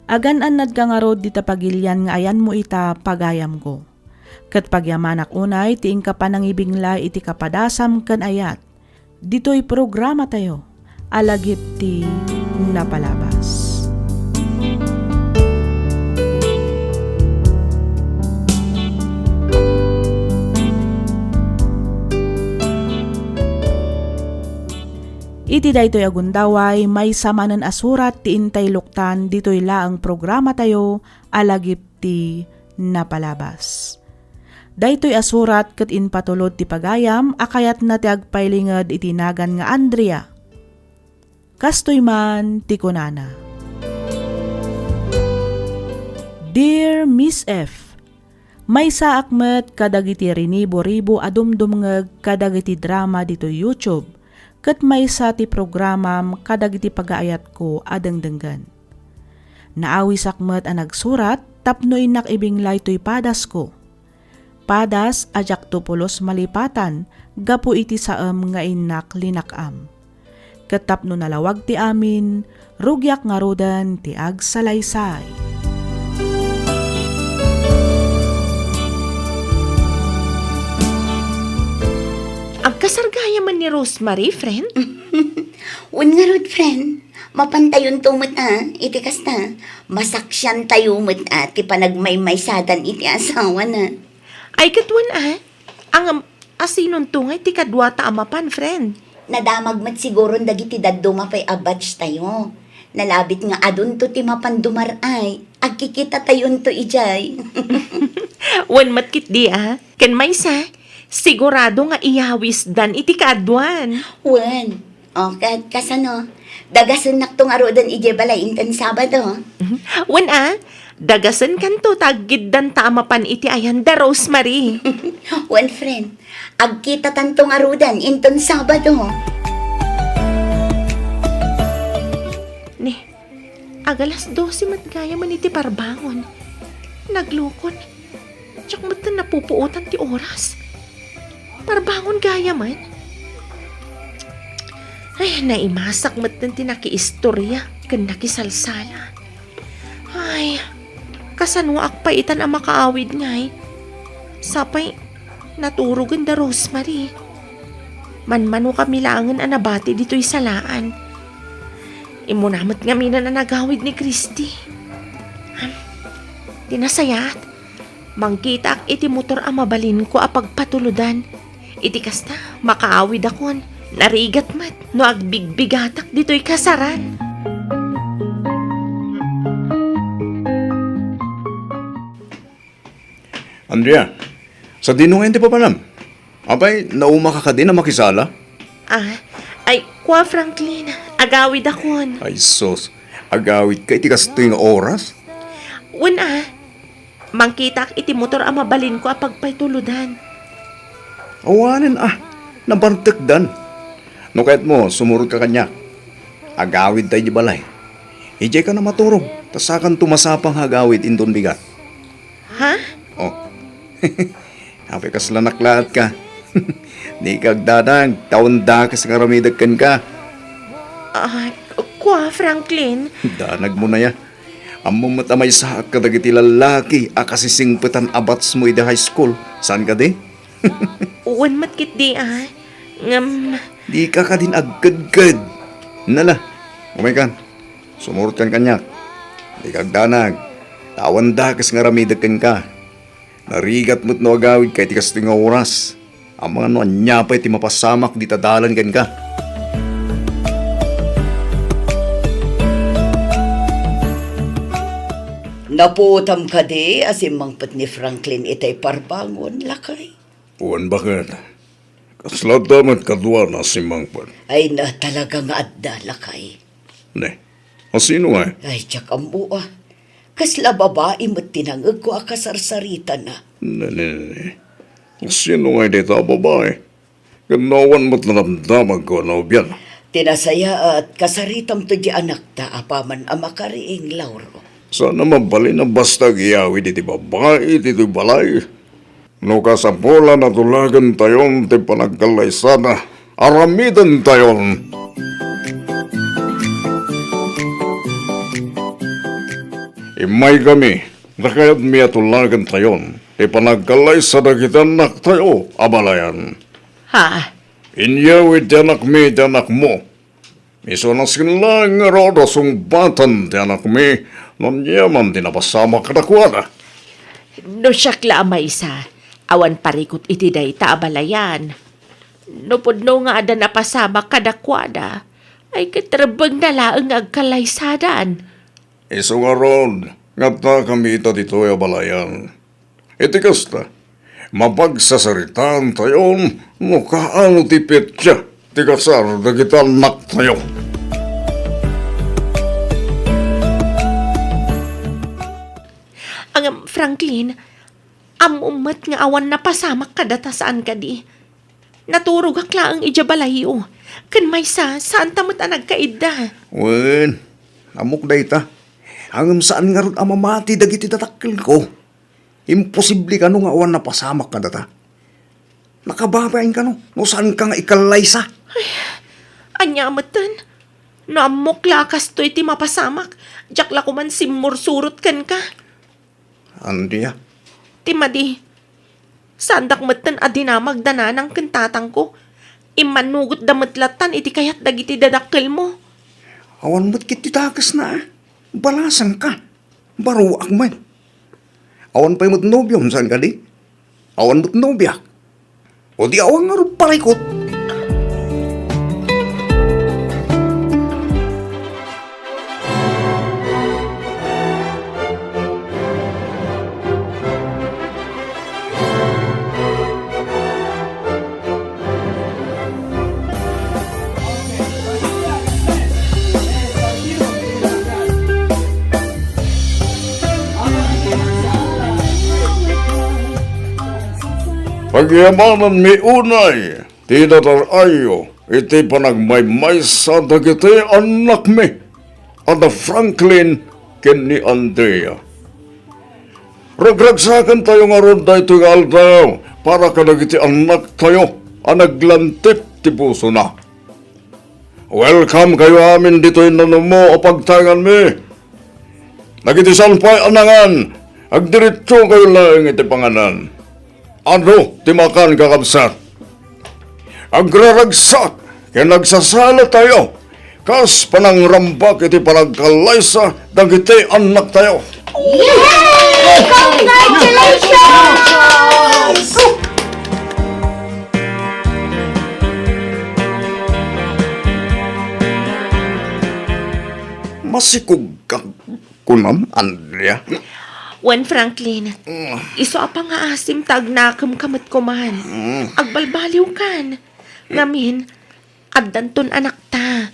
Agan-annadka ngarud dita pagilian nga ayanmo ita, pagayamko. Ket pagyamanak unay ti inka panangibinglay iti kapadasam ken ayat. Ditoy programatayo a lagip ti napalabas. Iti daytoy a gundaway, maysa manen a surat ti intay luktan ditoy laeng programatayo a lagip ti napalabas. Daytoy a surat ket impatulod ti pagayam a kayatna ti agpailinged iti nagan nga Andrea. Kastoy man ti kunana, Dear Miss F, maysaak met kadagiti rinibo-ribo a dumdumngeg kadagiti drama ditoy YouTube, ket maysa ti programam kadagiti pagaayatko a dengdenggen. Naawisak met a nagsurat tapno innak ibinglay toy padasko. Padas a diakto pulos malipatan gapu iti saem nga innak linak-am. Ket tapno nalawag ti amin, rugiak ngaruden ti agsalaysay. Agkasar gayamen ni Rosemary, friend? Wen ngarud, friend. Mapantayonto met a, iti kasta, masaksiantayo met a ti panagmaymaysadan iti asawana. Ay, ket wen a, ngem, asinonto ngay ti kaduata a mapan, friend? Nadamag met siguron dagiti dadduma pay a batch tayo. Nalabit nga adunto ti mapan dumar-ay. Agkikitatayonto idiay. Wen met ketdi a. Ken maysa, sigurado nga iyawisdan iti kaaduan. Wen. O, ket kasano? Dagasennakto ngaruden idiay balay inton Sabado. Wen a, dagasenkanto ta aggiddanta a mapan iti ayan da Rosemary. Wen, friend. Agkitatanto ngaruden inton Sabado. Ni, agalas dose met gayamen iti parbangon. Naglukon. Diak metten napupuotan ti oras. Parbangon gayamen. Ay, naimasak metten ti nakiistoria ken nakisalsala. Ay, kasanoak pay itan a makaawid ngay? Sapay, naturogen da Rosemary. Manmanokami laengen a nabati ditoy salaan. Immuna met ngaminen a nagawid ni Christy. Ham, ti nasayaat, mangkitaak iti motor a mabalinko a pagpatulodan. Iti kasta, makaawidakon. Narigat met no agbigbigatak ditoy kasaran. Andrea, sadino ngayon ti papanam? Apay, naumaka kadin a makisala? Ah, ay, kua, Franklin, agawidakon. Ay, sus, agawidka iti kastoy nga oras? Wen a, mangkitaak iti motor a mabalinko a pagpatuludan. Awanen a, nabartekdan. No kayatmo, sumurotka kaniak. Agawidta idiay balay. Idiayka a maturog, ta sakanto masapang nga agawid inton bigat. Ha? Oh. Apay, kasla naklaatka. Dika agdanag, ta awan dakes nga aramidek kenka. Ah, kua, Franklin? Danagmo aya. Ammom met a maysaak kadagiti lallaki a kasisingpetan a batchmo idi high school. Saan kadi? Wen met ketdi a. Ngem, dika kadin agkedked. Nala, umaykan. Sumurotkan kaniak. Dika agdanag. Awan dakes nga aramidek kenka. Narigat met no agawidka iti kastoy nga oras. Amangan no ania pay ti mapasamak dita dalan kenka. Napuotam kadi a simmangpet ni Franklin itay parbangon, lakay? Wen, baket. Kasla adda met kaduana a simmangpet. Ay na, talaga nga adda, lakay. Ne, asino ngay? Ay, diak ammo, a. Kasla babai met ti nangegko a kasarsaritana. Ne, ne, ne, ne. Asino ngay dayta a babai? Ken no awan met nadamdamagko a nobiana. Ti nasayaat, kasaritamto di anakta apaman a makariing, Lauro. Saan a mabalin a basta agyawid iti babai ditoy balay. No kasapulan a tulagentayon ti panagkallaysada, aramidentayon. Immaykami, ta kayatmi a tulagentayon ti panagkallaysa dagiti annaktayo a balayan. Ha? Inyawid ti anakmi iti anakmo. Isu a nasken laeng ngarud a sungbatan ti anakmi no ania man ti napasamak kadakuada. No siak la a maysa, awan parikut iti dayta a balayan. No pudno nga adda napasamak kadakuada, ay ket rebbengna laeng nga agkallaysadan. Isu ngarud, nga adda kami ita ditoy a balayan. Iti kasta, mapagsasaritaantayon no kaano ti petsa ti kasar dagiti annaktayo. Ngem, Franklin, ammom met nga awan napasamak kadata, saan kadi? Naturogak laeng idiay balayyo. Ken maysa, saanta met a nagkaidda. Wen, ammok dayta. Ngem saan ngarud a mamati dagiti dadakkelko. Imposible kano nga awan napasamak kadata. Nakababain kano no saanka nga ikallaysa. Ay, ania metten? No ammok la a kastoy ti mapasamak, diak la koman simmursurot kenka. Andrea. Ti madi, saandak metten a dinamag da nanang ken tatangko. Immannugotda met lattan iti kayat dagiti dadakkelmo. Awan met ket ti dakesna, a. Balasanka. Baruak met. Awan pay met nobiom, saan kadi? Awan met nobiak. O di awan ngarud parikut. Pagyamananmi unay ti dadar-ayyo iti panagmaymaysa dagiti annakmi a da Franklin ken ni Andrea. Ragragsakentayo ngarud daytoy nga aldaw para kadagiti annaktayo a naglantip ti pusona. Welcome kayo amin ditoy nanumo a pagtaenganmi. Dagiti saan pay a nangan, agdiretso kayo laeng iti panganan. Adu ti makan, kakabsat. Agraragsak ken agsasalatayo kas panangrambak iti panagkallaysa dagiti annaktayo. Yay! Congratulations! Masikog ka kunam, Andrea? Wen, Franklin, mm, isu a pangaasim ta agnakem ka met koman. Mm. Agbalbaliwkan. Ngamin, addanton anakta.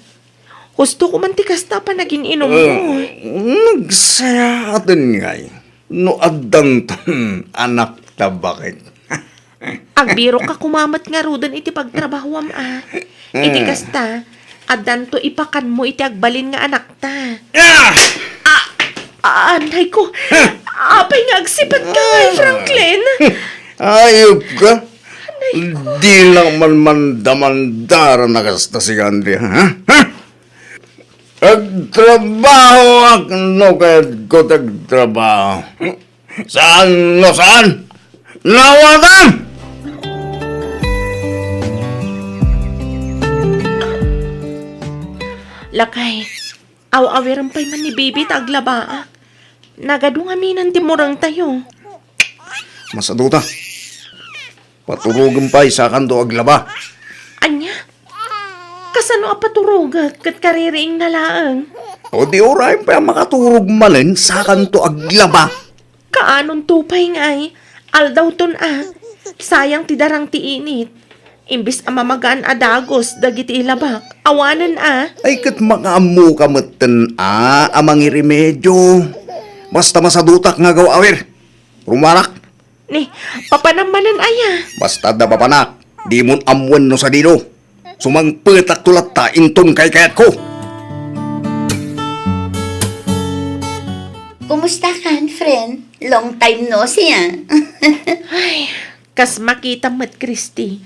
Husto koman ti kasta a panagin-inummo. Eh, nagsayaaten ngay no addanton anakta, baket. Agbirok ka koma met ngaruden iti pagtrabahoam, a. Iti kasta, addanto ipakanmo iti agbalin nga anakta. Ah! Ah, ah, anay ko. Apay nga agsipet ka ngay, Franklin? Ayup ka. Anay ko. Di lang man mandamandara na kasta si Andrea, ha? Ha? Agtrabaho ak no kayatko ti agtrabaho. Saan no saan? Nawatam! Lakay, aw-awirem pay man ni Bibi ta aglabaak. Nagadu ngamin ti murengtayo. Masaduta. Paturogem pay, sakanto aglaba. Ania? Kasano a paturogek ket kaririingna laeng? O di uray pay a makaturog manen, sakanto aglaba. Kaanonto pay ngay, aldawton a, sayang ti darang ti init. Imbes a mamagaan a dagus dagiti ilabak, awanen a. Ay, ket makaammoka metten a, a mangiremedio. Basta masadutak nga agaw-awer. Rumarak. Ni, papanam manen aya? Basta adda papanak, dimon ammoen no sadino. Sumangpetakto latta inton kaykayatko. Kumusta kan, friend? Long time no see, ah. Ay, kas makitam met, Christy.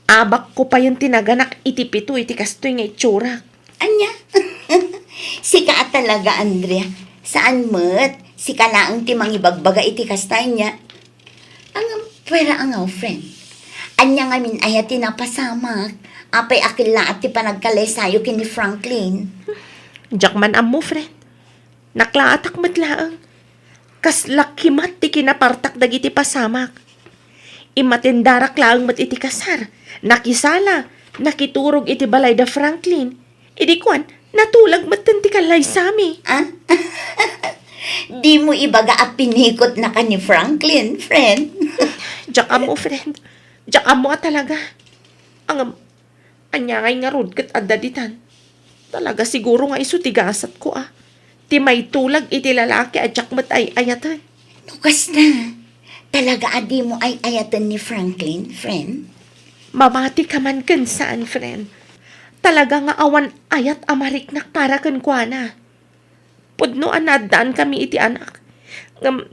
Abakko payen ti naganak iti pito iti kastoy nga itsurak. Ania? Sika a talaga, Andrea. Saan met? Sika laeng ti mangibagbaga iti kasta, ania? Ang pwera nga, friend. Ania ngamin aya ti napasamak? Apay a kellaat ti panagkalaysayo ken ni Franklin? Diak man ammo, friend. Naklaatak met laeng. Kasla kimat ti kinapartak dagiti pasamak. Immatendarak laeng met iti kasar. Nakisala, nakiturog iti balay da Franklin. Idi kuan, natulag metten ti kallaysami. Ah? Dimo ibaga a pinikotnaka ni Franklin, friend? Diak ammo, friend. Diak ammo a talaga. Ang Ania ngay ngarud ket adda ditan? Talaga siguro nga isu ti gasatko a, ti maitulag iti lalaki a diak met ay-ayaten. No kasta, talaga a dimo ay-ayaten ni Franklin, friend? Mamatika man ken saan, friend. Talaga nga awan ayat a mariknak para kenkuana. Pudno a naaddaankami iti anak, ngem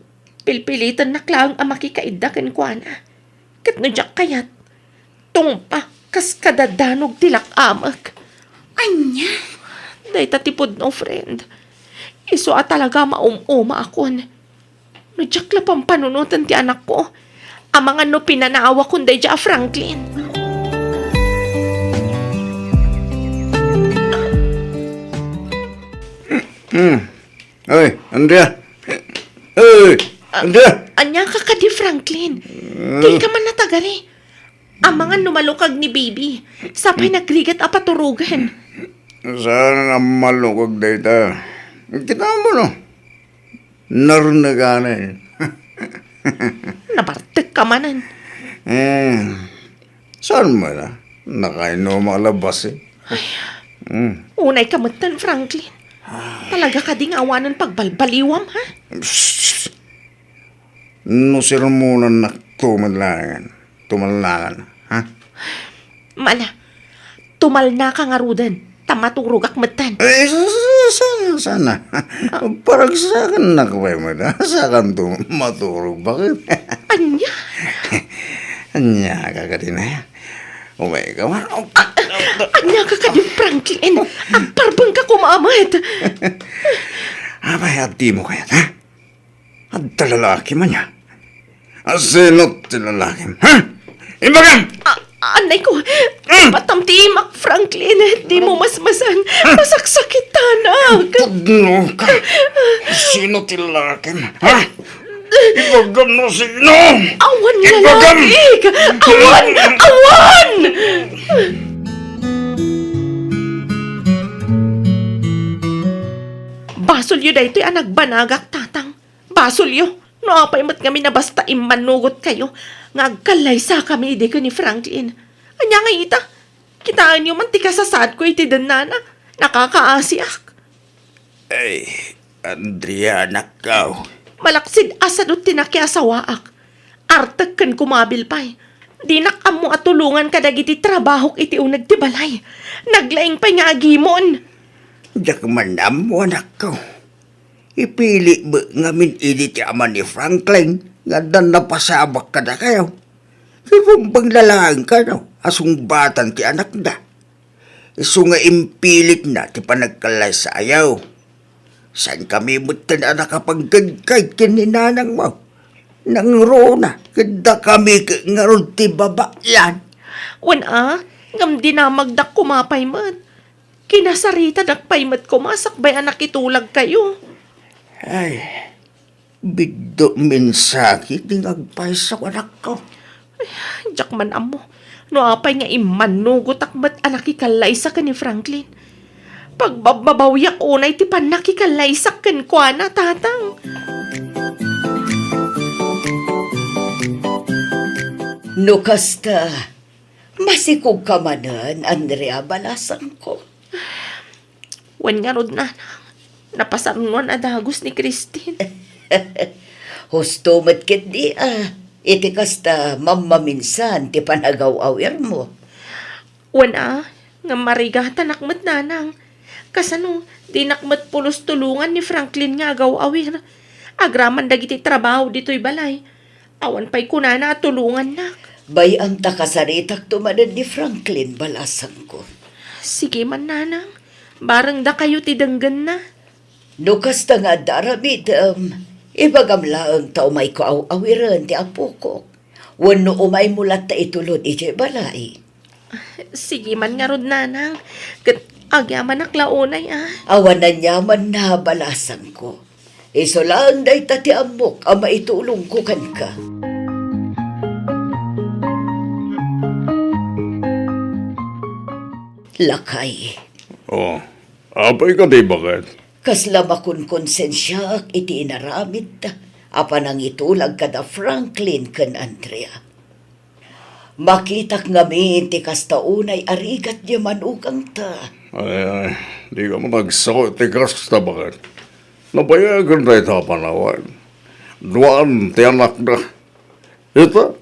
pilpilitennak laeng a makikaidda kenkuana. Ket no diak kayat, tungpa kas kadadanog ti lak-amek. Ania? Dayta ti pudno, friend. Isu a talaga maum-umaakon. No diak la pampanunoten ti anakko, amangan no pinanaawakon daydiay a Franklin. Hmm. Oy, Andrea. Oy, Andrea. Ania ka kadi, Franklin? Hmm. Dika man natagari. Amangan no malukag ni baby. Sapay nagrigat a paturogen. Saan a malukag dayta? Kita mo, no? Narnaganen. Nabartek ka manen. Eh, saan man, ah? Nakainom a labas, eh. Ay. Mm. Unay ka metten, Franklin. Talaga kadi nga awanen pagbalbaliwam, ha? Psst! No sermonannakto met laengen, tumalnakan, ha? Mana, tumalnaka ngaruden, ta maturogak metten. Eh, sa-, sa-, sana, sana. Ah. Paragsakannak pay met, ha? Sakanto maturog, baket? Ania? Ania ka kadin, ha? Umay ka man. Ah, ania ka kadin, Franklin? Agparbeng ka koma met. Apay, adimo kayat, ha? Adda lalaki man ya. Asino ti lalakim, ha? Imbagam! A-, anay ko, Hmm? Patam ti imak, Franklin. Di mo masmasan. Masaksakitanak. Pudno ka. Sino ti lalakim, ha? Ibagam no sino. Awan Ibagam! Lalaki. Awan! Awan! Basolyo daytoy a nagbanagak, Tatang. Basolyo, no apay met ngamin a basta immannugotkayo nga agkallaysakami idi ken ni Franklin. Ania ngay ita? Kitaenyo man ti kasasaadko iti dennana. Nakakaasiak. Ay, Andrea, anakko. Malaksid a sadut ti nakiasawaak. Artek ken kumabil pay. Dinak ammo a tulongan kadagiti trabahok iti uneg ti balay. Naglaing pay nga agimon. Diak man ammo, anakko. Ipili met ngamin idi ti ama ni Franklin nga addan napasamak kadakayo. Sirumbeng la laeng kano a sungbatan ti anakda. Isu nga impilitna ti panagkallaysaayo. Saankami metten a nakapangkedkay ken ni nanangmo. Nangruna, ket dakami ket ngarud ti babaean. Wen a, ngem dinamagdak koma pay met. Kinasaritadak pay met koma sakbay a nakitulagkayo. Ay, biddo mensahek ti agpayso, anakko. Diak man ammo no apay nga immannugotak met a nakikallaysa ken ni Franklin. Pagbabbabawiak unay ti pannakikallaysak kenkuana, Tatang. No kasta, masikogka manen, Andrea, balasangko. Wen ngarud, Nanang, napasarnuan a dagus ni Christine. Husto met ketdi a, iti kasta mammaminsan ti panagaw-awirmo. Wen a, ngem marigatanak met, Nanang. Kasano, dinak met pulos tulongan ni Franklin nga agaw-awir. Agraman dagiti trabaho ditoy balay. Awan pay kunana a tulongannak. Bay-am ta kasaritakto manen ni Franklin, balasangko. Sige man, Nanang. Bareng dakayo ti denggenna. No kasta nga adda aramidem, ibagam laeng ta umayko aw-awiren ti apokok. Wenno umaymo latta itulod idiay balay. Sige man ngarud, Nanang. Ket agyamanak la unay a. Awan aniamanna, balasangko. Isu laeng dayta ti ammok a maitulongko kenka. Lakay. Oh, apay kadi, baket? Kasla makonkonsensiaak iti inaramidta a panangitulag kada Franklin ken Andrea. Makitak ngamin ti kasta unay a rigat diay manugangta. Ay, ay, dika man agsao iti kasta, baket. Nabayagen dayta a panawen. Duaan ti anakda. Ita,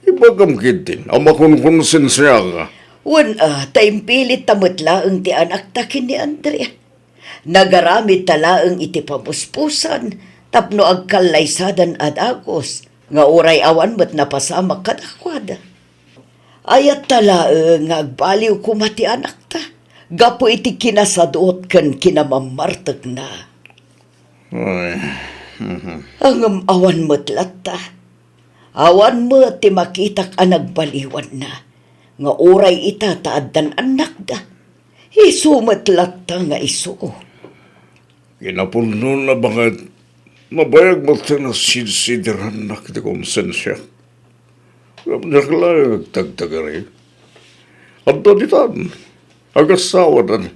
ibagam ketdin a makonkonsensiaka. Wen a, ta impilitta met laeng ti anakta ken ni Andrea. Nagaramidta laeng iti pamuspusan tapno agkallaysadan a dagus, nga uray awan met napasamak kadakuada. Ayatta laeng nga agbaliw koma ti anakta gapu iti kinasadut ken kinamammartekna. Ay, mhm. Ngem awan met latta. Awan met ti makitak a nagbaliwanna nga uray ita ta addan annakda. Isu met latta nga isu. Kinapudnona, baket, nabayag met ti nasidsidirannak iti konsensiak. Ngem diak laeng agtagtagari. Adda ditan, agasawadan.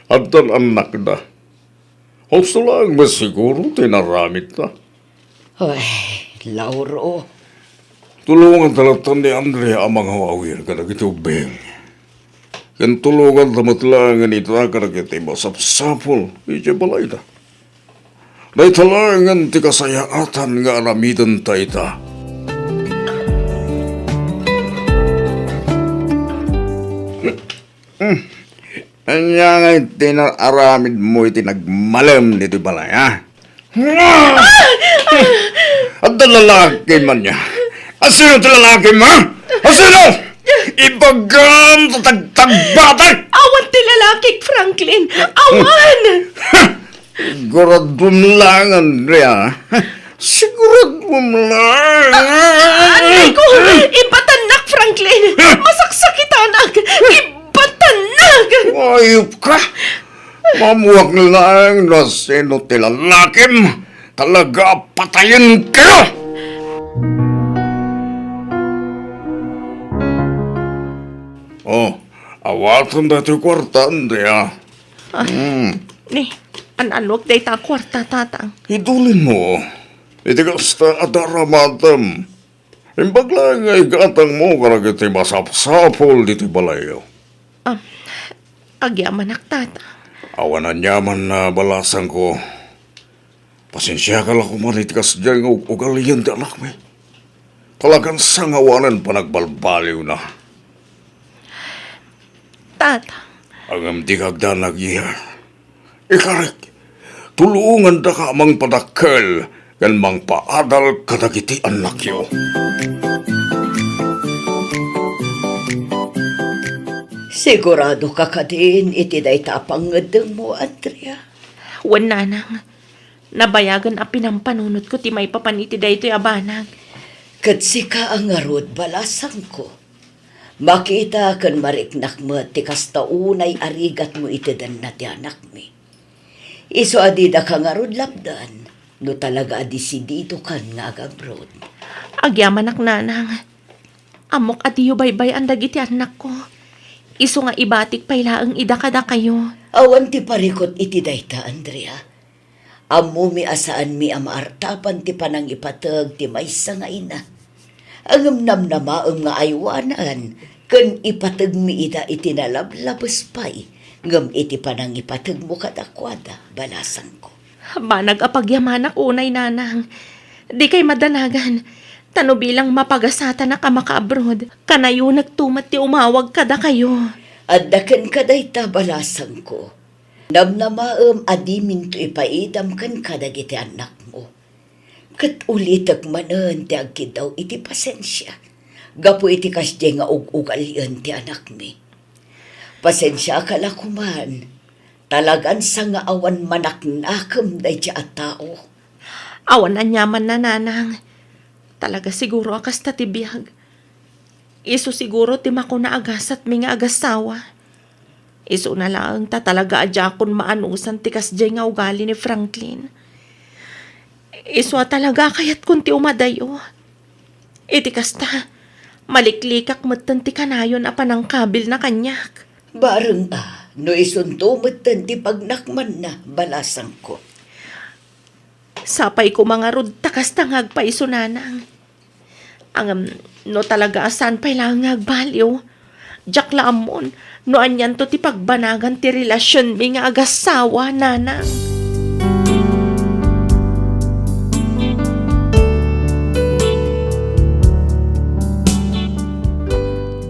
Addan annakda. Husto laeng met siguro ti inaramidta. Ay, Lauro. Tulonganta latta ni Andrea a mangaw-awir kadagiti ubbing. Ken tulonganta met laengen ita kadagiti masapsapul idiay balayda. Dayta laengen ti kasayaatan nga aramidenta ita. Hmm. Ania ngay ti naaramidmo iti nagmalem ditoy balay, ha? Adda lalaki man ya. Asino ti lalaki mo? Asino? Ibagam ta tagtagbatek! Awan ti lalakik, Franklin! Awan! Siguradom lang, Andrea. Siguradom lang. Aray ko! Ibatannak, Franklin! Masaksakitanak! Ibatannak! Ayop ka! Mamuak lang no sino ti lalakim. Talaga, patayen kayo! Oh, awaten daytoy kuarta, Andrea. Ah, hmm. Ni, an-anuak dayta a kuarta, Tatang? Idulinmo iti kasta a daramatem. Imbag laeng nga igatangmo kadagiti masapsapul ditoy balayyo. Ah, agyamanak, Tatang. Awan aniaman a balasangko. Pasensiaka la koma iti kasdiay nga ug-ugalian ti anakmi. Talagan sangawanen panagbalbaliwna. Tatang. Ngem dika agdanag, Iha. Ikarik, tulongandaka a mangpadakkel ken mangpaadal kadagiti annakyo. Siguradoka kadin iti dayta a pangngeddengmo, Andrea? Wen, Nanang. Nabayagen a pinampanunotko ti maipapan iti daytoy a banag. Ket sika a ngarud, balasangko. Makita ken mariknak met ti kasta unay a rigatmo iti denna ti anakmi. Isu a didaka ngarud lapdan no talaga a desididokan nga agabroad. Agyamanak, nanang. Ammok a diyo baybay-an dagiti annakko. Isu nga ibatik pay laeng ida kadakayo. Awan ti parikut iti dayta, Andrea. Ammomi a saanmi a maartapan ti panangipateg ti maysa nga ina. Ngem namnamaem nga aywanan ken ipategmi ida iti nalablabes pay ngem iti panangipategmo kadakuada, balasangko. Banag a pagyamanak unay, nanang. Dikay madanagan, ta no bilang mapagasatanak a makaabroad, kanayonekto met ti umawag kadakayo. Adda kenka dayta, balasangko. Namnamaem a diminto ipaidam kenka dagiti annakmo. Ket ulitek manen ti agkiddaw iti pasensia gapu iti kasdiay nga ug-ugalien ti anakmi. Pasensiaka la koman, talagan sa nga awan manaknakem daydi a tao. Awan aniamanna, nanang. Talaga siguro a kasta ti biag. Isu siguro ti makuna a gasatmi nga agassawa. Isuna laeng ta talaga a diakon maanusan ti kasdiay nga ugali ni Franklin. Isu a talaga a kayatkon ti umadayo. Iti kasta, maliklikak metten ti kanayon a panangkabilna kaniak. Bareng a, no isunto metten ti pagnakmanna, balasangko. Sapay koma ngarud ta kasta nga agpayso, nanang. Ngem, no talaga a saan pay laeng nga agbaliw, diak la ammon no anianto ti pagbanagan ti relasionmi nga agassawa, nanang.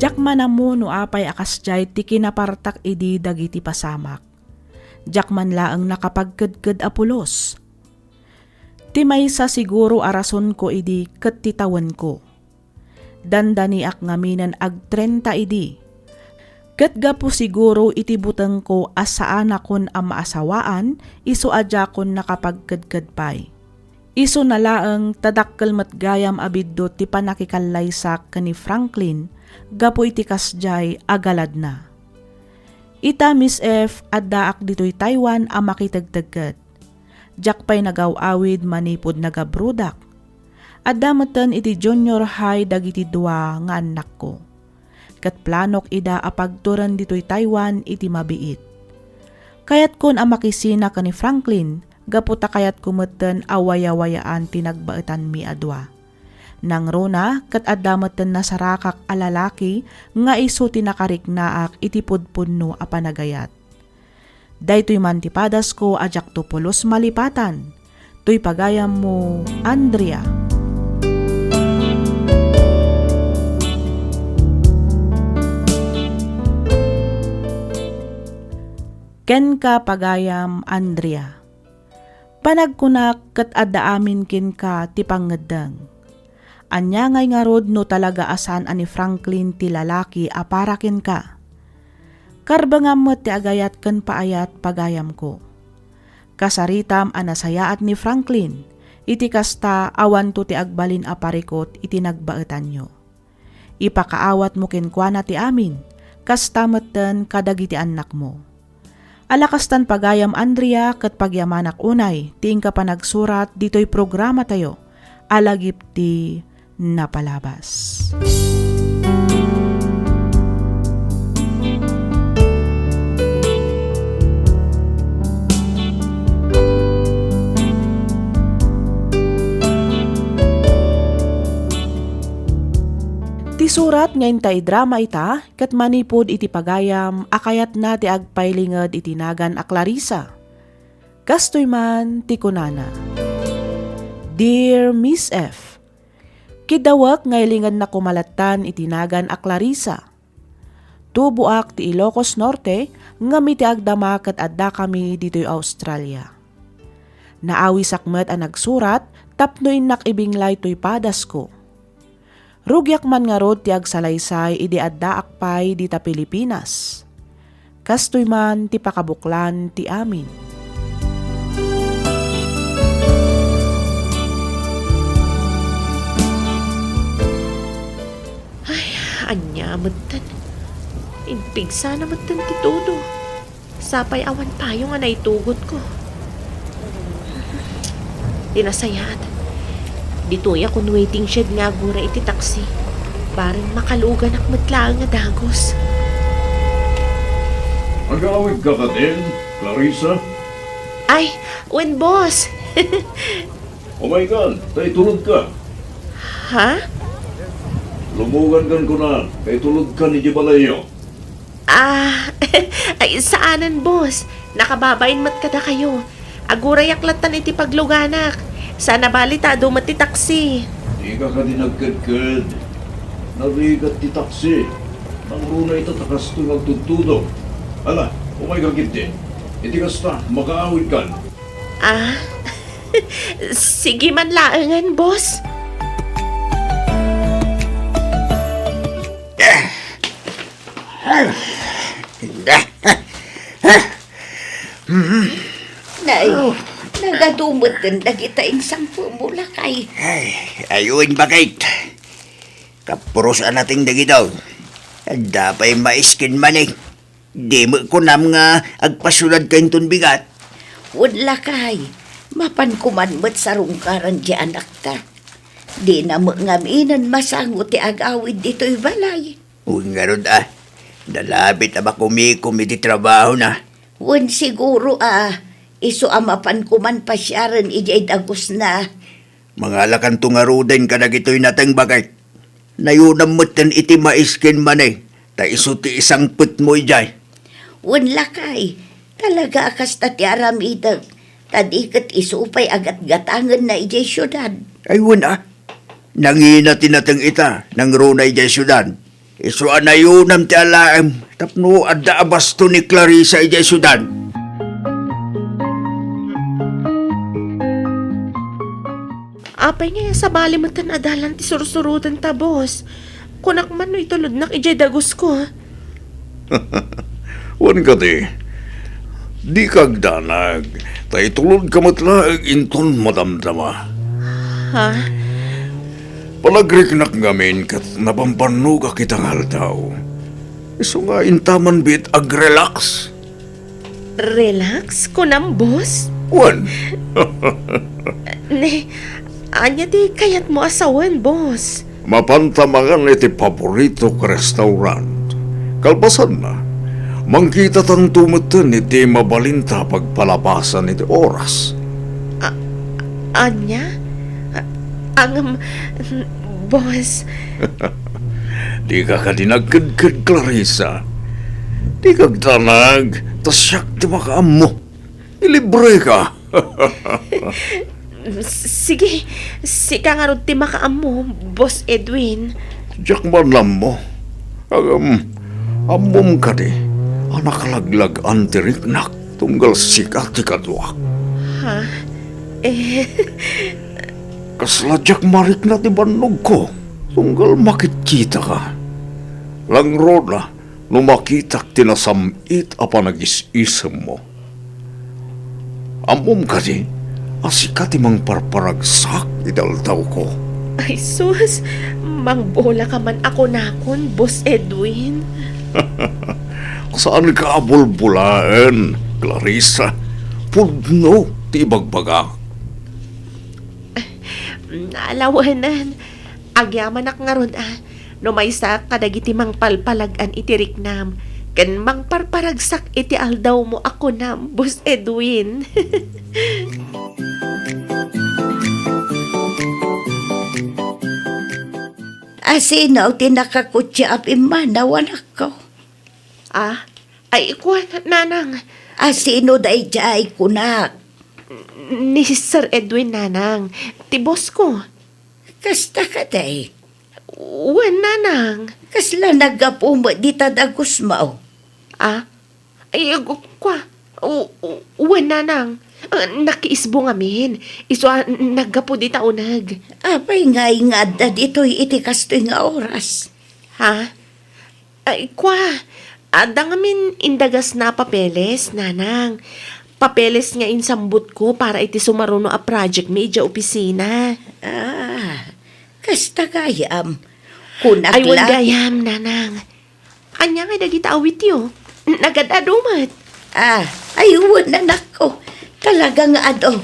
Diak man ammo no apay a kasdiay ti kinapartak idi dagiti pasamak. Diak man laeng nakapagkedked a pulos. Ti maysa siguro a rasonko idi ket ti tawenko. Dandaniak ngamin a agtrenta idi. Ket gapu siguro iti butengko a saanakon a maasawaan, isu a diakon nakapagkedked pay. Isuna laeng ta dakkel met gayam a biddut ti pannakikallaysak ken ni Franklin gapu iti kasdiay a galadna. Ita, Miss F, addaak ditoy Taiwan a makitegtegget. Diak pay nagaw-awid manipud nagabrodak. Adda metten iti junior high dagiti dua nga annakko. Ket planok ida a pagturen ditoy Taiwan iti mabiit. Kayatkon a makisina ken ni Franklin gapu ta kayatko metten a wayawayaan ti nagbaetanmi a dua. Nangruna ket adda metten nasarakak a lalaki nga isu ti nakariknaak iti pudpudno a panagayat. Daytoy man ti padasko a diakto pulos malipatan. Toy pagayammo, Andrea. Kenka, pagayam Andrea. Panagkunak ket adda amin kenka ti pangngeddeng. Ania ngay ngarud no talaga a saan a ni Franklin ti lalaki a para kenka? Karbengam met ti agayat ken paayat, pagayamko. Kasaritam a nasayaat ni Franklin, iti kasta, awanto ti agbalin a parikut iti nagbaetanyo. Ipakaawatmo kenkuana ti amin, kasta metten kadagiti annakmo. Ala kastan, pagayam Andrea, ket pagyamanak unay ti inka panagsurat ditoy programatayo a lagip ti napalabas. Ti surat nga inta idrama ita ket manipud iti pagayam a kayatna ti agpailinged iti nagan a Clarissa. Kastoy man ti kunana, Dear Miss F, kiddawek nga ilingedna koma lattan iti nagan a Clarissa. Tuboak ti Ilocos Norte, ngem iti agdama ket addakami ditoy Australia. Naawisak met a nagsurat tapno innak ibinglay toy padasko. Rugiak man ngarud ti agsalaysay idi addaak pay dita Pilipinas. Kastoy man ti pakabuklan ti amin. Ay, ania metten? Impigsana metten ti tudo. Sapay awan payong a naitugotko. ti nasayaat. Ditoyak kun waiting shed nga agura iti taksi. Bareng makaluoganak met laeng a dagus. Agawidka katin, Clarissa? Ay, wen, boss. Umaykan, ta itulodka. Ha? Lumogankan kuna, ta itulodkan iti balayyo. Ah, ay, saanen, boss. Nakababain met kadakayo. Agurayak lattan iti pagluganak. Saan a bali ta adu met ti taksi. Dika kadi nagkedked. Narigat ti taksi. Nangruna ita ta kastoy nga agtudtudong. Ala, umayka ketdi. Iti kasta, makaawidkan. Ah, sige man laengen, boss. Nay, nagadu metten dagita insangpetmo, lakay. Ay, ayun, bakit? Kapuros a nating dagito. Adda pay mais ken mani. Di met kunam nga agpasiudadka inton bigat? Wen, lakay, mapanko man met sarungkaran ti anakta. Dina met ngaminen masango ti agawid ditoy balay. Wen ngarud a, nalabit a makumikom iti trabahona. Wen, siguro a, isu a mapanko man pasiaren idiay dagusna. Mangalakanto ngaruden kadagitoy nateng, bakit? Nayunam metten iti mais ken mani, ta isu ti isangpetmo idiay. Wen, lakay, talaga a kasta ti aramidek, ta di ket isu pay agatgatangenna idiay siudad. Ay, wen a, nangina ti nateng ita, nangruna idiay siudad. Isu a nayunam ti alaem tapno adda a basto ni Clarissa idiay siudad. Apay nga sabali metten a dalan ti sursurotenta, boss? Kunak man no itulodnak idiay dagusko. Wen kadi, dika agdanag, ta itulodka met laeng inton madamdama. Ha? Panagriknak ngamin ket nabambannogak ita nga aldaw. Isu nga inta man biit agrelax. Relax, kunam, boss? Wen. Ne, ania ti kayatmo a sawen, boss? Mapanta mangan iti paboritok a restaurant. Kalpasanna, mangkitatanto metten iti mabalinta a pagpalapasan iti oras. A-, ania? A-, angem, boss. Dika kadi nagkedked, Clarissa. Dika agdanag, ta siak ti makaammo. Ilibreka. S-, sige, sika ngarud ti makaammo, Boss Edwin. Diak man ammo. Ngem, ammom kadi a nakalaglag-an ti riknak tunggal sika ti kaduak? Ha? Eh. Kasla diak marikna ti bannogko tunggal makitkitaka. Langrona, no makitak ti nasam-it a panagis-isemmo. Ammom kadi a sika ti mangparparagsak iti aldawko? Ay sus, mangbola ka man a kunakon, Boss Edwin. Saanka a bulbulaen, Clarissa. Pudno ti ibagbagak. Alawenen, agyamanak ngarud a no maysaak kadagiti mangpalpalag-an iti riknam ken mangparparagsak iti aldawmo a kunam, Boss Edwin. Asino ti nakakutsa a pimmanaw, anakko? Ah, ay, kuan, nanang. Asino daydiay, kunak? Ni Sir Edwin, nanang. Ti boss ko. Kasta kadi? Wen, nanang. Kasla naggapu met dita dagusmo? Ah? Ay, ag-, kwa. U-, u-, wen, nanang. Ah, nakiisbo ngamin. Isu a naggapu dita uneg. Apay ngay nga adda ditoy iti kastoy nga oras? Ha? Ay, kwa. Adda ngamin indagasna a papeles, nanang. Papeles nga insambutko para iti sumaruno a project mi idiay opisina. Ah, kasta gayam. Kunak la. Ay, wen gayam, nanang. Ania ngay dagita awityo? Nagad-adu met. Ah, ay, wen, anakko. Talaga nga adu.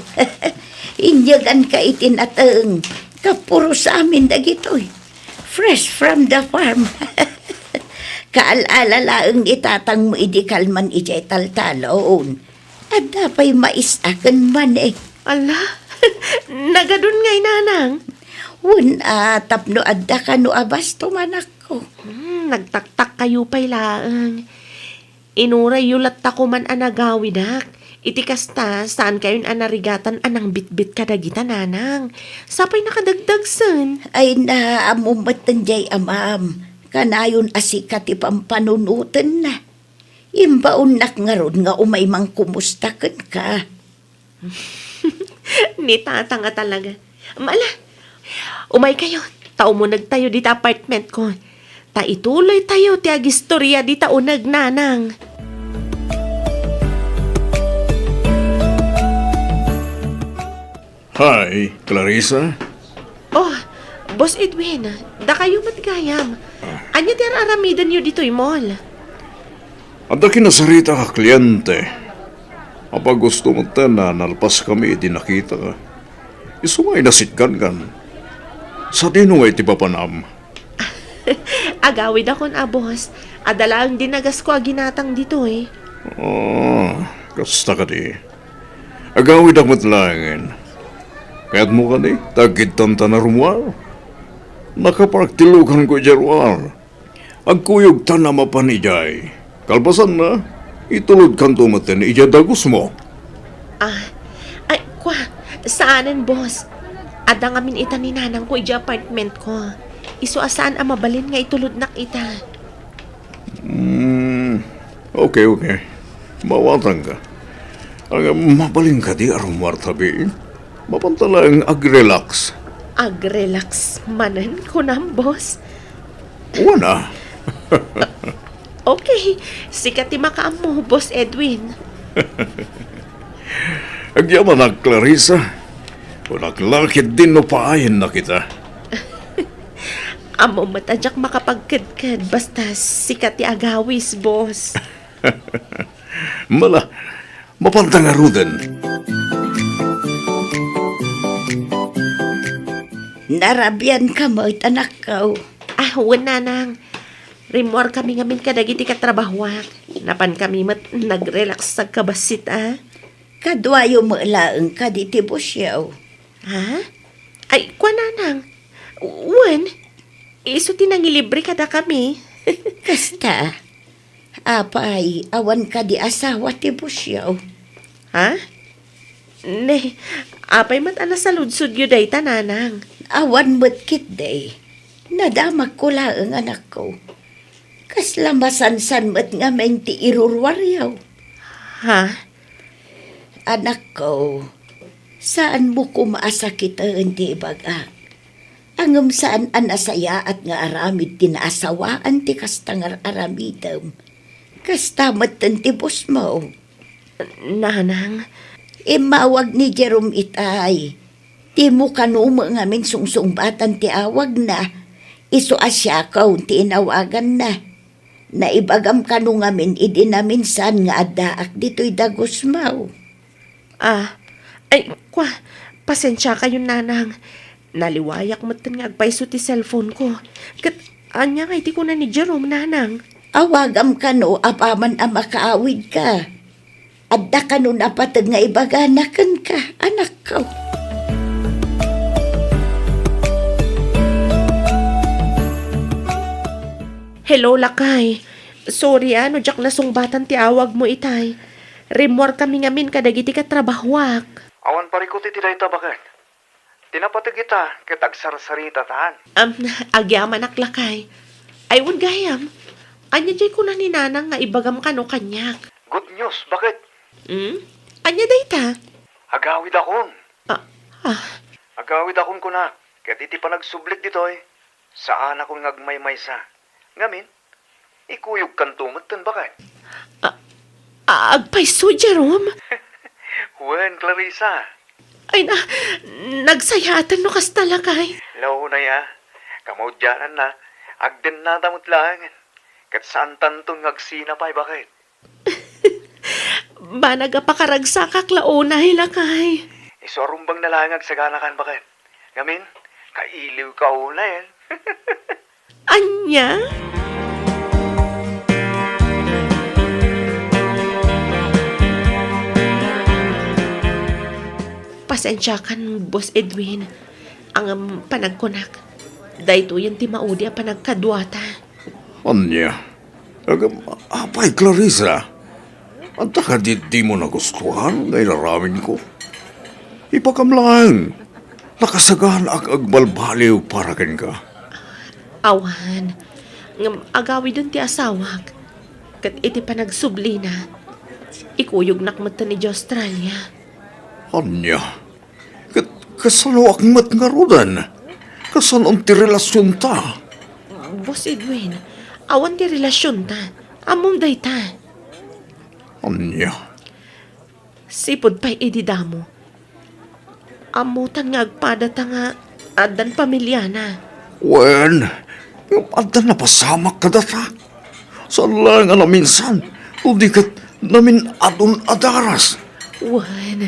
Inyaganka iti nateng, kapuros amin dagitoy. Fresh from the farm. Kaal-ala laeng ni tatangmo idi kalman idiay taltalon. Adda pay mais a ken mani. Ala, nagadun ngay, nanang? Wen a, tapno adda kano a basto, anakko. Hmm, nagtaktakkayo pay laeng. Inurayyo latta koman a nagawidak. Iti kasta, saankayon a narigatan a nangbitbit kadagita, nanang. Sapay nakadagdagsen. Ay, na, ammom metten jay amam. Kanayon a sika ti pampanunotenna. Imbaonnak ngarud nga umay mangkumusta kenka. Ni tatang a talaga. Mala, umaykayo, ta umunegtayo dita apartment ko. Ta ituloytayo ti agistoria dita uneg, nanang. Hi, Clarissa. Oh, Boss Edwin, dakayo met gayam. Ah. Ania ti ar-aramidenyo ditoy mall? Adda kinasarita a kliente. Apay, gusto metten a nalpaskami idi nakitaka. Isu nga inasitgankan. Sadino nga iti papanam? Agawidakon a, boss. Adda laeng dinagasko a ginatang ditoy. Ah, kasta kadi. Agawidak met laengen. Kayatmo kadi, ta agkidtantan a rummuar? Nakapark ti luganko idiay ruar. Agkuyogtan a mapan idiay. Kalpasanna, itulodkanto metten idiay dagusmo. Ah, ay, kwa, saanen, boss. Adda ngamin ita ni nanangko idiay apartment ko. Isu a saan a mabalin nga itulodnak ita. Hmm, okay, okay. Mawatangka. Ang mabalin kadi a rummuar tabi? Mapanta laeng ag-relax. Ag-relax manen, kunam, boss? Wen a. Okay, sika ti makaammo, Boss Edwin. Agyamanak, Clarissa. Kunak la ketdin no paayenna kita. Ammom met a diak makapagkedked basta sika ti agawis, boss. Mala, mapanta ngaruden. Narabianka met, anakko. Ah, wen, nanang. Rimmuarkami ngamin kadagiti katrabahoak. Napankami met nag-relax agkabassit a. Kaduayo met laeng kadi ti busyo. Ha? Ay, kua, nanang. Wen, isu ti nangilibre kadakami. Kasta. Apay, awan kadi asawa ti busyo? Ha? Ne, apay met a nasaludsodyo dayta, nanang? Awan met ketdi. Nadamagko laeng, anakko. Kasla masansan met ngamin ti iruruaryo. Ha? Anakko, saanmo koma a sakiten ti ibagak. Ngem saan a nasayaat nga aramid ti naasawaan ti kasta nga ar-aramidem. Kasta metten ti bossmo. Nanang. Immawag ni Jerome itay. Dimo kano met ngamin sungsungbatan ti awagna. Isu a Siakaw ti inawaganna. Naibagam kano ngamin idi naminsan nga addaak ditoy dagusmo. Ah, ay, kua, pasensiakayon, nanang. Naliwayak metten nga agpayso ti cellphone ko. Ket ania ngay ti kuna ni Jerome, nanang? Awagam kano apaman a makaawidka. Adda kano napateg nga ibagana kenka, anakko. Hello, lakay. Sorry, a, no diak nasungbatan ti awagmo itay. Rimmuarkami ngamin kadagiti katrabahoak. Awan parikut iti dayta, baket. Ti napateg ita ket agsarsaritatan. Am, agyamanak, lakay. Ay, wen gayam. Ania diay kuna ni nanang nga ibagam kano kaniak? Good news, baket. Hmm? Ania dayta? Agawidakon. Ah, ah. Agawidakon kunak, ket iti panagsublik ditoy, saanakon nga agmaymaysa. Ngamin, ikuyogkanto metten, baket. A-, a-, agpayso, Jerome? Wen, Clarissa. Ay na, nagsayaaten no kasta, lakay. Launay a, kamaudiananna, agdennata met laengen. Ket saantanton nga agsina pay, baket. Banag a pakaragsakak la unay, lakay. Isu a rumbeng na laeng agsaganakan baket. Ngamin, kailiwka unayen. Ania? Pasensiakan, Boss Edwin. Ngem panagkunak, daytoyen ti maudi a panagkaduata. Ania? Ngem, apay, Clarissa? Adda kadi dimo nagustuhan nga inaramidko? Ipakam laeng, nakasaganaak nga agbalbaliw para kenka. Awan, ngem agawiden ti asawak, ket iti panagsublina, ikuyognak metten idiay Australia. Ania? Ket kasanoak met ngaruden? Kasano ti relasionta? Boss Edwin, awan ti relasionta. Ammom dayta. Ania? Sipud pay idi damo. Ammotan nga agpadata nga addan pamiliana. Wen, ngem adda napasamak kadata. Saan laeng a naminsan, no di ket namin-adun a daras. Wen,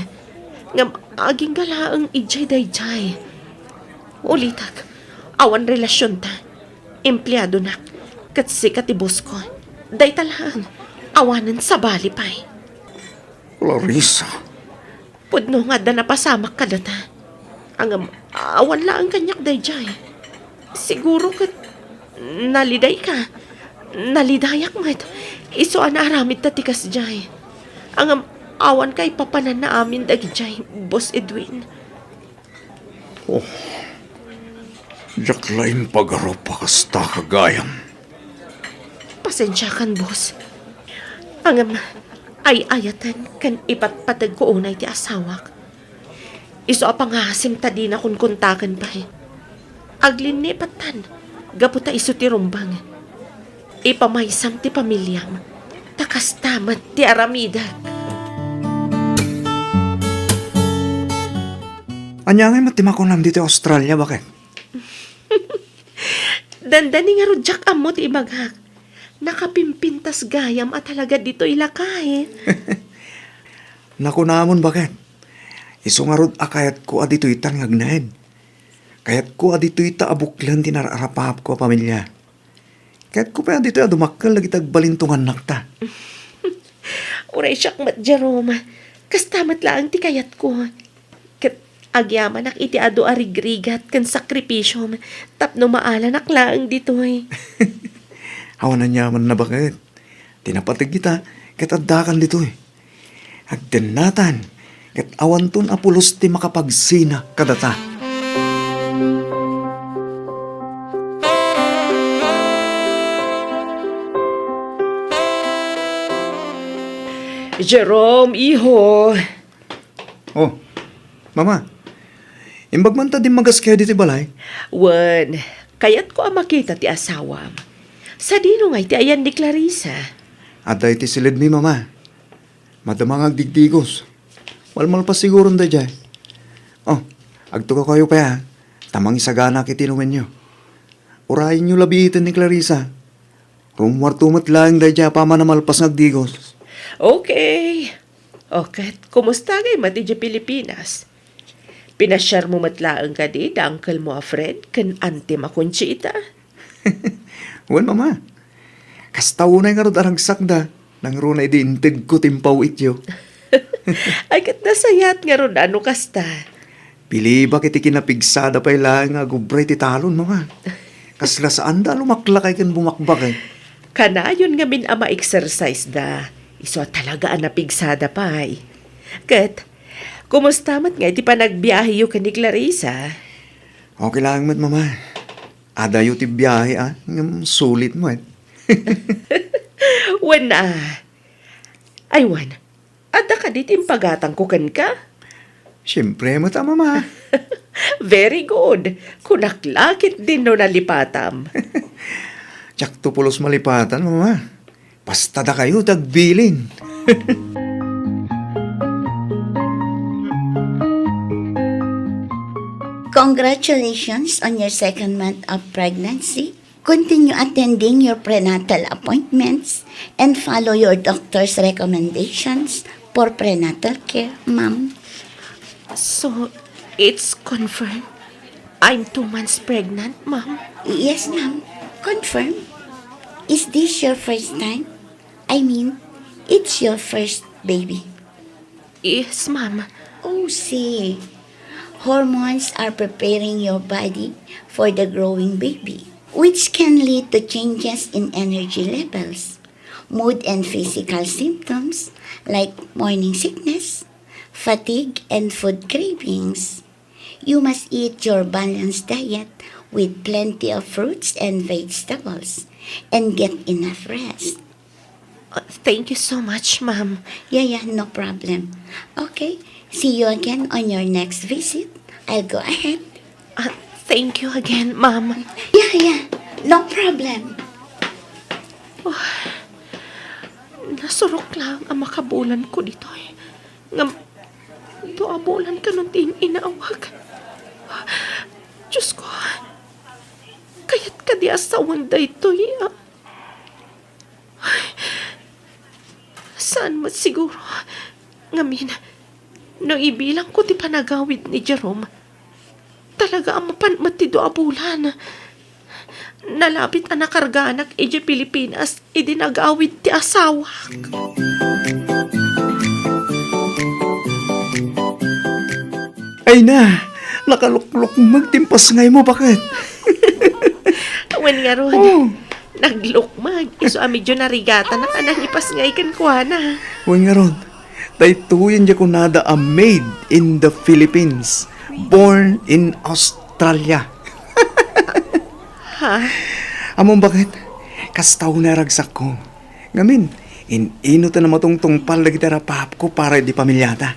ngem agingga laeng idiay daydiay. Ulitek, awan relasionta. Empleadonak, ket sika ti boss ko. Dayta laeng, awanen sabali pay. Clarissa. Pudno nga adda napasamak kadata. Ngem, awan laeng kaniak daydiay. Siguro ket nalidayka. Nalidayak met. Isu a naaramidta ti kasdiay. Ngem, awan kaipapananna amin dagidiay, Boss Edwin. Oh, diak la impagarup a kasta, gagayam. Pasensiakan, boss. Ngem, ay-ayaten ken ipatpategko unay ti asawak. Isu a pangasim ta dina kunkuntaken pay. Aglinnipettan, gapu ta isu ti rumbeng. Ipamaysam ti pamiliam, ta kasta met ti aramidek. Ania ngay met ti makunam ditoy Australia, baket? Dandani ngarud diak ammo ti ibagak. Nakapimpintas gayam a talaga ditoy lakay. Nakunamon, baket. Isu ngarud a kayatko a ditoytan nga agnaed. Kayatko a ditoyta a buklen ti nararapapko a pamilia. Kayatko pay a ditoy a dumakkel dagiti agbalintungannakta. Uray siak met, Jerome. Kasta met laeng ti kayatko. Ket agyamanak iti adu a rigrigat ken sakripisiom tapno maalanak laeng ditoy. Awan aniamanna, baket. Ti napateg ita ket addakan ditoy. Agdennatan, ket awanton a pulos ti makapagsina kadata. Jerome, iho. Oh, Mama, imbag man ta dimmagas kayo ditoy balay? Wen, kayatko a makita ti asawam. Sadino ngay ti ayan ni Clarissa? Adda iti silidmi, Mama. Madama nga agdigdigos. Malmalpas siguron daydiay. Oh, agtukaw kayo pay, a, ta mangisaganak iti inumenyo. Urayenyo la biiten ni Clarissa. Rummuarto met laeng daydiay a paman a malpas nga agdigos. Okay. O, ket kumusta ngay met idiay Pilipinas? Pinasiarmo met laeng kadi da uncle mo a Fred ken auntie mo a Conchita? Wen, Mama. Kasta unay ngarud a ragsakda, nangruna idi integko ti impaw-ityo. Ay, ket nasayaat ngarud a no kasta. Pilibak iti kinapigsada pay laeng nga agubra iti talon, Mama. Kasla saanda a lumaklakay ken bumakbakay. Kanayon ngamin a ma-exercise da. Isu a talaga a napigsada pay. Ket, kumusta met nga iti panagbiaheyo ken ni Clarissa? Okay laeng met, Mama. Adayo ti biahe, a, ngem sulit met. Wen, a. Ay, wen. Adda kadi ti impagatangko kenka? Siempre met a, Mama. Very good. Kunak la ketdin no nalipatam. Diakto pulos malipatan, Mama. Basta dakayo ti agbilin. Congratulations on your second month of pregnancy. Continue attending your prenatal appointments and follow your doctor's recommendations for prenatal care, ma'am. So, it's confirmed? I'm two months pregnant, ma'am. Yes, ma'am. Confirm. Is this your first time? I mean, it's your first baby. Yes, ma'am. Oh, see. Hormones are preparing your body for the growing baby, which can lead to changes in energy levels, mood, and physical symptoms like morning sickness, fatigue, and food cravings. You must eat your balanced diet with plenty of fruits and vegetables and get enough rest. Uh, thank you so much, ma'am. Yeah, yeah, no problem. Okay, see you again on your next visit. I'll go ahead. Uh, thank you again, ma'am. Yeah, yeah, no problem. Oh, nasurok lang ang makabulan ko ditoy. Ngam, dua bulan kanon ti in-inawag. Diyos ko, kayat kadi a sawen daytoy, ah. Saan met siguro? Ngamin, no ibilang ko ti panagawid ni Jerome, talaga a mapan met ti dua a bulan. Nalabit a nakarganak idiay Pilipinas idi nagawid ti asawak. Ay na, nakaluklukmeg ti impasngaymo, baket? Wen ngarud, oh, naglukmeg, isu a medyo narigatanak a nangipasngay kenkuana. Wen ngarud, daytoyen diay kunada a made in the Philippines, born in Australia. Ha? Ammom baket, kasta unay a ragsakko. Ngamin, in-ino ti namatungtungpal dagiti rapapko para idi pamiliata?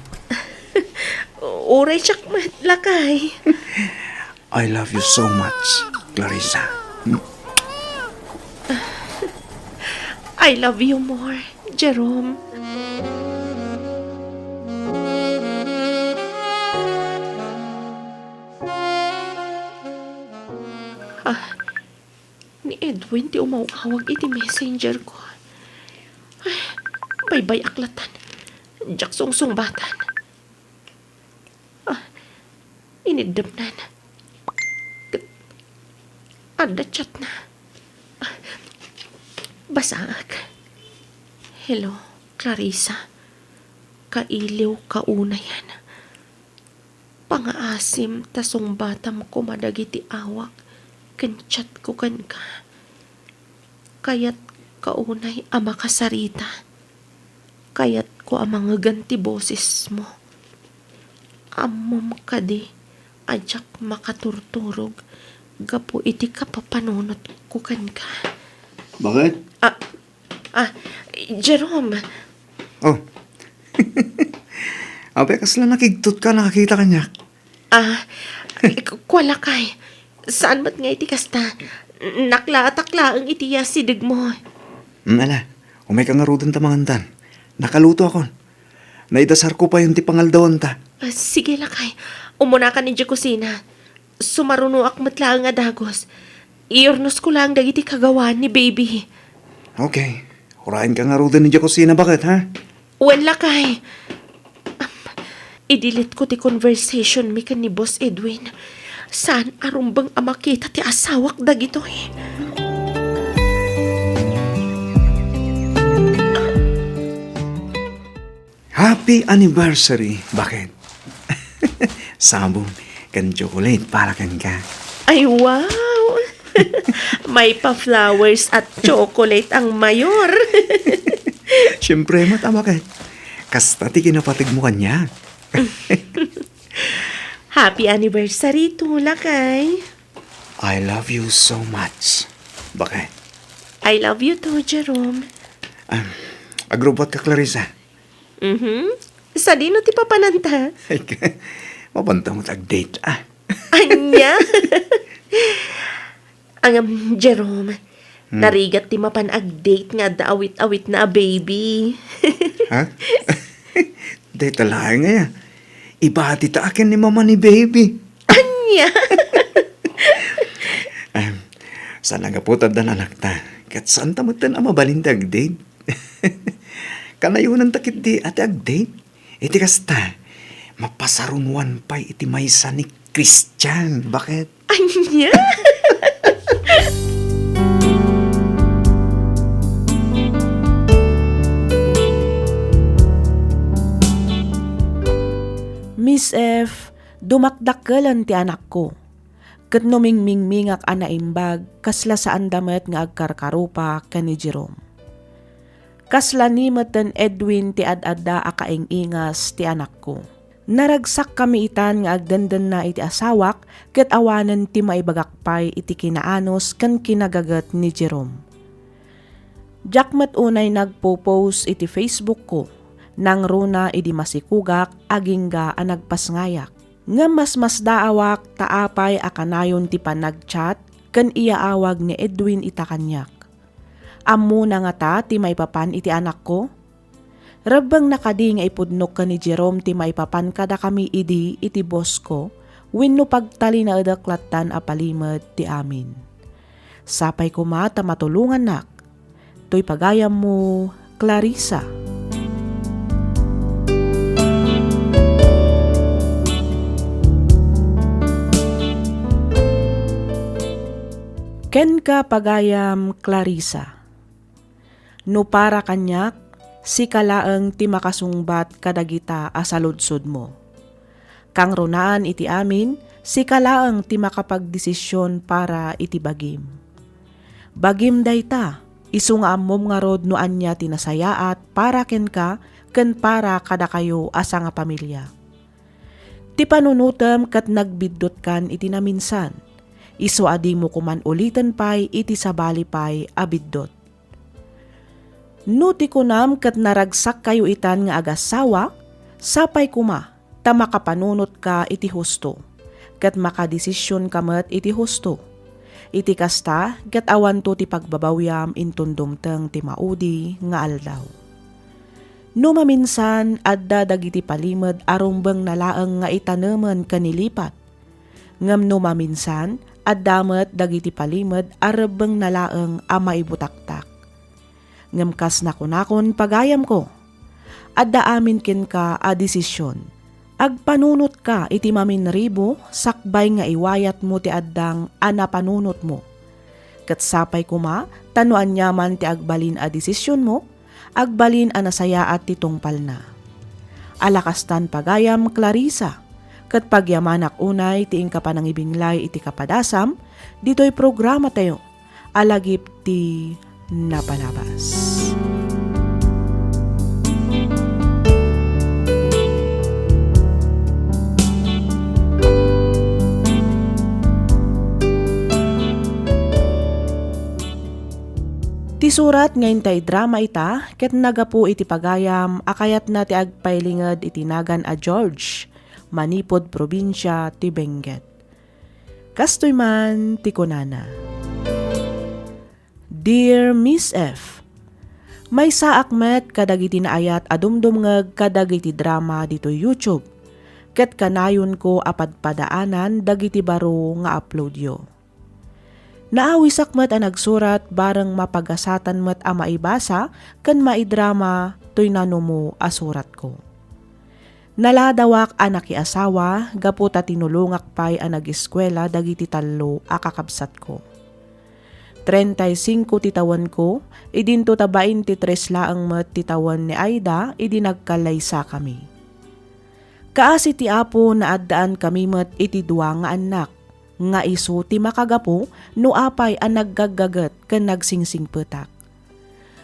Uray siak met, lakay. I love you so much, Clarissa. I love you more, Jerome. Ah, ni Edwin ti umaw-awag iti messenger ko. Ay, baybay-ak latan. Diak sungsungbatan. Ah, iniddemnan. Ket adda chatna. Ah, basaek. Hello, Clarissa. Kailiw kaunayan. Pangaasim ta sungbatam koma dagiti awak ken chatko kenka. Kayatko unay a makasarita. Kayatko a mangegan ti bosesmo. Ammom kadi a diak makaturturog gapu iti kapapanunotko kenka. Baket? Ah, ah, Jerome. Oh. Apay, kasla nakigtotka a nakakita kaniak? Ah, ku-, kua lakay. Saan met nga iti kasta. Naklaatak laeng iti asidegmo. Mm, ala, umayka ngaruden ta mangantan. Nakalutoakon. Naidasarko payen ti pangaldawanta. Ah, sige, lakay. Umunakan idiay kusina. Sumarunoak met laeng a dagus. Iyurnosko laeng dagiti kagawaan ni baby. Okay. Urayenka ngaruden idiay kusina, baket, ha? Wen, lakay. Am, i-delete ko ti conversation mi ken ni Boss Edwin. Saan a rumbeng a makita ti asawak dagitoy. Happy anniversary, baket. Sabong ken chocolate para kenka. Ay, wow! Maypa flowers at chocolate ang mayor. Siyempre, met, a, baket. Kasta ti kinapategmo kaniak. Happy anniversary too, lakay. I love you so much, baket. I love you too, Jerome. Ah, agrubbuatka, Clarissa. Mhm. Sadino ti papananta? Ay, ka-, mapanta met ag-date, ah. Ania? Ngem, Jerome, hmm, narigat ti mapan ag-date nga adda awit-awitna a baby. Ha? Dayta laeng aya. Ibati ta a ken ni mama ni baby. Ania? Em, saan a gapu ta adda nanakta. Ket saanta metten a mabalin ti ag-date. Kanayonanta ketdi a ti ag-date. Iti kasta, Mapasarunoan pay iti maysa ni Christian. Baket? Ania? Miss F, dumakdakkelen ti anakko. Ket no mingmingmingak a naimbag, kasla saanda met nga agkarkarupa ken ni Jerome. Kasla ni meten Edwin ti ad-adda a kaing-ingas ti anakko. Naragsakkami itan nga agdendenna iti asawak ket awanen ti maibagak pay iti kinaanus ken kinagaget ni Jerome. Diak met unay nagpo-post iti Facebook ko, nangruna idi masikugak agingga a nagpasngayak. Ngem masmasdaawak ta apay a kanayon ti panag-chat ken iyaawag ni Edwin ita kaniak. Ammona ngata ti maipapan iti anakko? Rebbengna kadi nga ipudnok ken ni Jerome ti maipapan kadakami idi iti boss ko wenno pagtalinaedek lattan a palimed ti amin? Sapay koma ta matulongannak. Toy pagayammo, Clarissa. Kenka, pagayam Clarissa. No para kaniak, sika laeng ti makasungbat kadagita a saludsodmo. Kangrunaan iti amin, sika laeng ti makapagdesision para iti bagim. Bagim dayta, isu nga ammom ngarud no ania ti nasayaat para kenka ken para kadakayo a sangapamilia. Ti panunotem ket nagbiddutkan iti naminsan, isu a dimo koman uliten pay iti sabali pay a biddut. No ti kunam ket naragsakkayo itan nga agassawa, sapay koma ta makapanunotka iti husto, ket makadesisionka met iti husto. Iti kasta, ket awanto ti pagbabawiam inton dumteng ti maudi nga aldaw. No maminsan, adda dagiti palimed a rumbengna laeng nga itanemen ken ilipat. Ngem no maminsan, adda met dagiti palimed a rebbengna laeng a maibutaktak. Ngem kas nakunakon, pagayamko, adda amin kenka a desision. Agpanunotka iti maminribo sakbay nga iwayatmo ti addang a napanunotmo. Ket sapay koma ta no aniaman ti agbalin a desisionmo, agbalin a nasayaat ti tungpalna. Ala kastan, pagayam Clarissa, ket pagyamanak unay ti inka panangibinglay iti kapadasam ditoy programatayo a lagip ti napalabas. Ti surat nga inta idrama ita ket naggapu iti pagayam a kayatna ti agpailinged iti nagan a George, manipud probinsia ti Benguet. Kastoy man ti kunana, Dear Miss F, maysaak met kadagiti naayat a dumdumngeg kadagiti drama ditoy YouTube, ket kanayonko a padpadaanan dagiti baro nga uploadyo. Naawisak met a nagsurat bareng mapagasatan met a maibasa ken maidrama toy nanumo a suratko. Naladawak a nakiasawa gapu ta tinulongak pay a nag-eskuela dagiti tallo a kakabsatko. Treinta y cinco ti tawenko, idinto ta baintitres laeng met ti tawen ni Aida idi nagkallaysakami. Kaasi ti Apo, naaddaankami met iti dua nga annak, nga isu ti makagapu no apay a naggaggaget ken nagsingsingpetak.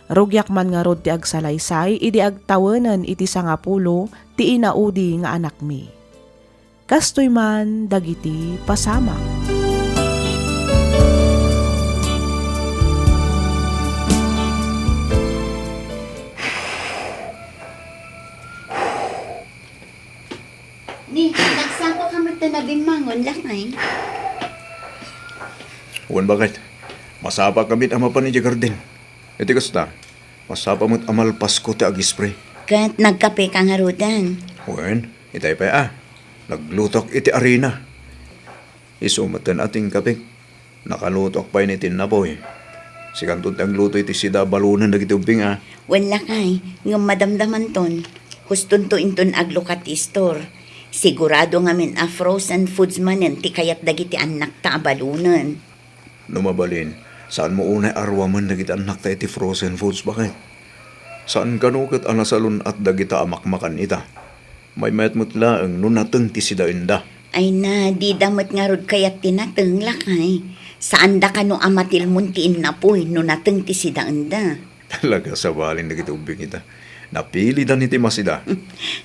Rugiak man ngarud ti agsalaysay idi agtawenen iti sangapulo ti inaudi nga anakmi. Kastoy man dagiti pasamak. Ni, nagsapa ka met ta nabimmangon, lakay? Wen, baket. Masapa kami a mapan idiay garden. Iti kasta, masapa met a malpasko ti agispray. Ket nagkape ka ngaruden? Wen, itay pay a. Naglutok iti arina. Isu met a ti inkapek. Nakalutok pay ni tinnapoy. Sikanton ti agluto iti sida a balonen dagiti ubbing a. Wen lakay, ngem madamdamanton. Hustonto inton aglukat ti istor. Sigurado ngamin a frozen foods manen ti kayat dagiti annakta a balunen. No mabalin, saanmo unay a ruamen dagiti annakta iti frozen foods, baket? Saan kano ket a nasalun-at dagita a makmakan ita. Maymayat met laeng no nateng ti sidaenda. Ay na, dida met ngarud kayat ti nateng, lakay. Saanda kano a matilmon ti innapuy no nateng ti sidaenda. Talaga, sabalin dagiti ubbing ita. Napilidan iti masida.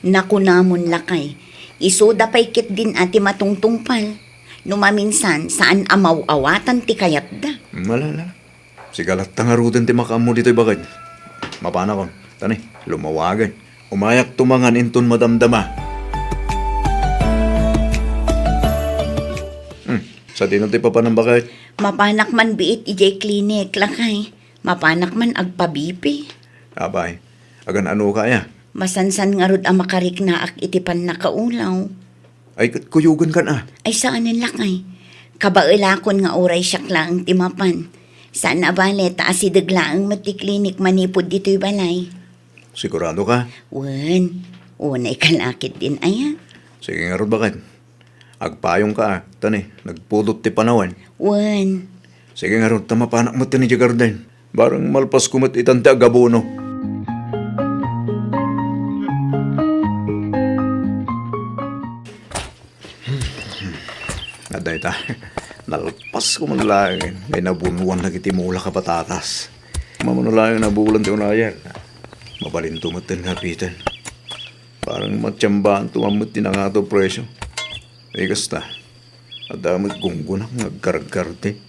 Nakunamon, lakay. Isuda pay ketdin a ti matungtungpal. No maminsan, saan a maw-awatan ti kayatda. Malala. Sika latta ngaruden ti makaammo ditoy, baket. Mapanakon. Tani, lumawagen. Umayakto mangan inton madamdama. Hmm, sadino ti papanam, baket? Mapanak man biit idiay klinik, lakay. Mapanak man agpa-B P. Apay, agan-anoka aya? Masansan ngarud a makariknaak iti pannakaulaw. Ay, ket kuyogenkan a. Ay, saanen, lakay. Kabaelakon nga uray siak laeng ti mapan. Saan a bale ta asideg laeng met ti klinik manipud ditoy balay. Sigurado ka? Wen. Unay ka lakit din aya. Sige ngarud, baket. Agpayong ka, a. Tani, nagpudot ti panawen. Wen. Sige ngarud, ta mapanak met idiay garden. Barang malpasko met itan ti agabono. Adda ita, nalpasko man laeng nga inabonoan dagiti mulak a patatas. Mamano laeng nabulan ti unayen. Mabalinto met nga apiten. Parang matiambaanto man met ti nangato presyo. Ay, kasta. Adda met gunggonak nga aggargarte.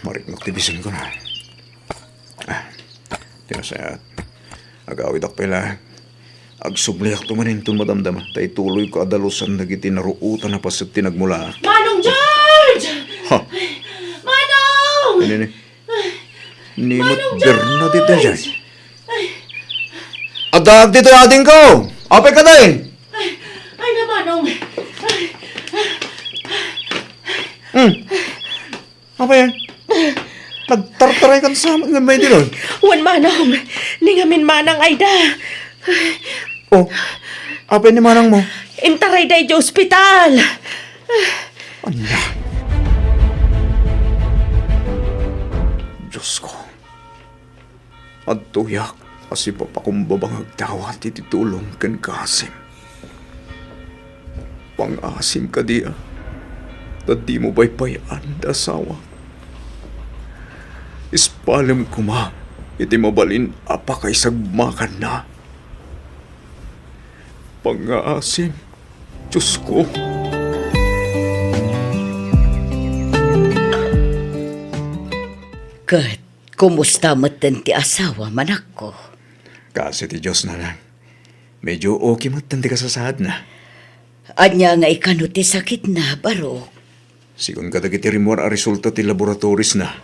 Mariknak ti bisin ko na. Ah, ti nasayaat. Agawidak pay laeng. Agsubliakto man inton madamdama, ta ituloyko a dalusan dagiti naruotan a paset ti nagmula. Manong George! Ha? Manong! Nini? Ni met Manong Bernadette George! Daydiay. Ay. Adda ditoy adingko! Apay ka, day? Ay, ay na, Manong. Ay. Hmm. Apay, nagtartaray kan sa amin nga may dilon? Wen, Manong. Ni ngamin manang ayda. Oh, apay ni manang mo? Intarayda idiay ospital. Ania? Diyos ko. Adtoyak a sipapakumbaba nga agdawat iti tulong ken kaasim. Pangaasim kadi a, ta dimo baybay-an ti asawak. Ispalem koma iti mabalin a pakaisagmakanna. Pangaasim, Diyos ko. Ket kumusta metten ti asawa, manakko? Kaasi ti Dios, nanang. Medyo okay metten ti kasasaadna. Ania nga ikano ti sakitna, Barok? Sigun kadagiti rimmuar a resulta ti laboratories na,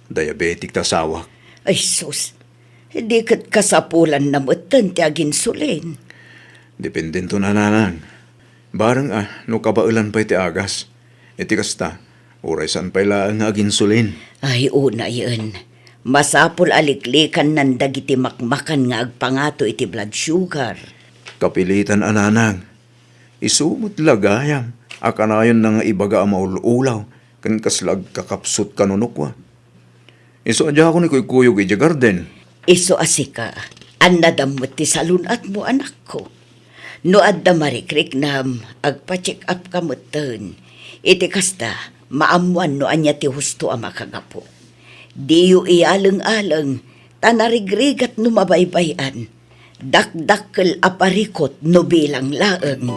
diabetic ti asawak. Ay sus, di ket kasapulanna metten ti aginsulin. Dependento, nanang. Bareng a no kabaelan pay ti agas. Iti kasta, uray saan pay laeng nga aginsulin. Ay, unayen. Masapul a liklikannan dagiti makmakan nga agpangato iti blood sugar. Kapilitan a, nanang. Isu met la gayam a kanayonna nga ibaga a maul-ulaw ken kasla agkakapsut kano nukua. Isu a diakon ikuykuyog idiay garden. Isu a sika, annadam met ti salun-atmo, anakko. No adda marikriknam, agpa-check up ka metten. Iti kasta, maammoan no ania ti husto a makagapu. Diyo iyaleng-aleng, ta narigrigat no mabaybay-an. Dakdakkel a parikut no bilang laeng.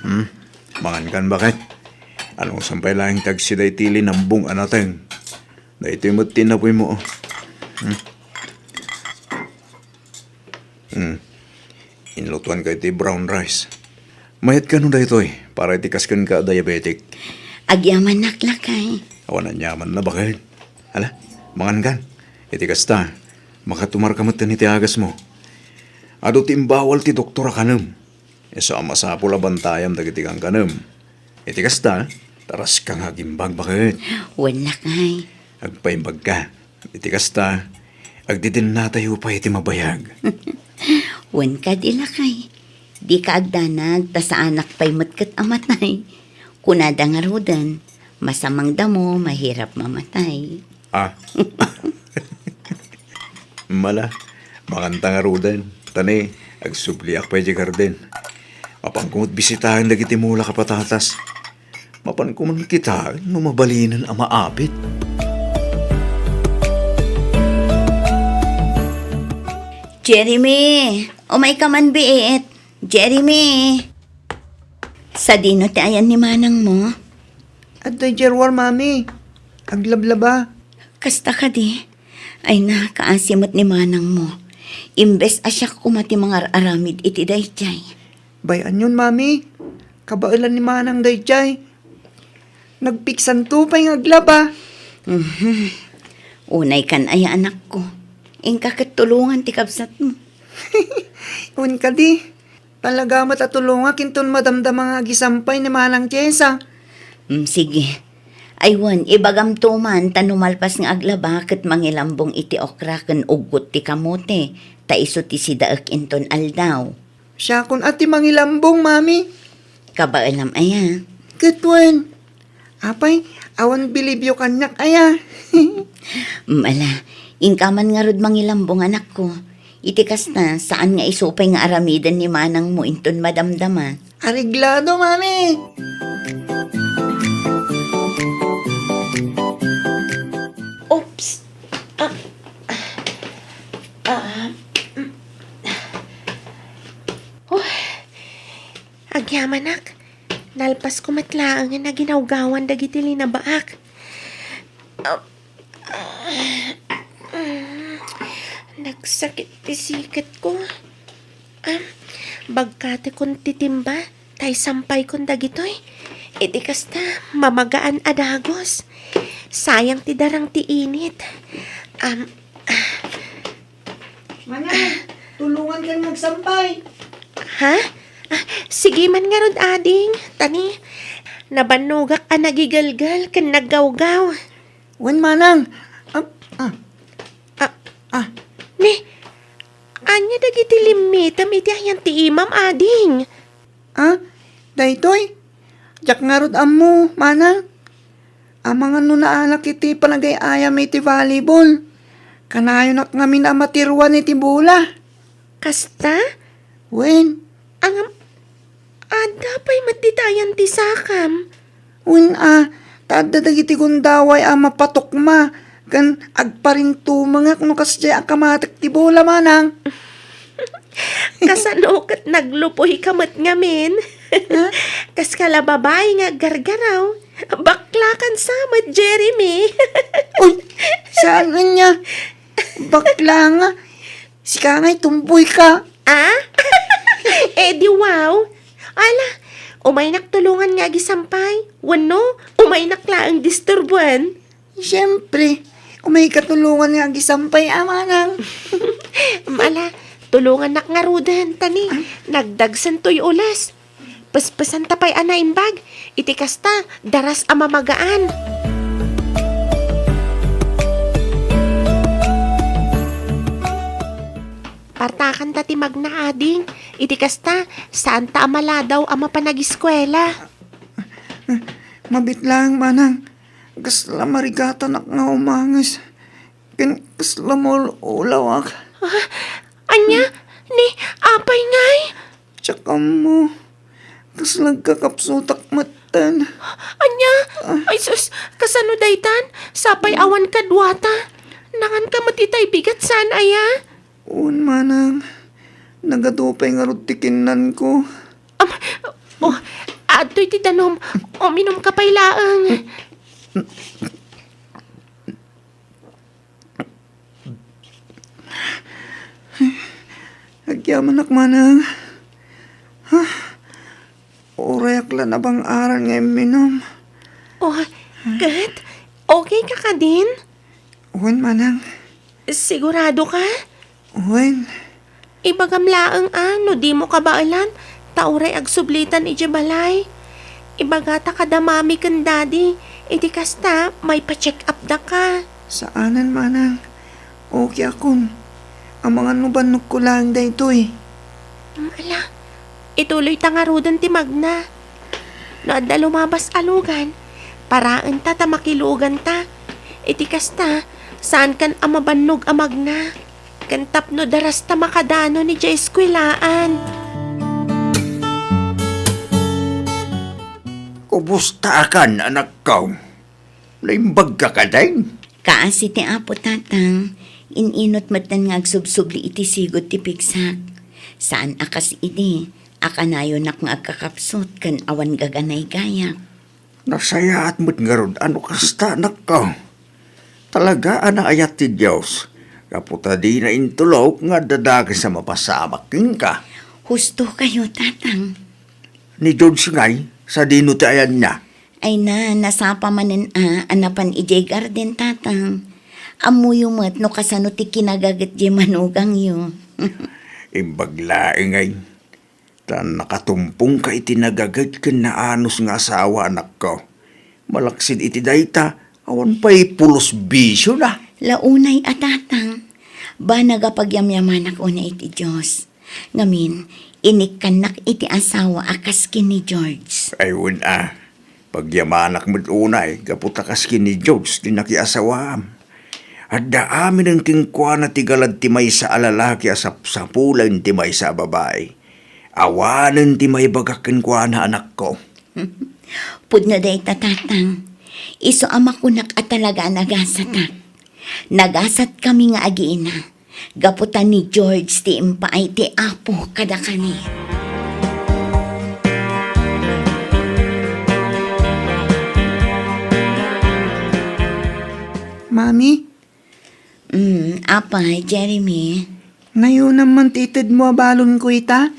Hmm, mangankan, baket. Anusan pay laeng ti agsida iti linambong a nateng. Daytoy met ti napuymo, oh. Hmm. Hmm. Inlutoanka iti brown rice. Mayat kano daytoy para iti kas kenka a diabetic? Agyamanak, lakay. Awan aniamanna, baket. Hala, mangankan. Iti kasta, makatumarka metten iti agasmo. Adu ti imbawal ti doktor a kanem. Isu a masapul a bantayam dagiti kankanem. Iti kasta, taraska nga agimbag, baket. Wen, lakay. Agpaimbagka. Iti kasta, Agdidinnatayo pay ti mabayag. Wen kadi, lakay. Dika agdanag ta saanak pay met ket a matay. Kunada ngaruden, masamang damo, mahirap mamatay. Ah. Mala, makanta ngaruden. Tani, agsubliak pay di garden. Mapanko met bisitaen dagiti mula a patatas. Mapanko man kitaen no mabalinen a maabit. Jeremy, umayka man biit. Jeremy. Sadino ti ayan ni manangmo? Adtoy diay ruar, Mami. Aglablaba. Kasta kadi? Ay, nakaasi met ni manangmo. Imbes a siak koma ti mangar-aramid iti daydiay. Bay-anyon, Mami. Kabaelan ni manang daydiay. Nagpiksanto pay nga aglaba. Mhm. Unaykan aya, anakko. Inka ket tulongan ti kabsatmo. Wen kadi, talaga met a tulongak inton madamdama nga agisampay ni manang Jessa. Mm, sige. Ay wen, ibagamto man ta no malpas nga aglaba ket mangilambong iti okra ken uggot ti kamote, ta isu ti sidaek inton aldaw. Siakon a ti mangilambong, Mami. Kabaelam aya? Ket wen. Apay, awan bilibyo kaniak aya? Mm, ala, inka man ngarud mangilambong, anakko. Iti kasta, saan nga isu pay nga aramiden ni manangmo inton madamdama. Areglado, Mami! Oops! Ah, ah, mm. Oh, agyamanak. Nalpasko met laeng nga naginawgawan dagiti linabaak. Ah, ah, mm, nagsakit ti siketko. Ah, bagkatekon ti timba, ta isampaykon dagitoy. Iti kasta, mamagaan a dagus. Sayang ti darang ti init. Am, ah. Manang, tulongankan nga agsampay. Ha? Ah, sige man ngarud, ading. Tani, nabannogak a nagigelgel ken naggawgaw. Wen, manang. Ah, ah. Ah. Ah. Ni, ania dagiti limmitem iti ayan ti imam, ading? Ah, daytoy? Diak ngarud ammo, manang. Amangan no naanak iti panagay-ayam iti volleyball. Kanayonak ngamin a matiruan iti bola. Kasta? Wen. Ngem, adda pay met ditayan ti sakam? Wen a, ta adda dagiti gundaway a mapatukma ken agparintumengak no kasdiay a kamatek ti bola, manang. Kasano ket naglupoyka met ngamin? Ha? Kas kala babai nga aggargaraw, baklakan sa met, Jeremy. Uy, saan ania? Bakla nga. Sika ngay, tumboy ka. Ah? Eh, di wow. Ala, umaynak tulongan nga agisampay. Wenno, umaynak laeng disturboen. Siyempre, umayka tulongan nga agisampay, a, manang. Ala, tulongannak ngaruden, tani. Nagdagsen toy ules. Pespesanta pay a naimbag. Iti kasta, daras a mamagaan. Partakanta ti magna, ading. Iti kasta, saanta a maladaw a mapan agiskuela. Mabit laeng, manang. Kasla marigatanak nga umanges. Ken kasla maul-ulawak. Ah, ania? Ni, apay ngay? Diak ammo. Kasla agkakapsutak metten. Ania? Ah. Ay sus, kasano daytan? Sapay awan kaduata. Nanganka met itay bigat saan aya? Wen, manang. Nagadu pay ngarud ti kinnanko. Am, oh, adtoy ti danum. Uminumka pay laeng. Agyamanak, manang. Ha? Urayak la nabang-aran nga imminum. Oh, ket? Okay ka kadin? Wen, manang. Sigurado ka? Wen. Ibagam laeng a no dimo kabaelan, ta uray agsublitan idiay balay. Ibagata kada mami ken daddy, iti kasta, maipa-check up daka. Saanen, manang. Okay akon. Amangan no bannogko laeng daytoy. Ala, ituloyta ngaruden ti magna. No adda lumabas a lugan, paraenta ta makiluganta. Iti kasta, saankan a mabannog a magna. Ken tapno darasta makadano ni diay eskuelaan. Kumusta akan, anakko? Naimbagka kadi? Kaasi ti Apo, Tatang, in-inut metten nga agsubsubli iti sigud ti pigsak. Saan a kas idi, a kanayonak nga agkakapsut ken awan gaganaygayak. Nasayaat met ngarud a no kasta, anakko. Talaga a naayat ti Dios, gapu ta dina intulok nga adda dakes a mapasamak kenka. Husto kayo, Tatang. Ni George ngay, sadino ti ayanna? Ay na, nasapa manen a, a napan idiay garden, Tatang. Ammoyo met no kasano ti kinagaget diay manugangyo. Imbag laeng ay, ta nakatumpongka iti nagaget ken naanus nga asawa, anakko. Malaksid iti dayta, awan pay pulos bisio na. La unay a, Tatang, banag a pagyamyamanak unay iti Dios. Ngamin, inikkannak iti asawa a kas ken ni George. Ay, wen a. Pagyamanak met unay, gapu ta kas ken ni George ti nakiasawaam. Adda aminen kenkuana ti galad ti maysa a lalaki a sapsapulen ti maysa a babai. Awanen ti maibagak kenkuana, anakko. Pudno dayta, Tatang. Isu a makunak a talaga a nagasatak. Nagasatkami nga agina. Gapu ta ni George ti impaay ti Apo kadakami. Mami? Mm, apay, Jeremy? Nayonam man ti itedmo a balonko ita?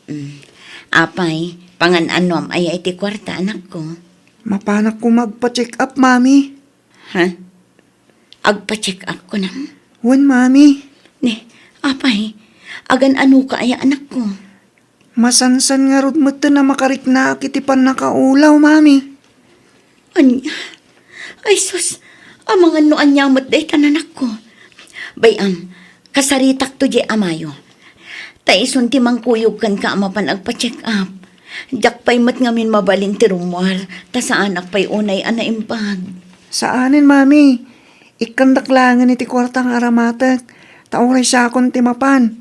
Mm. Apay, pangan-anuam aya iti kuarta, anakko? Mapanak koma agpa-check up, Mami. Ha? Agpa-check up, kunam? Wen, Mami. Ne, apay, agan-anoka aya, anakko? Masansan ngarud metten a makariknaak iti pannakaulaw, Mami. Ania? Ay sus, amangan no ania met dayta, anakko. Bay-am, kasaritakto diay amayo. Ta isun ti mangkuyog kenka a mapan agpa-check up. Diak pay met ngamin mabalin ti rummuar, ta saanak pay unay a naimbag. Saanen, Mami. Ikkandak laengen iti kuarta nga aramatek, ta uray siakon ti mapan.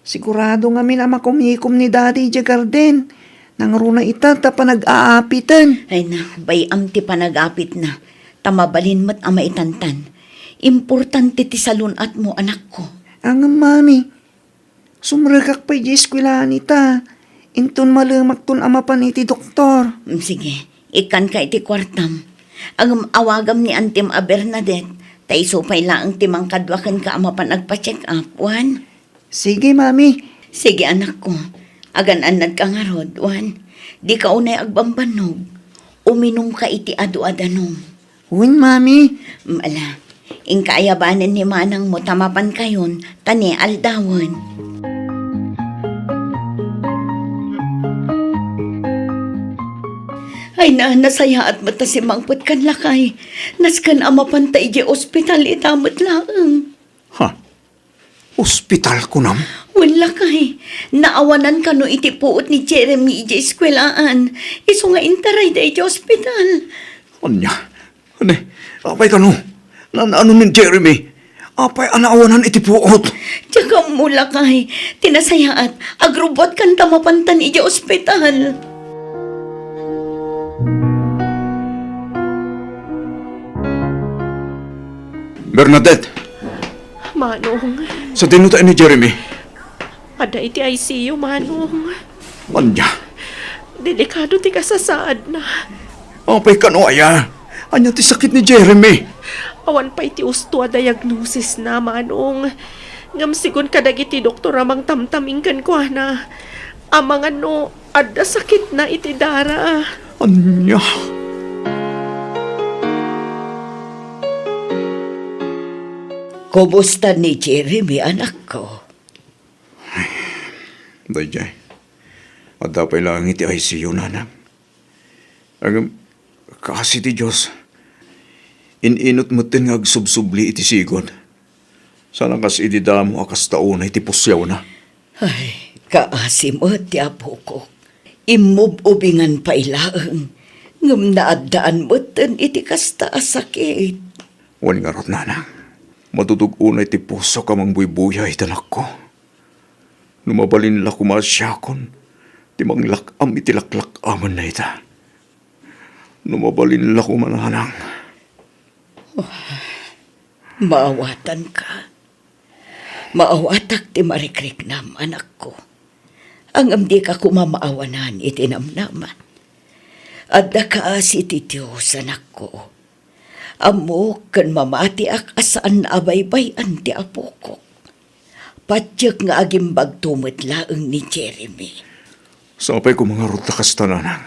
Sigurado ngamin a makumikom ni Daddy idiay garden. Nangruna ita ta panag-aapiten. Ay na, bay-am ti panag-apitna, ta mabalin met a maitantan. Importante ti salun-atmo, anakko. Ngem, Mami, sumrekak pay idiay eskuelaan ita, inton malemakton a mapan iti doktor. Mm, sige, ikkanka iti kuartam. Ngem awagam ni Antim a Bernadette, ta isu pay laeng ti mangkadua kenka a mapan agpa-check up, wen? Sige, Mami. Sige, anakko. Agan-annadka ngarud, wen? Dika unay agbambannog. Uminumka iti adu a danum. Wen, Mami. Mm, ala, inka ayabanen ni manangmo ta mapankayon, ta ni aldawen. Ay na, nasayaat met ta simmangpetkan, lakay. Nasken a mapanta idiay ospital ita met laeng. Ha? Ospital, kunam? Wen, lakay, naawanan kano iti puot ni Jeremy idiay eskuelaan. Isu nga intarayda idiay ospital. Ania? Ania? Apay kano? Naan-ano ni Jeremy? Apay a naawanan iti puot? Diak ammo, lakay. Ti nasayaat, agrubbuatkan ta mapantan idiay ospital. Bernadette! Manong. Sadino ta ni Jeremy? Adda iti I C U, Manong. Ania? Delikado ti kasasaadna. Apay kano aya? Ania ti sakit ni Jeremy? Awan pay ti usto a diagnosisna, Manong. Ngem sigun kadagiti doktor a mangtamtaming kenkuana, amangan no adda sakitna iti dara. Ania? Kumusta ni Jeremy, anakko? Daydiay, adda pay laeng iti I C U, nanang. Ngem, kaasi ti Dios, in-inut metten nga agsubsubli iti sigud. Saan a kas idi damo a kasta unay ti pusiawna? Ay, kaasi met ti apokok. Immub-ubingan pay laeng, ngem naaddaan metten iti kasta a sakit. Wen ngarud, nanang, matutog unay ti pusok a mangbuybuya iti anakko. No mabalin la koma a siakon ti manglak-am iti laklak-amanna ita. No mabalin la koma, nanang. Maawatanka. Maawatak ti marikriknam, anakko. Ngem dika koma maawanan iti namnama. Adda kaasi ti Dios, anakko. Ammok ken mamatiak a saan a baybay-an ti apokok. Patiek nga agimbagto met laeng ni Jeremy. Sapay koma ngarud ta kasta, nanang.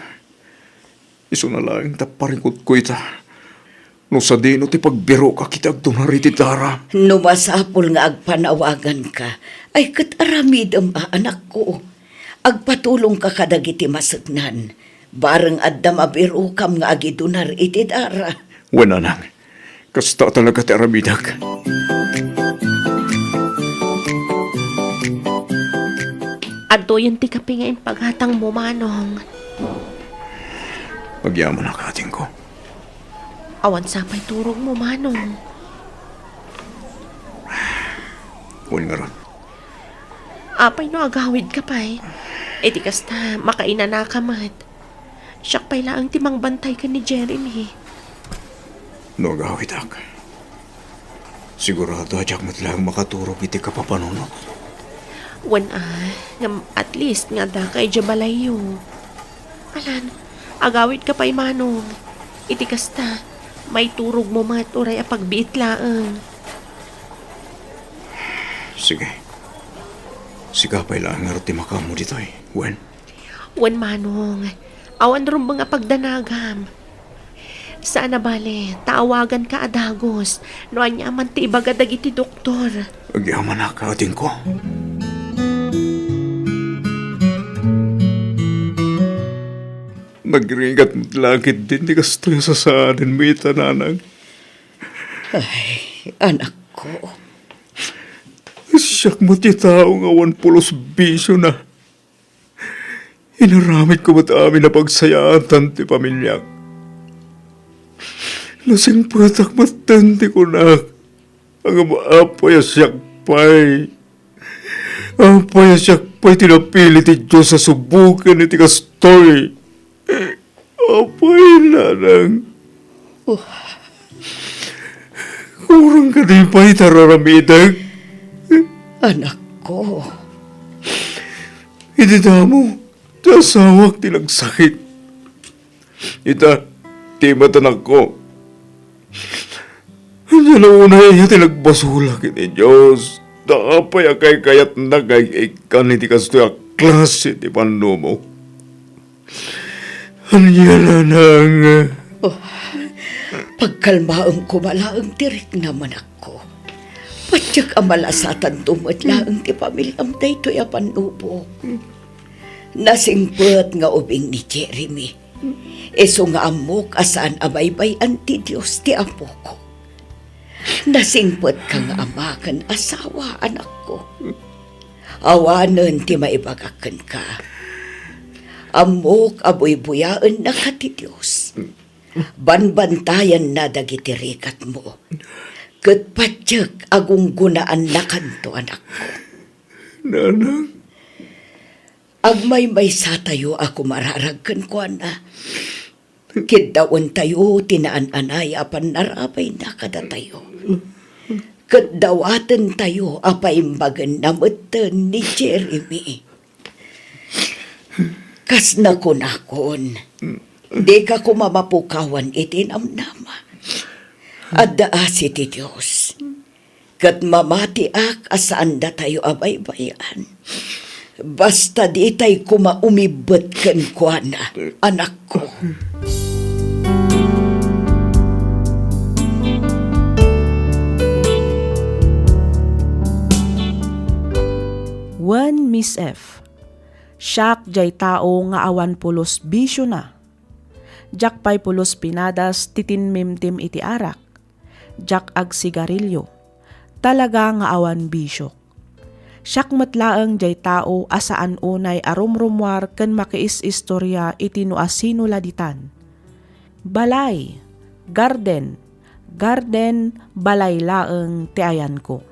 Isuna laeng ta parikutko ita. No sadino ti pagbirokak iti agdunar iti dara. No masapul nga agpanawaganka, ay ket aramidem a anakko. Agpatulongka kadagiti maseknan. Bareng adda mabirokam nga agidunar iti dara. Wen, nanang, kasta talaga ti aramidek. Adtoyen ti kape nga impagatangmo, Manong. Agyamanak, adingko. Awan sapay turogmo, Manong. Wen ngarud. Apay no agawidka pay? Iti kasta, makainanaka met. Siak pay laeng ti mangbantay ken ni Jeremy. No agawidak, sigurado a diak met laeng makaturog iti kapapanunot. Wen a, ngem at least nga addaka idiay balayyo. Alan, agawidka pay, Manong. Iti kasta, maiturogmo met uray a pagbiit laeng. Sige. Sika pay laeng ngarud ti makaammo ditoy, wen? Wen, Manong. Awan rumbeng a pagdanagam. Saan a bale, ta awaganka a dagus no aniaman ti ibaga dagiti doktor. Agyamanak, adingko. Nagrigat met la ketdin ti kastoy a sasaadenmo ita, nanang. Ay, anakko. Siak met ti tao nga awan pulos bisiona. Inaramidko met amin a pagsayaatan ti pamiliak. Nasingpetak metten ti kunak. Ngem apay a siak pay? Apay a siak pay ti napili ti Dios a suboken iti kastoy? Apay, nanang. Oh. Kurang kadi pay ta raramidek? Anakko. Idi damo, ti asawak ti nagsakit. Ita, ti met, anakko. Ania la unay ti nagbasolak iti Dios? Ta apay a kaykayatna nga ikkan iti kastoy a klase ti pannumo? Ania, nanang? Oh, pagkalmaem koma laeng ti riknam, anakko. Patiek a malasatanto met laeng ti pamiliam daytoy a pannubo. Nasingpet nga ubing ni Jeremy. Isu nga ammok a saan a baybay-an ti Dios ti apok. Nasingpetka nga ama ken asawa, anakko. Awanen ti maibagak kenka. Ammok a buybuyaennaka ti Dios. Banbantayanna dagiti rikatmo. Ket patiek a gunggonaannakanto, anakko. Nanang? Agmaymaysatayo a kumararag kenkuana. Kiddawentayo ti naan-anay a pannarabayna kadatayo. Ket dawatentayo a paimbagenna metten ni Jeremy. Kas nakunakon, dika koma mapukawan iti namnama. Adda asi ti Dios. Ket mamatiak a saandatayo a baybay-an. Basta ditay koma umibbet kenkuana, anakko. Wen, Miss F. Siak jay tao nga awan pulos bisiona. Diak pay pulos pinadas ti tinmimtim iti arak. Diak agsigarilio. talaga nga awan bisiok. Siak met laeng jay tao a saan unay a rumrumuar ken makiis-istoria iti no asino la ditan. Balay, garden, garden, balay laeng ti ayanko.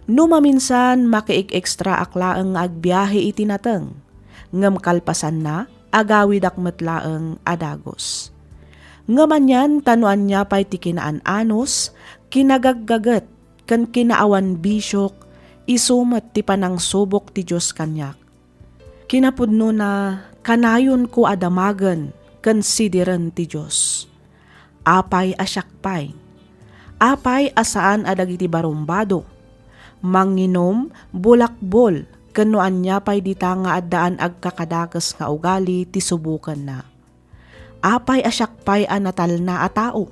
No maminsan, makiig-extraak laeng nga agbiahe iti nateng. Ngem kalpasanna, agawidak met laeng a dagus. Ngem anian ta no ania pay ti kinaan-anus, kinagaggaget, ken kinaawan bisiok, isu met ti panangsubok ti Dios kaniak. Kinapudnona, kanayonko a damagen ken sidiren ti Dios. Apay a siak pay? Apay a saan a dagiti barumbado, manginum, bulakbol, ken no ania pay dita nga addaan agkakadakes nga ugali ti subokenna? Apay a siak pay a natalna a tao?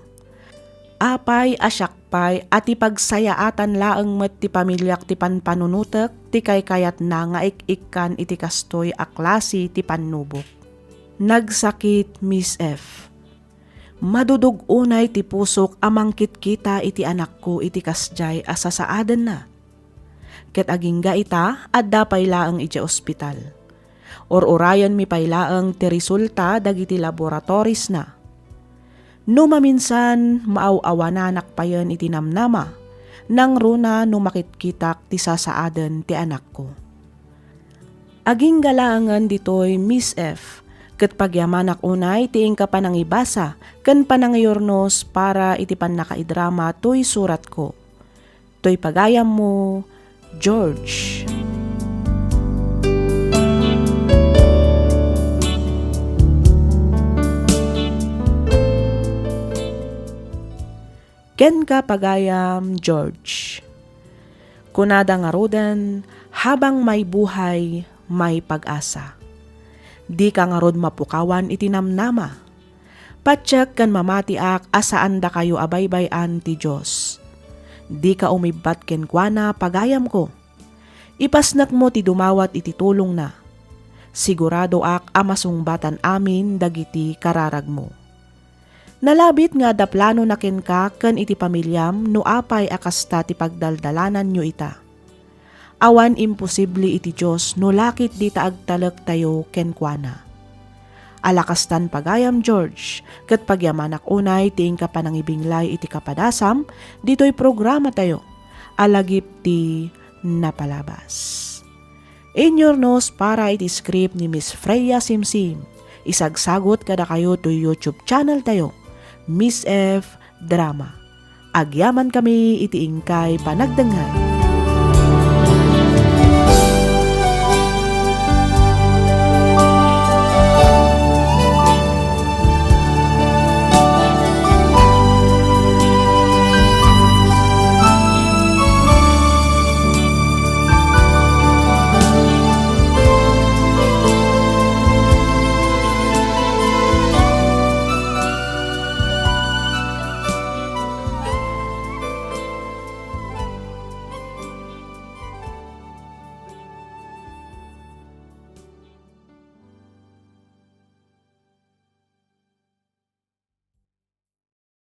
Apay a siak pay a ti pagsayaatan laeng met ti pamiliak ti panpanunotek ti kaykayatna nga ik-ikkan iti kastoy a klase ti pannubok? Nagsakit, Miss F. Madudug unay ti pusok a mangkitkita iti anakko iti kasdiay a sasaadenna. Ket agingga ita, adda pay laeng idiay ospital. Ur-urayenmi pay laeng ti resulta dagiti laboratories-na. No maminsan, maaw-awananak payen iti namnama, nangruna no makitkitak ti sasaaden ti anakko. Agingga laengen ditoy, Miss F, ket pagyamanak unay ti inka panangibasa ken panangiyurnos para iti pannakaidrama toy suratko. Toy pagayammo, George. Kenka, pagayam George. Kunada ngaruden, habang may buhay, may pag-asa. Dika ngarud mapukawan iti namnama. Patiek ken mamatiak a saan dakayo a baybay-an ti Dios. Dika umibbat kenkuana, pagayamko. Ipasnekmo ti dumawat iti tulongna. Siguradoak a masungbatan amin dagiti kararagmo. Nalabit nga adda planona kenka ken iti pamiliam no apay a kasta ti pagdaldalananyo ita. Awan imposible iti Dios no lakit dita agtalektayo kenkuana. Ala kastan, pagayam George, ket pagyamanak unay ti inka panangibinglay iti kapadasam ditoy programatayo a Lagip ti Napalabas. Inyurnos para iti script ni Miss Freya Simsim. Isagsagut kadakayo toy YouTube channel tayo, Miss F Drama. Agyamankami iti inkay panagdengngeg.